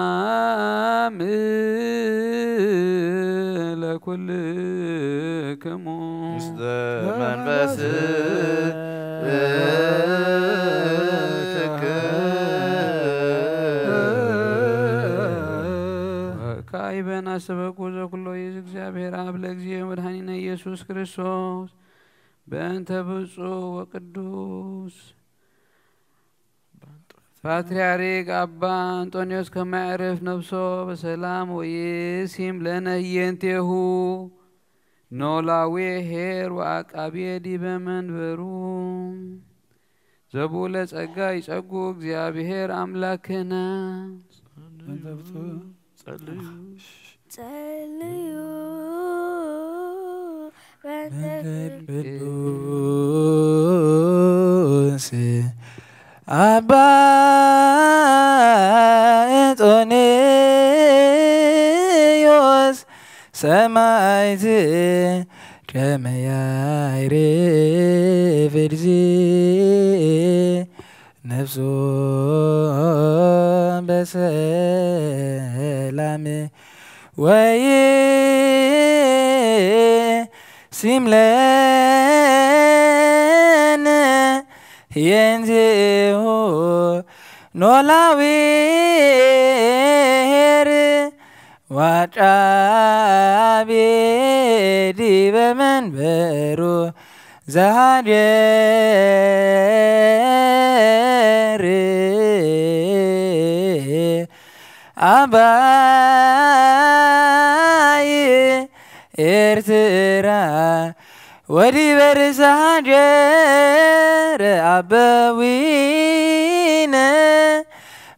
ሰላም ለኩልክሙ። ምስለ መንፈስከ። ካይበን አስተበቁ ዘኩሎ ይእዝ እግዚአብሔር አብ ለእግዚኦ መድኃኒነ ኢየሱስ ክርስቶስ በእንተ ብፁዕ ወቅዱስ ፓትርያርክ አባ እንጦንዮስ ከመ ያዕርፍ ነፍሶ በሰላም ወይሲም ለነ ህየንቴሁ ኖላዊ ኄር ወዐቃቤ ዲበ መንበሩ። ዘብኡ ለጸጋ ይጸጉ እግዚአብሔር አምላክነ። ጸልዩ። ጸልዩ። መንፈስ ቅዱስ አባ እንጦንዮስ ሰማዕት ከመ ያዕርፍ እግዚእ ነፍሶ በሰላም ወይሲም ለነ ህየንቴሁ ኖላዊ ኄር ወዐቃቤ ዲበ መንበሩ ዘሃደር አባይ ኤርትራ ወዲበ ርእሰ ሃገር አበዊነ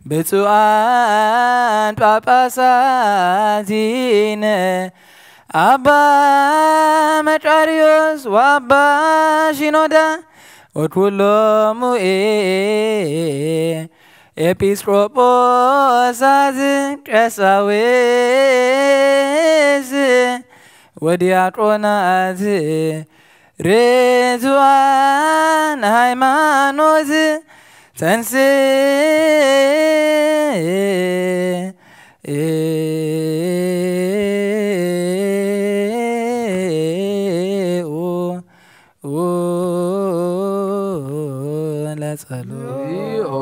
ብፁዓን ጳጳሳት ዚነ ኣባ መቃርዮስ ወኣባ ሺኖዳ ወኩሎሙ ኤ-፣ ኤጲስቆጶሳት ቀሳውስት ወዲያቆናት ርቱዓን ሃይማኖት ተንስእ ለጸሎት። እግዚኦ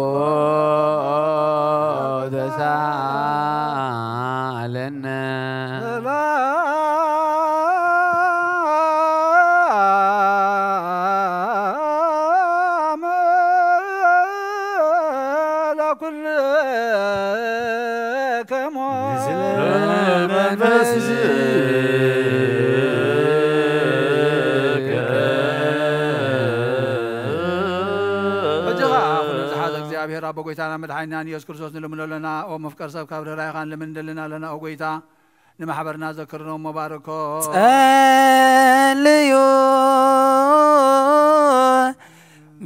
ተሳለነ። ሰላም ለኩልክሙ። ሕጂ ኸዓ ኩሉ ዝሓዘ እግዚኣብሔር ኣቦ ጎይታና መድሓኒናን ኢየሱስ ክርስቶስ ንልምኖ ኣለና። ኦ መፍቀር ሰብ ካብ ርህራይኻ ንልምን እንደልን ኣለና። ኦ ጎይታ ንማሕበርና ዘክርኖ እሞ ባርኮ። ጸልዩ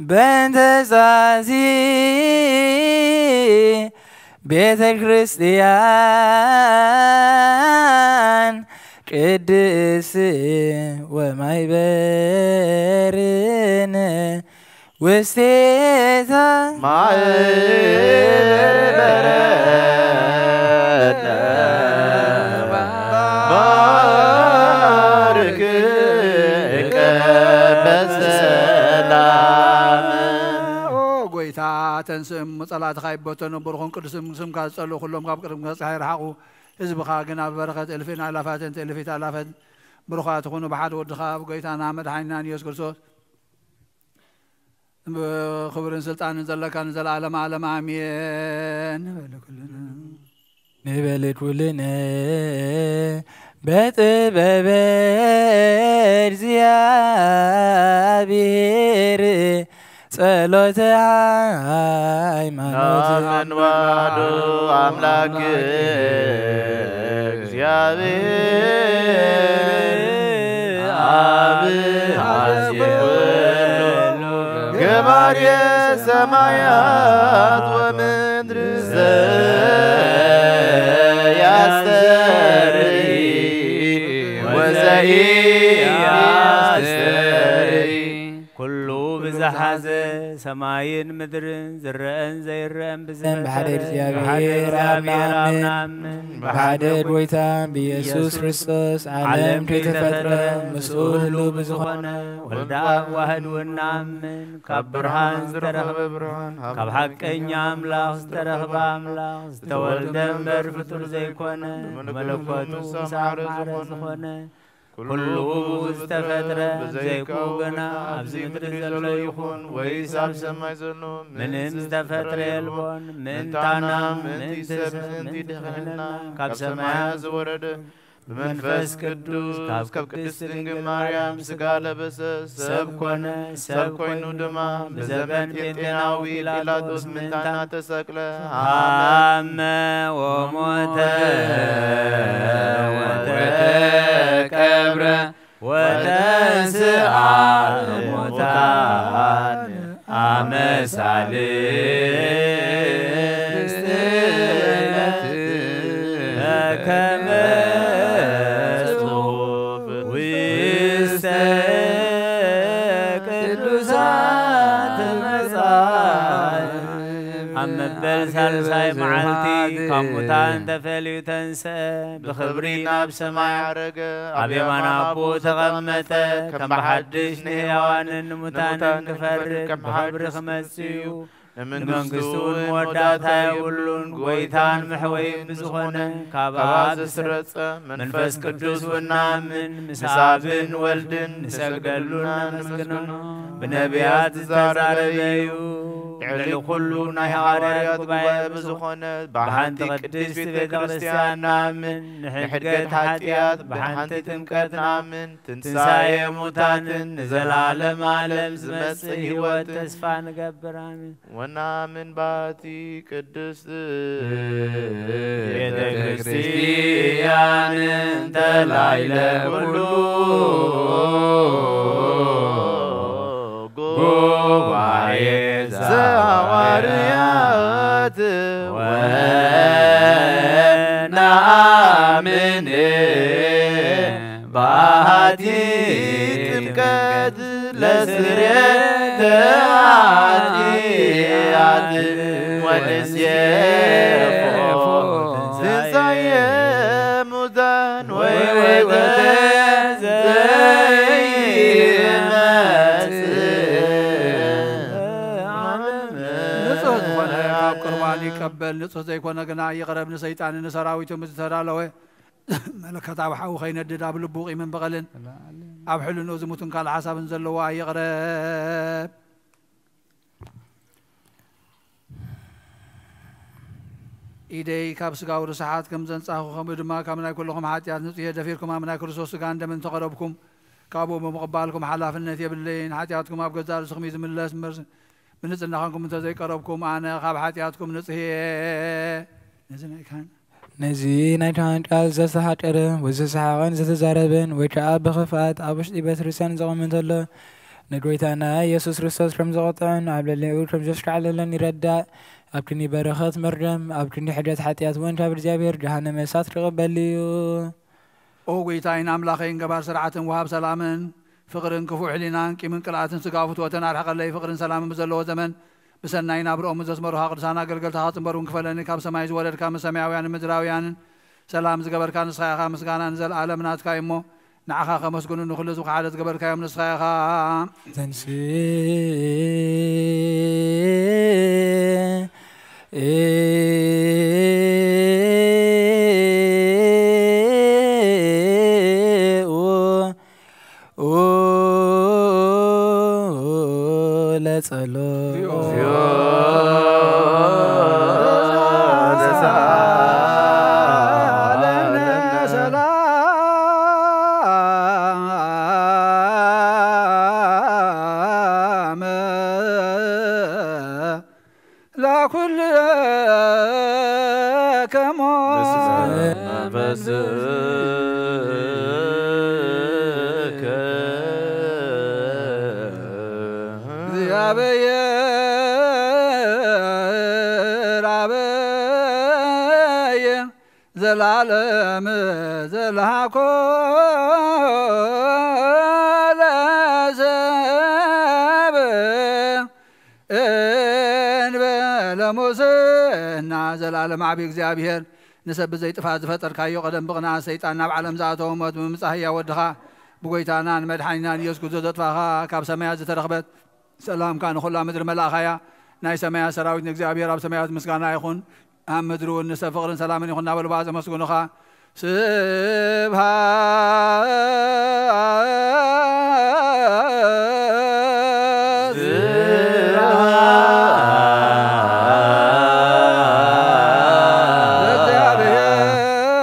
በእንተ ዛዚ ቤተ ክርስቲያን ቅድስ ወማይበርን ውስቴታ ማይ በረነ ባርክ ቀበ ሰላም። ኦ ጎይታ ተንስእ እሞ ጸላእትኻ ይበተኑ። ብሩኽን ቅዱስን ስምካ ዝጸልኡ ኩሎም ካብ ቅድሚ ገጽካ ይርሓቑ። ህዝብኻ ግን ኣብ በረኸት እልፍን ኣላፋትን ትእልፊት ኣላፈት ብሩኻት ይኹኑ ብሓደ ወድኻ ኣብ ጎይታና መድሓኒናን ኢየሱስ ክርስቶስ። ክብርን ስልጣንን ዘለካ ንዘለዓለም ዓለም ኣሜን። ንበል ኩልነ። ንበል ኩልነ በጥበበ እግዚኣብሔር ጸሎተ ሃይማኖት። ናምን ዋህዶ ኣምላክ እግዚኣብሔር ኣብ ሐዜ ኩሉ ገባሬ ሰማያት ወምድር ዘያስተርኢ ወዘኢያስተርኢ ኩሉ ብዝሓዘ ሰማይን ምድርን ዝረአን ዘይረአን ብዝፈጠረ ብሓደ እግዚኣብሔር ብሓደ ኣምና ኣምና ኣምን። ብሓደ ጎይታ ብኢየሱስ ክርስቶስ ዓለም ከይተፈጥረ ምስኡ ህሉ ብዝኾነ ወልደ ኣብ ዋህድ እውን ንኣምን። ካብ ብርሃን ዝተረኽበ ብርሃን ካብ ሓቀኛ ኣምላኽ ዝተረኽበ ኣምላኽ ዝተወልደ እምበር ፍጡር ዘይኮነ ብመለኮቱ ምስ ኣብ ማዕረ ዝኾነ ኩሉ ብኡ ዝተፈጥረ ብዘይካኡ ግና ኣብዚ ምድሪ ዘሎ ይኹን ወይስ ኣብ ሰማይ ዘሎ ምንም ዝተፈጥረ የልቦን። ምእንታና ምእንቲ ሰብ ምእንቲ ድሕንና ካብ ሰማያት ዝወረደ ብመንፈስ ቅዱስ ካብ ቅድስት ድንግል ማርያም ስጋ ለበሰ ሰብ ኮነ። ሰብ ኮይኑ ድማ ብዘበን ጴንጤናዊ ጲላጦስ ምእንታና ተሰቅለ። ሃመ ወሞተ ወተቀብረ ወተንስአ እሙታን አመ ሳልስት ዕለት በከመ ጽሑፍ ውስተ ቅዱሳት መጻሕፍት። ኣብ መበል ሳልሳይ መዓልቲ ካብ ሙታን ተፈልዩ ተንስአ፣ ብኽብሪ ናብ ሰማይ ዓረገ፣ ኣብ የማን ኣቦኡ ተቐመጠ። ከም ብሓድሽ ንህያዋንን ንሙታንን ክፈርድ ብኽብሪ ክመጽእ እዩ። ንመንግስቱ እውን መወዳእታ የብሉን። ጎይታን መሕወይን ብዝኾነ ካብ ኣብ ዝስረጸ መንፈስ ቅዱስ እውን ንኣምን፣ ምስ ኣብን ወልድን ንሰግደሉን ነመስግኖን። ብነቢያት ዝተዛረበ እዩ። ልዕሊ ኩሉ ናይ ሃዋርያት ጉባኤ ብዝኾነት ብሓንቲ ቅድስቲ ቤተ ክርስቲያን ንኣምን። ንሕድገት ሓጢኣት ብሓንቲ ጥምቀት ንኣምን። ትንሳኤ ሙታትን ንዘለዓለም ዓለም ዝመጽእ ህይወት ተስፋ ንገብር። ኣሜን። ወናምን ባቲ ቅድስት ቤተ ክርስቲያን እንተላይለ ኩሉ ጉባኤ ዘዋርያት ወናምን ባቲ ጥምቀት ለስርየተ ኃጢአት ወንሴፎ ትንሳኤ ሙታን ወሕይወተ ዘይመጽእ። ንጹህ ዝኾነ ካብ ቁርባን ይቀበል፣ ንጹህ ዘይኮነ ግና ይቕረብ። ንሰይጣንን ንሰራዊቱን ዝተዳለወ መለከት ኣብ ሓዊ ከይነድድ ኣብ ልቡ ቂምን በቐልን ኣብ ሕልንኡ ዝሙትን ካልእ ሓሳብን ዘለዎ ኣይቕረብ። ኢደይ ካብ ስጋዊ ርስሓት ከም ዘንጻኹ፣ ከምኡ ድማ ካብ ናይ ኩልኹም ሓጢኣት ንጹህ እየ። ደፊርኩም ኣብ ናይ ክርስቶስ ስጋን ደምን እንተቐረብኩም፣ ካብኡ ብምቕባልኩም ሓላፍነት የብለይን። ሓጢኣትኩም ኣብ ገዛእ ርእስኹም እዩ ዝምለስ እምበር፣ ብንጽህና ኾንኩም እንተዘይቀረብኩም፣ ኣነ ካብ ሓጢኣትኩም ንጹህ እየ። ነዚ ናይ ካህን ነዚ ናይ ካህን ቃል ዘስተሓቀረ ወይ ዘሰሓቐን ዘተዛረበን ወይ ከዓ ብኽፍኣት ኣብ ውሽጢ ቤተ ክርስቲያን ዘቑም እንተሎ፣ ንጎይታና ኢየሱስ ክርስቶስ ከም ዘቑጥዕን ኣብ ልዕሊኡ ከም ዘሽካዕለለን ይረዳእ። ኣብ ክንዲ በረኸት መርገም፣ ኣብ ክንዲ ሕድረት ሓጢኣት እውን ካብ እግዚኣብሔር ገሃነመ እሳት ክቕበል እዩ። ኦ ጎይታይን ኣምላኸይን ገባር ስርዓትን ወሃብ ሰላምን ፍቕርን ክፉእ ሕሊናን ቂምን ቅንኣትን ስጋ ፍትወትን ኣርሕቐለይ። ፍቕርን ሰላምን ብዘለዎ ዘመን ብሰናይ ናብርኦም ዘስመሩኻ ቅዱሳን ኣገልገልትኻ ጽንበር እውን ክፈለኒ። ካብ ሰማይ ዝወረድካ ምስ ሰማያውያንን ምድራውያንን ሰላም ዝገበርካ ንስኻ ኢኻ። ምስጋና ንዘለኣለም ናትካ እዩ እሞ ንዓኻ ከመስግኑ ንኹሉ ህዝቢ ክሓደ ዝገበርካዮም ንስኻ ኢኻ። ዘንስእ ለጸሎት ለኩልከሞ እግዚአብሔር አበየ ዘላለም ዘልሃኮ ለሰብ እንበለ ሙስና። ዘላለም ዓቢ እግዚኣብሔር ንሰብ ብዘይጥፋት ዝፈጠርካዮ፣ ቀደም ብቕንኣት ሰይጣን ናብ ዓለም ዝኣተወ ሞት ብምምጻእ ህያው ወድኻ ብጎይታናን መድሓኒናን ኢየሱስ ክርስቶስ ዘጥፋኻ ካብ ሰማያት ዝተረኽበት ሰላምካ ንኹላ ምድሪ መላእኻያ። ናይ ሰማያት ሰራዊት ንእግዚኣብሔር ኣብ ሰማያት ምስጋና ይኹን፣ ኣብ ምድሪ እውን ንሰብ ፍቕርን ሰላምን ይኹን እናበሉ ብኣ ዘመስግኑኻ። ስብሐት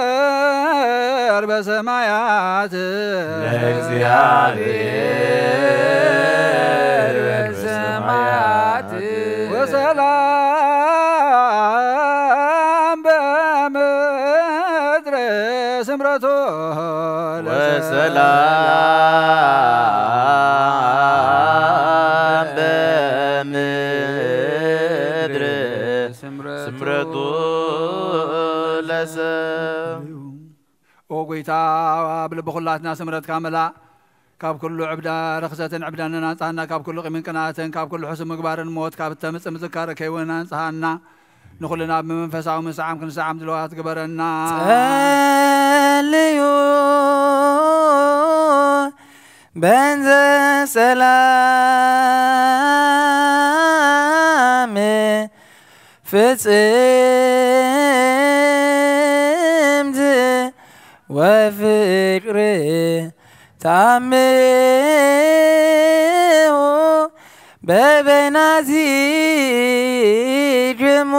ለእግዚአብሔር በሰማያት ለእግዚአብሔር በሰማያት ወሰላም በምድር ስምረቱ ወሰላም በምድር ስምረቱ ለሰብ። ኦ ጎይታ፣ ኣብ ልቢ ኩላትና ስምረትካ መላእ። ካብ ኩሉ ዕብዳ ርኽሰትን ዕብዳንን ኣንጻህና፣ ካብ ኩሉ ቂምን ቅንኣትን፣ ካብ ኩሉ ሕሱም ምግባርን ሞት ካብ እተምጽእ ምዝካር ከይውን ኣንጻሃና። ንኹልና ብመንፈሳዊ ምስዓም ክንሰዓም ድልዋት ግበረና። ጸልዩ በእንተ ሰላም ፍጽምት ወፍቅር ታምሁ በበይናቲ ይድሙ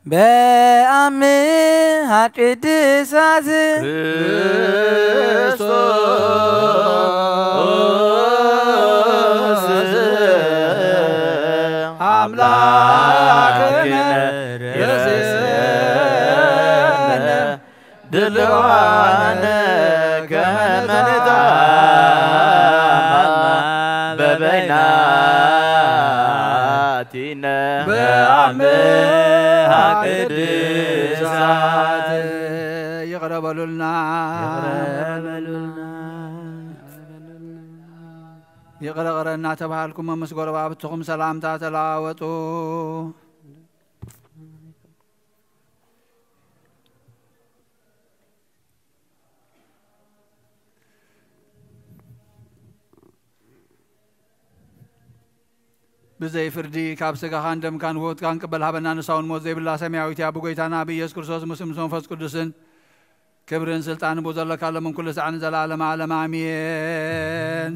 በአምሃ ቅድሳት ክርስቶስ አምላክነ ርእስነ ድልዋነ ከመ ንታመና በበይናቲነ በአምሃ ቅድሳት። ይቕረ በሉልና። ይቕረ ቅረ እናተባሃልኩም ምስ ጎረባብትኹም ሰላምታ ተለዋወጡ። ብዘይ ፍርዲ ካብ ስጋኻን ደምካን ውህብትካ ክንቅበል ሃበና። ንሳ እውን ሞት ዘይብላ ሰማያዊት እያ። ብጎይታና ብኢየሱስ ክርስቶስ ምስ ምስ መንፈስ ቅዱስን ክብርን ስልጣንን ብኡ ዘለካ ሎምን ኩሉ ሳዕን ንዘለዓለመ ዓለም ኣሜን።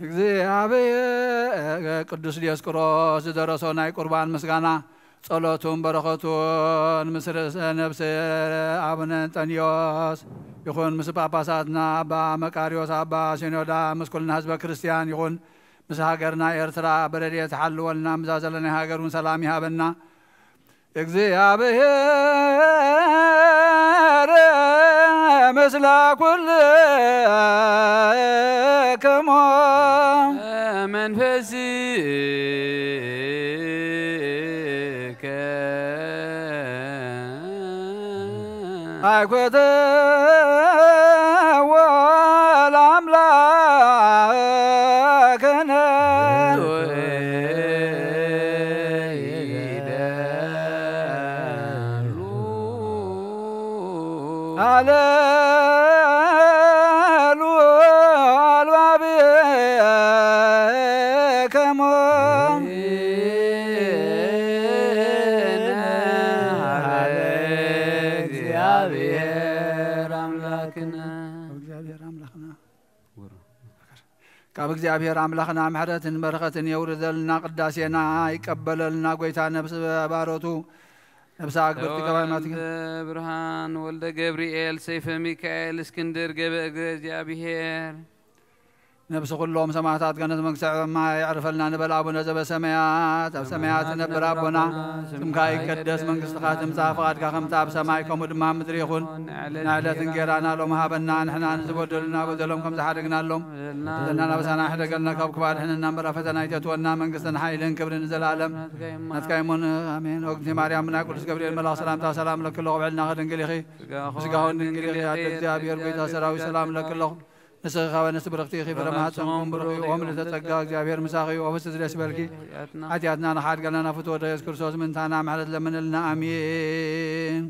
እግዚኣብሔር ቅዱስ ዲዮስቆሮስ ዝደረሶ ናይ ቁርባን ምስጋና ጸሎቱን በረኸቱን ምስ ርእሰ ነብሰ ኣቡነ እንጠንዮስ ይኹን፣ ምስ ጳጳሳትና ኣባ መቃርዮስ፣ ኣባ ሲኖዳ፣ ምስ ኩልና ህዝበ ክርስቲያን ይኹን፣ ምስ ሃገርና ኤርትራ ብረድኤት ሓልወልና፣ ምዛ ዘለናይ ሃገር እውን ሰላም ይሃበና። እግዚኣብሔር ምስለ ኩልክሙ። መንፈስከ አይኮተዎ ለአምላክነ። አለሉ አልባብከሙ። እግዚአብሔር አምላክነ። ካብ እግዚኣብሔር ኣምላኽና ምሕረትን በረኸትን የውርደልና፣ ቅዳሴና ይቀበለልና። ጎይታ ነብስ ባሮቱ ነብሳ ኣግብርቲ ተወልደ ገባይማት ብርሃን ወልደ ገብርኤል ሰይፈ ሚካኤል እስክንድር ገበ እግረ እግዚኣብሔር። ነብሲ ኩሎም ሰማዕታት ገነት መንግስተ ሰማይ የዕርፈልና ንበል። ኣቡነ ዘበሰማያት፣ ኣብ ሰማያት ትነብር ኣቦና፣ ስምካ ይቀደስ፣ መንግስትኻ ትምጻእ፣ ፍቓድካ ከምቲ ኣብ ሰማይ ከምኡ ድማ ኣብ ምድሪ ይኹን። ንዕለት እንጌራና ሎም ሃበና፣ ንሕና ንዝበደሉና በደሎም ከም ዝሓደግናሎም፣ ፈተናና በሳና ሕደገልና፣ ካብ ክፉእ ኣድሕነና እምበር፣ ኣብ ፈተና ኣይተእትወና፣ መንግስትን ሓይልን ክብርን ንዘለኣለም ናትካ እዩ'ሞ፣ ኣሜን። ኦግንቲ ማርያም፣ ብናይ ቅዱስ ገብርኤል መልኣኽ ሰላምታ ሰላም እለኪ ኣለኹ፣ ብዕልና ድንግል ኢኺ፣ ብስጋውን ድንግል ኢኺ፣ ኣደ እግዚኣብሔር፣ ጎይታ ሰራዊት፣ ሰላም እለኪ ኣለኹ። ንስኺ ካብ ኣንስቲ ብርኽቲ ኢኺ፣ ፍረ ማህፀንኩም ብሩኽ እዩ። ኦም ልተጸጋ እግዚኣብሔር ምሳኺ እዩ። ኦፍስ ደስ ይበልኪ፣ ሓጢኣትና ንኻሓድገልና ናብ ፍትወ ወደ ኢየሱስ ክርስቶስ ምእንታና ምሕረት ለምንልና። ኣሜን።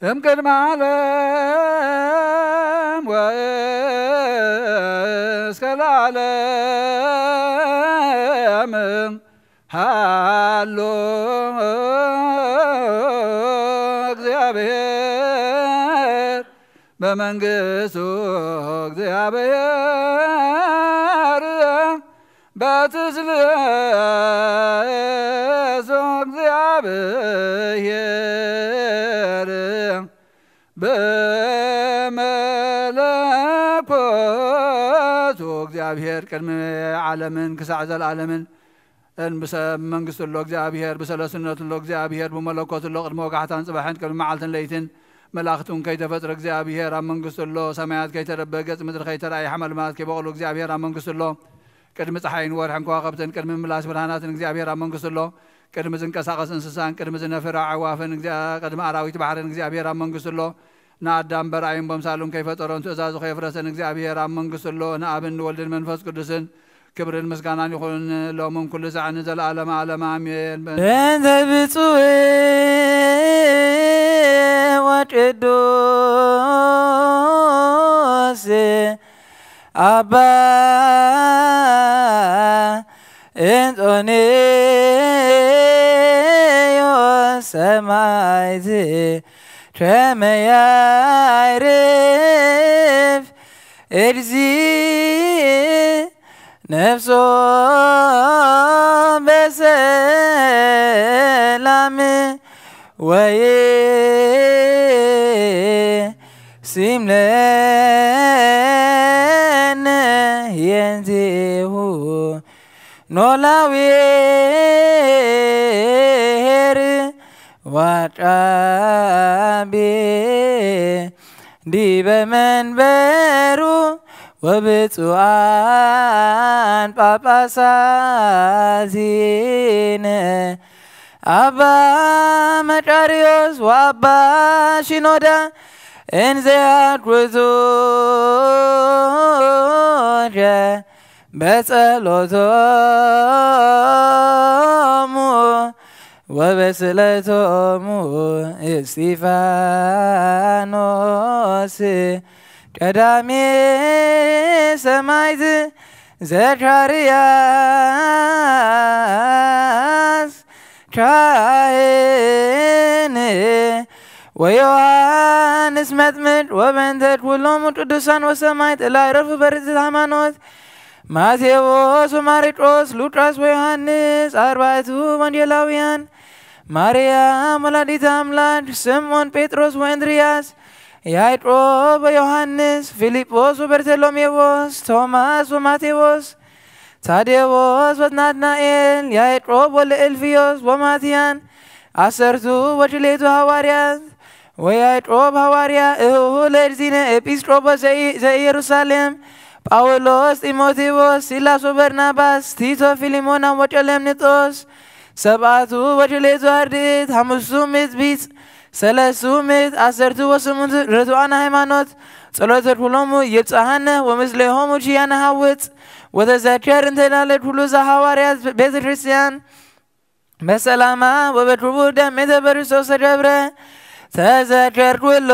እም ቅድመ ዓለም ወእስከ ለዓለም ሃሎ እግዚኣብሔር በመንግስቱ፣ እግዚኣብሔር በትስልሱ፣ እግዚኣብሔር በመለኮቱ። እግዚኣብሔር ቅድሚ ዓለምን ክሳዕ ዘለዓለምን እን ብሰ-፣ ብመንግስቱ ኣሎ እግዚኣብሔር፣ ብሰለስነቱ ኣሎ እግዚኣብሔር፣ ብመለኮቱ ኣሎ። ቅድሚ ወጋሕታን ጽባሕን፣ ቅድሚ መዓልትን ለይትን፣ መላእኽቱን ከይተፈጥረ እግዚኣብሔር ኣብ መንግስቱ ኣሎ። ሰማያት ከይተደበ፣ ገጽ ምድሪ ከይተራእየ፣ ሓመልማላት ከይበቑሉ እግዚኣብሔር ኣብ መንግስቱ ኣሎ። ቅድሚ ጸሓይን ወርሕን ከዋኽብትን፣ ቅድሚ ምላስ ብርሃናትን እግዚኣብሔር ኣብ መንግስቱ ኣሎ። ቅድሚ ዝንቀሳቐስ እንስሳን፣ ቅድሚ ዝነፍር ኣዕዋፍን፣ እግዚኣብ-፣ ቅድሚ ኣራዊት ባሕርን እግዚኣብሔር ኣብ መንግስቱ ኣሎ። ንኣዳም በርኣዩን በምሳሉን ከይፈጠሮን ትእዛዙ ከየፍረሰን እግዚኣብሔር ኣብ መንግስቱ ኣሎ። ንኣብን ንወልድን መንፈስ ቅዱስን ክብርን ምስጋናን ይኹን ሎምን ኩሉ ሳዕን ንዘለዓለመ ዓለም ኣሜን። በእንተ ብፁዕ ወቅዱስ አባ እንጦንዮስ ሰማዕት ከመ ያዕርፍ እድዚ ነፍሶም በሰላም ወይሲምለነ የንዜሁ ኖላዊ ኄር ዋጣቤ ዲበ መንበሩ ወብፁዓን ጳጳሳት ዚነ አባ መቃርዮስ ወአባ ሺኖዳ እንዘ ያግዙ በጸሎቶሙ ወበስእለቶሙ እስጢፋኖስ ቀዳሜ ሰማዕት ዘካርያስ ካህን ወዮሐንስ መጥምቅ ወበእንተ ኩሎሙ ቅዱሳን ወሰማዕት እለ አይረፉ በርትዕት ሃይማኖት ማቴዎስ ወማርቆስ ሉቃስ ወዮሐንስ አርባዕቱ ወንጌላውያን ማርያም ወላዲተ አምላክ ስምዖን ጴጥሮስ ወእንድርያስ ያዕቆብ ወዮሐንስ ፊልጶስ ወበርተሎሜዎስ ቶማስ ወማቴዎስ ታዴዎስ ወናትናኤል ያዕቆብ ወልእልፍዮስ ወማትያን አሰርቱ ወክልኤቱ ሃዋርያት ወያዕቆብ ሃዋርያ እህሁ ለእግዚእነ ኤጲስቆጶስ ዘኢ- ዘኢየሩሳሌም ጳውሎስ ጢሞቴዎስ ሲላስ ወበርናባስ ቲቶ ፊሊሞና ወቀለምንጦስ ሰብዓቱ ወክልኤቱ አርድእት ሓሙሽቱ ምእት ቢጽ ሰለስቱ ምእት ዓሰርቱ ወስምንቱ ርቱዓነ ሃይማኖት ጸሎተ ኩሎሙ ይብጽሓነ ወምስሌሆሙ ኪያነ ሃውጽ ወተዘከር እንተ ላለ ኩሉ ዘሃዋርያት ቤተ ክርስቲያን በሰላማ ወበክቡር ደም የተበርሶ ሰገብረ ተዘከር ኩሎ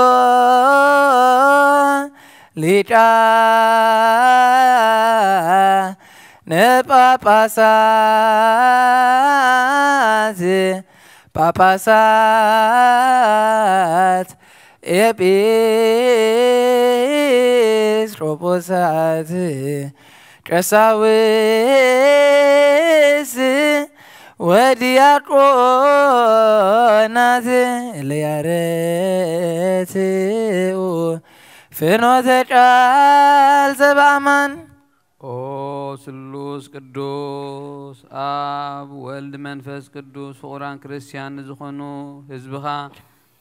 ሊቃነ ጳጳሳት ጳጳሳት ኤጲስቆጶሳት ቀሳውስት ወዲያቆናት ለያረትኡ ፍኖተ ቃል ዘበአማን ኦ ስሉስ ቅዱስ አብ ወልድ መንፈስ ቅዱስ ፍቑራን ክርስቲያን ንዝኾኑ ህዝብኻ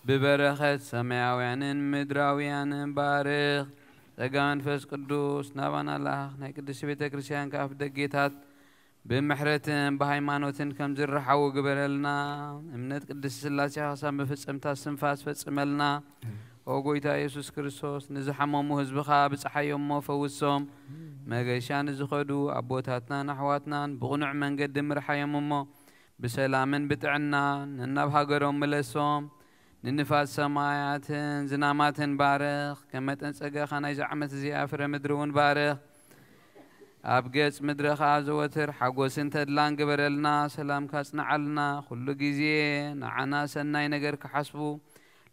ብበረኸት ሰማያውያንን ምድራውያንን ባርኽ። ጸጋ መንፈስ ቅዱስ ናባና ለኣኽ። ናይ ቅድስቲ ቤተ ክርስቲያን ከኣፍ ደጌታት ብምሕረትን ብሃይማኖትን ከም ዝረሓዉ ግበረልና። እምነት ቅድስቲ ስላሴ ሓሳብ መፈጸምታ ስንፋስ ፈጽመልና። ኦ ጎይታ ኢየሱስ ክርስቶስ ንዝሓመሙ ህዝብኻ ብጽሓዮሞ ፈውሶም። መገሻ ንዝኸዱ ኣቦታትናን ኣሕዋትናን ብቕኑዕ መንገዲ ምርሓዮም እሞ ብሰላምን ብጥዕናን ነናብ ሃገሮም ምለሶም። ንንፋስ ሰማያትን ዝናማትን ባርኽ። ከም መጠን ጸጋኻ ናይዚ ዓመት እዚኣ ፍረ ምድሪ እውን ባርኽ። ኣብ ገጽ ምድሪ ኸኣ ዘወትር ሓጎስን ተድላን ግበረልና። ሰላምካ ጽንዓልና። ኩሉ ግዜ ንዓና ሰናይ ነገር ክሓስቡ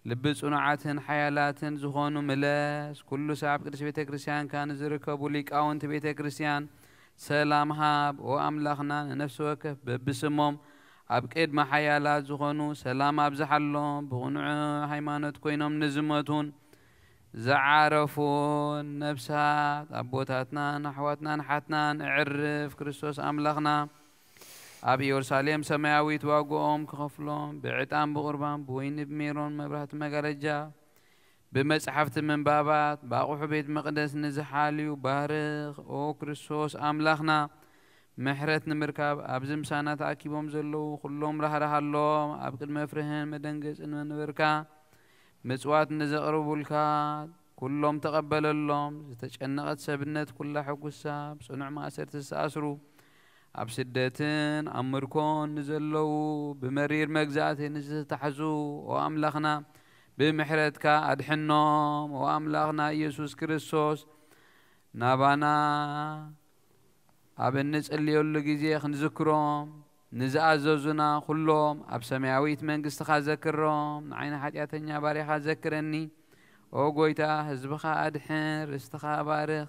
ልቢ ጽኑዓትን ሓያላትን ዝኾኑ ምለስ። ኩሉ ሰብ ኣብ ቅድስቲ ቤተ ክርስቲያንካ ንዝርከቡ ሊቃውንቲ ቤተ ክርስቲያን ሰላም ሃብ። ኦ ኣምላኽና ንነፍሲ ወከፍ በብስሞም ኣብ ቅድሚ ሓያላት ዝኾኑ ሰላም ኣብዝሓሎም። ብቕኑዕ ሃይማኖት ኮይኖም ንዝመቱን ዝዓረፉን ነፍሳት ኣቦታትናን ኣሕዋትናን ሓትናን እዕርፍ። ክርስቶስ ኣምላኽና ኣብ ኢየሩሳሌም ሰማያዊት ዋግኦም ክኸፍሎም ብዕጣን ብቑርባን ብወይኒ ብሜሮን መብራህቲ መጋረጃ ብመጻሕፍቲ ምንባባት ብኣቑሑ ቤት መቕደስ ንዝሓልዩ ባርኽ። ኦ ክርስቶስ ኣምላኽና ምሕረት ንምርካብ ኣብዚ ምሳና ተኣኪቦም ዘለዉ ኩሎም ራህራሃሎም። ኣብ ቅድሚ መፍርህን መደንገጽን መንበርካ ምጽዋት ንዘቕርቡልካ ኩሎም ተቐበለሎም። ዝተጨነቐት ሰብነት ኩላ ሕጉሳ ብጽኑዕ ማእሰርቲ ዝተኣስሩ ኣብ ስደትን ኣብ ምርኮን ንዘለዉ ብመሪር መግዛእቲ ንዝተታሕዙ ኦ ኣምላኽና ብምሕረትካ ኣድሕኖም። ኦ ኣምላኽና ኢየሱስ ክርስቶስ ናባና ኣብ እንጽልየሉ ግዜ ክንዝክሮም ንዝኣዘዙና ኩሎም ኣብ ሰማያዊት መንግስትኻ ዘክሮም። ንዓይኒ ሓጢኣተኛ ባሪኻ ዘክረኒ። ኦ ጎይታ ህዝብኻ ኣድሕን ርስትኻ ባርኽ።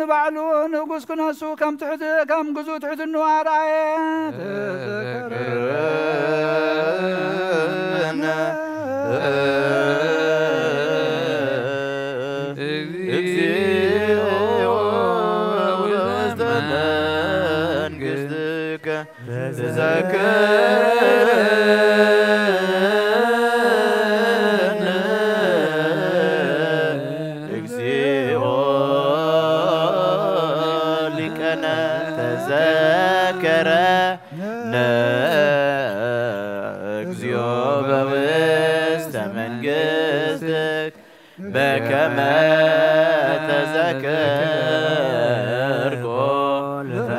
ንባዕሉ ንጉስ ክነሱ ከም ትሕት-፣ ከም ግዙእ ትሕትንኡ ኣርኣየ። ተዘከረነ እግዚኦ ውስተ መንግሥትከ ተዘከረነ እግዚኦ ሊቀነ ተዘከረነ እግዚኦ በውስተ መንግሥትከ በከመ ተዘከርኮ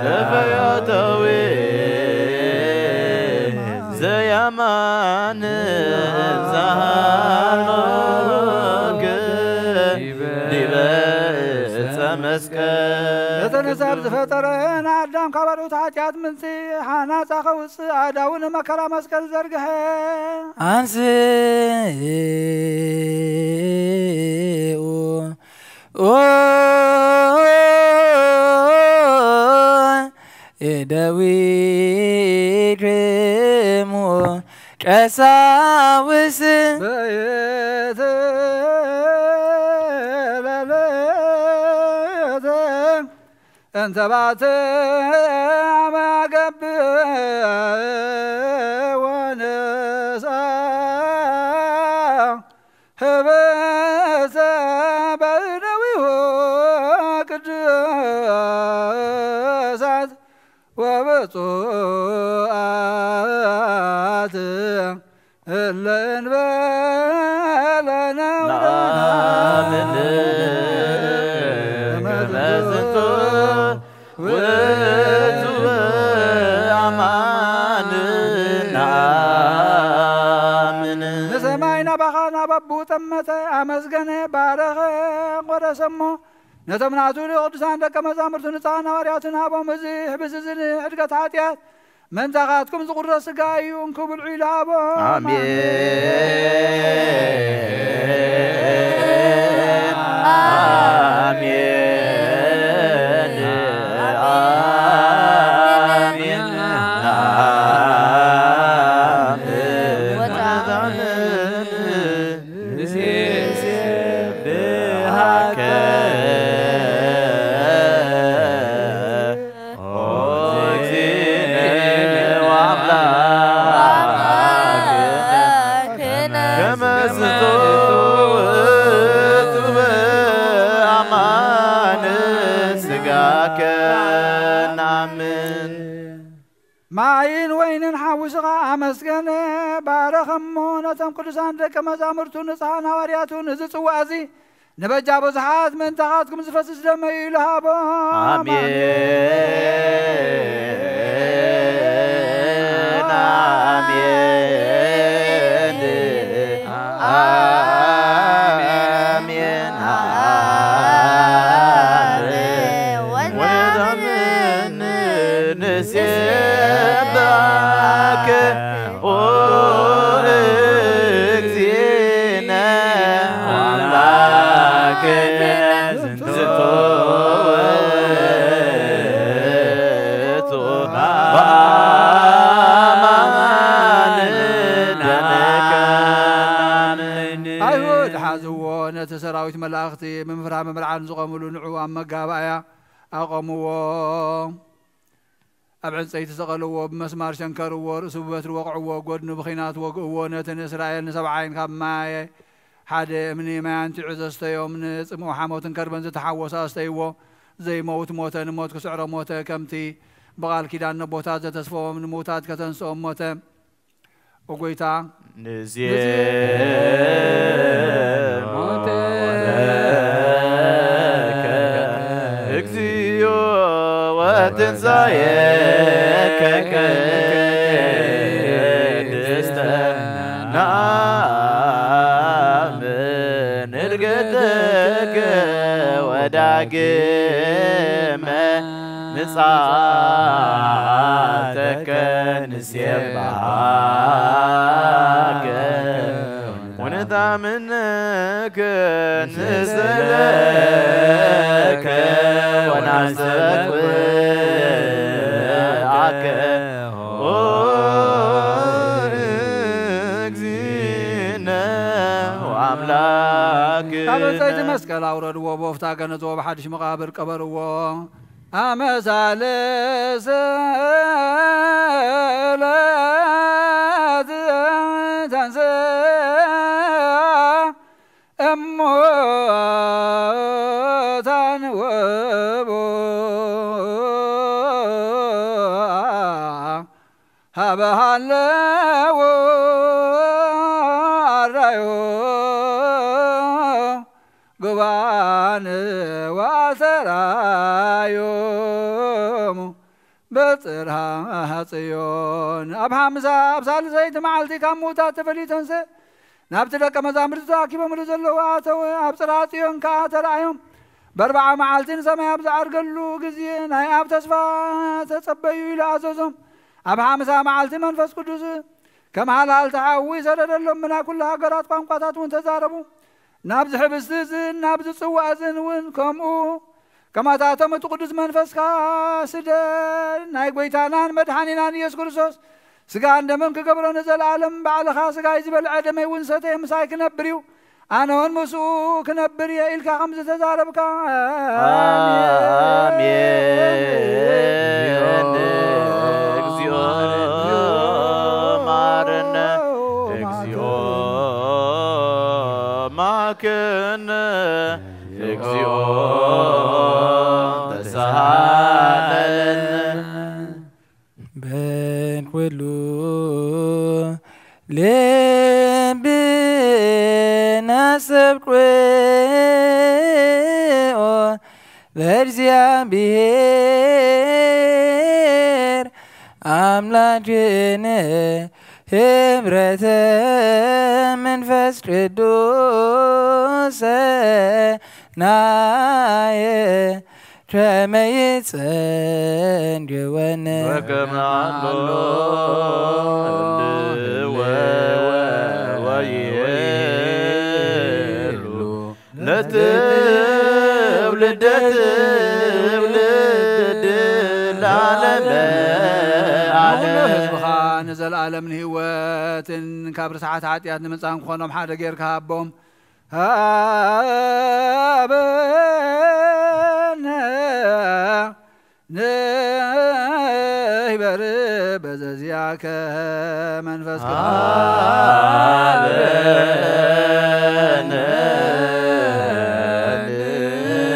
ለፈያታዊ ዘያማን ዛሃኖግ ዲበ ዕፀ መስቀል። እቲ ንሰብ ዝፈጠረ ንኣዳም ካብ ኣርዑት ሓጢኣት ምንጺ ሓናጻ ከውጽእ ኣእዳዉ ንመከራ መስቀል ዘርግሐ። ኣንስኡ እደዊክሙ ቀሳውስ በየተ ለለተ እንተ ባተ አመ አገብእ ወንሳ ህበተ በእደዊሁ ቅዱሳት ወብፁዓት እለ እንበለ ነውረ ነአምን ከመ ዝንቱ ውእቱ አማን ነአምን። ንሰማይ ናባኻ ናብ ኣቦኡ ጠመተ፣ ኣመስገነ፣ ባረኸ፣ ቆረሰ እሞ ነቶም ናቱ ንቅዱሳን ደቀ መዛሙርቱ ንጻን ሃዋርያትን ሃቦም። እዚ ሕብስ እዚ ንዕድገት ሓጢኣት መንጻኻትኩም ዝቑረስ ስጋ እዩ፣ እንኩ ብልዑ ኢሉ ሃቦም። ኣሜን። ኣሜን። ኣሜን። ኣሜን። ንሴብሐከ ኦ እግዚእነ ኣምን። ማይን ወይንን ሓዊስኻ ኣመስገነ፣ ባረኸሞ። ነቶም ቅዱሳን ደቀ መዛሙርቱ ንጹሓን ሃዋርያቱ፣ ነዚ ጽዋእ እዚ ንበጃ ብዙሓት ምእንታኻትኩም ዝፈስስ ደመይ ኢሉ ሃቦም። ኣሜን፣ ኣሜን፣ ኣሜን፣ ኣሜን። ወነታምን ንሴብሐከ ኦ እግዚእነ አምላክነ ዝንቱ ውእቱ በአማን ደምከ። ኣይሁድ ሓዝዎ፣ ነቲ ሰራዊት መላእኽቲ ብምፍራህ ብምርዓን ዝቖምሉ ንዑ ኣብ መጋባእያ ኣቖምዎ። ኣብ ዕንጸይቲ ሰቐልዎ፣ ብመስማር ሸንከርዎ፣ ርእሱ ብበትሪ ወቕዕዎ፣ ጎድኑ ብኲናት ወግእዎ። ነቲ ንእስራኤል ንሰብዓይን ካብ ማየ ሓደ እምኒ ማይ ኣንቲዑ ዘስተዮም፣ ንጽምኡ ሓሞትን ከርበን ዝተሓወሶ ኣስተይዎ። ዘይመውት ሞተ፣ ንሞት ክስዕሮ ሞተ። ከምቲ ብቓል ኪዳን ነቦታት ዘተስፈዎም፣ ንምውታት ከተንስኦም ሞተ። ኦ ጎይታ፣ ንዜ ሞተ ሞተከ እግዚኦ ወትንሳኤከ ቅድስተ ነአምን እርገተከ ወዳግመ ምጽኣተከ ንሴብሐከ ወነታምነከ ንስእለከ ወናስተበቅዓከ ኦ እግዚእነ ወአምላክ። ካብ ዕንጸይቲ መስቀል ኣውረድዎ፣ ብወፍታ ገነዝዎ፣ ብሓድሽ መቓብር ቀበርዎ። ኣመ ሳልስት ተንሥአ እሙታን ወቦአ ሀበ ሀለዉ አራዩ ግባን ወአሰራዮሙ በጽርሃ ጽዮን። ኣብ ሓምሳ፣ ኣብ ሳልሰይቲ መዓልቲ ካብ ምዉታት ተፈልዩ ተንስእ። ናብቲ ደቀ መዛሙርቱ ተኣኪቦምሉ ዘለዉ ኣተወ። ኣብ ጽርሃ ጽዮን ከኣ ተራእዮም። በርብዓ መዓልቲ ንሰማይ ኣብ ዝዓርገሉ ግዜ ናይ ኣብ ተስፋ ተጸበዩ ኢሉ ኣዘዞም። ኣብ ሓምሳ መዓልቲ መንፈስ ቅዱስ ከም ሃልሃልቲ ሓዊ ሰደደሎም። ብናይ ኩሉ ሃገራት ቋንቋታት እውን ተዛረቡ። ናብዚ ሕብስቲ እዝን ናብዚ ጽዋእ እዝን እውን ከምኡ ከማታቶም እቲ ቅዱስ መንፈስካ ስደድ። ናይ ጐይታናን መድሓኒናን ኢየሱስ ክርስቶስ ስጋን ደምን ክገብሮ ንዘለኣለም ባዕልኻ ስጋይ ዝበልዐ ደመይ እውን ሰተየ ምሳይ ክነብር እዩ፣ ኣነ እውን ምስኡ ክነብር እየ ኢልካ ከም ዝተዛረብካ። ኣሜን። እግዚኦ ማረነ፣ እግዚኦ ማከነ፣ እግዚኦ ተሳሃለነ። በኩሉ ልብነ አስተብቅዖ ለእግዚአብሔር አምላክነ ህብረተ መንፈስ ቅዱስ ናየ ከመ ይጸንግወነ። ወከመ ሀሎ ህልወ ወይሄሉ ለትውልደ ትውልድ ለዓለመ ዓለም። ንዘለዓለም ንህይወትን ካብ ርስሓት ሓጢኣት ንምጻን ክኾኖም ሓደ ጌርካ ሃቦም። ሃበነ ንህበር በዘዚአከ መንፈስ ቅዱስ። ሃበነ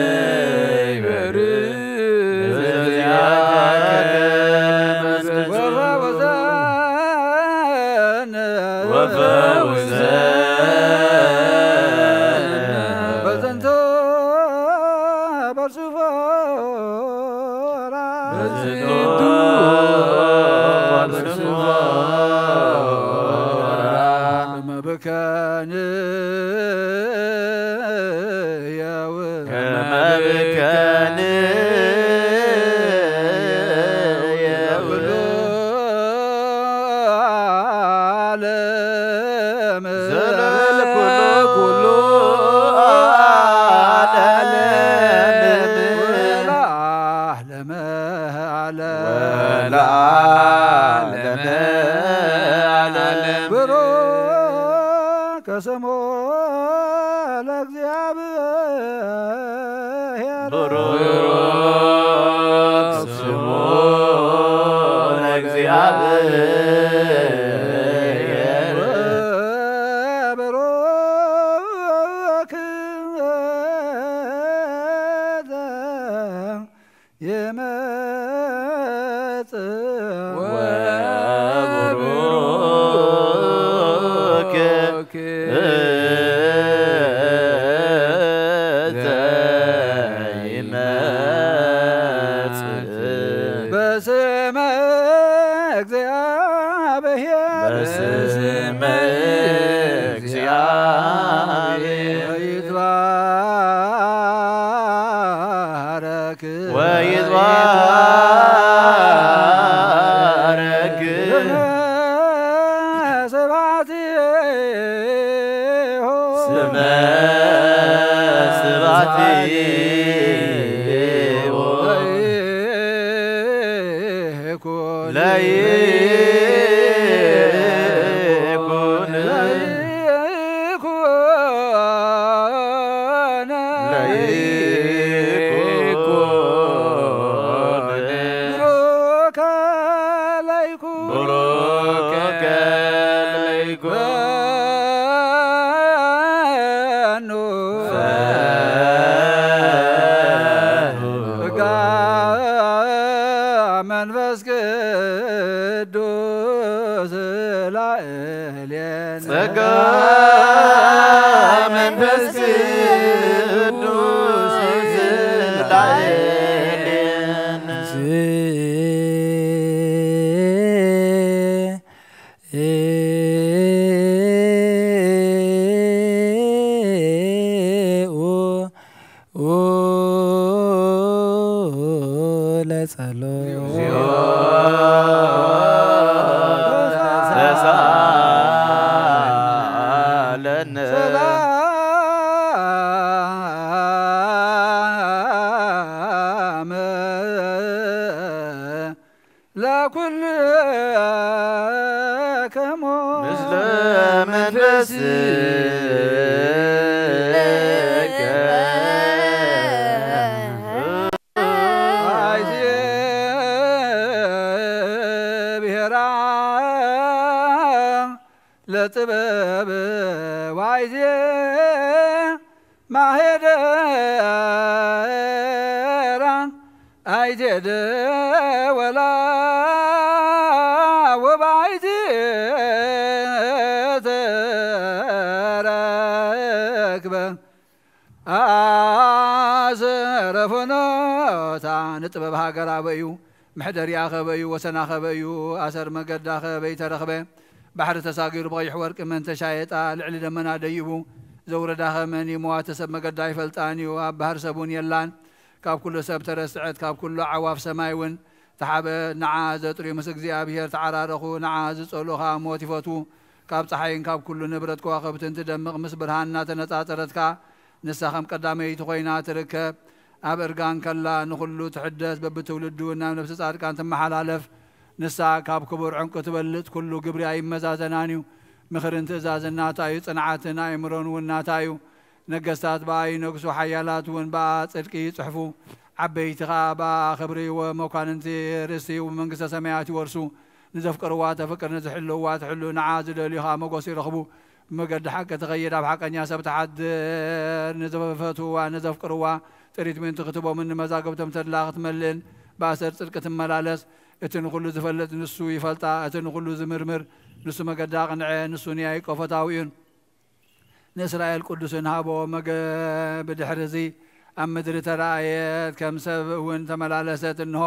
ንህበር በዘዚአከ መብከን የው ከመብከን የው ዓለም ዘለኩሉ ኩሉ ዓለም ወለዓለመ ዓለም ወለዓለመ ዓለም ብሩክ ስሙ ለእግዚኣብሔር ብሩክ ስሙ ለእግዚኣብሔር ብሩክ ይመጽእ ወብሩክ ዘይመጽእ በስመ እግዚአብሔር በስመ እግዚአብሔር ይትባረክ ወይትባረክ ስብሐቲሁ ስመ ስብሐቲሁ ለይኩን ለይኩን ለይኩን ለይኩን ብሩከ ለይኩን ብሩከ ለይኩን ፈኑ ፈኑ ጸጋ መንፈስ ቅዱስ ላዕሌነ ጸጋ መንፈስ ቅዱስ ላዕሌነ ለጸሎት ተሳለነ ሰላም ለኩልክሙ ምስለ መንፈስከ አይዜ ብሔራ ለጥበብ ዋይዜ ማሄደራ አይቴደ ወላ ወባይቲ ተረክበ ኣሰረ ፍኖታ ንጥበብ ሃገር ኣበዩ ምሕደሪኣ ከበዩ ወሰና ከበዩ ኣሰር መገዳ ከበይ ተረኽበ ባሕሪ ተሳጊሩ ብቐይሕ ወርቂ መን ተሻየጣ ልዕሊ ደመና ደይቡ ዘውረዳ ከመን እዩ መዋተ ሰብ መገዳ ኣይፈልጣን እዩ ኣብ ባህር ሰቡን የላን ካብ ኩሉ ሰብ ተረስዐት ካብ ኩሉ ዓዋፍ ሰማይ እውን ተሓበ ንዓ ዘጥርዩ ምስ እግዚኣብሔር ተዓራረኹ ንዓ ዝጸልኡኻ ሞት ይፈትዉ ካብ ፀሓይን ካብ ኩሉ ንብረት ከዋኽብትን ትደምቕ ምስ ብርሃን እናተነጻጸረትካ ንሳ ከም ቀዳመይቲ ኮይና ትርከብ ኣብ እርጋን ከላ ንኹሉ ትሕደስ በብትውልዱ ናብ ነብሲ ጻድቃን ትመሓላለፍ ንሳ ካብ ክቡር ዕንቁ ትበልጽ ኩሉ ግብሪ ኣይመዛዘናን እዩ ምኽርን ትእዛዝን ናታ እዩ ጽንዓትን ኣእምሮን እውን ናታ እዩ ነገስታት ብኣ ይነግሱ ሓያላት እውን ብኣ ጽድቂ ይጽሕፉ ዓበይቲ ኸኣ ብኣ ክብሪ ወመኳንንቲ ርስቲ መንግስተ ሰማያት ይወርሱ ንዘፍቅርዋ ተፍቅር ንዝሕልውዋ ትሕሉ ንዓ ዝደልዩ ኸኣ መጎስ ይረኽቡ ብመገዲ ሓቂ ትኸይድ ኣብ ሓቀኛ ሰብ ትሓድር ንዝፈትውዋ ንዘፍቅርዋ ጥሪት ምእንቲ ክትቦምን ንመዛግብቶም ተድላ ክትመልእን ብኣሰር ጽድቂ ትመላለስ እቲ ንኹሉ ዝፈልጥ ንሱ ይፈልጣ እቲ ንኹሉ ዝምርምር ንሱ መገዳ ቅንዐ ንሱ ንያይቆ ፈታዊ እዩን ንእስራኤል ቅዱስን ሃቦ መገ ብድሕሪ እዚ ኣብ ምድሪ ተራእየት ከም ሰብ እውን ተመላለሰት እንሆ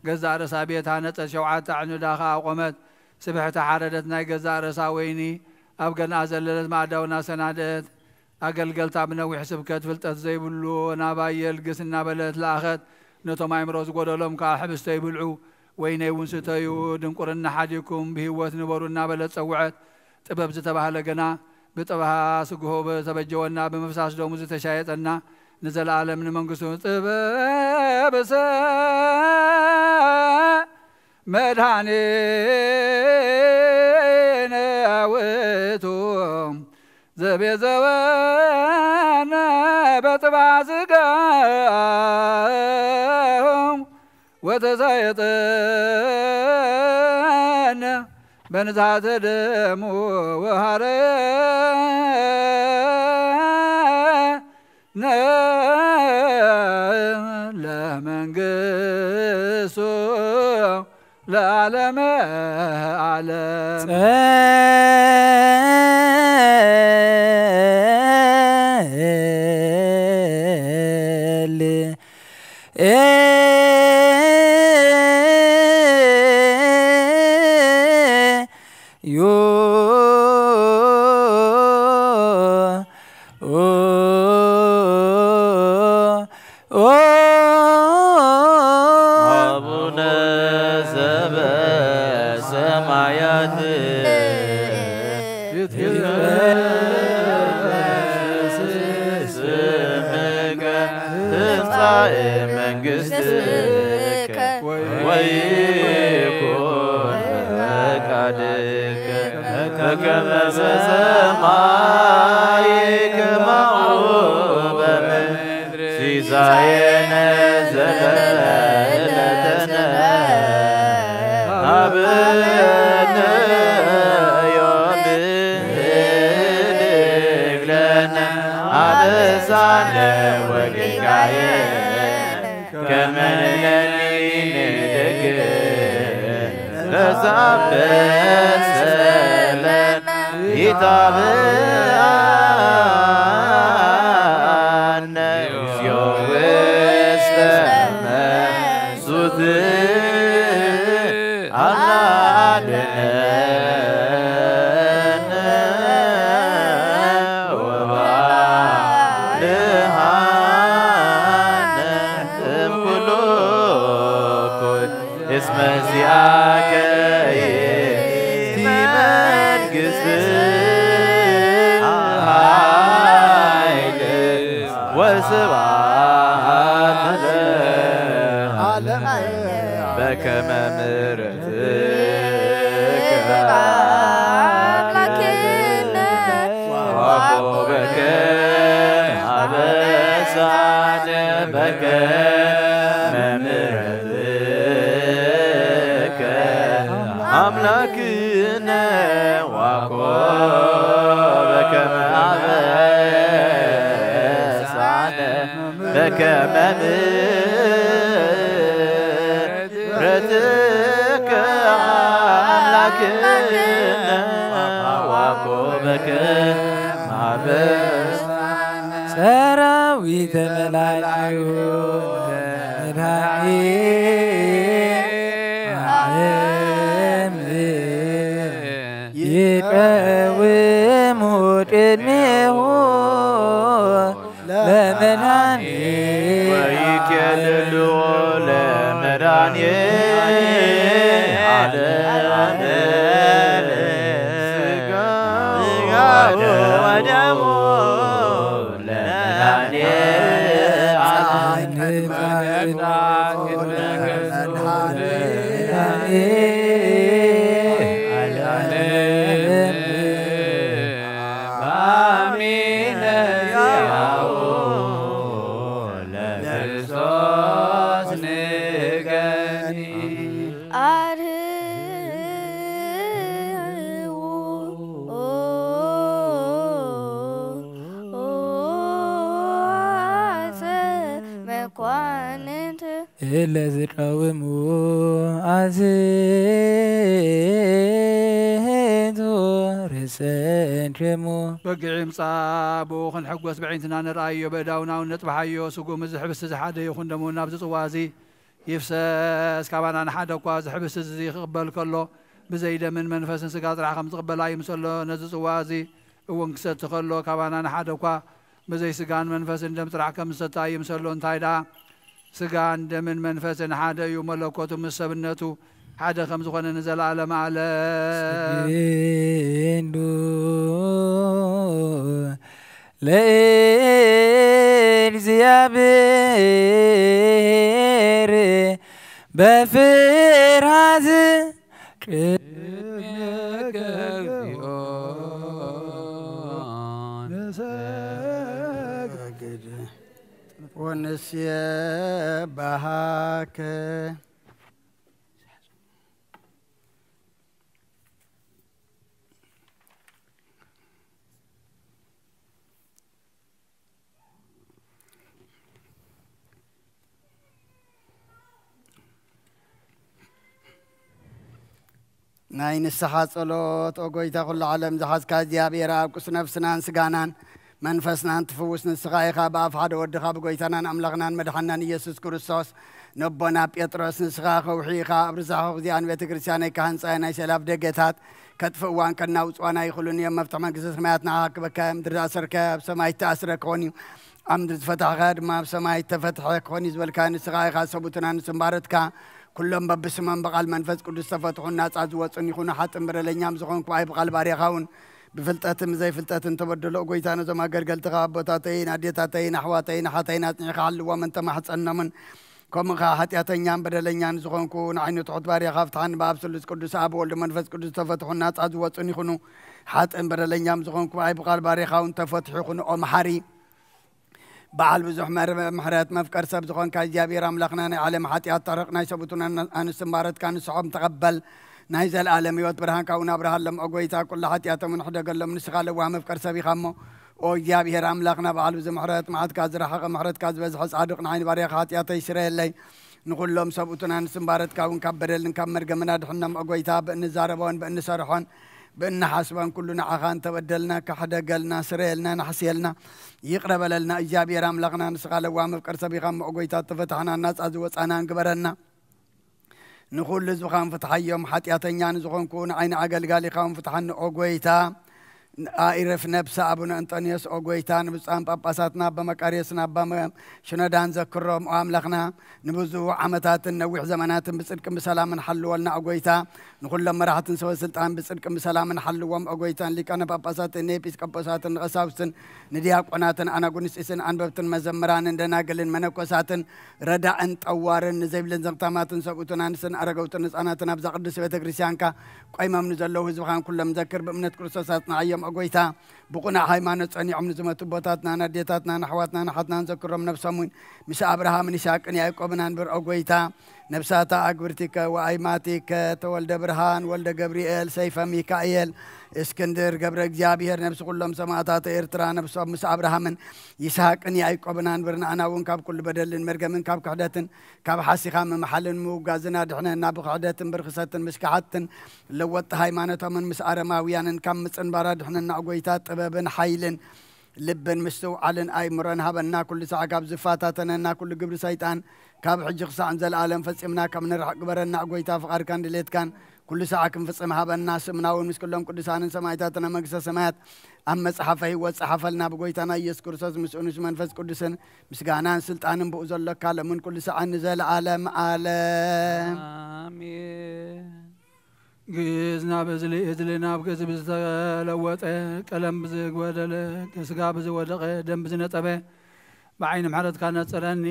ገዛእ ርእሳ ቤት ሃነጸት፣ ሸውዓተ ኣዕኑዳ ኸኣ ኣቖመት። ስብሕቲ ሓረደት፣ ናይ ገዛእ ርእሳ ወይኒ ኣብ ገንኣ ዘለለት፣ ማእዳውን ኣሰናደአት። ኣገልገልታ ብነዊሕ ስብከት፣ ፍልጠት ዘይብሉ ናባይ የልግስ እናበለት ለኣኸት። ነቶም ኣእምሮ ዝጎደሎም ከኣ፣ ሕብስቶ ይብልዑ፣ ወይነይ እውን ስተዩ፣ ድንቁርና ሓዲኩም ብህይወት ንበሩ እናበለት ጸውዐት። ጥበብ ዝተባህለ ግና ብጥብሃ ስግሆ ዝተበጀወና፣ ብምፍሳስ ደሙ ዝተሻየጠና፣ ንዘለኣለም ንመንግስቱ ጥበብሰ መድኃኒነ ውእቱ ዘቤዘወነ በጥብሃ ስጋሁ ወተሳየጠነ በንዝሃተ ደሙ ወሃረ ለመንግስቱ ለዓለመ ዓለም። ጸል ዩ አቡነ ዘበሰማያት ይትቀደስ ስምከ ትምጻእ መንግስትከ ወይኩን ፈቃድከ በከመ በሰማይ ከማሁ በምድር። ሲሳየነ ዘለለዕለትነ ሀበነ ዮም ህድግ ለነ አበሳነ ወጌጋየነ ከመ ንሕነኒ ንደግም ለዘአበሰ ለነ ኢታብአነ እግዚኦ ውስተ መንሱት አድነነ ወአድኃነ እምኩሉ እኩይ። እስመ ዚአከ ይእቲ መንግስት ኃይል ወስብሐት ለዓለመ ዓለም። በከመ ምሕረትከ አምላክነ ወኮበከ አበሳነ በከመ ምሕረትከ አምላክነ ወኮበከ አበሳነ በከመ ምሕረትከ አምላክነ ወኮበከ አበሳነ። ሰራዊተ መላእክት መድኃኔ ዓለም ይቀውሙ ቅድሜሁ ለመድኃኔ ወይኬልሉ ለመድኃኔ ዓለም ሥጋሁ ወደሙ ለመድኃኔ ዓለም። በአሚነ ዚአሁ ለክርስቶስ ንገኒ። አርህዉ መኳንንት እለ ዝቃወሙ አዝዙ ርእሰን ሸሙ። በጊዕ ይምጻእ ብኡ ክንሕጎስ ብዕይንትና ንርኣዮ፣ በእዳውና እውን ነጥብሓዮ። ስጉም እዚ ሕብስቲ እዚ ሓደ ይኹን፣ ደሙ እውን ናብዚ ጽዋ እዚ ይፍሰስ። ካባና ንሓደ እኳ ዝሕብስ እዚ ክቕበል ከሎ፣ ብዘይ ደምን መንፈስን ስጋ ጥራሕ ከም ዝቕበል ኣይምሰሎ። ነዚ ጽዋ እዚ እውን ክሰቲ ከሎ፣ ካባና ንሓደ እኳ ብዘይ ስጋን መንፈስን ደም ጥራሕ ከም ዝሰቲ ኣይምሰሎ። እንታይ ደኣ፣ ስጋን ደምን መንፈስን ሓደ እዩ። መለኮቱ ምስ ሰብነቱ ሓደ ከም ዝኾነ ንዘለዓለም ዓለም። ስግዱ ለእግዚአብሔር በፍርሃት ቅድሜከ እግዚኦ ንሰግድ ወንሴብሐከ። ናይ ንስሓ ጸሎት። ኦ ጎይታ ኩሉ ዓለም ዝሓዝካ እግዚኣብሔር ኣብ ቅዱስ ነፍስናን ስጋናን መንፈስናን ትፍውስ ንስኻ ኢኻ። ብኣፍ ሓደ ወድኻ ብጎይታናን ኣምላኽናን መድሓናን ኢየሱስ ክርስቶስ ነቦና ጴጥሮስ ንስኻ ከውሒ ኢኻ። ኣብ ርዛኸ ግዚኣን ቤተ ክርስቲያነይ ካህንጻይ ናይ ሰላፍ ደገታት ከጥፍእዋን ከናውጽዋን ኣይኽእሉን እዮም። መፍትሒ መንግስቲ ሰማያት ንዓኻ ክበካ እዮም። ምድሪ ዝኣሰርካዮ ኣብ ሰማይ ዝተኣስረ ክኾን እዩ። ኣብ ምድሪ ዝፈታሕካዮ ድማ ኣብ ሰማይ ዝተፈትሐ ክኾን እዩ ዝበልካዮ ንስኻ ኢኻ። ሰቡትና ንስምባረትካ ኩሎም በብስሞም ብቓል መንፈስ ቅዱስ ዝተፈትሑን ናጻ ዝወጹን ይኹኑ። ሓጥን በደለኛም ዝኾንኩ ኣይ ብቓል ባርያኻ እውን ብፍልጠትን ብዘይፍልጠትን ተበደሎ። ጎይታ ነዞም ኣገልገልትኻ ኣቦታተይን ኣዴታተይን ኣሕዋተይን ኣሓተይን ኣጽኒዕኻ ሓልዎም እንተማሕጸኖምን ከምኡ ኸዓ ሓጢኣተኛን በደለኛን ዝኾንኩ ንዓይኑ ትሑት ባርያኻ ፍትሓን ብኣብ ስሉስ ቅዱስ ኣብ ወልድ መንፈስ ቅዱስ ዝተፈትሑን ናጻ ዝወጹን ይኹኑ። ሓጥን በደለኛም ዝኾንኩ ኣይ ብቓል ባርያኻ እውን ተፈትሑ ይኹኑ። ኦ መሓሪ በዓል ብዙሕ መር-፣ ምሕረት መፍቀር ሰብ ዝኾንካ እግዚኣብሔር ኣምላኽና ናይ ዓለም ሓጢኣት ተርቕ ናይ ሰቡትን ኣን-፣ ኣንስትን ባረትካ ንስሖም ተቐበል። ናይ ዘለኣለም ህይወት ብርሃንካ እውን ኣብርሃሎም። ኦ ጎይታ ኩሉ ሓጢኣቶም ንሕደገሎም ንስኻ ለዋህ መፍቀር ሰብ ኢኻ እሞ። ኦ እግዚኣብሔር ኣምላኽና በዓል ብዙሕ ምሕረት መዓትካ ዝረሓቐ ምሕረትካ ዝበዝሐ ጻድቕ ንዓይኒ ባርያኻ ሓጢኣተይ ስረየለይ። ንኹሎም ሰብኡትን ኣንስትን ባረትካ እውን ካብ በደልን ካብ መርገምን ኣድሕኖም። ኦ ጎይታ ብእንዛረቦን ብእንሰርሖን ብእንሓስቦን ኩሉ ንዓኻ እንተበደልና ካሕደገልና ስረየልና ናሕስየልና ይቕረ በለልና። እግዚኣብሔር ኣምላኽና ንስኻ ለዋ መፍቀር ሰብ ኢኻ እሞ ኦ ጎይታ ተፈታሕና ናጻ ዝወጻናን ግበረና። ንኹሉ ህዝብኻን ፍትሓዮም። ሓጢኣተኛ ንዝኾንኩ ንዓይኒ ኣገልጋሊኻውን ፍትሓኒ ኦ ጎይታ። ኣኢረፍ ነብሰ ኣቡነ እንጦንዮስ ኦ ጎይታ ንብፁዓን ጳጳሳትና ኣባ መቃርዮስን ኣባ መ-፣ ሽኖዳን ዘክሮም ኦ ኣምላኽና። ንብዙሕ ዓመታትን ነዊሕ ዘመናትን ብጽድቅን ብሰላምን ሓልወልና ኦ ጎይታ። ንኹሎም መራሕትን ሰበ ስልጣን ብጽድቅን ብሰላምን ሓልዎም ኦ ጎይታ። ንሊቃነ ጳጳሳትን ንኤጲስቆጶሳትን ንቐሳውስትን ንዲያቆናትን ኣናጉንስጢስን ኣንበብትን መዘምራንን ደናግልን መነኮሳትን ረዳእን ጠዋርን ንዘይብለን ዘኽታማትን ሰብኡትን ኣንስትን ኣረገውትን ህፃናትን ኣብዛ ቅድስቲ ቤተ ክርስቲያንካ ቆይሞም ንዘለዉ ህዝብኻን ኩሎም ዘክር። ብእምነት ክርስቶስ ኣጽንዓዮም ኦ ጎይታ። ብቑኑዕ ሃይማኖት ጸኒዖም ንዝመቱ ኣቦታትናን ኣዴታትናን ኣሕዋትናን ኣሓትናን ዘክሮም። ነብሶም እውን ምስ ኣብርሃምን ይስሐቅን ያዕቆብን ኣንብር ኦ ጎይታ። ነብሳታ ኣግብርቲከ ወኣይማቲከ ተወልደ ብርሃን ወልደ ገብርኤል ሰይፈ ሚካኤል እስክንድር ገብረ እግዚኣብሔር ነብሲ ኩሎም ሰማእታት ኤርትራ ነብሶም ምስ ኣብርሃምን ይስሐቅን ያዕቆብን ኣንብር። ንኣና እውን ካብ ኩሉ በደልን መርገምን ካብ ክሕደትን ካብ ሓሲኻ ምምሓልን ምውጋዝን ኣድሕነና። ብክሕደትን ብርኽሰትን ምስ ከሓድትን ለወጥቲ ሃይማኖቶምን ምስ ኣረማውያንን ካብ ምጽንባር ኣድሕነና ኦ ጎይታ። ጥበብን ሓይልን ልብን ምስትውዓልን ኣእምሮን ሃበና። ኩሉ ሳዕ ካብ ዝፈታተነና ኩሉ ግብሪ ሰይጣን ካብ ሕጂ ክሳዕ ንዘለኣለም ፈጺምና ካብ ንርሕቕ ግበረና። ኦ ጎይታ ፍቓድካን ድሌትካን ኩሉ ሳዕ ክንፍጽም ሃበና። ስምና እውን ምስ ኩሎም ቅዱሳንን ሰማዕታትን ኣብ መንግስተ ሰማያት ኣብ መጽሓፈ ህይወት ጸሓፈልና። ብጎይታና ኢየሱስ ክርስቶስ ምስኡን ምስ መንፈስ ቅዱስን ምስጋናን ስልጣንን ብኡ ዘሎካ ለምን ኩሉ ሳዕ ንዘለኣለም ዓለም። ኣሜን። ግእዝ ናብ እዝሊ፣ እዝሊ ናብ ግእዝ ብዝተለወጠ፣ ቀለም ብዝጎደለ፣ ስጋ ብዝወደቐ፣ ደም ብዝነጸበ፣ ብዓይኒ ምሕረትካ ነጽረኒ።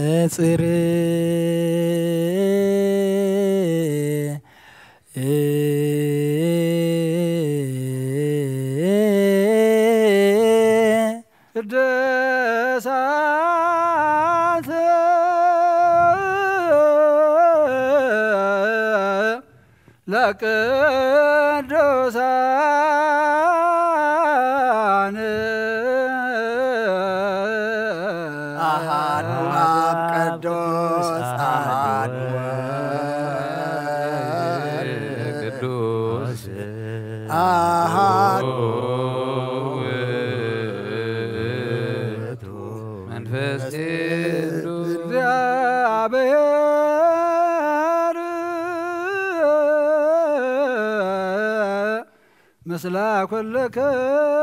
ነጽር ቅዱሳት ለቅዱሳን አሃዱ አብ ቅዱስ አሃዱ ወልድ ቅዱስ አሃዱ መንፈስ ቅዱስ ምስላ ኩልክሙ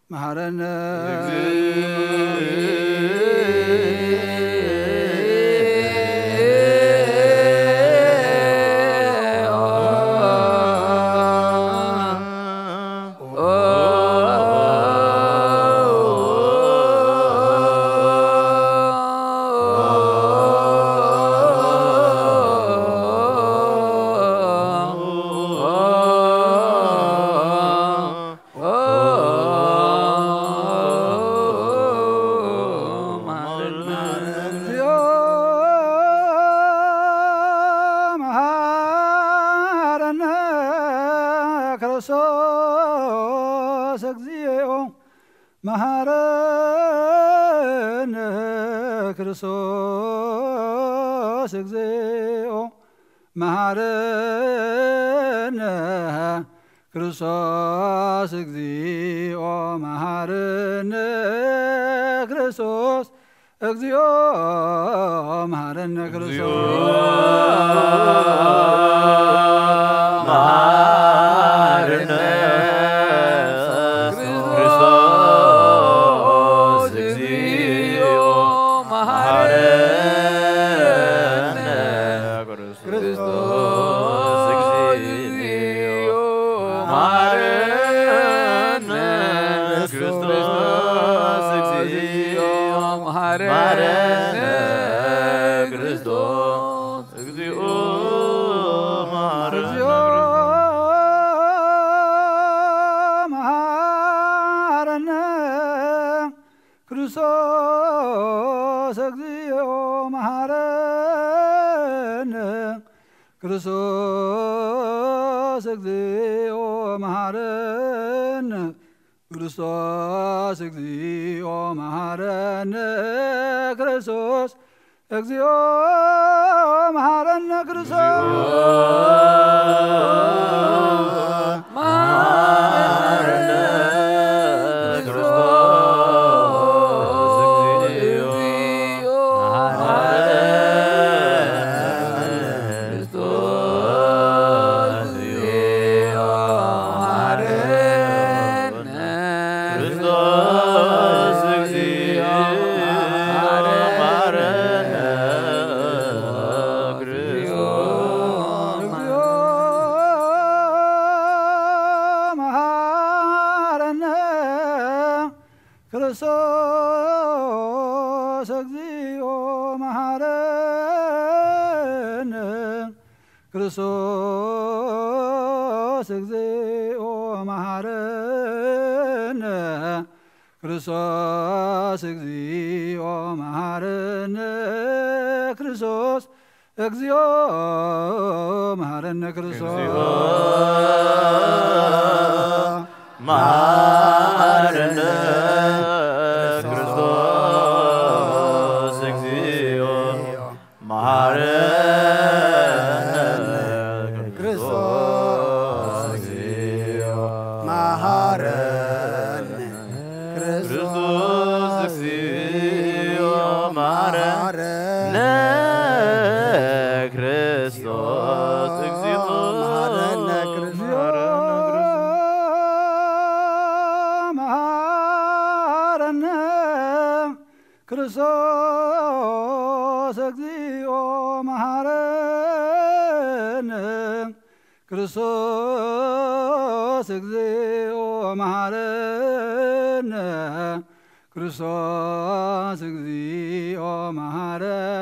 መሃረነ። መሃረነ። መሃረነ ክርስቶስ እግዚኦ፣ መሃረነ ክርስቶስ እግዚኦ፣ መሃረነ ክርስቶስ እግዚኦ፣ መሃረነ ክርስቶስ። መሃረነ ክርስቶስ እግዚኦ፣ መሃረነ ክርስቶስ እግዚኦ፣ መሃረነ ክርስቶስ እግዚኦ፣ መሃረነ ክርስቶስ እግዚኦ፣ መሃረነ ክርስቶስ እግዚኦ መሐረነ። ክርስቶስ እግዚኦ መሐረነ። ክርስቶስ እግዚኦ መሐረነ። ክርስቶስ እግዚኦ መሐረነ። ክርስቶስ ክርስቶስ እግዚኦ መሐረነ። ክርስቶስ እግዚኦ መሐረነ። ክርስቶስ እግዚኦ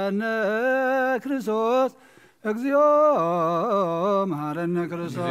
መሐረነ። ክርስቶስ እግዚኦ መሐረነ። ክርስቶስ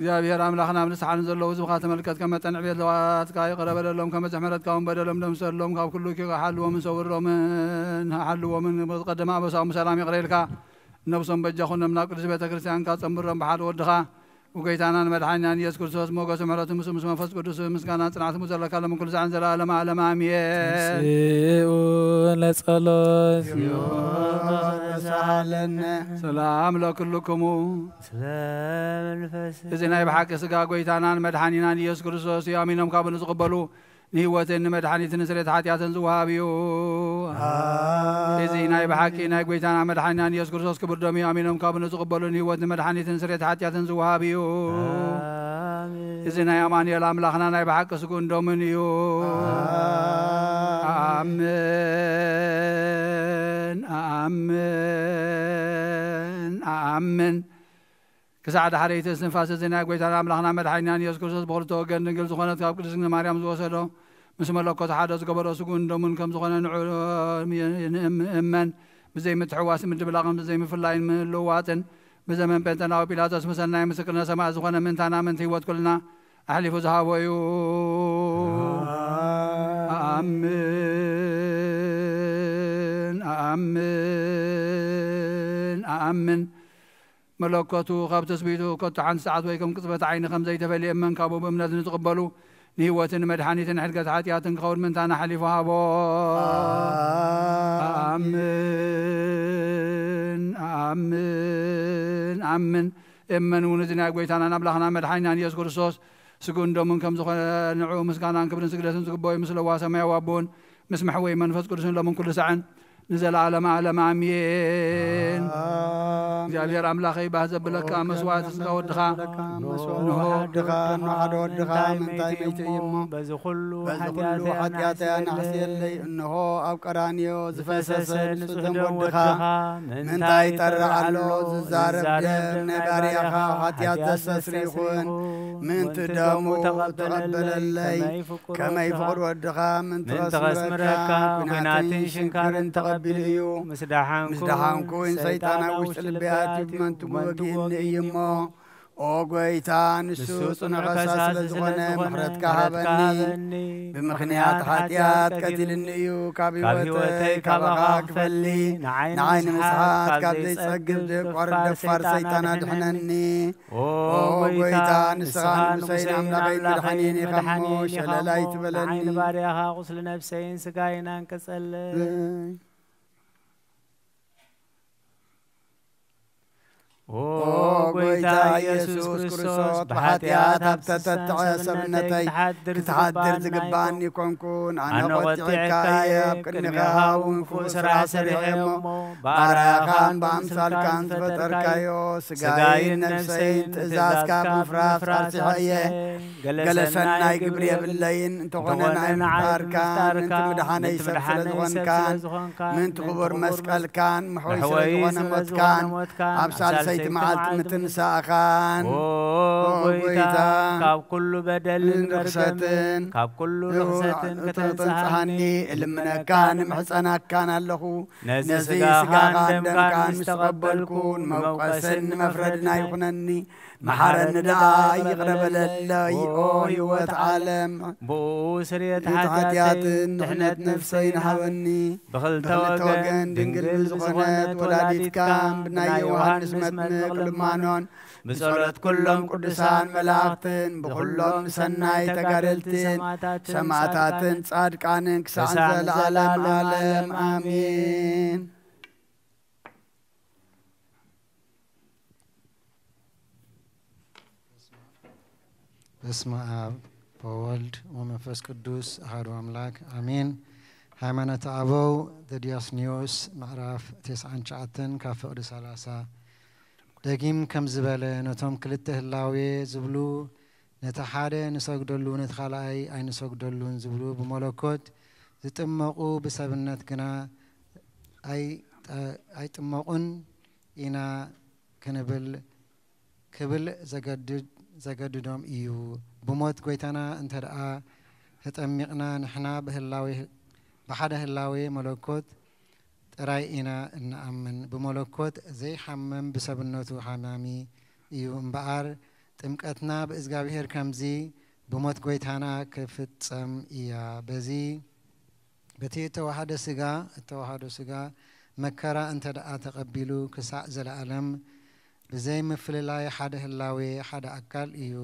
እግዚኣብሔር ኣምላኽና ኣብ ንስሓ ንዘለዉ ህዝብኻ ተመልከት፣ ከም መጠን ዕቤት ለዋጥካ ይቕረ በለሎም፣ ከም በዝሒ ምሕረትካ እውን በደሎም ደምሰሎም፣ ካብ ኩሉ ኪ ሓልዎምን ሰውሮምን ሓልዎምን፣ ዝቐደመ ኣበሳኦም ብሰላም ይቕረ ኢልካ ነብሶም በጃ ኩኖም፣ ናብ ቅድስት ቤተ ክርስቲያንካ ጸንብሮም ብሓደ ወድኻ ብጎይታናን መድሓኒናን ኢየሱስ ክርስቶስ ሞገስ ምሕረቱ ምስ ምስ መንፈስ ቅዱስ ምስጋና ጽንዓት ምስ ዘለካ ሎም ኩሉ ዛዕን ዘላለም ዓለም ኣሜን። ተንስኡ ለጸሎት ሰሃለነ ሰላም ለክልክሙ ስለ መንፈስ እዚ ናይ ብሓቂ ስጋ ጎይታናን መድሓኒናን ኢየሱስ ክርስቶስ እዩ። ኣሚኖም ካብ ንዝቕበሉ ንህይወትን ንመድሓኒትን ስሬት ሓጢኣትን ዝወሃብ እዩ። እዚ ናይ ብሓቂ ናይ ጎይታና መድሓኒናን ኢየሱስ ክርስቶስ ክብር ደም እዩ። ኣሚኖም ካብ ንዝቕበሉ ንህይወት ንመድሓኒትን ስሬት ሓጢኣትን ዝወሃብ እዩ። እዚ ናይ ኣማኑኤል ኣምላኽና ናይ ብሓቂ ስጉን ደምን እዩ። ኣኣምን ኣኣምን ኣኣምን። ክሳዕ ዳሕረይቲ እስትንፋስ እዚ ናይ ጐይታና ኣምላኽና መድሓኒናን ኢየሱስ ክርስቶስ ብኽልተ ወገን ድንግል ዝኾነት ካብ ቅድስት ድንግል ማርያም ዝወሰዶ ምስ መለኮቱ ሓደ ዝገበሮ ስግኡን ደሙን ከም ዝኾነ ንዑ ንእመን። ብዘይምትሕዋስ ምድብላቕን ብዘይምፍላይን ምልውዋጥን ብዘመን ጴንጠናዊ ጲላጦስ ምሰናይ ምስክርነት ሰማዕት ዝኾነ ምእንታና ምእንቲ ህይወት ኩልና ኣሕሊፉ ዝሃቦ እዩ። ኣኣምን ኣኣምን ኣኣምን። መለኮቱ ካብ ትስብእቱ ከቶ ሓንቲ ሰዓት ወይ ከም ቅጽበት ዓይኒ ከም ዘይተፈልየ እመን ካብኡ ብእምነት ንዝቕበሉ ንህይወትን መድሓኒትን ሕድገት ሓጢኣትን ክኸውን ምንታና ሓሊፉ ሃቦ። ኣምን፣ ኣምን፣ ኣምን። እመን እውን እዚ ናይ ጎይታናን ኣምላኽና መድሓኒናን ኢየሱስ ክርስቶስ ስግኡን ደሙን ከም ዝኾነ ንዕኡ ምስጋናን ክብርን ስግደትን ዝግበኦ ምስለዋ ሰማያዊ ኣቦን ምስ መሕወይ መንፈስ ቅዱስን ሎምን ኩሉ ሳዕን ንዘለዓለም ዓለም ኣሜን። ኣሜን። እግዚኣብሔር ኣምላኸይ ባህ ዘብለካ ኦ፣ መስዋዕቲ ስጋ ወድኻ። መስዋዕቲ ንሆ ወድኻ፣ ንሓደ ወድኻ፣ ምንታይ ምንታይ መይተይ እሞ፣ በዚ ኩሉ በዚ ኩሉ ሓጢኣተይ ሓጢኣተይ ኣናሕስየለይ። ኣናሕስየለይ። እንሆ ኣብ ቀራንዮ ዝፈሰሰ ዝፈሰሰ ንጹህ ንጹህ ደም ደም ወድኻ። ወድኻ። ምንታይ ምንታይ ይጠርዕ ኣሎ? ይጠርዕ ኣሎ? ዝዛረብ ዝዛረብ ደም ደም ናይ ናይ ባርያኻ ባርያኻ ሓጢኣት ሓጢኣት ዘስተስሪ ዘስተስሪ ይኹን። ይኹን። ምእንቲ ምእንቲ ደሙ ደሙ ተቐበለለይ። ተቐበለለይ። ከመይ ፍቁር ከመይ ወድኻ። ፍቁር ወድኻ። ምእንቲ ምእንቲ ከስምረካ ከስምረካ። ኲናትን ኲናትን ሽንካርን ሽንካርን ተቐቢሉ ተቐቢሉ እዩ። እዩ። ምስ ደሓንኩ ምስ ደሓንኩ ሰይጣን ሰይጣን ኣብ ኣብ ውሽጢ ውሽጢ ልበይ ልበይ ኣትዩ ኣትዩ ብመንቱ ብመንቱ ወጊእኒ ወጊእኒ እዩ እሞ። እሞ። ኦ ጎይታ፣ ንሱ ንሱ ጽኑዕ ጽኑዕ ከሳሲ ከሳሲ ስለ ስለ ዝኾነ ዝኾነ ምሕረትካ ምሕረትካ ሃበኒ። ሃበኒ። ብምኽንያት ምኽንያት ሓጢኣት ሓጢኣት ቀቲልኒ እዩ። ካብ ካብ ህይወተይ ህይወተይ ካባኻ ካባኻ ክፈሊ። ክፈሊ። ንዓይኒ ንዓይኒ ምስሓት ምስሓት ካብ ካብ ዘይጸግብ ዘይጸግብ ደፋር ደፋር ደፋር ሰይጣን ሰይጣን ኣድሕነኒ። ኣድሕነኒ። ኦ ኦ ጎይታ፣ ጎይታ፣ ንስኻ ንስኻ ንጉሰይን ንጉሰይን ኣምላኸይን ኣምላኸይን መድሓኒን ኢኻ እሞ መድሓኒን ኢኻ ሸለል እሞ ኣይትበለኒ። ንዓይኒ ባርያኻ ቁስሊ ነፍሰይን ስጋይን ኣንቅጸለይ። ኦ ኦ ጎይታ ጎይታ ኢየሱስ ኢየሱስ ክርስቶስ፣ ክርስቶስ፣ ብሓጢኣት ብሓጢኣት ኣብ ኣብ ዝተተትዐ ዝተተትዐ ሰብነተይ ሰብነተይ ክትሓድር ክትሓድር ዝግባኣኒ ዝግባኣኒ ኣይኮንኩን። ኣነ ኣነ ቆጢዐካ ቆጢዐካ እየ፣ እየ፣ ኣብ ቅድሜኻ ቅድሜኻ እውን እውን ክፉእ ክፉእ ስራሕ ስራሕ ሰሪሐ ሰሪሐ እሞ፣ እሞ፣ ባርያኻን ባርያኻን ብኣምሳልካን ብኣምሳልካን ዝፈጠርካዮ ዝፈጠርካዮ ስጋይን ስጋይን ነፍሰይን ነፍሰይን ትእዛዝካ ትእዛዝካ ብምፍራስ ብምፍራስ ኣርሲሐ እየ። ኣርሲሐ እየ። ገለ ገለ ሰናይ ሰናይ ግብሪ ግብሪ የብለይን፣ የብለይን፣ እንተኾነ እንተኾነ ናይ ናይ ምፍጣርካን ምፍጣርካን ምእንቲ ምድሓነይ ምእንቲ ሰብ ስለ ምድሓነይ ሰብ ዝኾንካ፣ ስለ ዝኾንካ፣ ምእንቲ ምእንቲ ክቡር ክቡር መስቀልካን መስቀልካን ምሕወይ ስለ ዝኾነ ምሕወይ ስለ ዝኾነ ሞትካን፣ ሞትካን፣ ኣብ ኣብ ሳልሰይቲ ሳልሰይቲ መዓልቲ መዓልቲ ምትንሳእካን። ኦ ኦ ጎይታ፣ ጎይታ፣ ካብ ኩሉ በደልን ርኽሰትን፣ መርገምን፣ ካብ ኩሉ ርኽሰትን እተ-፣ ከተንጽሃኒ እተንጽሃኒ እልምነካን እልምነካን እምሕጸነካን ኣለኹ። ነዚ ነዚ ስጋኻን ስጋኻን ደምካን ደምካን ምስ ምስ ተቐበልኩ፣ ተቐበልኩ፣ ንመውቀስን ንመውቀስን ንመፍረድን ንመፍረድን ኣይኹነኒ። መሓረኒ ደኣ ይቕረ በለለይ፣ ኦ ህይወት ዓለም። ብኡ ስርየት ስርየት ሓጢኣተይን ሓጢኣትን ድሕነት ድሕነት ነፍሰይን ነፍሰይን ሃበኒ። ብኽልተ ብኽልተ ወገን ወገን ድንግል ድንግል ዝኾነት ዝኾነት ወላዲትካ ወላዲትካ ብናይ ብናይ ዮሃንስ ዮሃንስ መጥምቅ መጥምቅ ልማኖን ልማኖን ብጸሎት ኩሎም ቅዱሳን መላእኽትን ብኹሎም ሰናይ ተጋደልትን ሰማዕታትን ጻድቃንን ክሳዕ ክሳዕ ዘለዓለም ዘለዓለም ዓለም ዓለም። ኣሜን። በስመ አብ ወወልድ ወመንፈስ ቅዱስ አሐዱ አምላክ አሜን። ሃይማኖተ አበው ዘዲዮስኒዮስ ምዕራፍ ተስዓን ትሽዓተን ካብ ፍቕዲ ሰላሳ። ደጊም ከም ዝበለ፣ ነቶም ክልተ ህላዌ ዝብሉ፣ ነቲ ሓደ ንሰግደሉ ነቲ ካልኣይ ኣይንሰግደሉን ዝብሉ ብመለኮት ዝጥመቑ ብሰብነት ግና ኣይጠ-፣ ኣይጥመቑን ኢና ክንብል ክብል ዘገድድ-፣ ዘገድዶም እዩ። ብሞት ጎይታና እንተ ደኣ ተጠሚቕና፣ ንሕና ብህላዌ-፣ ብሓደ ህላዌ መለኮት ጥራይ ኢና እንኣምን። ብመለኮት ዘይሓምም፣ ብሰብነቱ ሓማሚ እዩ እምበኣር፣ ጥምቀትና ብእግዚኣብሔር ከምዚ ብሞት ጎይታና ክፍጸም እያ። በዚ በቲ እተዋህደ ስጋ፣ እተዋህዶ ስጋ መከራ እንተ ደኣ ተቐቢሉ፣ ክሳዕ ዘለኣለም ብዘይ ምፍልላይ ሓደ ህላዌ፣ ሓደ ኣካል እዩ።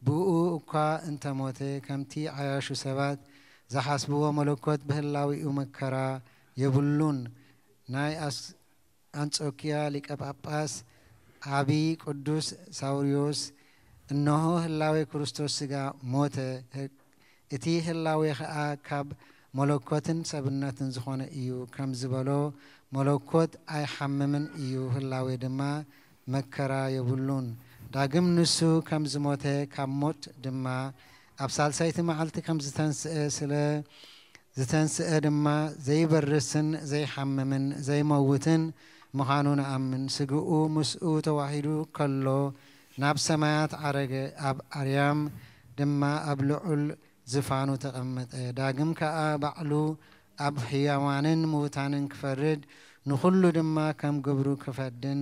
ብእኡ እኳ እንተ ሞተ፣ ከምቲ ዓያሹ ሰባት ዝሓስብዎ፣ መለኮት ብህላዌኡ መከራ የብሉን። ናይ ኣስ-፣ ኣንጾኪያ ሊቀ ጳጳስ ዓቢ ቅዱስ ሳውሪዮስ፣ "እንሆ ህላዌ ክርስቶስ ስጋ ሞተ፣ እቲ ህላዌ ኸኣ ካብ መለኮትን ሰብነትን ዝኾነ እዩ" ከም ዝበሎ፣ መለኮት ኣይሓምምን እዩ፣ ህላዌ ድማ መከራ የብሉን። ዳግም ንሱ ከም ዝሞተ፣ ካብ ሞት ድማ ኣብ ሳልሳይቲ መዓልቲ ከም ዝተንስአ፣ ስለ ዝተንስአ ድማ ዘይበርስን ዘይሓምምን ዘይመውትን ምዃኑ ንኣምን። ስግኡ ምስኡ ተዋሂዱ ከሎ ናብ ሰማያት ዓረገ፣ ኣብ ኣርያም ድማ ኣብ ልዑል ዝፋኑ ተቐመጠ። ዳግም ከኣ ባዕሉ ኣብ ሕያዋንን ምዉታንን ክፈርድ፣ ንኹሉ ድማ ከም ግብሩ ክፈድን፣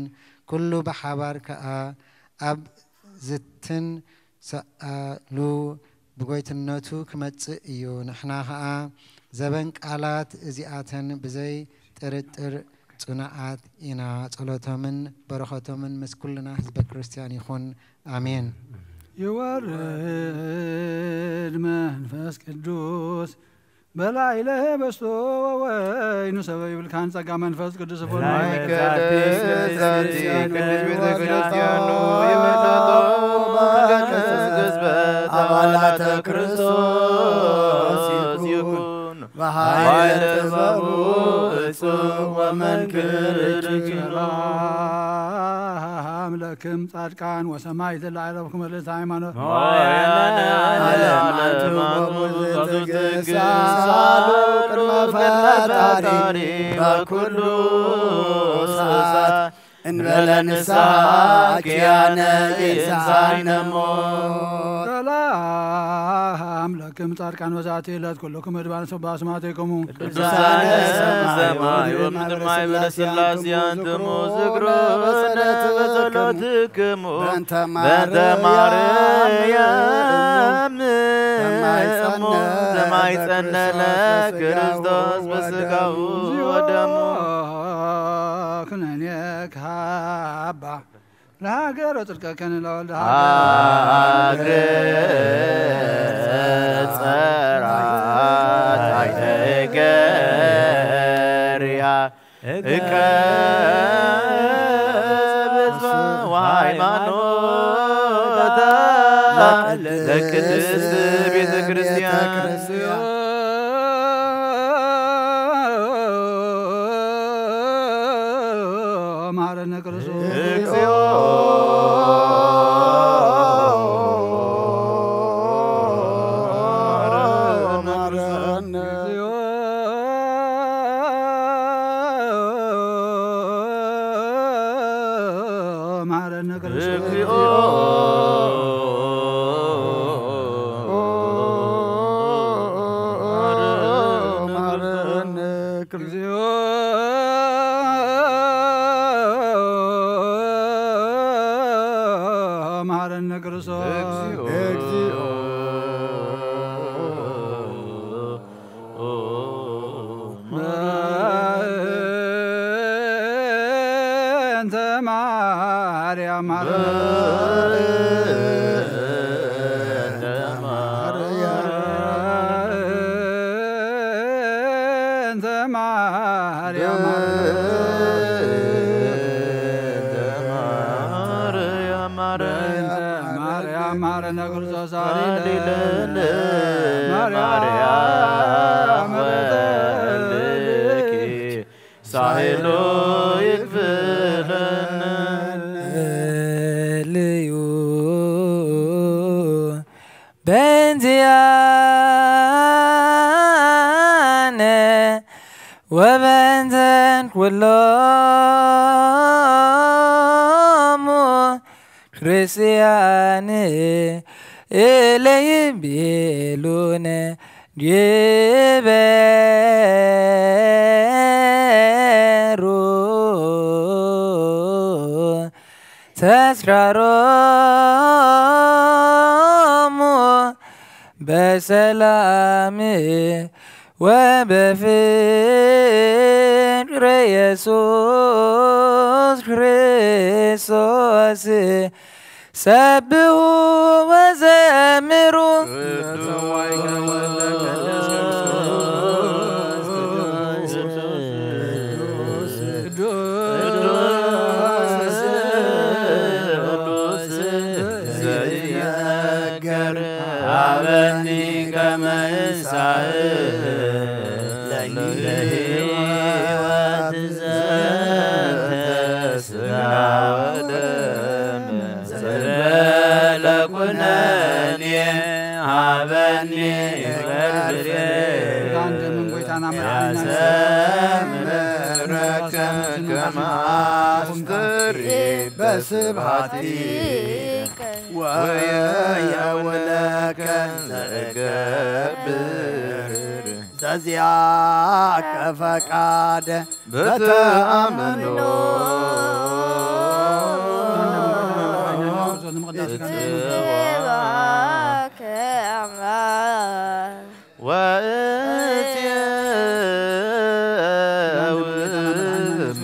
ኩሉ ብሓባር ከኣ ኣብ ዝትን ሰኣሉ ብጎይትነቱ ክመጽእ እዩ። ንሕና ኸኣ ዘበን ቃላት እዚኣተን ብዘይ ጥርጥር ጽኑዓት ኢና። ጸሎቶምን በረኸቶምን ምስ ኩልና ህዝበ ክርስቲያን ይኹን። ኣሜን። ይወርድ መንፈስ ቅዱስ በላዕለ ህብስቱ ወወይኑ ሰበ ይብልካን ጸጋ መንፈስ ቅዱስ ይኹን። ናይ ቅድስት ቅድስት ቤተ ክርስቲያኑ ይመጠጦ ቅጽበት አባላተ ክርስቶስ ይኩን። በኃይለ ጥበቡ እጹብ ወመንክር እጅግ ሰላም ለክም ጻድቃን ወሰማዕት ለዓረፍኩም መልእልተ ሃይማኖት። ሞያነ ዓለም ዓለም አንትሙ ትግሳሉ ቅድመ ፈጣሪ በኩሉ ሰዓት እንበለ ንስሐ ኪያነ ይእዛነ ሞት። ሰላም ለክም ጻድቃን በዛቲ ዕለት ኩልኩም እድባን ስባ ስማቴክሙ ቅዱሳነ ሰማይ ወምድር ማይ በለ ሥላሴ አንትሙ ዝክሩነ በጸሎትክሙ በእንተ ማርያም እሙ ዘማይጸነለ ክርስቶስ በሥጋሁ ወደሙ። ኩነኔ ካባ ለሀገር ወጽድቀ ከነ ለወልድ አግረ ጸራት አይተ እገርያ እቀ በዝባ ወሃይማኖታ ለቅድስት ቤተ ክርስቲያን ማረነ ክርስቶስ እግዚኦ ማረነ እግዚኦ እግዚኦ ማረነ ክርስቶስ እግዚኦ በእንተ ማርያም በእንተ ማርያም በእንተ ማርያም ማረነ ክርስቶስ አሊለነ ማርያም ሳይሉ ሳይሉ ይክፍለነ ልዩ በእንቲአነ ወበእንተን ኩሎሙ ክርስቲያን እለ ይቤሉነ ዲበሩ ተስካሮሙ በሰላም ወበፍቅር ኢየሱስ ክርስቶስ ሰብሑ ወዘምሩ። ዘይነገር አበኒ ከመ ይሳእል ለሕይወት ዘንተ ሥጋ ወደም ዘበለ ኩነኔ ሀበኒ እገብር ኪዳን ደምን ጎይታና መድኃኒና ያሰምረከ ከመ አስተሪ በስብሐቲ ወየውለከ ዘእገብር ዘዚአከ ፈቃደ በተአምኖ እጽዋከ አምላክ ወእትየውመ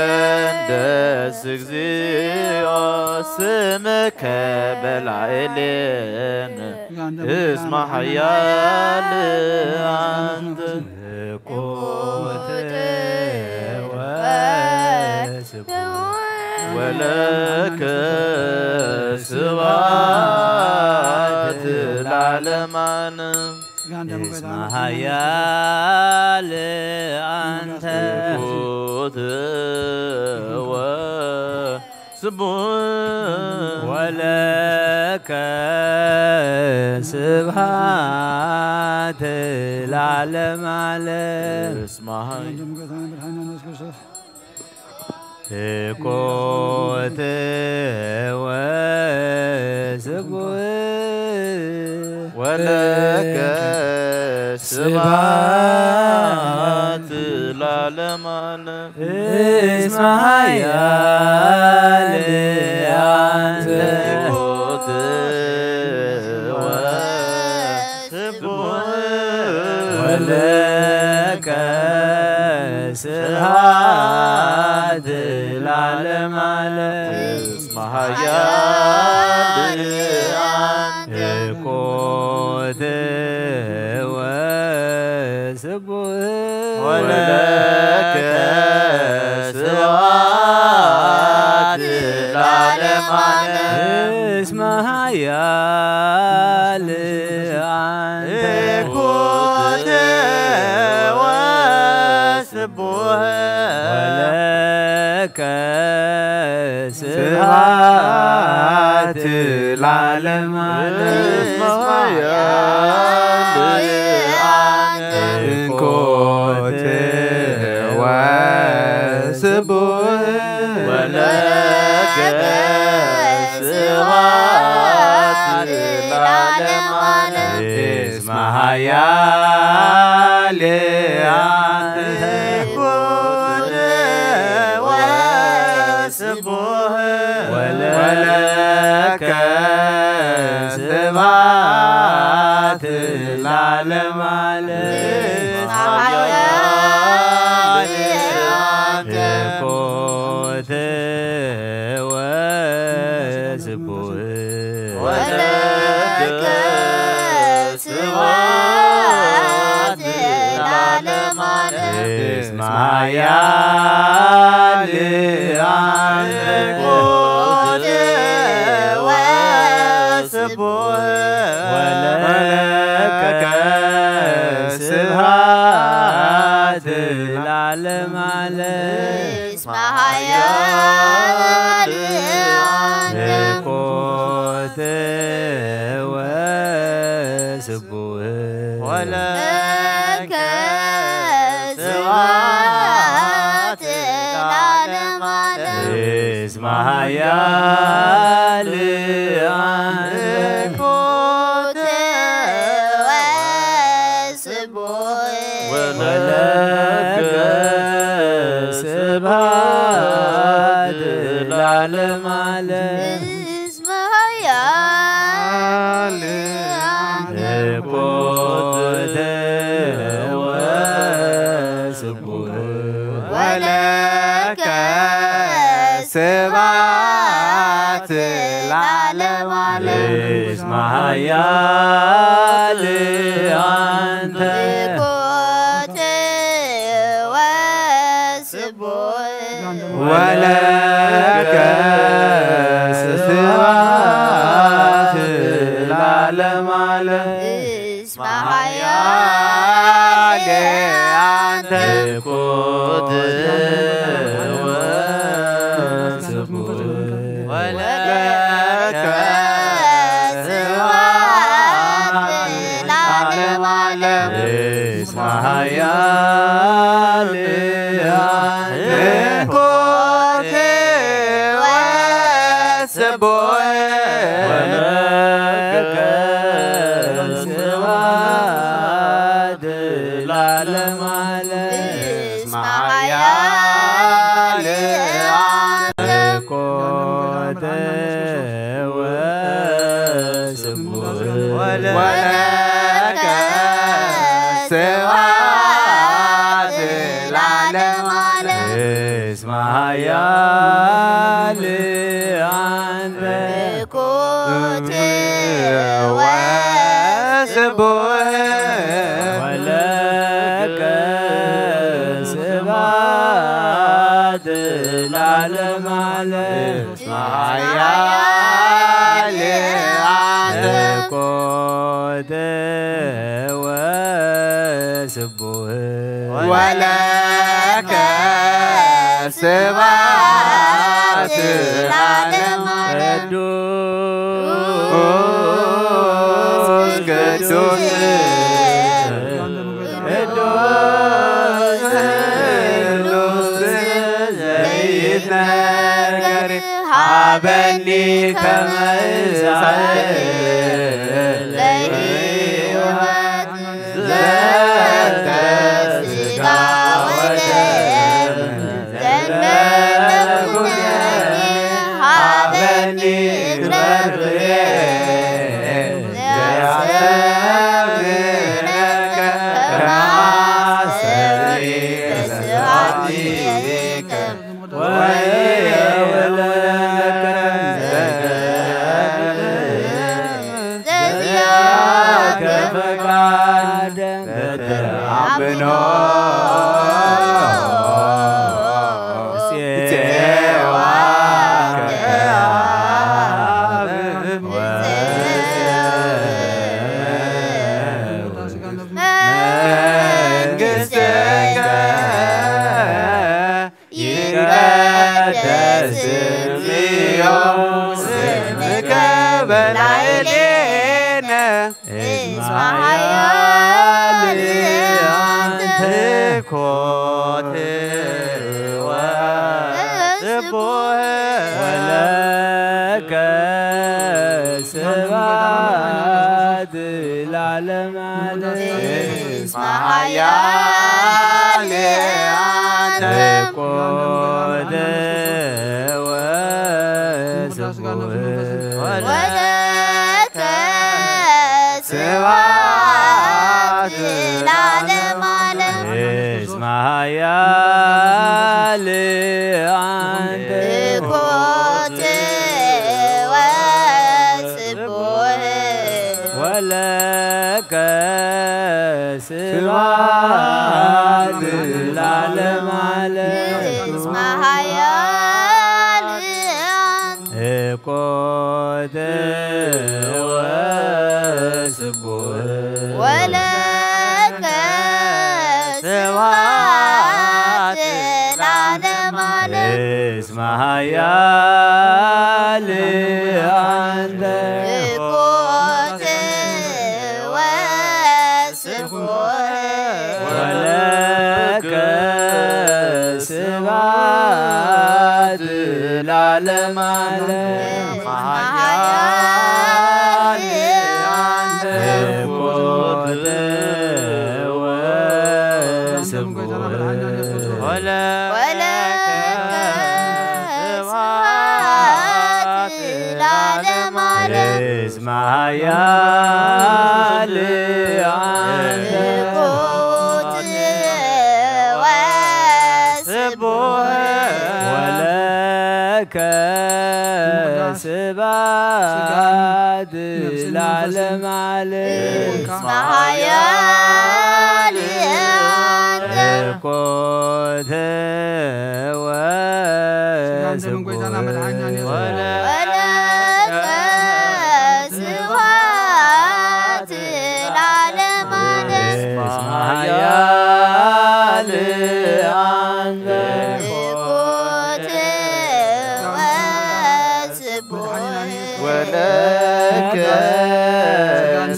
ይትቀደስ እግዚኦ ስምከ በላዕሌነ እስመ ኃያል አንተ። ወለከ ስብሐት ለዓለመ ዓለም። እስመ ኃያል አንተ። ስቡሕ ወለከ ስብሐት ለዓለመ ዓለም። እስመ ኃያል ኮተ ወስቡሕ ወለከ ስብሐት ለዓለመ ዓለም። እስመ ኃያል አንተ። ኮተ ወስቡሕ ወለከ ስብሐት ለዓለመ ዓለም። እስመ ኃያል አንተ። ኮተ ወስቡሕ ወለከ ስብሐት ለዓለመ ዓለም። እስመ ኃያል አንተ። ኮተ ወስቡሕ ወለከ ስብሐት ለዓለመ ዓለም። እስመ ኃያል አንተ። ኮተ ወስቡሕ ወለከ ስብሐት ለዓለመ ዓለም። እስመ ኃያል አንተ። ኮተ ወስቡሕ ወለከ ስብሐት ለዓለመ ዓለም። እስመ ኃያል አንተ። ኮተ ወስቡሕ ወለከ ስብሐት ለዓለመ ዓለም። እስመ ኃያል አንተ። ኮተ ወስቡሕ ወለከ ስብሐት ለዓለመ ዓለም። እስመ ኃያል አንተ። ኮተ ወስቡሕ ወለከ ስብሐት ለዓለመ ዓለም። እስመ ኃያል አንተ። ኮተ ወስቡሕ ወለከ ስብሐት ለዓለመ ዓለም። እስመ ኃያል አንተ። ኮተ ወስቡሕ ወለከ ስብሐት ለዓለመ ዓለም። እስመ ኃያል አንተ። ኮተ ወስቡሕ ወለከ ስብሐት ለዓለመ ዓለም። እስመ ኃያል አንተ። ኮተ ወስቡሕ ወለከ ስብሐት ለዓለመ ዓለም። እስመ ኃያል አንተ። ኮተ ወስቡሕ ወለከ ስብሐት ለዓለመ ዓለም። እስመ ኃያል አንተ። ኮተ ወስቡሕ ወለከ ስብሐት ለዓለመ ዓለም። እስመ ኃያል አንተ። ምልኮት ወስቡሕ ወለከ ስብሐት ለዓለመ ዓለም። እስመ ኃያል አንተ። ምልኮት ወስቡሕ ወለከ ስብሐት ለዓለመ ዓለም። ቅዱስ ቅዱስ ቅዱስ ቅዱስ ዘይትነገር ሀበኒ ከመ እሳእል ለሕይወት ዘንተ ሥጋ ወደም ዘንተ ኩነኔ ሀበኒ እግረ ፍሬ ዘያስተብህለከ ከመ አስተብሂል በስብሐቲከ። ወይወለከ ዘዚአከ ፈቃድ በተአምኖ ሴዋከ አብ መንግሥትከ ይትቀደስ እግዚኦ ስምከ በላዕሌነ እስመ ኃያል አንተ። ኮቴ ወስቡሕ ወለከ ስብሐት ለዓለመ ዓለም። እስመ ኃያል አንተ። ኮቴ ወስቡሕ ወለከ ስብሐት ለዓለመ ዓለም። እስመ ኃያል አንተ። ኮቴ ወስቡሕ ወለከ ስብሐት ለዓለመ ዓለም። እስመ ኃያል አንተ። ኮቴ ወስቡሕ ወለከ ስብሐት ለዓለመ ዓለም። እስመ ኃያል አንተ። ኮቴ ወስቡሕ ወለከ ስብሐት ለዓለመ ዓለም። ኃያል አንተ። ኮቴ ወስቡሕ ወለከ ስብሐት ለዓለመ ዓለም። እስመ ኃያል አንተ። ኮቴ ወስቡሕ ወለከ ስብሐት ለዓለመ ዓለም። እስመ ኃያል አንተ። ኮቴ ወስቡሕ ወለከ ስብሐት ለዓለመ ዓለም። እስመ ኃያል አንተ። ኮቴ ወስቡሕ ወለከ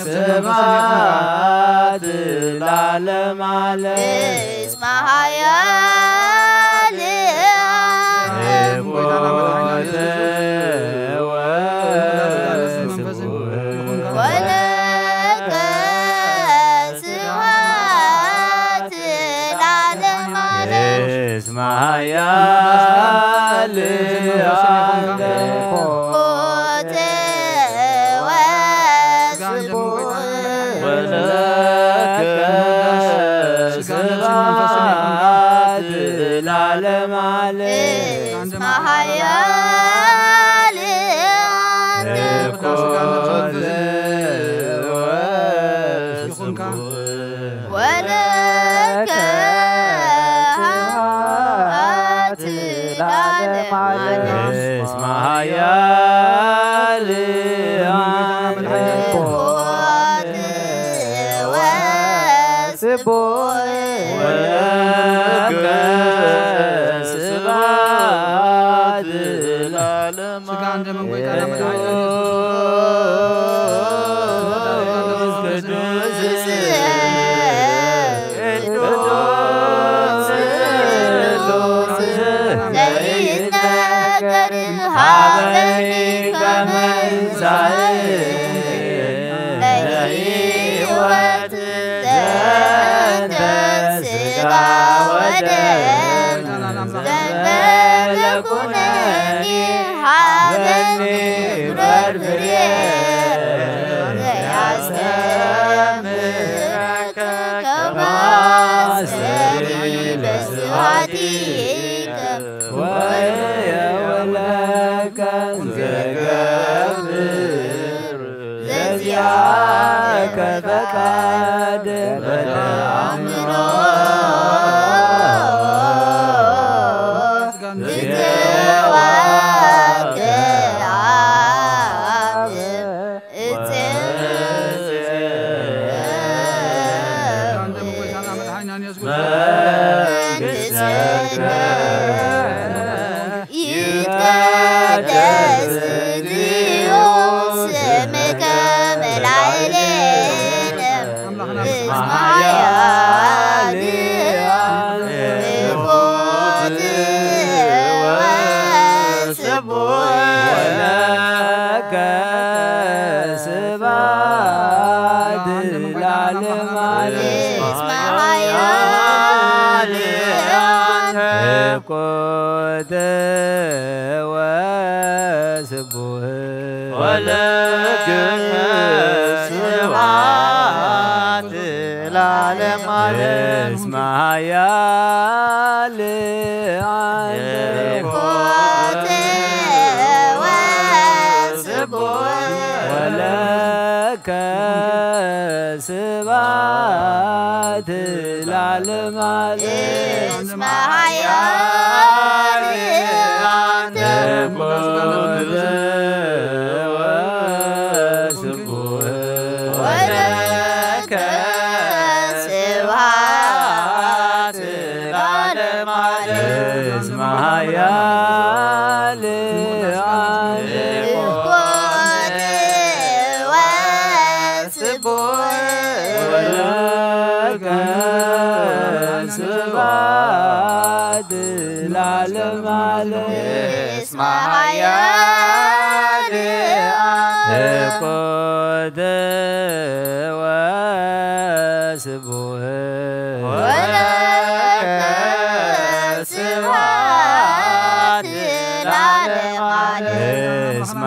ስብሐት ለዓለመ ዓለም። እስመ ኃያል አንተ። ኮቴ ወስቡሕ ወለከ ስብሐት ለዓለመ ዓለም። እስመ ኃያል አንተ። ኮቴ ወስቡሕ ወለከ ስብሐት ዓለም ዓለም እስመ ኃያል ኣንተ። ወለከ ስብሐት ለዓለም ዓለም። እስመ ኃያል ኣንተ። ወለከ ስብሐት ለዓለም። ስጋ እንደ መንጎይ ቃና መድኃኒት ኢየሱስ ቅዱስ ዘይነገር ሃበኒ ከመንሳይ ለሕይወት ዘንተ ስጋ ወደም ዘንተ ለኩነኒ ሃበኒ ግበር ፍሬ ዘያስተምረከ ከማስተሪ በስብሐቲከ ወየወለከ ዘገብር ዘዚአከ ፈቃድ በተአምሮ ዝተዋከ አብ እጽ መንግሥትከ ይትቀደስ እግዚኦ ስምከ በላዕሌነ እስመ ኃያል ወስቡሕ ወለከ ስብሐት ለዓለመ ዓለም። እስመ ኃያል ኮተ ወስቡሕ ወለከ ስብሐት ለዓለመ ዓለም። እስመ ኃያል አንተ ኮተ ወስቡሕ ወለከ ስብሐት ለዓለመ ዓለም። እስመ ኃያል አንተ ኮተ ወስቡሕ ወለከ ስብሐት ለዓለመ ዓለም። እስመ ኃያል አንተ ኮተ ወስቡሕ ወለከ ስብሐት ለዓለመ ዓለም። እስመ ኃያል አንተ ኮተ ወስቡሕ ወለከ ስብሐት ለዓለመ ዓለም። እስመ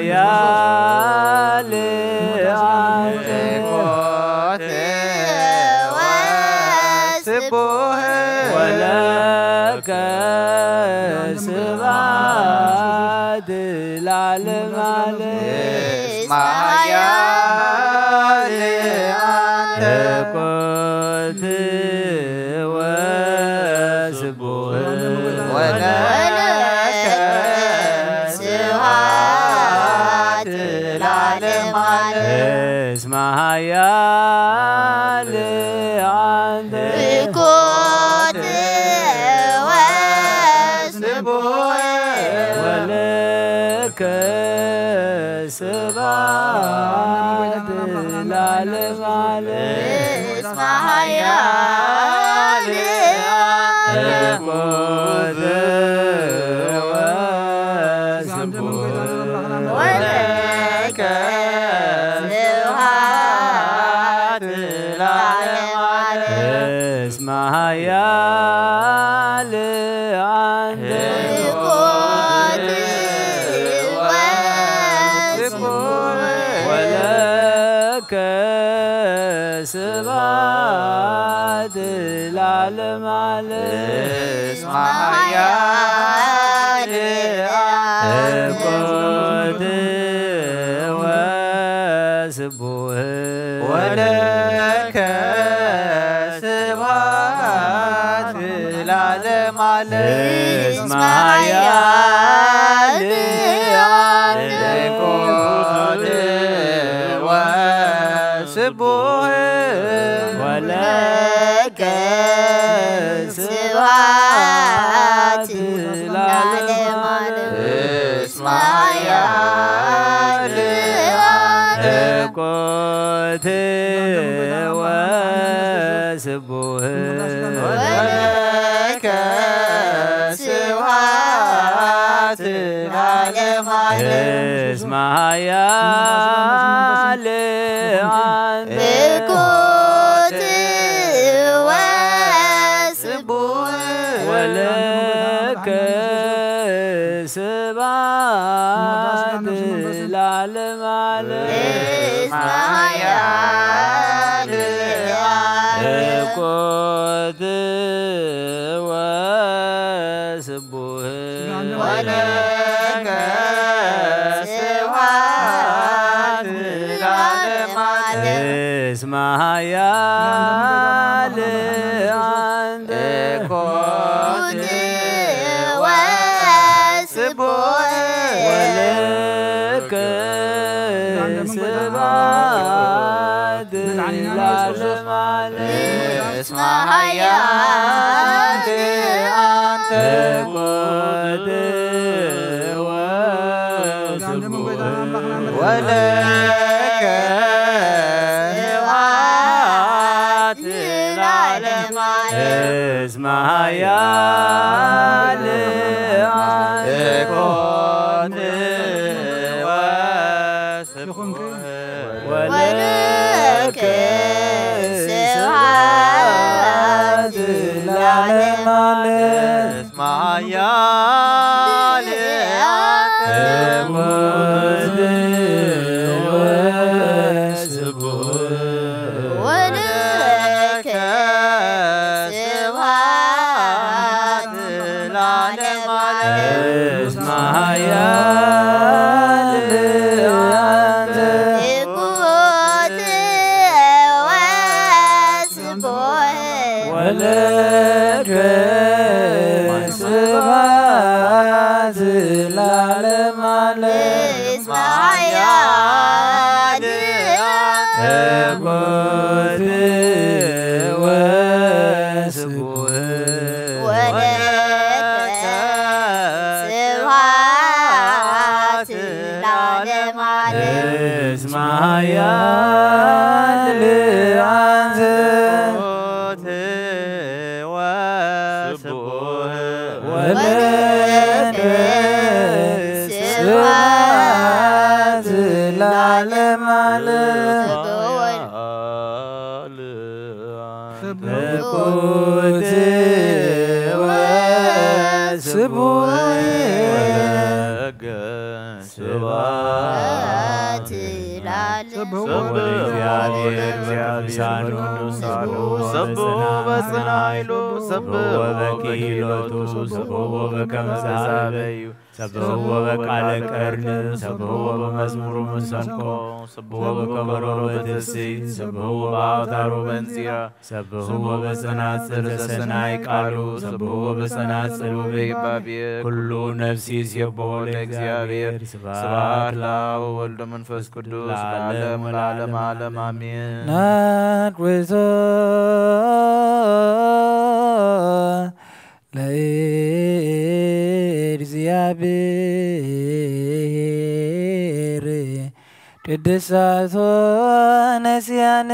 ኃያል አንተ ኮተ ወስቡሕ ወለከ ስብሐት ለዓለመ ዓለም። እስመ ኃያል አንተ ኮተ ወስቡሕ ወለከ ስብሐት ለዓለመ ዓለም። እስመ ኃያል አንተ ኮተ ወስቡሕ ወለከ ስብሐት ለዓለመ ዓለም። እስመ ኃያል አንተ ኮተ ወስቡሕ ወለከ ስብሐት ለዓለመ ዓለም። እስመ ኃያል አንተ ኮተ ወስቡሕ ወለከ ስብሐት ለዓለመ ዓለም። እስመ ኃያል እኮት ወስቡህ ወለከ ስብሐት ለዓለመ ዓለም። እስመ ኃያል እኮት ወስቡህ ወለከ ስብሐት ለዓለመ ዓለም። እስመ ኃያል እኮት ወስቡህ ወለከ ስብሐት ለዓለመ ዓለም። እስመ ኃያል እኮት ወስቡህ ወለከ ስብሐት ለዓለመ ዓለም። እስመ ኃያል እኮት ወስቡህ ወለከ ስብሐት ለዓለመ ዓለም። እስመ ኃያል አንተ ኮት ወስቡህ ወለከ ስብሐት ለዓለመ ዓለም። እስመ ኃያል አንተ ኮት ወስቡህ ወለከ ስብሐት ለዓለመ ዓለም። እስመ ኃያል አንተ ኮት ወስቡህ ወለከ ስብሐት ለዓለመ ዓለም። እስመ ኃያል አንተ ኮት ወስቡህ ወለከ ስብሐት ለዓለመ ዓለም። እስመ ኃያል አንተ ኮት ወስቡህ ወለከ ስብሐት ለዓለመ ዓለም። እስመ ኃያል ኮት ወስቡህ ወለከ ስብሐት ለዓለመ ዓለም። እስመ ኃያል አንተ ኮት ወስቡህ ወለከ ስብሐት ለዓለመ ዓለም። ኮት ወስቡህ ወለከ ስብሐት ለዓለመ ዓለም። ለእግዚአብሔር በቅዱሳኑ፣ ሰብሖ በጽንዓቱ፣ ሰብሖ በክሂሎቱ፣ ሰብሖ በከመ ዘሀበዩ፣ ሰብሕዎ በቃለ ቀርን፣ ሰብሕዎ በመዝሙር መሰንቆ፣ ሰብሕዎ በከበሮ በትስብእት፣ ሰብሕዎ በአውታሩ በእንዚራ፣ ሰብሕዎ በጸናጽል ዘሰናይ ቃሉ፣ ሰብሕዎ በጸናጽል ወበይባቤ ኩሉ ነፍሲ ይሴብሖ ለእግዚአብሔር። ስብሐት ለአብ ወወልድ ወመንፈስ ቅዱስ ለዓለም ወለዓለመ ዓለም አሜን። ናድርሶ ለእግዚአብሔር ቅድሳቶ ነስያነ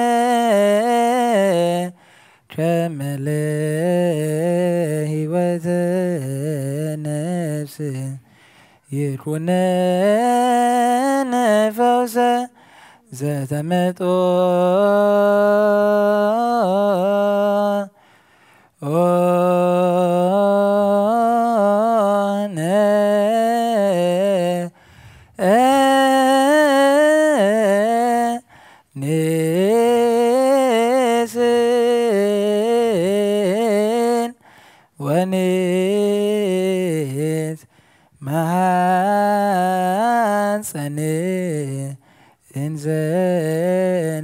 ከመለ ሕይወተ ነፍስ ይኩነነ ፈውሰ ዘተመጦ ኦነ ኔስን ወን ኔት መሃፀን እንዘ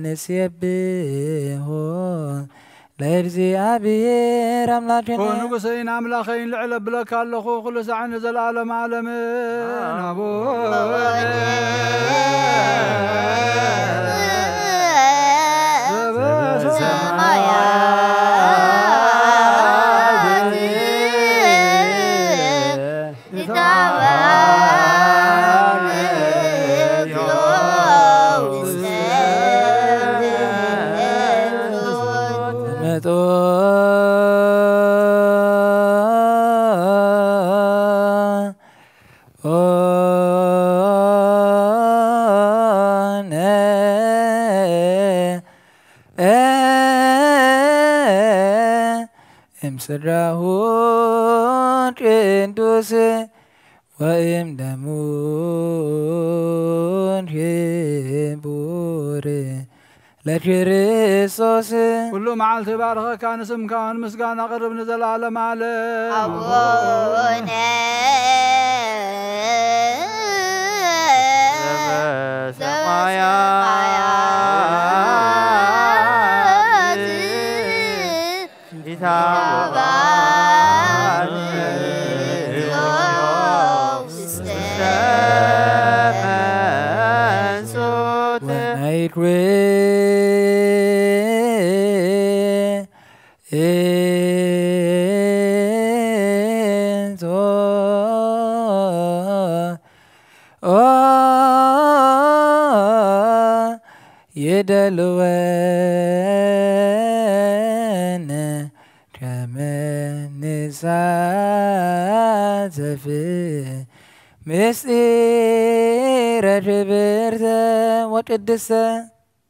ንሴብሖ ለእግዚኣብሔር ኣምላክነ። ኦ ንጉሰይን ኣምላኸይን፣ ልዕል ኣብለካ ኣለኹ፣ ኩሉ ሳዕ ንዘለዓለም ዓለምን። ኣቡነ እም ስድራሁ ቅዱስ ወእም ደሙ ክቡር ለክርስቶስ። ኩሉ መዓልቲ ባርኸካ ንስምካ ንምስጋና ቅርብ ንዘለዓለም ዓለም። ኣቡነ ዘበሰማያት ይደልወነ ከመ ንሳተፍ ምስጢረ ክብርተ ወቅድስተ።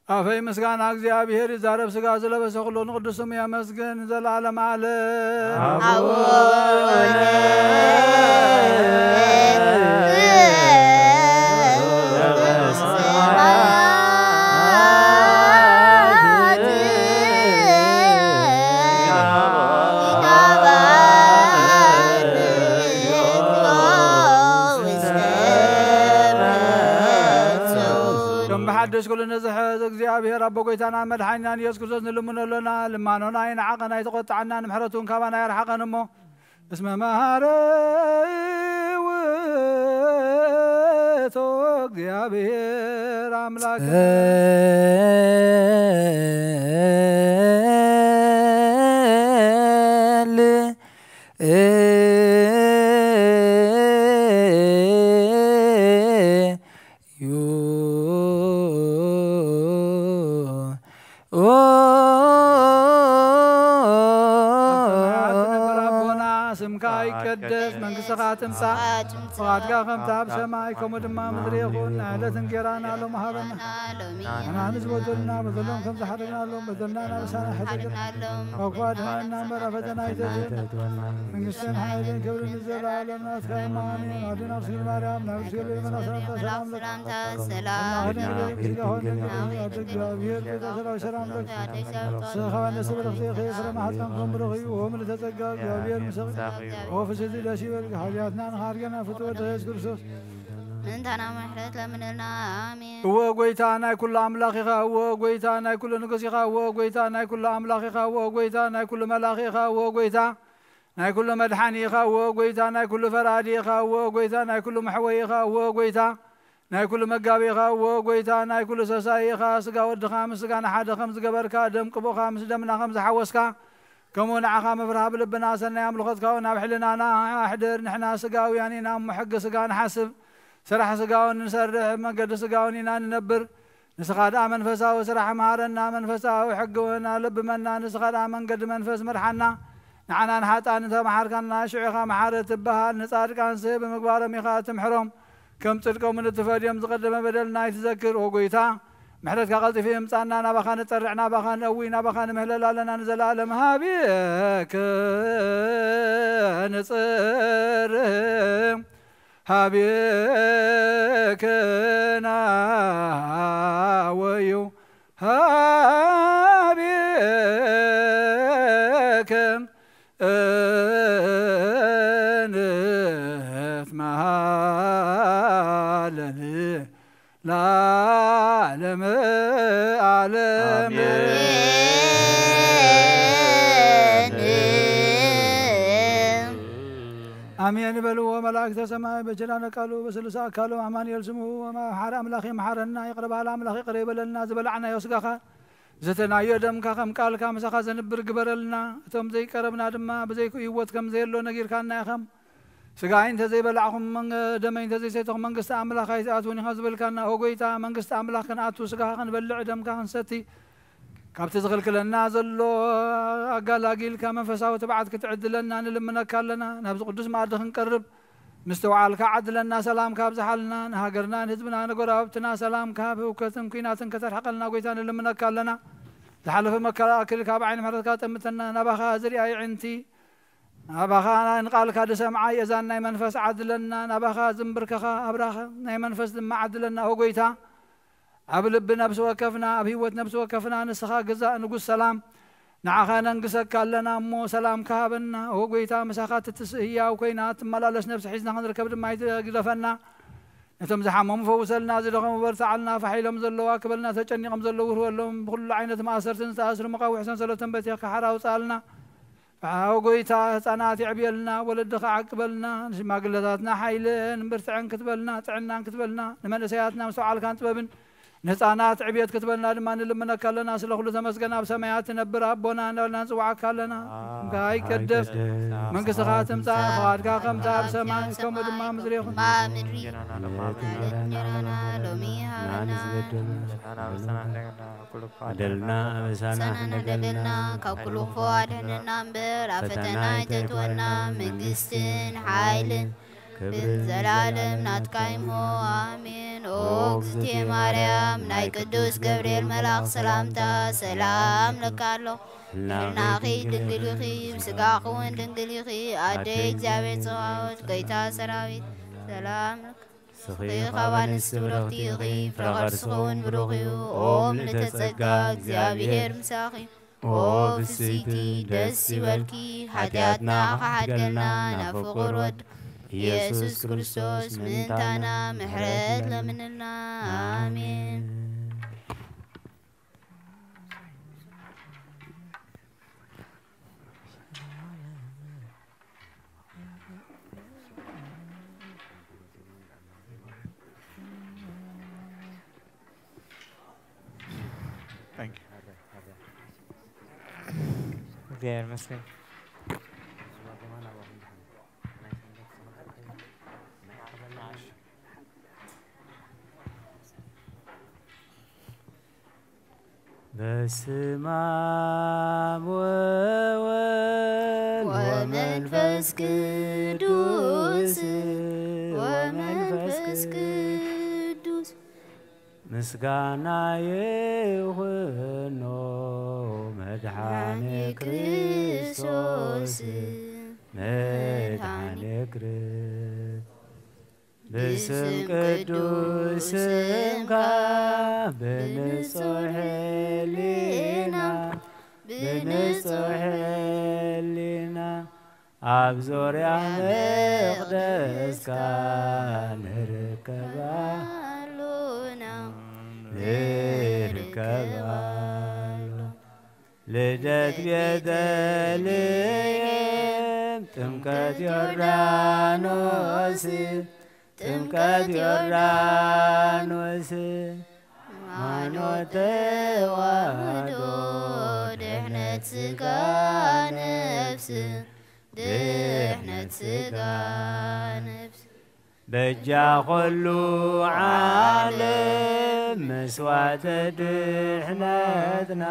ኣፈይ ምስጋና እግዚኣብሔር ይዛረብ፣ ስጋ ዝለበሰ ኩሉ ንቅዱስ ስሙ የመስግን ዘለዓለም ዓለም። ኣቡነ ከም ብሓድሽ ኩሉ ንዝሕዝ እግዚኣብሔር ኣቦ ጎይታና መድሓኒናን ኢየሱስ ክርስቶስ ንልምኖ ኣሎና። ልማኖና ኣይንዓቐን ኣይተቖጥዓና፣ ንምሕረቱ እውን ካባና ኣይርሓቐን እሞ። እስመ መሃረ ውእቱ እግዚኣብሔር ኣምላክ። ጸል እዩ። ኦ ሰማያት ትነብር ኣቦና፣ ስምካ ይቀደስ፣ መንግስትኻ ትምጻእ፣ ፍቓድካ ከምታ ኣብ ሰማይ ከምኡ ድማ ምድሪ ይኹን። ናይ ዕለት እንጌራና ሎሚ ሃበና። ንሕና ንዝበደሉና በደሎም ከም ዝሓደግናሎም በደልና ናብሳና ሓደግና፣ ካብ ክፉ ኣድሕነና እምበር ኣብ ፈተና ኣይተእትወና። መንግስትን ሓይልን ክብርን ንዘለኣለም ናትካ እዮም። ኣሜን። ኣዴና ቅድስት ድንግል ማርያም፣ ናብ ርሲ ገብርኤል መልኣክ ሰላምታ ሰላም ለኪ። ሰላም ኣምላኽ ድንግል ስጋ ሆነ ድንግል ኣደ እግዚኣብሔር፣ ቤተ ሰራዊት ሰላም ለኪ። ኣደ እግዚኣብሔር ንስኻ ንስብርኽቲ ኢኺ፣ ፍረ ማሕፀንኩም ብሩኽ እዩ። ወምልዕተ ጸጋ እግዚኣብሔር ምሳኺ። ኦ ፍስሕቲ ደስ ይበልኪ፣ ኃጢአትና ንኻርገና ፍትወ ወልደ ኢየሱስ ክርስቶስ። ምእንታና ምሕረት ለምንልና። ኣሜን። እወ ጎይታ ናይ ኩሉ ኣምላኽ ኢኻ፣ እወ ጎይታ ናይ ኩሉ ንጉስ ኢኻ፣ እወ ጎይታ ናይ ኩሉ ኣምላኽ ኢኻ፣ እወ ጎይታ ናይ ኩሉ መላኺ ኢኻ፣ እወ ጎይታ ናይ ኩሉ መድሓኒ ኢኻ፣ እወ ጎይታ ናይ ኩሉ ፈራዲ ኢኻ፣ እወ ጎይታ ናይ ኩሉ መሕወይ ኢኻ፣ እወ ጎይታ ናይ ኩሉ መጋቢ ኢኻ፣ እወ ጎይታ ናይ ኩሉ ሰሳይ ኢኻ። ስጋ ወድኻ ምስ ስጋና ሓደ ከም ዝገበርካ፣ ደም ቅቡኻ ምስ ደምና ከም ዝሓወስካ፣ ከምኡ ንዓኻ ምፍራህ ኣብ ልብና ሰናይ ኣምልኾትካ እውን ኣብ ሕልናና ኣሕድር። ንሕና ስጋውያን ኢና እሞ ሕጊ ስጋ ንሓስብ፣ ስራሕ ስጋውን ንሰርሕ፣ መንገዲ ስጋውን ኢና ንነብር። ንስኻ ደኣ መንፈሳዊ ስራሕ መሃረና፣ መንፈሳዊ ሕጊ እውን ኣለብመና። ንስኻ ደኣ መንገዲ መንፈስ ምርሓና። ንዓና ንሓጣን እንተመሓርካና፣ ሽዑ ኢኻ መሓሪ ትበሃል። ንጻድቃንስ ብምግባሮም ኢኻ ትምሕሮም። ከም ጽድቆም ንትፈድዮም፣ ዝቐደመ በደልና ኣይትዘክር። ኦ ጎይታ፣ ምሕረትካ ቀልጢፉ ይምጻና። ናባኻ ንጸርዕ፣ ናባኻ ንእዊ፣ ናባኻ ንምህለል ኣለና ንዘለኣለም። ሃብየከ ንጽር፣ ሃብየከ ናወዩ፣ ሃብየከ ኣሜን በልዎ መላእክተ ሰማይ በኪዳነ ቃሉ በስሉሰ ኣካሉ ኣማኑኤል ስሙ። ወማብ ሓደ ኣምላኽ ይምሓረና፣ ይቕረ በሃሊ ኣምላኽ ይቕረ ይበለልና። ዝበላዕናዮ ስጋኻ ዘተናዮ ደምካ ከም ቃልካ ምሳኻ ዘንብር ግበረልና። እቶም ዘይቀረብና ድማ ብዘይክኡ ህይወት ከም ዘየሎ ነጊርካና ኢኻ። ስጋይ እንተ ዘይበላዕኹም፣ መን-፣ ደመይ እንተ ዘይሰተኹም መንግስቲ ኣምላኽ ኣይትኣትዉን ኢኻ ዝበልካና። ኦ ጎይታ፣ መንግስቲ ኣምላኽ ክንኣቱ፣ ስጋኻ ክንበልዕ፣ ደምካ ክንሰቲ፣ ካብቲ ዝኽልክለና ዘሎ ኣጋላጊልካ መንፈሳዊ ትብዓት ክትዕድለና ንልምነካ ኣለና። ናብዚ ቅዱስ መኣዲ ክንቀርብ ምስትውዓልካ ዓድለና፣ ሰላምካ ኣብዝሓልና። ንሃገርና፣ ንህዝብና፣ ንጎረባብትና ሰላምካ፣ ብህውከትን ኲናትን ከተርሕቐልና ጎይታ ንልምነካ ኣለና። ዝሓለፈ መከላእክል ካብ ዓይኒ ምሕረትካ ጠምተና። ናባኻ ዝሪኣ የዕንቲ፣ ናባኻ ንቃልካ ዝሰምዓ የእዛን ናይ መንፈስ ዓድለና። ናባኻ ዝንብርከኻ ኣብራኽ ናይ መንፈስ ድማ ዓድለና። ኦ ጎይታ፣ ኣብ ልቢ ነብሲ ወከፍና፣ ኣብ ህይወት ነብሲ ወከፍና ንስኻ ግዛእ ንጉስ ሰላም። ንዓኻ ነንግሰካ ኣለና እሞ ሰላምካ ሃበና። ኦ ጎይታ፣ ምሳኻ ትትስእ ህያው ኮይና ትመላለስ ነብሲ ሒዝና ክንርከብ ድማ ኣይትግደፈና። ነቶም ዝሓመሙ ፈውሰልና፣ ዝደኸሙ በርትዓልና፣ ፋሕ ኢሎም ዘለዉ ኣክበልና፣ ተጨኒቖም ዘለዉ ርህወሎም፣ ብኹሉ ዓይነት ማእሰርትን ዝተኣስሩ መቓውሒ ሰንሰለቶም በቲኽካ ሓራ ኣውፅኣልና። ኦ ጎይታ፣ ህፃናት የዕብየልና፣ ወለድኻ ዓቅበልና፣ ንሽማግለታትና ሓይልን ብርትዕን ክትበልና፣ ጥዕናን ክትበልና፣ ንመንእሰያትና ምስትውዓልካን ጥበብን ንህፃናት ዕብየት ክትበልና ድማ ንልምነካ ኣለና። ስለ ኩሉ ተመስገን። ኣብ ሰማያት ትነብር ኣቦና እናበልና ንፅውዓካ ኣለና። ስምካ ይቀደስ፣ መንግስትኻ ትምፃእ፣ ፍቓድካ ከምታ ኣብ ሰማይ ከምኡ ድማ ምድሪ ይኹን። እንጀራና ሎሚ ሃበና፣ በደልና ኣበሳና ክሕደገልና፣ ካብ ኩሉ ክፉ ኣድሕነና እምበር፣ ኣብ ፈተና ኣይተእትወና፣ መንግስትን ሓይልን ክብርን ዘላለም ናትካ እሞ፣ ኣሜን። ኦ እግዝእትየ ማርያም፣ ናይ ቅዱስ ገብርኤል መልኣኽ ሰላምታ ሰላም እለኪ ኣለኹ። ሕልናኺ ድንግል ኢኺ፣ ስጋኺ እውን ድንግል ኢኺ፣ ኣደ እግዚኣብሔር ጸባኦት፣ ጎይታ ሰራዊት፣ ሰላም እለኪ። ንስኺ ካብ ኣንስቲ ብርኽቲ ኢኺ፣ ፍረ ከርስኺ እውን ብሩኽ እዩ። ኦ ምልእተ ጸጋ፣ እግዚኣብሔር ምሳኺ። ኦ ፍስይቲ፣ ደስ ይበልኪ፣ ሓጢኣትና ክሓድገልና ናብ ፍቁር ወድ ኢየሱስ ክርስቶስ ምእንታና ምሕረት ለምንልና። ኣሜን። እግዚኣብሔር ይመስገን። በስመ አብ ወወልድ ወመንፈስ ቅዱስ፣ ወመንፈስ ቅዱስ። ምስጋና ይኹኖ መድኃኔ ክርስቶስ፣ መድኃኔ ክርስቶስ። ብስም ቅዱስ ስምካ፣ ብንጹሕ ሕሊና፣ ብንጹሕ ሕሊና፣ ኣብ ዙርያ መቕደስካ ንርከባ ኣሎና፣ ንርከባ ኣሎ። ልደት ቤተልሔም፣ ጥምቀት ዮርዳኖስ፣ ጥምቀት ዮርዳኖስ፣ ሃይማኖት ተዋህዶ፣ ድሕነት ስጋ ነፍስ፣ ድሕነት ስጋ ነፍስ። በጃ ኹሉ ዓለም መስዋዕተ ድሕነትና፣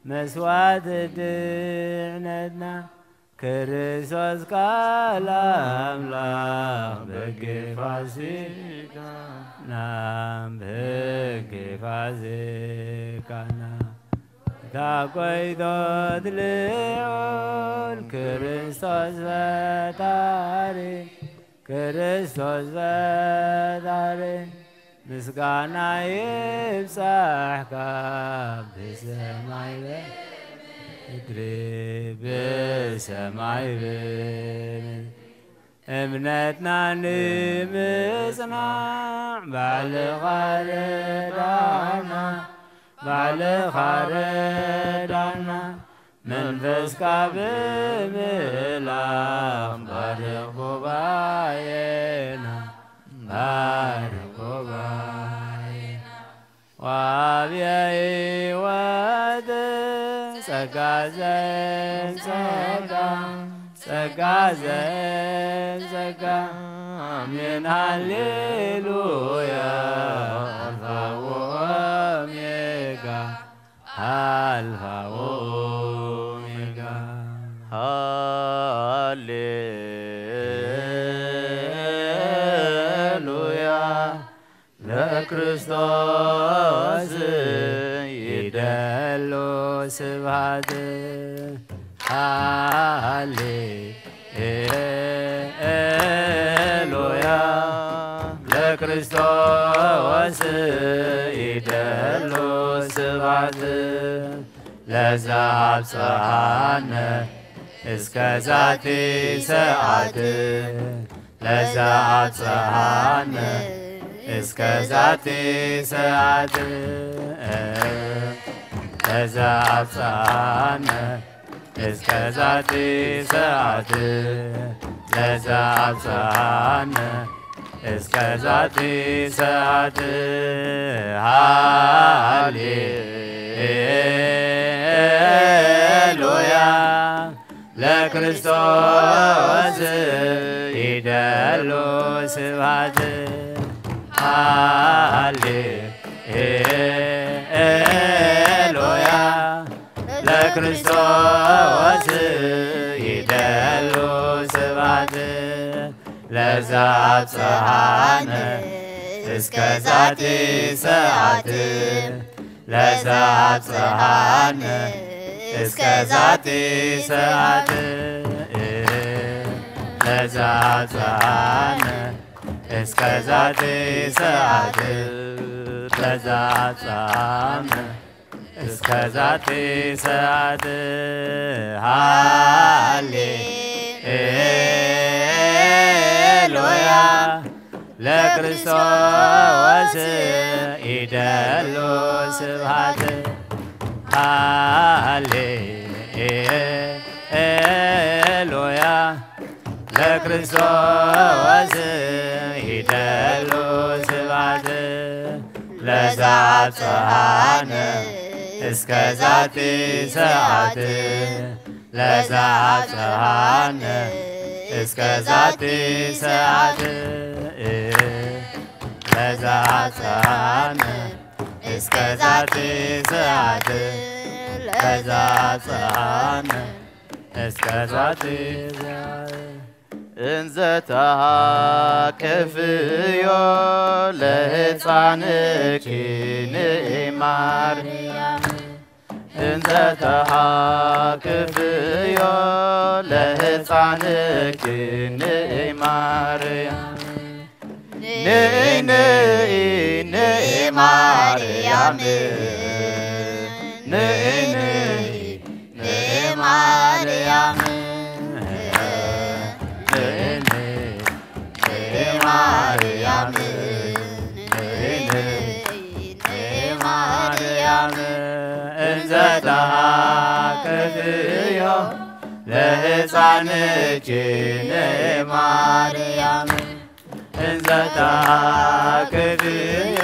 መስዋዕተ ድሕነትና፣ ክርስቶስ ቃል ኣምላኽ በጊዕ ፋሲካና፣ በጊዕ ፋሲካና። ታቆይቶት ልዑል ክርስቶስ ፈጣሪ፣ ክርስቶስ ፈጣሪ፣ ምስጋና ይብጻሕካ ብሰማይ ብምድሪ፣ ብሰማይ ብምድሪ። እምነትና ንምጽናዕ ባዕልኻ ረዳና፣ ባዕልኻ ረዳና። መንፈስካ ብምልኣኽ ባርኽ ጉባኤ ጸጋ ዘጸጋ ጸጋ ዘጸጋ ኣሜን ሃሌሉያ ኣልፋ ወኦሜጋ ኣልፋ ወኦሜጋ ሃሌሉያ ለክርስቶስ ይደሉ ስብሐት ሃሌሉያ ለክርስቶስ ይደሉ ስብሐት ለዘ አብጽሐነ እስከ ዛቲ ሰዓት ለዘ አብጽሐነ እስከ ዛቲ ሰዓት ለዘ አብጽሐነ እስከ ዛቲ ሰዓት ለዘ አብጽሐነ እስከ ዛቲ ሰዓት ሃሌሉያ ለክርስቶስ ይደሉ ስብሐት ሃሌሉያ ለክርስቶስ ይደሉ ስብሐት ለዘ አብጽሐነ እስከ ዛቲ ሰዓት ለዘ አብጽሐነ እስከ ዛቲ ሰዓት ለዘ አብጽሐነ እስከ ዛቲ ሰዓት ለዘ አብጽሐነ እስከ ዛቲ ሰዓት ሃሌሉያ ለክርስቶስ ይደሉ ስብሐት ሃሌሉያ ለክርስቶስ ይደሉ ስብሐት ለዘ አብጽሐነ እስከ ዛቲ ሰዓት ለዘ አብጽሐነ እስከ ዛቲ ሰዓት ለዘ አብጽሐነ እስከ ዛቲ ሰዓት ለዘ አብጽሐነ እስከ ዛቲ ሰዓት እንዘ ተሃቅፍዮ ለሕፃንኪ ንእማር እንዘ ተሃቅፍዮ ለሕፃንኪ ንእማር ንእይ ንእይ ንእይ ማርያም ንእይ ንእይ ንእይ ማርያም ንእይ ንእይ ንእይ ማርያም ንእይ ንእይ ንእይ ማርያም እንዘ ተሃቅፍዮ ለሕፃንኪ ንእይ ማርያም እንዘ ተሃቅፍዮ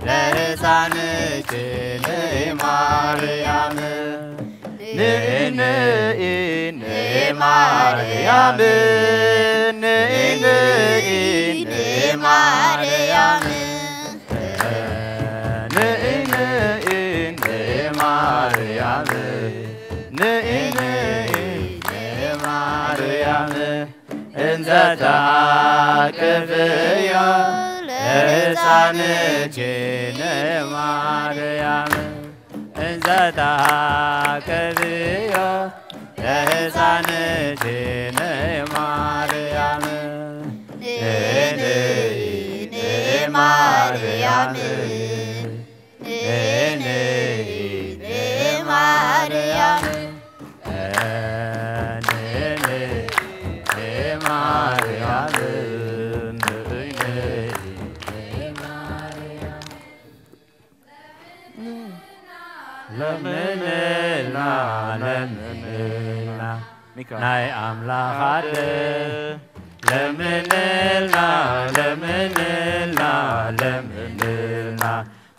ለሕፃንኪ ንእይ ማርያም ንእይ ንእይ ንእይ ማርያም ንእይ ንእይ ንእይ ማርያም ንእይ ንእይ ንእይ ማርያም ንእይ ንእይ ንእይ ማርያም እንዘ ተሃቅፍዮ ለሕፃንኪ ንማርያም እንዘ ተሃቅፍዮ ለሕፃንኪ ንማርያም ንእይ ንእይ ንማርያም ንእይ ንእይ ንማርያም ንእይ ንእይ ንማርያም ንእይ ንእይ ንማርያም ለምንልና ለምንልና ሚካ ናይ ኣምላኽ ኣደ ለምንልና ለምንልና ለምንልና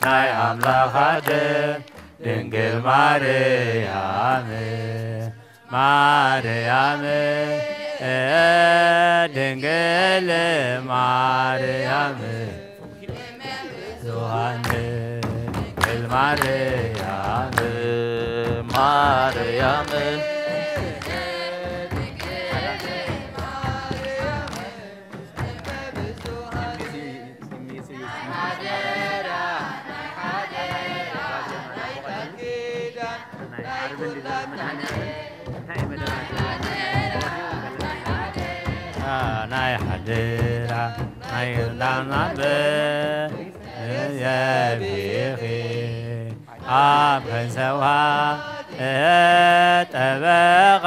ናይ ኣምላኽ ኣደ ድንግል ማርያም፣ ማርያም፣ ድንግል ማርያም፣ ብዙኃን ድንግል ማርያም፣ ማርያም። ናይ ሓደራ ናይ ቅዳም ኣበ ዘቢኺ ኣብ ገንዘብሃ ጠበቓ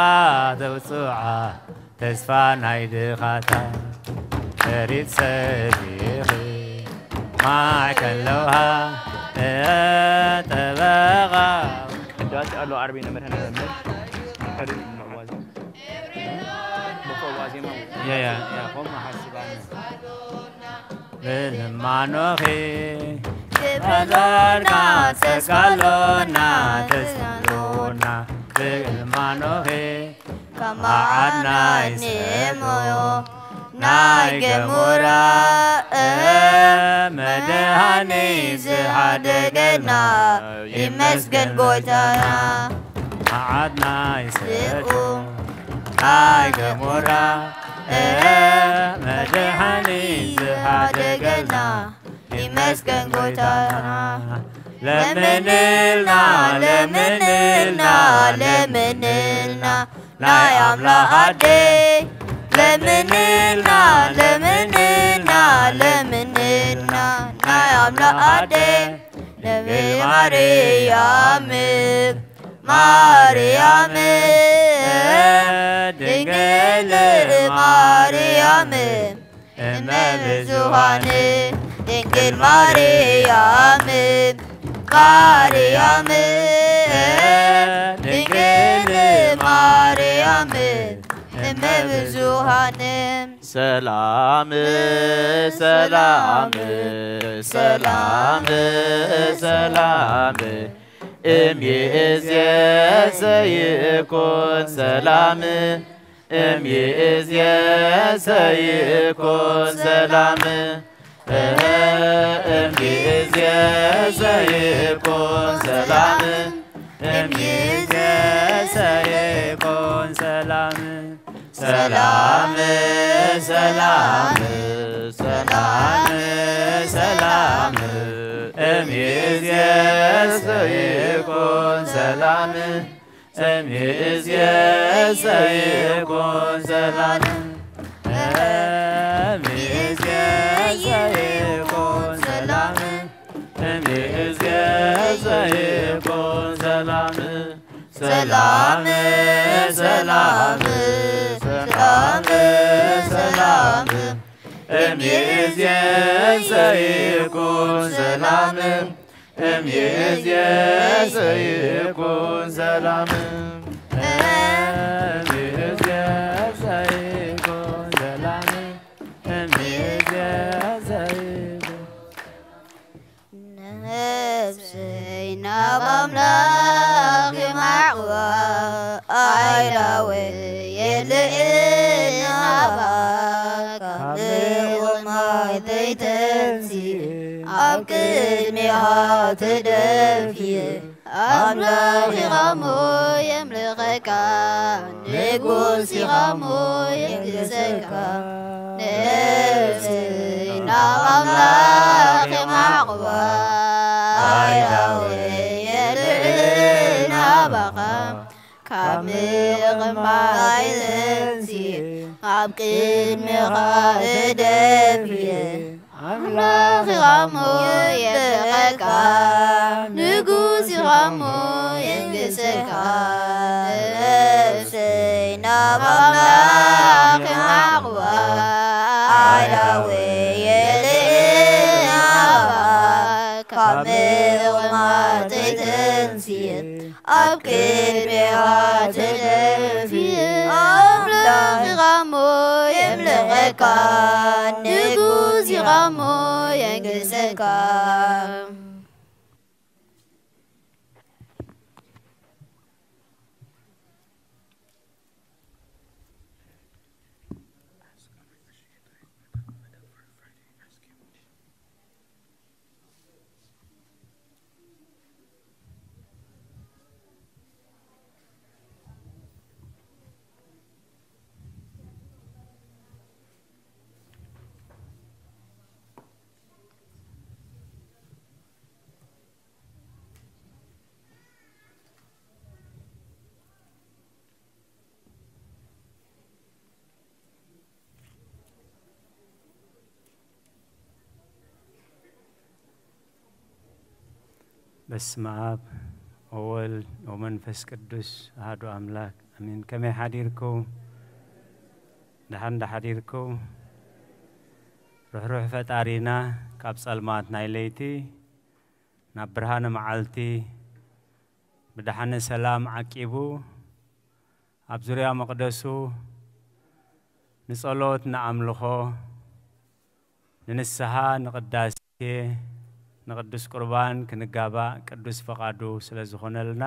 ተውፅዓ ተስፋ ናይ ድኻታ ፈሪድ ሰቢኺ ማዕከለውሃ ጠበቓ ሕዳሴ ኣሎ ዓርቢ ንመድኃኔዓለም መድኃኔዓለም ምዕዋዝ ያ ያ ያ ሆም ሓስባን ብልማኖኺ ክበሎና ተስፋሎና ተስፋሎና ብልማኖኺ ከማዓድናይ ስእሞ ናይ ገሞራ መድሃኒ ዝሃደገና ይመስገን ጎይታና። መዓድናይ ስእሞ ናይ ገሞራ መድሃኒ ዝሃደገና ይመስገን ጎይታና። ለምንልና ለምንልና ለምንልና ናይ ኣምላኽ ኣደ ለምንልና ለምንልና ለምንልና ናይ ኣምላኽ ኣደ ነቢ ማርያም ማርያም ድንግል ማርያም እመ ብዙኃን ድንግል ማርያም ማርያም ድንግል ማርያም እመ ብዙኃን ሰላም ሰላም ሰላም ሰላም እምይእዜሰ ይኩን ሰላም እምይእዜሰ ይኩን ሰላም እምይእዜሰ ይኩን ሰላም እምይእዜሰ ይኩን ሰላም ሰላም ሰላም ሰላም ሰላም እምይእዜሰ ይኩን ሰላም እምይእዜሰ ይኩን ሰላም እምይእዜሰ ይኩን ሰላም እምይእዜሰ ይኩን ሰላም ሰላም ሰላም ሰላም ሰላም እምይእዜሰ ይኩን ሰላም እምይእዜሰ ይኩን ሰላም እምይእዜሰ ይኩን ሰላም እምይእዜሰ ይኩን ነፍሰይ ናብ ኣምላኽ የማዕዋ ኣይላወ የልእን ሃባ ካብ ምቕማይ ተይተንስየ ኣብ ቅድሜኻ ተደፍየ ኣምላኽ ኢኻ እሞ የምልኸካ ንጉስ ኢኻ እሞ የንግሰካ ነፍሰይ ናብ ኣምላኽ የማዕቕባ ኣይላወ የልዕል ናባኻ ካብ ምቕማይ ተንስየ ኣብ ቅድሜኻ እደፍየ ኣምላኽ ኢኻ እሞ የምልኸካ ንጉስ ኢኻ እሞ የንግሰካ ነፍሰይ ናብ ኣምላኽ የማዕቕባ ኣላወ የልእን ናባኻ ካብ ምቕማይ ተንስየ ኣብ ቅድሜኻ ተደፍየ ኣምላኽ ኢኻ እሞ የምልኸካ ንጉስ ኢኻ እሞ የንግሰካ በስመ አብ ወወልድ ወመንፈስ ቅዱስ አሐዱ አምላክ አሜን። ከመይ ሓዲርኩም? ደሓን ዶ ሓዲርኩም? ርሕሩሕ ፈጣሪና ካብ ጸልማት ናይ ለይቲ ናብ ብርሃነ መዓልቲ ብደሓነ ሰላም ዓቂቡ ኣብ ዙርያ መቕደሱ ንጸሎት፣ ንኣምልኾ፣ ንንስሓ፣ ንቕዳሴ፣ ንቅዱስ ቁርባን ክንጋባእ ቅዱስ ፈቓዱ ስለ ዝኾነልና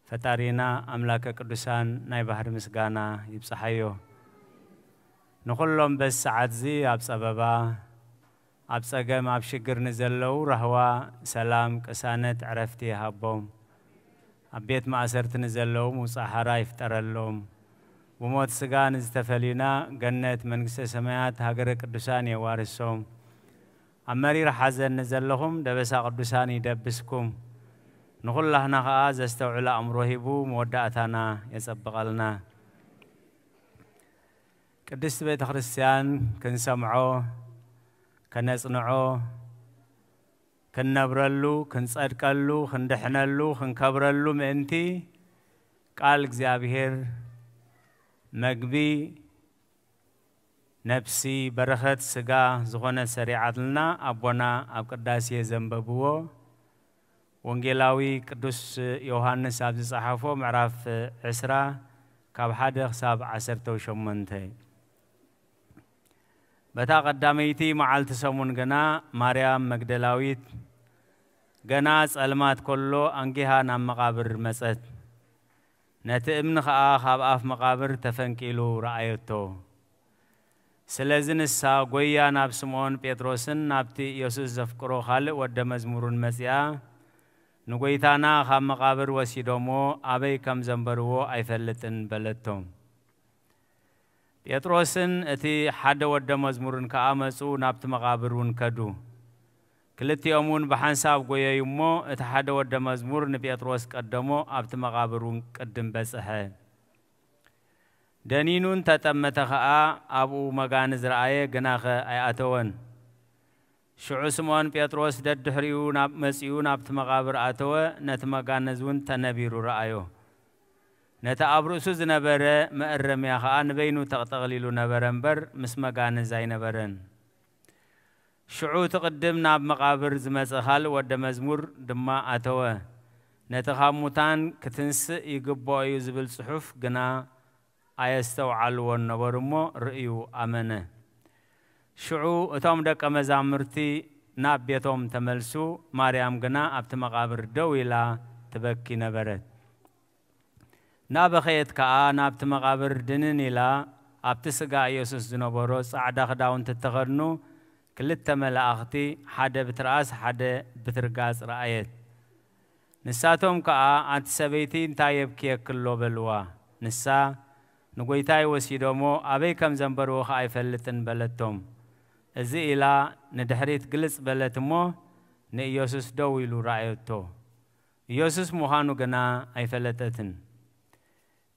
ፈጣሪና ኣምላከ ቅዱሳን ናይ ባህሪ ምስጋና ይብጽሓዮ። ንኹሎም በዚ ሰዓትዚ ኣብ ጸበባ፣ ኣብ ጸገም፣ ኣብ ሽግር ንዘለዉ ራህዋ፣ ሰላም፣ ቅሳነት፣ ዕረፍቲ ይሃቦም። ኣብ ቤት ማእሰርቲ ንዘለዉ ምውጻእ ሓራ ይፍጠረሎም። ብሞት ስጋ ንዝተፈልዩና ገነት መንግስተ ሰማያት ሃገረ ቅዱሳን የዋርሶም። ኣብ መሪር ሓዘን ንዘለኹም ደበሳ ቅዱሳን ይደብስኩም። ንኹላህና ኸኣ ዘስተውዕል ኣእምሮ ሂቡ መወዳእታና የጸብቐልና። ቅድስት ቤተ ክርስቲያን ክንሰምዖ፣ ከነጽንዖ፣ ክንነብረሉ፣ ክንጸድቀሉ፣ ክንድሕነሉ፣ ክንከብረሉ ምእንቲ ቃል እግዚኣብሔር መግቢ ነፍሲ በረኸት ስጋ ዝኾነ ሰሪዓትና ኣቦና ኣብ ቅዳሴ ዘንበብዎ ወንጌላዊ ቅዱስ ዮሃንስ ኣብ ዝጸሓፎ ምዕራፍ ዕስራ ካብ ሓደ ክሳብ ዓሰርተ ሸሞንተ። በታ ቀዳመይቲ መዓልቲ ሰሙን ግና ማርያም መግደላዊት ገና ጸልማት ከሎ ኣንጊሃ ናብ መቓብር መጸት። ነቲ እምኒ ኸኣ ካብ ኣፍ መቓብር ተፈንቂሉ ረኣየቶ። ስለዚ ንሳ ጐይያ ናብ ስምዖን ጴጥሮስን ናብቲ ኢየሱስ ዘፍቅሮ ካልእ ወደ መዝሙሩን መጺኣ፣ ንጐይታና ካብ መቓብር ወሲዶምዎ ኣበይ ከም ዘንበርዎ ኣይፈልጥን በለቶም። ጴጥሮስን እቲ ሓደ ወደ መዝሙርን ከኣ መጹ፣ ናብቲ መቓብር እውን ከዱ። ክልቲኦም እውን ብሓንሳብ ጐየዩ እሞ፣ እቲ ሓደ ወደ መዝሙር ንጴጥሮስ ቀደሞ፣ ኣብቲ መቓብር እውን ቅድም በጽሐ። ደኒኑ እንተጠመተ ኸኣ ኣብኡ መጋንዝ ረኣየ፣ ግናኸ ኣይኣተወን። ሽዑ ስምዖን ጴጥሮስ ደድሕሪኡ ናብ መጺኡ ናብቲ መቓብር ኣተወ፣ ነቲ መጋንዝ እውን ተነቢሩ ረኣዮ። ነቲ ኣብ ርእሱ ዝነበረ መእረምያ ኸኣ ንበይኑ ተጠቕሊሉ ነበረ እምበር፣ ምስ መጋንዝ ኣይነበረን። ሽዑ እቲ ቅድም ናብ መቓብር ዝመጸ ካልእ ወደ መዝሙር ድማ ኣተወ። ነቲ ካብ ሙታን ክትንስእ ይግብኦ እዩ ዝብል ጽሑፍ ግና ኣየስተውዓልዎን ነበሩ እሞ፣ ርእዩ ኣመነ። ሽዑ እቶም ደቀ መዛሙርቲ ናብ ቤቶም ተመልሱ፣ ማርያም ግና ኣብቲ መቓብር ደው ኢላ ትበኪ ነበረት። እናበኸየት ከኣ ናብቲ መቓብር ድንን ኢላ፣ ኣብቲ ስጋ ኢየሱስ ዝነበሮ ጻዕዳ ክዳውንቲ እተኸድኑ ክልተ መላእኽቲ፣ ሓደ ብትርኣስ ሓደ ብትርጋጽ ረኣየት። ንሳቶም ከኣ፣ "ኣንቲ ሰበይቲ፣ እንታይ የብክየኪ ኣሎ?" በልዋ። ንሳ፣ "ንጐይታይ ወሲዶሞ፣ ኣበይ ከም ዘንበርዎ ኸኣ ኣይፈልጥን" በለቶም። እዚ ኢላ ንድሕሪት ግልጽ በለት እሞ፣ ንኢየሱስ ደው ኢሉ ረኣየቶ። ኢየሱስ ምዃኑ ግና ኣይፈለጠትን።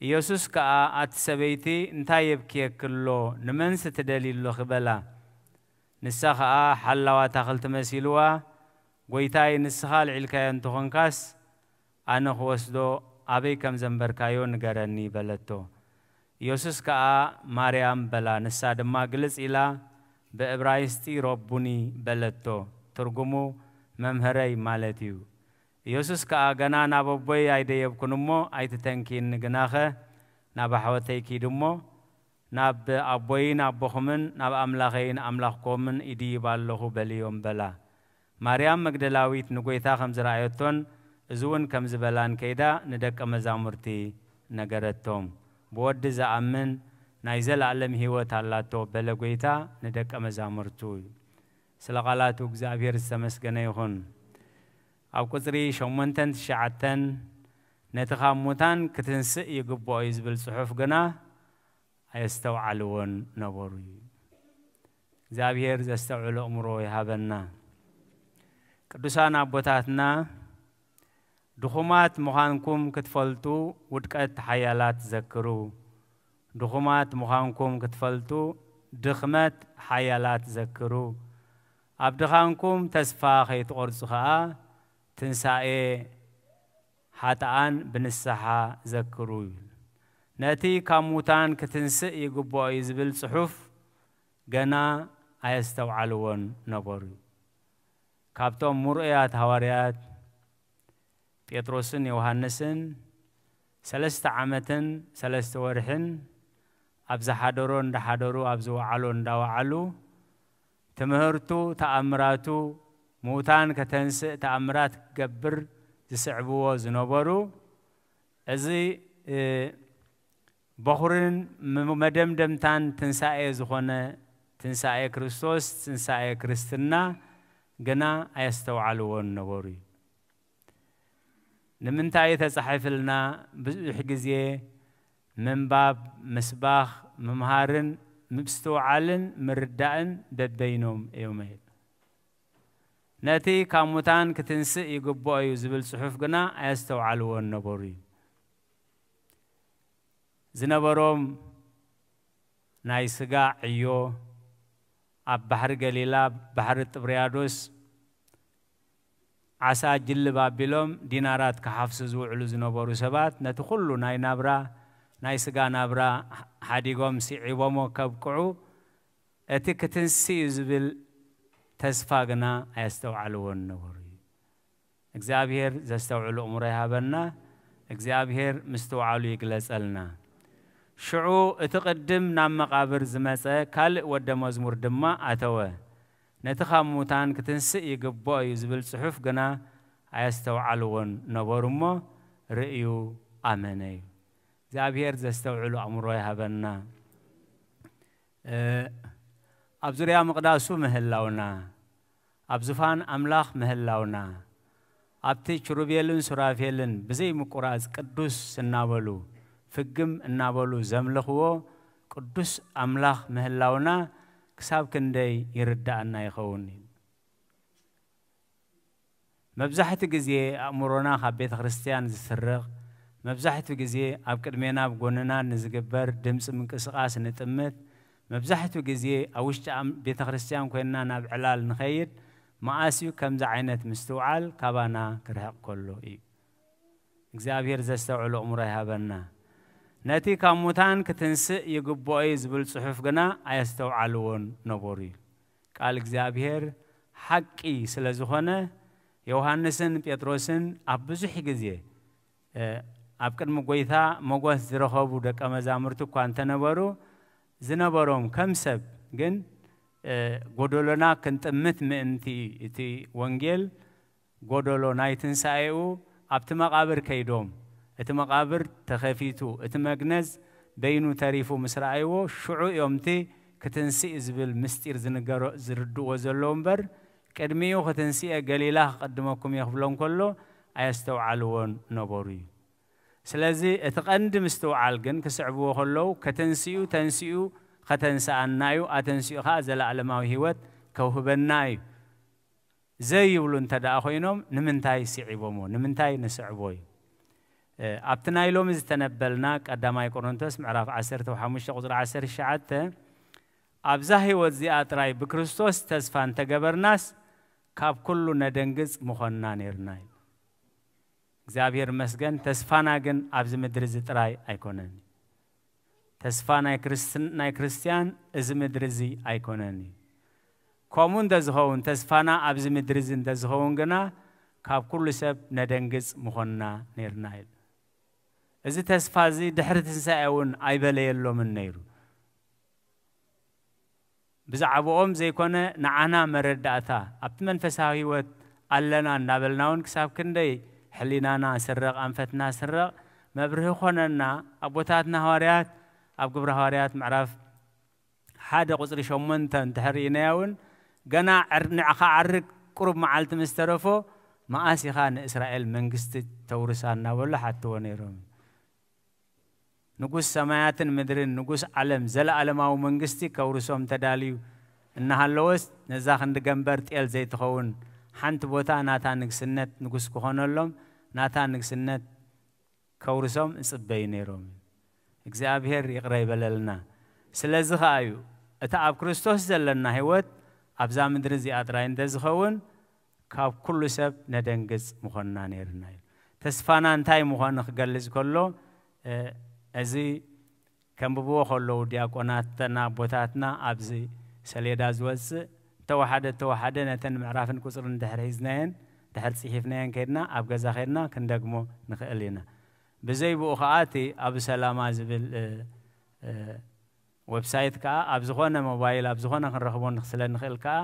ኢየሱስ ከኣ፣ "ኣቲ ሰበይቲ፣ እንታይ የብክየኪ ኣሎ? ንመንስ ትደልዪ ኣሎኺ?" በላ። ንሳ ኸኣ ሓላዋ ኣታኽልቲ መሲልዋ፣ "ጐይታይ፣ ንስኻ ኣልዒልካዮ እንተኾንካስ፣ ኣነ ክወስዶ፣ ኣበይ ከም ዘንበርካዮ ንገረኒ" በለቶ። ኢየሱስ ከኣ፣ "ማርያም" በላ። ንሳ ድማ ግልጽ ኢላ ብእብራይስጢ "ረቡኒ" በለቶ። ትርጉሙ "መምህረይ" ማለት እዩ። ኢየሱስ ከኣ፣ "ገና ናብ ኣቦይ ኣይደየብኩን እሞ ኣይትተንክይኒ፣ ግናኸ ናብ ኣሕዋተይ ኪድ እሞ፣ ናብ ኣቦይን ኣቦኹምን ናብ ኣምላኸይን ኣምላኽኩምን ይድይብ ኣለኹ" በልዮም በላ። ማርያም መግደላዊት ንጐይታ ከም ዝረኣየቶን እዚ እውን ከም ዝበላን ከይዳ ንደቀ መዛሙርቲ ነገረቶም። "ብወዲ ዝኣምን ናይ ዘለኣለም ህይወት ኣላቶ" በለ ጐይታ ንደቀ መዛሙርቱ። ስለ ቃላቱ እግዚኣብሔር ዝተመስገነ ይኹን። ኣብ ቁጽሪ ሸሞንተን ትሽዓተን፣ "ነቲ ካብ ሙታን ክትንስእ ይግብኦ እዩ" ዝብል ጽሑፍ ግና ኣየስተውዓልዎን ነበሩ እዩ። እግዚኣብሔር ዘስተውዕል ኣእምሮ ይሃበና። ቅዱሳን ኣቦታትና፣ "ድኹማት ምዃንኩም ክትፈልጡ ውድቀት ሓያላት ዘክሩ፣ ድኹማት ምዃንኩም ክትፈልጡ ድኽመት ሓያላት ዘክሩ፣ ኣብ ድኻምኩም ተስፋ ከይትቖርጹ ኸኣ ትንሳኤ ሓጥኣን ብንስሓ ዘክሩ ይብል። ነቲ ካብ ሙታን ክትንስእ ይግብኦ እዩ ዝብል ጽሑፍ ገና ኣየስተውዓልዎን ነበሩ። ካብቶም ምርኡያት ሃዋርያት ጴጥሮስን ዮሃንስን ሰለስተ ዓመትን ሰለስተ ወርሕን ኣብ ዝሓደሮ እንዳሓደሩ፣ ኣብ ዝወዓሎ እንዳወዓሉ፣ ትምህርቱ፣ ተኣምራቱ፣ ምውታን ከተንስእ ተኣምራት ክገብር ዝስዕብዎ ዝነበሩ፣ እዚ፣ እ፣ በኹርን ም-፣ መደምደምታን ትንሳኤ ዝኾነ ትንሳኤ ክርስቶስ፣ ትንሳኤ ክርስትና ግና ኣየስተውዓልዎን ነበሩ እዩ። ንምንታይ ተጻሒፍልና? ብዙሕ ግዜ ምንባብ፣ ምስባኽ፣ ምምሃርን ምስትውዓልን ምርዳእን በበይኖም እዮም። ነቲ ካብ ሙታን ክትንስእ ይግብኦ እዩ ዝብል ጽሑፍ ግና ኣየስተውዓልዎን ነበሩ እዩ። ዝነበሮም ናይ ስጋ ዕዮ፣ ኣብ ባሕሪ ገሊላ፣ ባሕሪ ጥብርያዶስ ዓሳ ጅልብ ኣቢሎም ዲናራት ክሓፍሱ ዝውዕሉ ዝነበሩ ሰባት፣ ነቲ ኩሉ ናይ ናብራ፣ ናይ ስጋ ናብራ ሓዲጎም ስዒቦሞ ከብቅዑ፣ እቲ ክትንስእ እዩ ዝብል ተስፋ ግና ኣየስተውዓልዎን ነበሩ እዩ። እግዚኣብሔር ዘስተውዕሉ እምሮ ይሃበና። እግዚኣብሔር ምስትውዓሉ ይግለጸልና። ሽዑ እቲ ቅድም ናብ መቓብር ዝመጸ ካልእ ወደ መዝሙር ድማ ኣተወ። ነቲ ካብ ሙታን ክትንስእ ይግብኦ እዩ ዝብል ጽሑፍ ግና ኣየስተውዓልዎን ነበሩ እሞ፣ ርእዩ ኣመነ እዩ። እግዚኣብሔር ዘስተውዕሉ ኣእምሮ ይሃበና። እ፣ ኣብ ዙርያ መቕዳሱ ምህላውና፣ ኣብ ዙፋን ኣምላኽ ምህላውና፣ ኣብቲ ኪሩቤልን ሱራፌልን ብዘይ ምቁራጽ ቅዱስ እናበሉ፣ ፍግም እናበሉ ዘምልኽዎ ቅዱስ ኣምላኽ ምህላውና ክሳብ ክንደይ ይርድኣና ይኸውን? መብዛሕትኡ ግዜ ኣእምሮና ካብ ቤተ ክርስቲያን ዝስረቕ፣ መብዛሕትኡ ግዜ ኣብ ቅድሜና ኣብ ጎንና ንዝግበር ድምፂ ምንቅስቓስ ንጥምት፣ መብዛሕትኡ ግዜ ኣብ ውሽጢ ኣም-፣ ቤተ ክርስቲያን ኮይንና ናብ ዕላል ንኸይድ፣ መኣስ እዩ ከምዚ ዓይነት ምስትውዓል ካባና ክርሕቕ ከሎ እዩ። እግዚኣብሔር ዘስተውዕሎ እምሮ ይሃበና። ነቲ ካብ ሙታን ክትንስእ ይግብኦ እዩ ዝብል ጽሑፍ ግና ኣየስተውዓልዎን ነበሩ እዩ። ቃል እግዚኣብሔር ሓቂ ስለ ዝኾነ፣ ዮሃንስን ጴጥሮስን ኣብ ብዙሕ ግዜ፣ እ፣ ኣብ ቅድሚ ጐይታ ሞገስ ዝረኸቡ ደቀ መዛሙርቲ እኳ እንተነበሩ፣ ዝነበሮም ከም ሰብ ግን፣ እ፣ ጎደሎና ክንጥምት ምእንቲ እቲ ወንጌል ጎደሎ ናይ ትንሳኤኡ ኣብቲ መቓብር ከይዶም፣ እቲ መቓብር ተኸፊቱ፣ እቲ መግነዝ በይኑ ተሪፉ ምስ ረኣይዎ፣ ሽዑ እዮም እቲ ክትንስእ ዝብል ምስጢር ዝንገሮ፣ ዝርድእዎ ዘለዉ እምበር፣ ቅድሚኡ ክትንስኤ ገሊላ ክቕድመኩም እየ ክብሎም ከሎ ኣየስተውዓልዎን ነበሩ እዩ። ስለዚ እቲ ቀንዲ ምስትውዓል ግን ክስዕብዎ ከለዉ፣ ከተንስኡ ተንስኡ ከተንስኣና እዩ፣ ኣተንስኡ ኸኣ ዘለኣለማዊ ህይወት ከውህበና እዩ። ዘይብሉ እንተ ደኣ ኮይኖም ንምንታይ ስዒቦምዎ? ንምንታይ ንስዕቦ እዩ? እ፣ ኣብቲ ናይ ሎሚ ዝተነበልና ቀዳማይ ቆሮንቶስ ምዕራፍ ዓሰርተ ሓሙሽተ ቁጽሪ ዓሰርተ ትሽዓተ፣ ኣብዛ ህይወት እዚኣ ጥራይ ብክርስቶስ ተስፋ እንተገበርናስ ካብ ኩሉ ነደንግጽ ምኾንና ኔርና እዩ። እግዚኣብሔር ይመስገን፣ ተስፋና ግን ኣብዚ ምድሪ እዚ ጥራይ ኣይኮነን። ተስፋ ናይ ክርስትን-፣ ናይ ክርስትያን እዚ ምድሪ እዚ ኣይኮነን እዩ። ከምኡ እንተ ዝኸውን፣ ተስፋና ኣብዚ ምድሪ እዚ እንተ ዝኸውን ግና፣ ካብ ኩሉ ሰብ ነደንግጽ ምኾንና ኔርና ኢሉ። እዚ ተስፋ እዚ ድሕሪ ትንሳኤ እውን ኣይበለየሎምን ነይሩ። ብዛዕባኦም ዘይኮነ፣ ንዓና መረዳእታ፣ ኣብቲ መንፈሳዊ ህይወት ኣለና እናበልና እውን ክሳብ ክንደይ ሕሊናና ስረቕ፣ ኣንፈትና ስረቕ፣ መብርሂ ኮነና። ኣቦታትና ሃዋርያት ኣብ ግብረ ሃዋርያት ምዕራፍ ሓደ ቁጽሪ ሸሞንተ እንድሕር ርኢናዮ እውን፣ ገና ዕር-፣ ንዕ-፣ ክዓርግ ቁሩብ መዓልቲ ምስ ተረፎ፣ "መኣስ ኢኻ ንእስራኤል መንግስቲ ተውርሳ?" እናበሉ ሓትዎ ነይሮም። ንጉስ ሰማያትን ምድርን፣ ንጉስ ዓለም፣ ዘለኣለማዊ መንግስቲ ከውርሶም ተዳልዩ እናሃለወስ፣ ነዛ ክንዲ ገንበር ጤል ዘይትኸውን ሓንቲ ቦታ ናታ ንግስነት፣ ንጉስ ክኾነሎም፣ ናታ ንግስነት ከውርሶም እጽበዩ ነይሮም። እግዚኣብሔር ይቕረ ይበለልና። ስለዚ ኸኣ እዩ፣ እቲ ኣብ ክርስቶስ ዘለና ህይወት ኣብዛ ምድሪ እዚኣ ጥራይ እንተ ዝኸውን፣ ካብ ኩሉ ሰብ ነደንግጽ ምኾንና ነይርና እዩ። ተስፋና እንታይ ምዃኑ ክገልጽ ከሎ፣ እ፣ እዚ ከንብብዎ ከለዉ ዲያቆናትና ኣቦታትና ኣብዚ ሰሌዳ ዝወጽእ እንተወሓደ እንተወሓደ ነተን ምዕራፍን ቁጽርን ድሕር ሒዝናየን ድሕር ጽሒፍናየን ከይድና ኣብ ገዛ ከይድና ክንደግሞ ንኽእል ኢና። ብዘይ ብኡ ከኣ እቲ ኣብ ሰላማ ዝብል፣ እ፣ እ፣ ዌብሳይት ከኣ ኣብ ዝኾነ ሞባይል ኣብ ዝኾነ ክንረኽቦ ንኽ-፣ ስለ ንኽእል ከኣ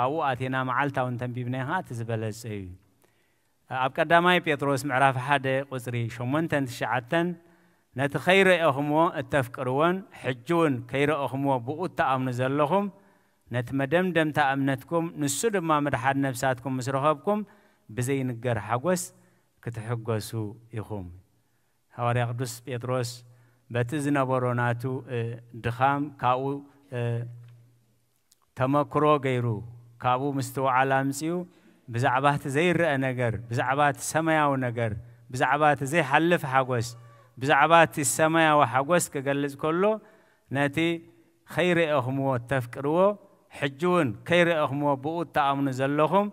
ኣብኡ ኣቲና መዓልታዊ እንተንቢብናዮ ከኣ እቲ ዝበለጸ እዩ። ኣብ ቀዳማይ ጴጥሮስ ምዕራፍ ሓደ ቁጽሪ ሸሞንተን ትሽዓተን ነቲ ከይረኣኹምዎ እተፍቅርዎን ሕጂ እውን ከይረኣኹምዎ ብኡ እትኣምኑ ዘለኹም ነቲ መደምደምታ እምነትኩም ንሱ ድማ ምድሓን ነፍሳትኩም ምስ ረኸብኩም ብዘይንገር ሓጎስ ክትሕጎሱ ኢኹም። ሃዋርያ ቅዱስ ጴጥሮስ በቲ ዝነበሮ ናቱ፣ እ፣ ድኻም ካብኡ፣ እ፣ ተመክሮ ገይሩ ካብኡ ምስትውዓል ኣምጺኡ ብዛዕባ እቲ ዘይረአ ነገር፣ ብዛዕባ እቲ ሰማያዊ ነገር፣ ብዛዕባ እቲ ዘይሓልፍ ሓጎስ፣ ብዛዕባ እቲ ሰማያዊ ሓጎስ ክገልጽ ከሎ ነቲ ከይረኣኹምዎ እተፍቅርዎ ሕጂ እውን ከይረኣኹምዎ ብኡ እትኣምኑ ዘለኹም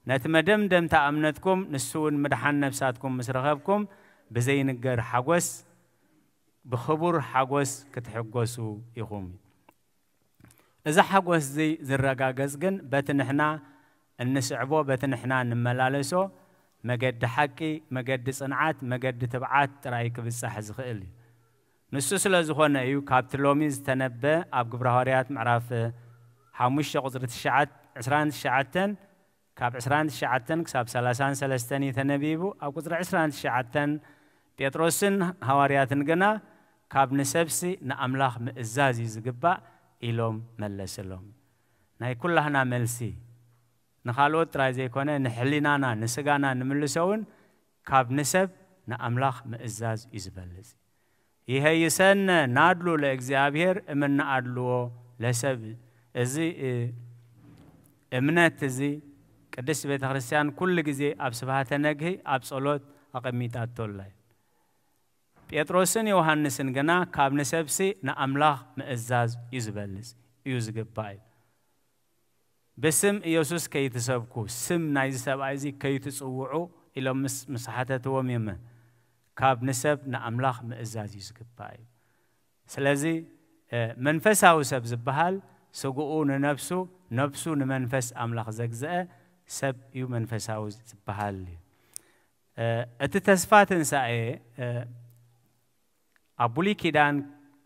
ነቲ መደምደምታ እምነትኩም ንሱ እውን ምድሓን ነፍሳትኩም ምስ ረኸብኩም ብዘይንገር ሓጎስ ብኽቡር ሓጎስ ክትሕጎሱ ኢኹም። እዚ ሓጎስ እዚ ዝረጋገጽ ግን በቲ ንሕና እንስዕቦ በቲ ንሕና እንመላለሶ መገዲ ሓቂ፣ መገዲ ጽንዓት፣ መገዲ ትብዓት ጥራይ ክብጻሕ ዝኽእል እዩ። ንሱ ስለ ዝኾነ እዩ ካብቲ ሎሚ ዝተነበ ኣብ ግብረ ሃዋርያት ምዕራፍ ሓሙሽተ ቁጽሪ ትሽዓት ዕስራን ትሽዓተን ካብ ዕስራን ትሽዓተን ክሳብ ሰላሳን ሰለስተን እዩ ተነቢቡ። ኣብ ቁጽሪ ዕስራን ትሽዓተን ጴጥሮስን ሃዋርያትን ግና ካብ ንሰብሲ ንኣምላኽ ምእዛዝ እዩ ዝግባእ ኢሎም መለስሎም። ናይ ኩላህና መልሲ ንኻልኦት ጥራይ ዘይኮነ ንሕሊናና ንስጋና ንምልሶ እውን ካብ ንሰብ ንኣምላኽ ምእዛዝ እዩ ዝበልጽ። ይሄይሰነ ናድሉ ለእግዚኣብሔር እምነኣድልዎ ለሰብ። እዚ፣ እ፣ እምነት እዚ ቅድስት ቤተ ክርስቲያን ኩሉ ግዜ ኣብ ስብሃተ ነግሂ ኣብ ጸሎት ኣቐሚጣቶ ኣላ። ጴጥሮስን ዮሃንስን ግና ካብ ንሰብሲ ንኣምላኽ ምእዛዝ እዩ ዝበልጽ እዩ ዝግባእ እዩ። ብስም ኢየሱስ ከይትሰብኩ፣ ስም ናይዚ ሰብኣይ እዚ ከይትጽውዑ ኢሎም ምስ፣ ምስ ሓተትዎም እዮም። ካብ ንሰብ ንኣምላኽ ምእዛዝ እዩ ዝግባእ እዩ። ስለዚ፣ እ፣ መንፈሳዊ ሰብ ዝበሃል ስግኡ ንነፍሱ፣ ነፍሱ ንመንፈስ ኣምላኽ ዘግዝአ ሰብ እዩ መንፈሳዊ ዝበሃል እዩ። እ፣ እቲ ተስፋ ትንሳኤ፣ እ፣ ኣብ ብሉይ ኪዳን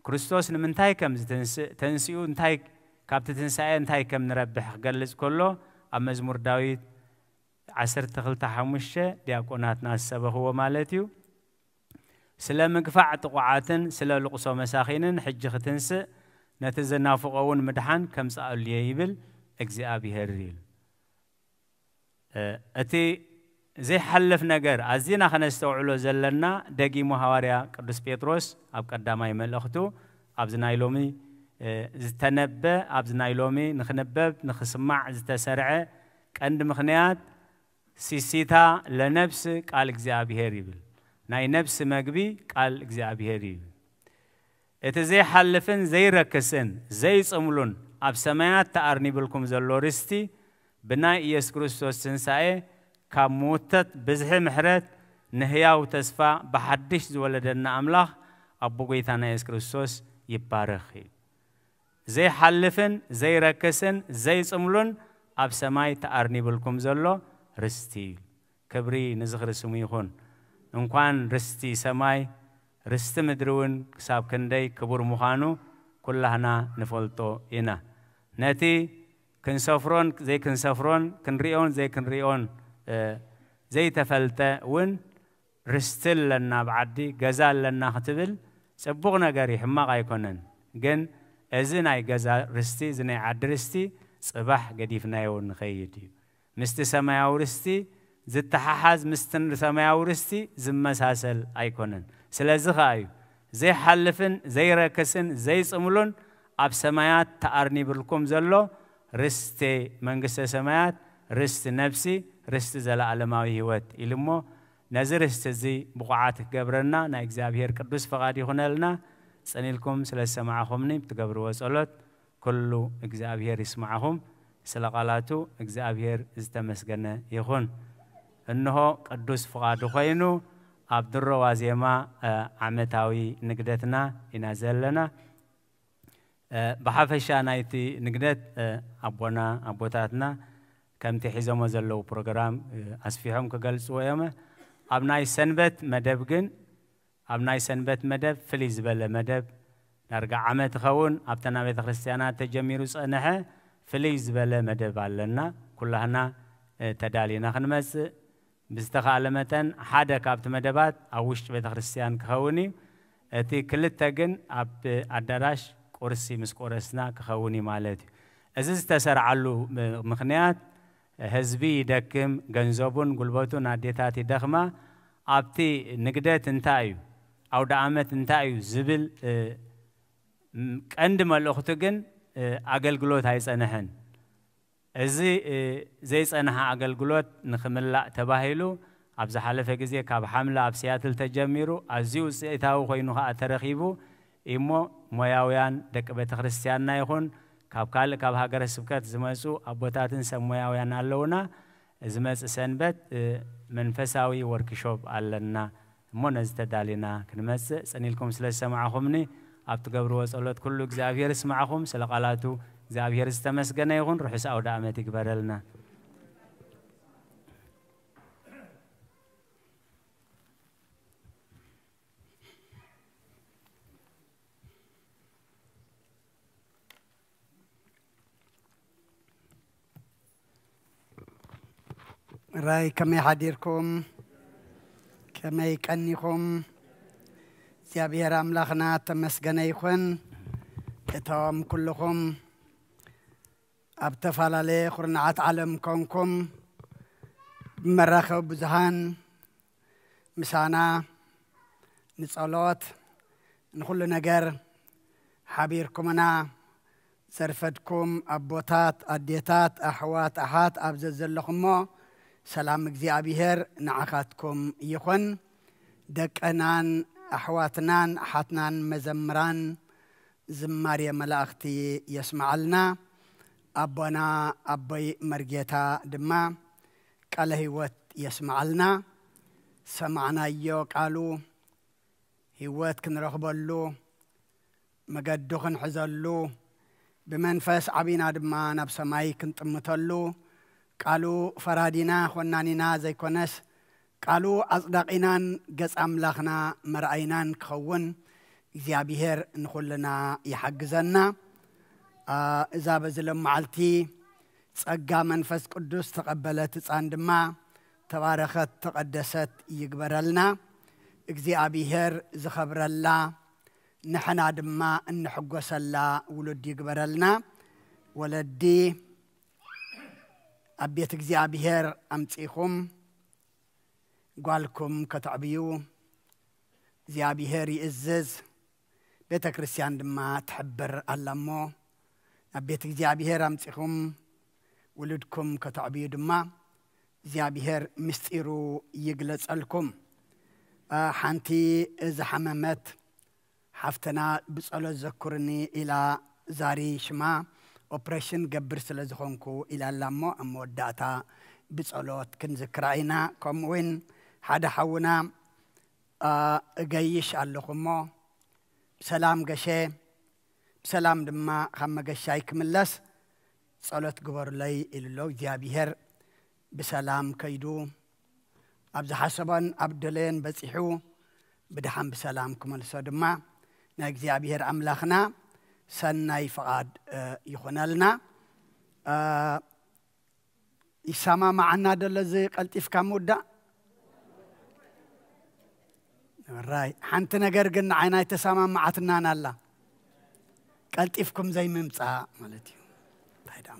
ክርስቶስ ንምንታይ ከም ዝትንስእ፣ ተንሲኡ እንታይ፣ ካብቲ ትንሳኤ እንታይ ከም ንረብሕ ክገልጽ ከሎ፣ ኣብ መዝሙር ዳዊት ዓሰርተ ክልተ ሓሙሽተ ዲያቆናትና ዝሰበኽዎ ማለት እዩ። ስለ ምግፋዕ ጥቑዓትን ስለ ልቕሶ መሳኺንን ሕጂ ክትንስእ፣ ነቲ ዝናፍቖ እውን ምድሓን ከምጽኣሉ እየ ይብል እግዚኣብሄር ኢሉ። እ፣ እቲ ዘይሓልፍ ነገር ኣዚና ከነስተውዕሎ ዘለና ደጊሙ ሃዋርያ ቅዱስ ጴጥሮስ ኣብ ቀዳማይ መልእኽቱ ኣብዚ ናይ ሎሚ፣ እ፣ ዝተነበ፣ ኣብዚ ናይ ሎሚ ንኽንበብ ንኽስማዕ ዝተሰርዐ ቀንዲ ምኽንያት ሲሲታ ለነብስ ቃል እግዚኣብሄር ይብል። ናይ ነብሲ መግቢ ቃል እግዚኣብሄር እዩ። እቲ ዘይሓልፍን ዘይረክስን ዘይጽምሉን ኣብ ሰማያት ተኣርኒብልኩም ዘሎ ርስቲ ብናይ ኢየሱስ ክርስቶስ ትንሳኤ ካብ ምውተት ብዝሒ ምሕረት ንህያው ተስፋ ብሓድሽ ዝወለደና ኣምላኽ ኣቦ ጐይታና ኢየሱስ ክርስቶስ ይባረኽ እዩ። ዘይሓልፍን ዘይረክስን ዘይጽምሉን ኣብ ሰማይ ተኣርኒብልኩም ዘሎ ርስቲ እዩ። ክብሪ ንዝኽሪ ስሙ ይኹን። እንኳን ርስቲ ሰማይ፣ ርስቲ ምድሪ እውን ክሳብ ክንደይ ክቡር ምዃኑ ኩላህና ንፈልጦ ኢና። ነቲ ክንሰፍሮን ዘይክንሰፍሮን፣ ክንሪኦን ዘይክንሪኦን፣ እ፣ ዘይተፈልጠ እውን ርስቲ ኣለና፣ ኣብ ዓዲ ገዛ ኣለና ክትብል ጽቡቕ ነገር እዩ፣ ሕማቕ ኣይኮነን። ግን እዚ ናይ ገዛ ርስቲ፣ እዚ ናይ ዓዲ ርስቲ ጽባሕ ገዲፍናዮ ንኸይድ እዩ። ምስቲ ሰማያዊ ርስቲ ዝተሓሓዝ፣ ምስቲ ሰማያዊ ርስቲ ዝመሳሰል ኣይኮነን። ስለዚ ኸኣ እዩ ዘይሓልፍን ዘይረክስን ዘይጽምሉን ኣብ ሰማያት ተኣርኒብልኩም ዘሎ ርስቲ መንግስተ ሰማያት፣ ርስቲ ነፍሲ፣ ርስቲ ዘለኣለማዊ ህይወት ኢሉ እሞ፣ ነዚ ርስቲ እዚ ብቑዓት ክገብረና ናይ እግዚኣብሔር ቅዱስ ፈቓድ ይኹነልና። ጸኒልኩም ስለ ዝሰማዕኹምኒ ብትገብርዎ ጸሎት ኩሉ እግዚኣብሔር ይስማዕኹም። ስለ ቃላቱ እግዚኣብሔር ዝተመስገነ ይኹን። እንሆ ቅዱስ ፍቓዱ ኮይኑ ኣብ ድሮ ዋዜማ፣ እ፣ ዓመታዊ ንግደትና ኢና ዘለና። እ፣ ብሓፈሻ ናይቲ ንግደት፣ እ፣ ኣቦና፣ ኣቦታትና ከምቲ ሒዞሞ ዘለዉ ፕሮግራም፣ እ፣ ኣስፊሖም ክገልጽዎ እዮም። ኣብ ናይ ሰንበት መደብ ግን፣ ኣብ ናይ ሰንበት መደብ ፍልይ ዝበለ መደብ፣ ዳርጋ ዓመት ይኸውን ኣብተን ቤተ ክርስቲያናት ተጀሚሩ ጸንሐ፣ ፍልይ ዝበለ መደብ ኣለና። ኩላህና፣ እ፣ ተዳሊና ክንመጽእ፣ ብዝተኻእለ መጠን ሓደ ካብቲ መደባት ኣብ ውሽጢ ቤተ ክርስቲያን ክኸውን እዩ። እቲ ክልተ ግን ኣብ ኣዳራሽ ቁርሲ ምስ ቆረስና ክኸውን እዩ ማለት እዩ። እዚ ዝተሰርዓሉ ም-፣ ምኽንያት፣ ህዝቢ ይደክም፣ ገንዘቡን ጉልበቱን ኣዴታት ይደኽማ። ኣብቲ ንግደት እንታይ እዩ፣ ኣውደ ዓመት እንታይ እዩ ዝብል፣ እ፣ ም-፣ ቀንዲ መልእኽቱ ግን፣ እ፣ ኣገልግሎት ኣይጸንሐን። እዚ፣ እ፣ ዘይጸንሐ ኣገልግሎት ንኽምላእ ተባሂሉ ኣብ ዝሓለፈ ግዜ ካብ ሓምለ ኣብ ሲያትል ተጀሚሩ ኣዝዩ ውጽኢታዊ ኮይኑ ኸኣ ተረኺቡ እሞ፣ ሞያውያን ደቂ ቤተ ክርስቲያንና ይኹን ካብ ካልእ ካብ ሃገረ ስብከት ዝመጹ ኣቦታትን ሰብ ሞያውያን ኣለውና። ዝመጽእ ሰንበት፣ እ፣ መንፈሳዊ ወርክሾፕ ኣለና እሞ ነዚ ተዳሊና ክንመጽእ ጽን ኢልኩም ስለ ዝሰማዕኹምኒ ኣብ ትገብርዎ ጸሎት ኩሉ እግዚኣብሔር ይስማዕኹም። ስለ ቃላቱ እግዚኣብሔር ዝተመስገነ ይኹን። ርሑስ ኣውደ ዓመት ይግበረልና። ራይ ከመይ ሓዲርኩም? ከመይ ቀኒኹም? እግዚኣብሔር ኣምላኽና ተመስገነ ይኹን። እቶም ኩልኹም ኣብ ተፈላለየ ኩርናዓት ዓለም ኮንኩም ብመራኸቢ ብዙሃን ምሳና ንጸሎት ንኹሉ ነገር ሓቢርኩምና ዘርፈድኩም ኣቦታት፣ ኣዴታት፣ ኣሕዋት፣ ኣሓት ኣብ ዘዘለኹሞ ሰላም እግዚኣብሔር ንዓኻትኩም ይኹን። ደቀናን ኣሕዋትናን ኣሓትናን መዘምራን ዝማሬ መላእኽቲ የስምዓልና። ኣቦና ኣቦይ መርጌታ ድማ ቃለ ህይወት የስምዓልና። ሰማዕናዮ ቃሉ ህይወት ክንረኽበሉ፣ መገዱ ክንሕዘሉ፣ ብመንፈስ ዓቢና ድማ ናብ ሰማይ ክንጥምተሉ፣ ቃሉ ፈራዲና ኾናኒና ዘይኮነስ፣ ቃሉ ኣጽዳቒናን ገጽ ኣምላኽና መርኣይናን ክኸውን እግዚኣብሔር ንኹልና ይሓግዘና። ኣ፣ እዛ በዚ ሎም መዓልቲ ጸጋ መንፈስ ቅዱስ ተቐበለት ህጻን ድማ ተባረኸት ተቐደሰት ይግበረልና። እግዚኣብሔር ዝኸብረላ፣ ንሕና ድማ እንሕጎሰላ ውሉድ ይግበረልና። ወለዲ ኣብ ቤት እግዚኣብሔር ኣምጺኹም ጓልኩም ከተዕብዩ እግዚኣብሔር ይእዝዝ። ቤተ ክርስቲያን ድማ ትሕብር ኣላ እሞ፣ ናብ ቤት እግዚኣብሔር ኣምጺኹም ውሉድኩም ከተዕብዩ ድማ እግዚኣብሔር ምስጢሩ ይግለጸልኩም። ኣ፣ ሓንቲ ዝሓመመት ሓፍትና ብጸሎት ዘኩርኒ ኢላ ዛሪ ሽማ ኦፕሬሽን ገብር ስለ ዝኾንኩ ኢላ ኣላ እሞ፣ ኣብ መወዳእታ ብጸሎት ክንዝክራ ኢና። ከምኡ እውን ሓደ ሓውና፣ ኣ፣ እገይሽ ኣለኹ እሞ፣ ብሰላም ገሸ፣ ብሰላም ድማ ካብ መገሻይ ክምለስ ጸሎት ግበሩለይ ኢሉ ኣሎ። እግዚኣብሔር ብሰላም ከይዱ ኣብ ዝሓሰቦን ኣብ ደለዮን በጺሑ ብድሓን ብሰላም ክመልሶ ድማ ናይ እግዚኣብሔር ኣምላኽና ሰናይ ፍቓድ፣ እ፣ ይኹነልና። እ፣ ይሰማማዓና ደሎ እዚ ቀልጢፍካ ምውዳእ? ራይ፣ ሓንቲ ነገር ግን ንዓይና ኣይተሰማማዓትናን ኣላ። ቀልጢፍኩም ዘይምምጻእ ማለት እዩ። እንታይ ደኣ?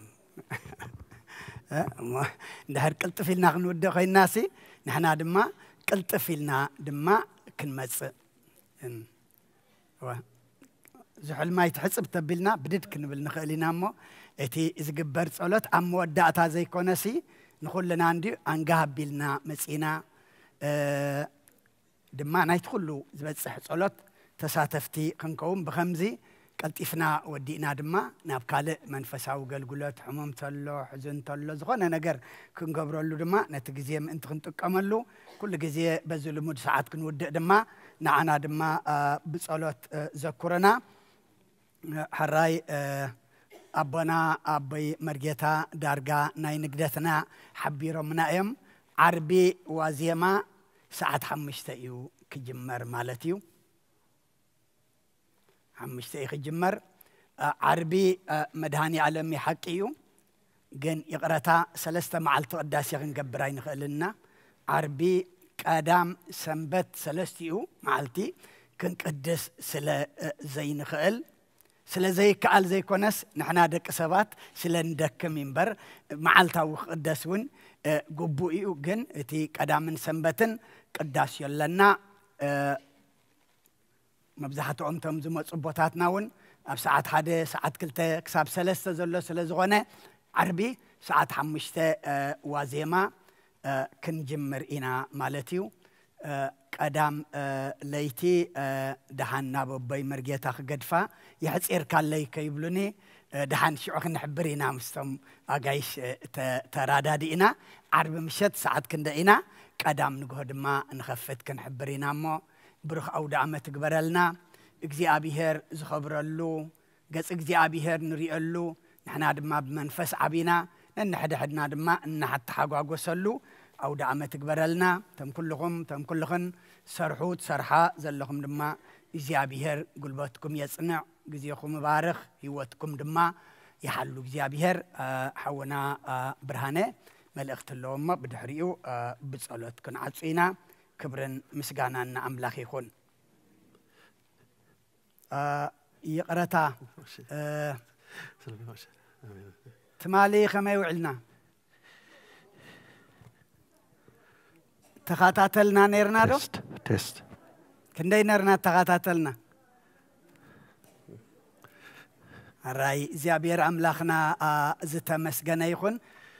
እ፣ እሞ እንድሕር ቅልጥፍ ኢልና ክንውድእ ኮይንናሲ፣ ንሕና ድማ ቅልጥፍ ኢልና ድማ ክንመጽእ። እም፣ እወ። ዝሑል ማይ ትሕጽብ ተቢልና ብድድ ክንብል ንኽእል ኢና እሞ፣ እቲ ዝግበር ጸሎት ኣብ መወዳእታ ዘይኮነሲ፣ ንኹልና እንድዩ ኣንጋህ ኣቢልና መጺና። እ፣ ድማ ናይቲ ኩሉ ዝበጽሕ ጸሎት ተሳተፍቲ ክንከውን ብኸምዚ ቀልጢፍና ወዲእና ድማ ናብ ካልእ መንፈሳዊ ኣገልግሎት፣ ሕሙም ተሎ፣ ሕዝን ተሎ፣ ዝኾነ ነገር ክንገብረሉ ድማ ነቲ ግዜ ምእንቲ ክንጥቀመሉ፣ ኩሉ ግዜ በዚ ልሙድ ሰዓት ክንውድእ ድማ ንዓና ድማ፣ እ፣ ብጸሎት፣ እ፣ ዘኩረና። እ፣ ሕራይ፣ እ፣ ኣቦና ኣቦይ መርጌታ ዳርጋ ናይ ንግደትና ሓቢሮምና እዮም። ዓርቢ ዋዜማ ሰዓት ሓሙሽተ እዩ ክጅመር ማለት እዩ። ሓሙሽተ እዩ ክጅመር። እ፣ ዓርቢ፣ እ፣ መድሃኒ ኣለም ሓቂ እዩ፣ ግን ይቕረታ፣ ሰለስተ መዓልቲ ቅዳሴ ክንገብር ኣይንኽእልና። ዓርቢ፣ ቀዳም፣ ሰንበት፣ ሰለስቲኡ መዓልቲ ክንቅድስ ስለ፣ እ፣ ዘይንኽእል፣ ስለ ዘይከኣል ዘይኮነስ፣ ንሕና ደቂ ሰባት ስለ ንደክም እምበር፣ መዓልታዊ ክቕደስ እውን፣ እ፣ ግቡእ እዩ። ግን እቲ ቀዳምን ሰንበትን ቅዳሴ ኣለና። እ፣ መብዛሕትኦም እቶም ዝመጹ ኣቦታትና እውን ኣብ ሰዓት ሓደ፣ ሰዓት ክልተ ክሳብ ሰለስተ ዘሎ ስለ ዝኾነ፣ ዓርቢ ሰዓት ሓሙሽተ፣ እ፣ ዋዜማ፣ እ፣ ክንጅምር ኢና ማለት እዩ። እ፣ ቀዳም፣ እ፣ ለይቲ፣ እ፣ ደሓን ናብ ኣቦይ መርጌታ ክገድፋ፣ የሕጺርካለይ ከይብሉኒ፣ እ፣ ደሓን ሽዑ ክንሕብር ኢና ምስቶም ኣጋይሽ፣ እ፣ ተ-፣ ተራዳዲእና። ዓርቢ ምሸት ሰዓት ክንደ ኢና፣ ቀዳም ንግሆ ድማ ንኸፍት ክንሕብር ኢና እሞ፣ ብሩኽ ኣውደ ዓመት ይግበረልና። እግዚኣብሔር ዝኸብረሉ፣ ገጽ እግዚኣብሔር ንርእየሉ፣ ንሕና ድማ ብመንፈስ ዓቢና፣ ነንሕድሕድና ድማ እናተሓጓጎሰሉ ኣውደ ዓመት ይግበረልና። እቶም ኩልኹም፣ እቶም ኩልኽን ሰርሑ፣ ትሰርሓ ዘለኹም ድማ እግዚኣብሔር ጉልበትኩም የጽንዕ፣ ግዜኹም ይባርኽ፣ ህይወትኩም ድማ ይሓሉ እግዚኣብሔር። እ፣ ሓውና፣ እ፣ ብርሃነ መልእኽቲ ኣለዎ እሞ ብድሕሪኡ፣ እ፣ ብጸሎት ክንዓጹ ኢና። ክብርን ምስጋናን ንኣምላኽ ይኹን። እ፣ ይቕረታ፣ እ፣ ትማሊ ከመይ ውዕልና? ተኸታተልና ነይርና ዶ? ቴስት፣ ቴስት። ክንደይ ነርና ተኸታተልና? ኣራይ እግዚኣብሔር ኣምላኽና፣ ኣ፣ ዝተመስገነ ይኹን።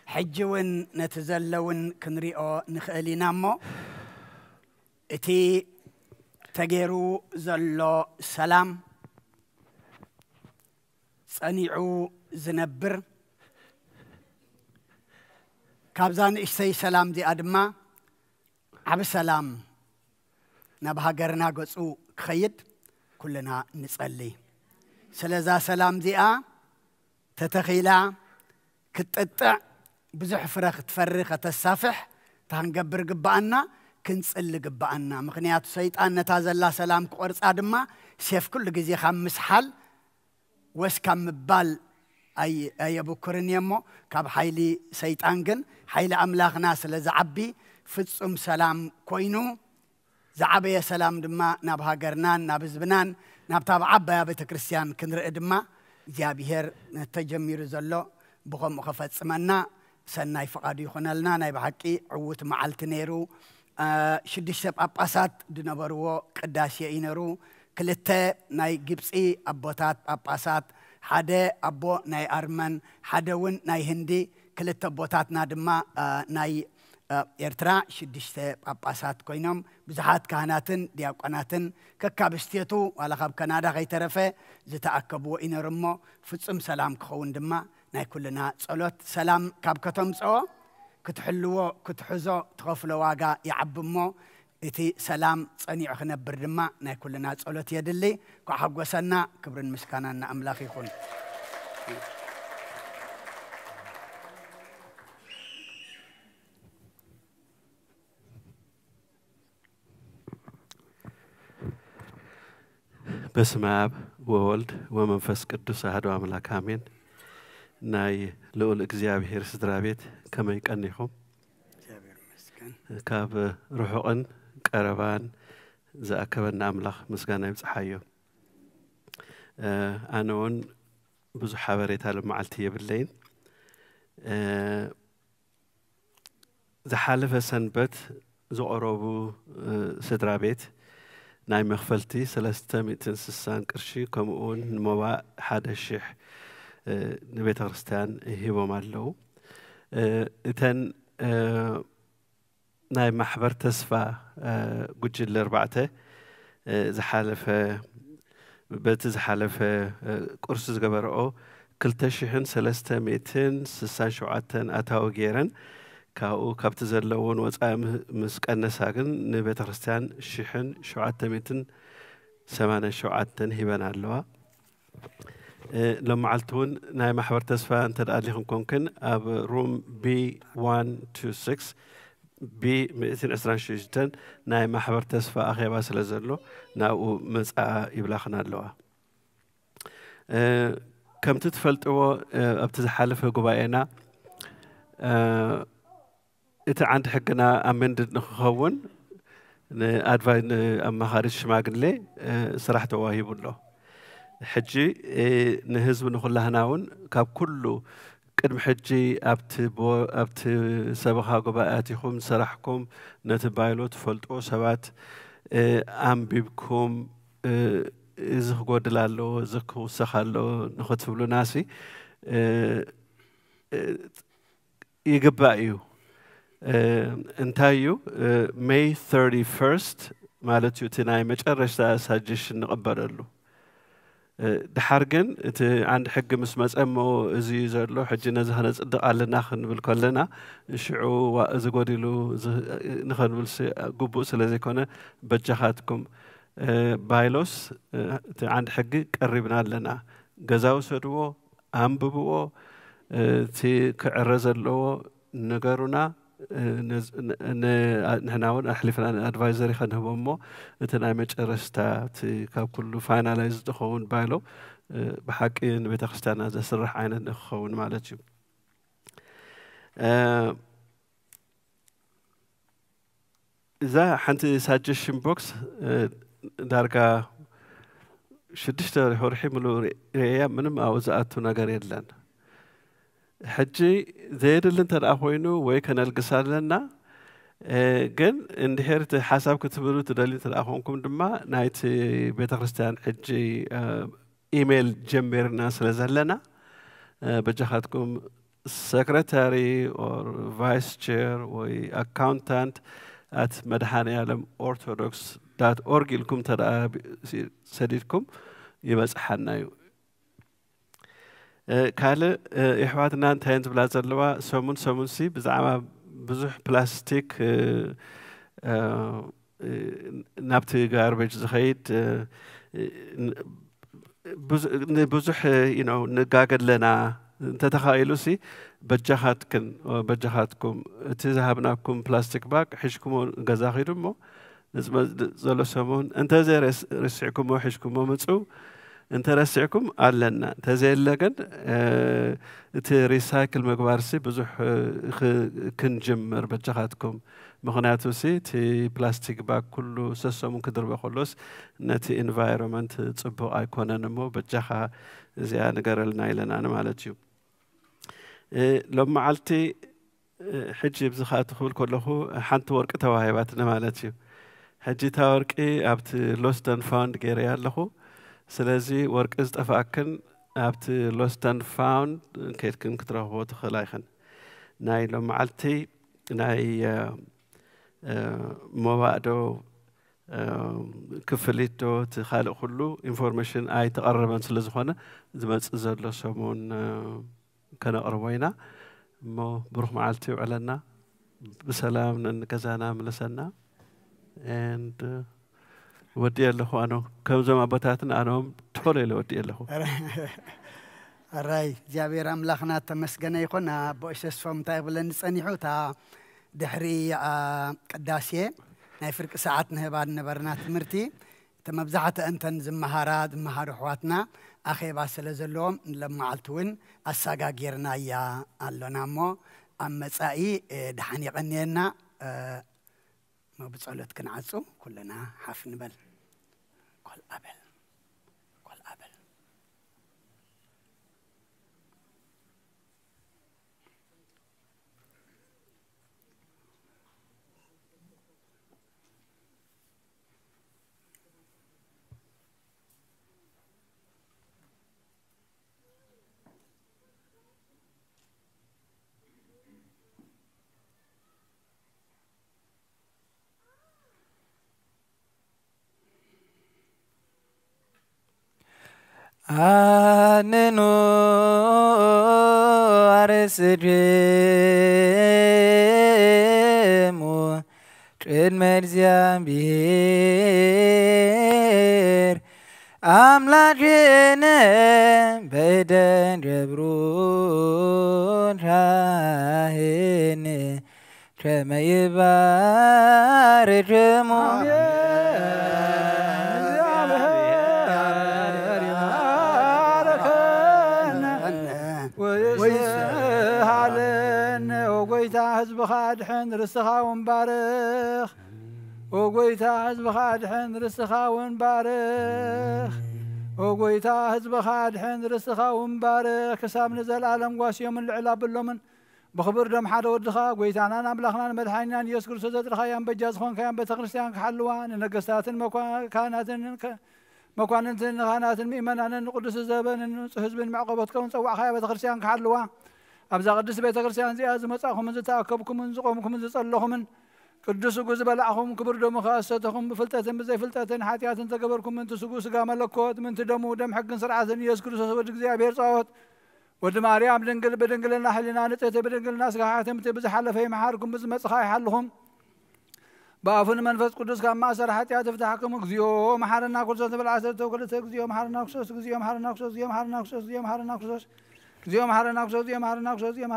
ሕጂ እውን ነቲ ዘሎ እውን ክንሪኦ ንኽእል ኢና እሞ፣ እቲ ተገይሩ ዘሎ ሰላም፣ ጸኒዑ ዝነብር፣ ካብዛ ንእሽተይ ሰላም እዚኣ ድማ ዓቢ ሰላም ናብ ሃገርና ገጹ ክኸይድ ኩልና ንጸሊ። ስለዛ ሰላም እዚኣ ተተኺላ ክትጥጥዕ፣ ብዙሕ ፍረ ክትፈሪ ከተሳፍሕ፣ እንታይ ክንገብር ግብኣና? ክንጽሊ ግብኣና። ምኽንያቱ ሰይጣን ነታ ዘላ ሰላም ክቖርጻ ድማ ሴፍ ኩሉ ግዜ ካብ ምስሓል ወስ ካብ ምባል ኣይ-፣ ኣየብኩርን እየ እሞ፣ ካብ ሓይሊ ሰይጣን ግን ሓይሊ ኣምላኽና ስለ ዝዓቢ፣ ፍጹም ሰላም ኮይኑ፣ ዝዓበየ ሰላም ድማ ናብ ሃገርናን ናብ ህዝብናን ናብታ ኣብ ዓባያ ቤተ ክርስቲያን ክንርኢ ድማ እግዚኣብሔር ተጀሚሩ ዘሎ ብኸምኡ ከፈጽመና ሰናይ ፍቓዱ ይኹነልና። ናይ ብሓቂ ዕዉት መዓልቲ ነይሩ። አ፣ ሽዱሽተ ጳጳሳት ዝነበርዎ ቅዳሴ እዩ ነይሩ። ክልተ ናይ ግብፂ ኣቦታት ጳጳሳት፣ ሓደ ኣቦ ናይ ኣርመን፣ ሓደ እውን ናይ ህንዲ፣ ክልተ ኣቦታትና ድማ፣ አ፣ ናይ፣ አ፣ ኤርትራ ሽዱሽተ ጳጳሳት ኮይኖም፣ ብዙሓት ካህናትን ዲያቆናትን ከካብ ስቴቱ ዋላ ካብ ካናዳ ከይተረፈ ዝተኣከብዎ እዩ ነይሩ እሞ፣ ፍጹም ሰላም ክኸውን ድማ ናይ ኩልና ጸሎት። ሰላም ካብ ከተምጽኦ፣ ክትሕልዎ፣ ክትሕዞ፣ ትኸፍሎ ዋጋ ይዓቢ እሞ፣ እቲ ሰላም ጸኒዑ ክነብር ድማ ናይ ኩልና ጸሎት የድሊ። እንኳዕ ሓጎሰና፣ ክብርን ምስጋናን ንኣምላኽ ይኹን። በስመ አብ ወወልድ ወመንፈስ ቅዱስ አሐዱ አምላክ አሜን። ናይ ልዑል እግዚኣብሔር ስድራ ቤት ከመይ ቀኒኹም? እግዚኣብሔር ይመስገን። ካብ ርሑቕን ቀረባን ዝኣከበና ኣምላኽ ምስጋና ይብጽሓዮ። እ፣ ኣነ እውን ብዙሕ ሓበሬታ ሎመዓልቲ የብለይን። እ፣ ዝሓለፈ ሰንበት ዝቐረቡ፣ እ፣ ስድራ ቤት ናይ መኽፈልቲ ሰለስተ ሚእትን ስሳን ቅርሺ፣ ከምኡ እውን ንሞባእ ሓደ ሺሕ፣ እ፣ ንቤተ ክርስቲያን ሂቦም ኣለዉ። እ፣ እተን፣ እ፣ ናይ ማሕበር ተስፋ፣ እ፣ ጉጅለ ኣርባዕተ፣ እ፣ ዝሓለፈ በቲ ዝሓለፈ ቁርሲ ዝገበረኦ ክልተ ሽሕን ሰለስተ ሚእትን ስሳን ሸውዓተን ኣታዊ ገይረን፣ ካብኡ ካብቲ ዘለውን ወፃኢ ምስ ቀነሳ ግን ንቤተ ክርስቲያን ሽሕን ሸውዓተ ሚእትን ሰማንያን ሸውዓተን ሂበን ኣለዋ። ሎመዓልቲ እውን ናይ ማሕበር ተስፋ እንተ ኣሊኽን ኮንክን ኣብ ሩም ቢ ዋን ቱ ሲክስ ቢ ሚእትን ዕስራን ሽዱሽተን ናይ ማሕበር ተስፋ ኣኼባ ስለ ዘሎ ናብኡ መጻኣ ይብላኽን ኣለዋ። ከምቲ ትፈልጥዎ ኣብቲ ዝሓለፈ ጉባኤና እቲ ዓንዲ ሕግና ኣመንድድ ንክኸውን ንኣድቫይ ንኣማኻሪት ሽማግሌ ስራሕ ተዋሂቡ ኣሎ። ሕጂ ንህዝቢ ንኩላህና እውን ካብ ኩሉ ቅድሚ ሕጂ ኣብቲ ሰበኻ ጉባኤያት ኢኹም ዝሰራሕኩም ነቲ ባይሎ ትፈልጥዎ ሰባት ኣንቢብኩም እዚ ክጎድል ኣለዎ እዚ ክውሰኽ ኣለዎ ንክትብሉናሲ ይግባእ እዩ። እንታይ እዩ ሜይ ርቲስት ማለት እዩ እቲ ናይ መጨረሽታ ሳጀሽን ንቕበለሉ። ድሓር ግን እቲ ዓንዲ ሕጊ ምስ መፀ እሞ እዚ እዩ ዘሎ ሕጂ ነዚ ከነፅድቕ ኣለና ክንብል ከለና ሽዑ እዚ ጎዲሉ ንኸንብል ግቡእ ስለ ዘይኮነ በጃኻትኩም ባይሎስ እቲ ዓንዲ ሕጊ ቀሪብና ኣለና። ገዛ ውሰድዎ፣ ኣንብብዎ፣ እቲ ክዕረ ዘለዎ ንገሩና። ንሕና እውን ኣሕሊፍና ንኣድቫይዘሪ ከንህቦ እሞ እቲ ናይ መጨረስታ እቲ ካብ ኩሉ ፋይናላይዝ ዝኸውን ባይሎ ብሓቂ ንቤተ ክርስቲያና ዘስርሕ ዓይነት ንክኸውን ማለት እዩ። እዛ ሓንቲ ሳጀሽን ቦክስ ዳርጋ ሽዱሽተ ወርሒ ሙሉ ርእያ ምንም ኣብኡ ዝኣቱ ነገር የለን። ሕጂ ዘየድሊ እንተ ደኣ ኮይኑ ወይ ከነልግስ ኣለና። ግን እንድሕር እቲ ሓሳብ ክትብሉ ትደልዩ እንተ ደኣ ኮንኩም ድማ ናይቲ ቤተ ክርስቲያን ሕጂ ኢሜይል ጀሚርና ስለ ዘለና በጃኻትኩም ሰክረታሪ ኦር ቫይስ ቸር ወይ ኣካውንታንት ኣት መድሃኔ ዓለም ኦርቶዶክስ ዳት ኦርግ ኢልኩም ተደኣ ሰዲድኩም ይበፅሓና እዩ። ካልእ ይሕዋትና እንታይ እየን ዝብላ ዘለዋ ሰሙን ሰሙን ሲ ብዛዕባ ብዙሕ ፕላስቲክ ናብቲ ጋርቤጅ ዝኸይድ ንብዙሕ ንጋገ ኣለና። እንተተኻኢሉ ሲ በጃኻትክን በጃኻትኩም እቲ ዝሃብናኩም ፕላስቲክ ባግ ሒዝኩሞ ገዛ ኺዱ እሞ ዘሎ ሰሙን እንተዘይ ርሲዕኩሞ ሒዝኩሞ ምፁ። እንተረሲዕኩም ኣለና እንተዘየለ ግን እቲ ሪሳይክል ምግባር ሲ ብዙሕ ክንጅምር በጃኻትኩም። ምኽንያቱ ሲ እቲ ፕላስቲክ ባግ ኩሉ ሰሰሙን ክድርበ ከሎስ ነቲ ኢንቫይሮንመንት ፅቡቕ ኣይኮነን እሞ በጃኻ እዚኣ ንገረልና ኢለና ማለት እዩ። ሎም መዓልቲ ሕጂ ብዚ ከዓ ትኽብል ከለኹ ሓንቲ ወርቂ ተዋሂባትኒ ማለት እዩ። ሕጂ እታ ወርቂ ኣብቲ ሎስት ን ፋውንድ ገይረያ ኣለኹ። ስለዚ ወርቂ ዝጠፍኣክን ኣብቲ ሎስት ን ፋውንድ ከይድክን ክትረኽቦ ትኽእላ ኢኽን። ናይ ሎም መዓልቲ ናይ ሞባእ ዶ ክፍሊት ዶ እቲ ካልእ ኩሉ ኢንፎርሜሽን ኣይተቐረበን ስለ ዝኾነ ዝመፅእ ዘሎ ሰሙን ከነቕርቦ ኢና። እሞ ብሩኽ መዓልቲ ይውዕለና፣ ብሰላም ነንገዛና ምለሰና። And ወዲ ኣለኹ ኣነ ከምዞም ኣቦታትን ኣነም ቶሎ ኢለ ወዲ ኣለኹ። ኣራይ እግዚኣብሔር ኣምላኽና ተመስገነ ይኹን። ኣቦ እሸስፎም እንታይ ክብለኒ ጸኒሑ እታ ድሕሪ ቅዳሴ ናይ ፍርቂ ሰዓት ንህባ ዝነበርና ትምህርቲ እቲ መብዛሕትአን እተን ዝመሃራ ዝመሃሩ ኣሕዋትና ኣኼባ ስለ ዘለዎም ንለመዓልቲ እውን ኣሰጋጊርናያ ኣሎና እሞ ኣብ መጻኢ ድሓን የቐንየና። እሞ ብጸሎት ክንዓጹ ኩልና ሓፍ ንበል። ኮልኣበል ኮልኣበል ኣንኑ ኣርእስክሙ ቅድመ እግዚኣብሔር ኣምላክነ በእደን ገብሩ ካህን ከመ ይባርክሙ። አሜን። እግዚአብሔር ይባርከነ ወይስሃለነ። ወጎይታ ህዝብኻ ኣድሕን፣ ርስትኻ እውን ባርኽ። ወጎይታ ህዝብኻ ኣድሕን፣ ርስትኻ እውን ባርኽ። ወጎይታ ህዝብኻ ኣድሕን፣ ርስትኻ እውን ባርኽ። ክሳብ ንዘለኣለም ጓስዮምን ልዕል ኣብሎምን ብኽቡር ደም ሓደ ወድኻ፣ ጎይታናን ኣምላኽናን መድሓኒናን ኢየሱስ ክርስቶስ ዘጥረኻያን በጃ ዝኾንካያን ቤተ ክርስቲያን ክሓልዋ፣ ንነገስታትን መኳ-፣ ካህናትን ከ-፣ መኳንንትን ንኻህናትን ምእመናንን ንቅዱስ ዘበንን ንጹሕ ህዝብን መዕቆቦት ከውን ጸዋዕኻያ ቤተ ክርስቲያን ክሓልዋ፣ ኣብዛ ቅድስት ቤተ ክርስቲያን እዚኣ ዝመጻእኩምን ዝተኣከብኩምን ዝቆምኩምን ዝጸለኹምን ቅዱስ ስጉ ዝበላዕኹም ክቡር ደሙ ከሰተኹም ብፍልጠትን ብዘይፍልጠትን ሓጢኣትን ተገበርኩም ምንቲ ስጉ ስጋ መለኮት ምንቲ ደሙ ደም ሕግን ስርዓትን ኢየሱስ ክርስቶስ ወዲ እግዚኣብሔር ጸወት ወዲ ማርያም ድንግል ብድንግልና ሕሊና ንጽሕቲ ብድንግልና ስጋ ሓትምቲ ብዝሓለፈ ይምሓርኩም ብዝመጽኻ ይሓልኹም። ብኣፉን መንፈስ ቅዱስ ካብ ማእሰር ሓጢኣት ይፍታሕኩም። እግዚኦ መሓረና ክርስቶስ ንብል ዓሰርተ ክልተ። እግዚኦ መሓረና ክርስቶስ፣ እግዚኦ መሓረና ክርስቶስ፣ እግዚኦ መሓረና ክርስቶስ፣ እግዚኦ መሓረና ክርስቶስ፣ እግዚኦ መሓረና ክርስቶስ፣ እግዚኦ መሓረና ክርስቶስ፣ እግዚኦ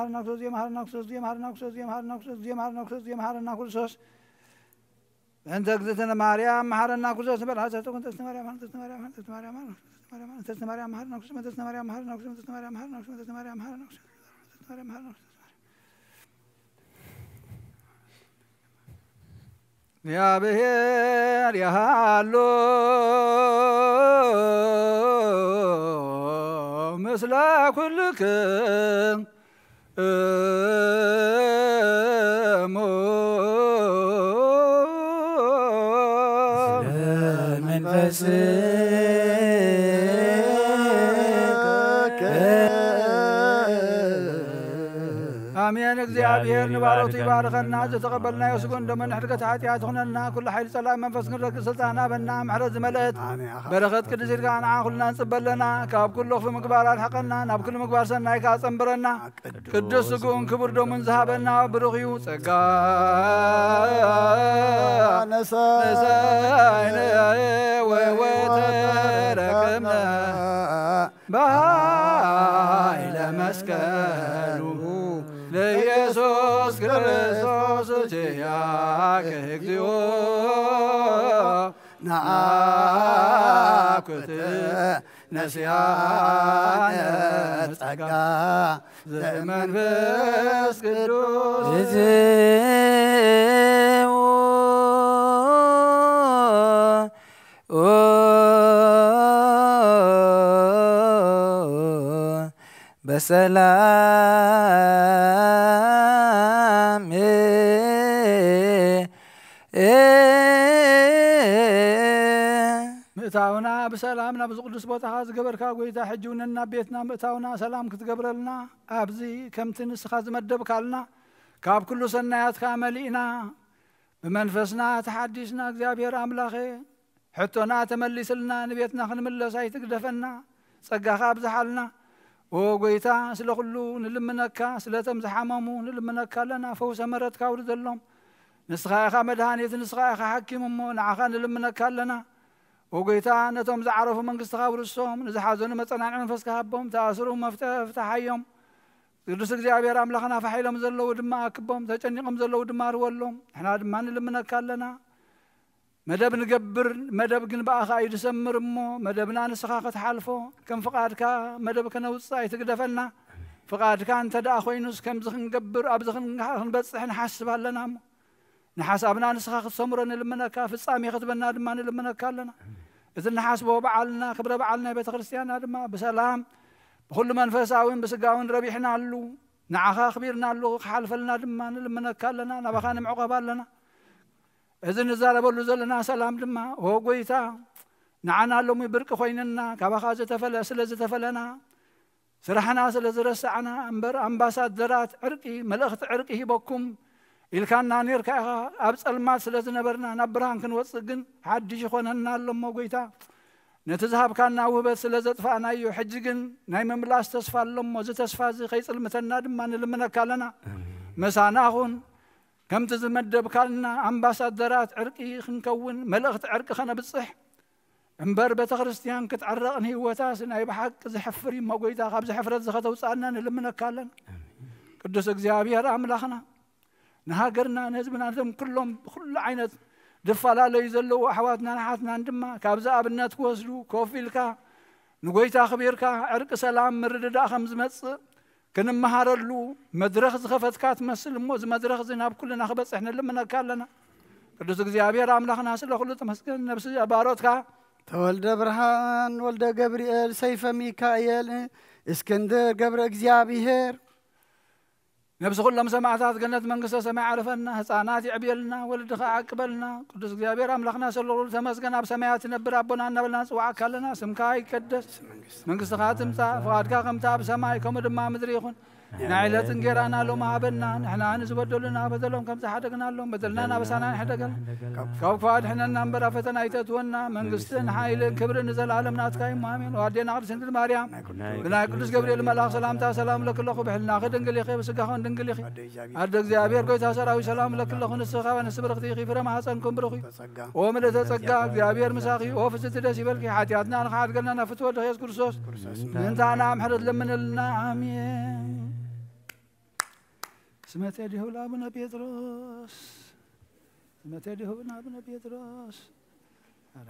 መሓረና ክርስቶስ፣ እግዚኦ መሓረና ክርስቶስ፣ እግዚኦ መሓረና ክርስቶስ፣ እግዚኦ መሓረና ክርስቶስ፣ እግዚኦ መሓረና ክርስቶስ፣ እግዚኦ መሓረና ክርስቶስ። በእንተ እግዝእትነ ማርያም መሓረና ክርስቶስ ንብል ዓሰርተ ክልተ። እግዝእትነ ማርያም መሓረና ክርስቶስ፣ እግዝእትነ ማርያም መሓረና ክርስቶስ፣ እግዝእትነ ማርያም መሓረና ክርስቶስ፣ እግዝእትነ ማርያም መሓረና ክርስቶስ፣ እግዝእትነ ማርያም መሓረና ክርስቶስ፣ እግዝእትነ ማርያም መሓረና ክርስቶስ። እግዚአብሔር ያሃሎ ምስለ ኩልክሙ። ኣሜን። እግዚኣብሔር ንባሮቱ ይባርከና። ዝተቐበልናዮ ስጎን ደሞን ሕድገት ሓጢኣት ይኹነና። ኩሉ ሓይሊ ጸላኢ መንፈስ ክንረግእ ስልጣን ሃበና። ምሕረት ዝመልአት በረኸት ቅድስት ኢድካ ንዓ ኩልና ንጽበ ኣለና። ካብ ኩሉ ክፉእ ምግባር ኣርሕቐና። ናብ ኩሉ ምግባር ሰናይ ከኣ ጸንብረና። ቅዱስ ስግኡን ክቡር ደሙን ዝሃበና ብሩኽ እዩ። ጸጋ ነሳይነ ወወተረከብነ በኃይለ መስቀሉ ለኢየሱስ ክርስቶስ ኪያከ እግዚኦ ነአኩት ነስያነ ጸጋ ዘመንፈስ ቅዱስ። በሰላም ምእታውና ብሰላም ናብዚ ቅዱስ ቦታኻ ዝገበርካ ጎይታ፣ ሕጂ እውን ናብ ቤትና ምእታውና ሰላም ክትገብረልና፣ ኣብዚ ከምቲ ንስኻ ዝመደብካልና ካብ ኩሉ ሰናያትካ መሊእና ብመንፈስና ተሓዲስና፣ እግዚኣብሔር ኣምላኸ፣ ሕቶና ተመሊስልና ንቤትና ክንምለስ ኣይትግደፈና፣ ጸጋኻ ኣብዝሓልና። ኦ ጎይታ፣ ስለ ኩሉ ንልምነካ፣ ስለቶም ዝሓመሙ ንልምነካ ኣለና፣ ፈውሰ ምሕረትካ ኣውርደሎም። ንስኻ ኢኻ መድሃኒት፣ ንስኻ ኢኻ ሓኪም እሞ፣ ንዓኻ ንልምነካ ኣለና። ኦ ጎይታ፣ ነቶም ዝዓረፉ መንግስትኻ ኣውርሶም፣ ንዝሓዘኑ መጸናንዒ መንፈስካ ሃቦም፣ ተኣስሩ መፍትሒ ፍታሓዮም። ቅዱስ እግዚኣብሔር ኣምላኽና፣ ፋሕ ኢሎም ዘለዉ ድማ ኣክቦም፣ ተጨኒቖም ዘለዉ ድማ ኣርወሎም። ንሕና ድማ ንልምነካ ኣለና። መደብ ንገብር፣ መደብ ግን ብኣኻ እዩ ዝሰምር እሞ፣ መደብና ንስኻ ክትሓልፎ፣ ከም ፍቓድካ መደብ ከነውጽእ ኣይትግደፈና። ፍቓድካ እንተ ደኣ ኮይኑስ፣ ከምዚ ክንገብር፣ ኣብዚ ክን-፣ ክንበጽሕ ንሓስብ ኣለና እሞ፣ ንሓሳብና ንስኻ ክትሰምሮ ንልምነካ፣ ፍጻሜ ክትበና ድማ ንልምነካ ኣለና። እቲ ንሓስቦ በዓልና፣ ክብረ በዓል ናይ ቤተ ክርስቲያንና ድማ ብሰላም፣ ብኹሉ መንፈሳዊን ብስጋዊን ረቢሕናሉ፣ ንዓኻ ኣኽቢርናሉ ክሓልፈልና ድማ ንልምነካ ኣለና፣ ናባኻ ንምዕቆብ ኣለና። እዚ ንዛረበሉ ዘለና ሰላም ድማ፣ ኦ ጎይታ፣ ንዓና ሎሚ ብርቂ ኮይንና፣ ካባኻ ዝተፈለ-፣ ስለ ዝተፈለና፣ ስራሕና ስለ ዝረሳዕና እምበር፣ ኣምባሳደራት ዕርቂ፣ መልእኽቲ ዕርቂ ሂበኩም ኢልካና ኔርካ ኢኻ። ኣብ ጸልማት ስለ ዝነበርና፣ ናብ ብርሃን ክንወጽእ ግን ሓድሽ ይኾነና ኣሎ እሞ፣ ጎይታ፣ ነቲ ዝሃብካና ውህበት ስለ ዘጥፋእናዮ፣ ሕጂ ግን ናይ ምምላስ ተስፋ ኣሎ እሞ፣ እዚ ተስፋ እዚ ከይጽልምተና ድማ ንልምነካ ኣለና። ምሳና ኹን፣ ከምቲ ዝመደብካልና ኣምባሳደራት ዕርቂ ክንከውን፣ መልእኽቲ ዕርቂ ከነብጽሕ እምበር፣ ቤተ ክርስቲያን ክትዕረቕ ንህይወታስ ናይ ብሓቂ ዘሕፍር እዩ እሞ፣ ጎይታ፣ ካብዚ ሕፍረት እዚ ከተውጽኣና ንልምነካ ኣለና። ቅዱስ እግዚኣብሔር ኣምላኽና፣ ንሃገርና፣ ንህዝብና፣ ነቶም ኩሎም ብኩሉ ዓይነት ዝፈላለዩ ዘለዉ ኣሕዋትናን ኣሓትናን ድማ ካብዚ ኣብነት ክወስዱ፣ ኮፍ ኢልካ ንጎይታ ኣኽቢርካ ዕርቂ፣ ሰላም፣ ምርድዳእ ከም ዝመጽእ ክንመሃረሉ መድረኽ ዝኸፈትካ ትመስል እሞ፣ እዚ መድረኽ እዚ ናብ ኩልና ክበጽሕ ንልምነካ ኣለና። ቅዱስ እግዚኣብሔር ኣምላኽና፣ ስለ ኩሉ ተመስገን። ነብሲ ባሮትካ ተወልደ ብርሃን ወልደ ገብርኤል ሰይፈ ሚካኤል እስክንድር ገብረ እግዚኣብሔር፣ ነብሲ ኩሎም ሰማዕታት ገነት መንግስተ ሰማይ ዓርፈና፣ ህፃናት ይዕብየልና፣ ወለድኻ ዓቅበልና። ቅዱስ እግዚኣብሔር ኣምላኽና፣ ስለ ኩሉ ተመስገን። ኣብ ሰማያት ትነብር ኣቦና እናበልና ንጽዋዓካ ኣለና። ስምካ ይቀደስ፣ መንግስትኻ ትምጻእ፣ ፍቓድካ ከምቲ ኣብ ሰማይ ከምኡ ድማ ኣብ ምድሪ ይኹን። ናይ ዕለት እንጌራና ሎሚ ሃበና፣ ንሕና ንዝበደሉና በደሎም ከም ዝሓደግናሎም፣ በደልና ናበሳና ንሕደገልና፣ ካብ ክፉእ ኣድሕነና እምበር ኣብ ፈተና ኣይተእትወና። መንግስትን ሓይልን ክብርን ንዘለኣለም ናትካ እዩ፣ ኣሜን። ኣዴና ቅድስት ድንግል ማርያም፣ ብናይ ቅዱስ ገብርኤል መልኣኽ ሰላምታ ሰላም ለክለኹ፣ ብሕልናኺ ድንግል ኢኺ፣ ብስጋኽን ድንግል ኢኺ። ኣደ እግዚኣብሔር ጎይታ ሰራዊት ሰላም ለክለኹ፣ ንስኻ ንስ ብርኽቲ ኢኺ፣ ፍረ ማህፀንኩም ብሩኽ እዩ። ኦ ምልእተ ጸጋ፣ እግዚኣብሔር ምሳኺ፣ ኦ ፍስቲ ደስ ይበልኪ፣ ሓጢኣትና ንኽሓድገልና ናብ ፍትወ ወልድኺ የሱስ ክርስቶስ ምእንታና ምሕረት ለምንልና። ኣሜን። ስመ ቴዲሁ ለአቡነ ጴጥሮስ፣ ስመ ቴዲሁ ለአቡነ ጴጥሮስ። ኧረ።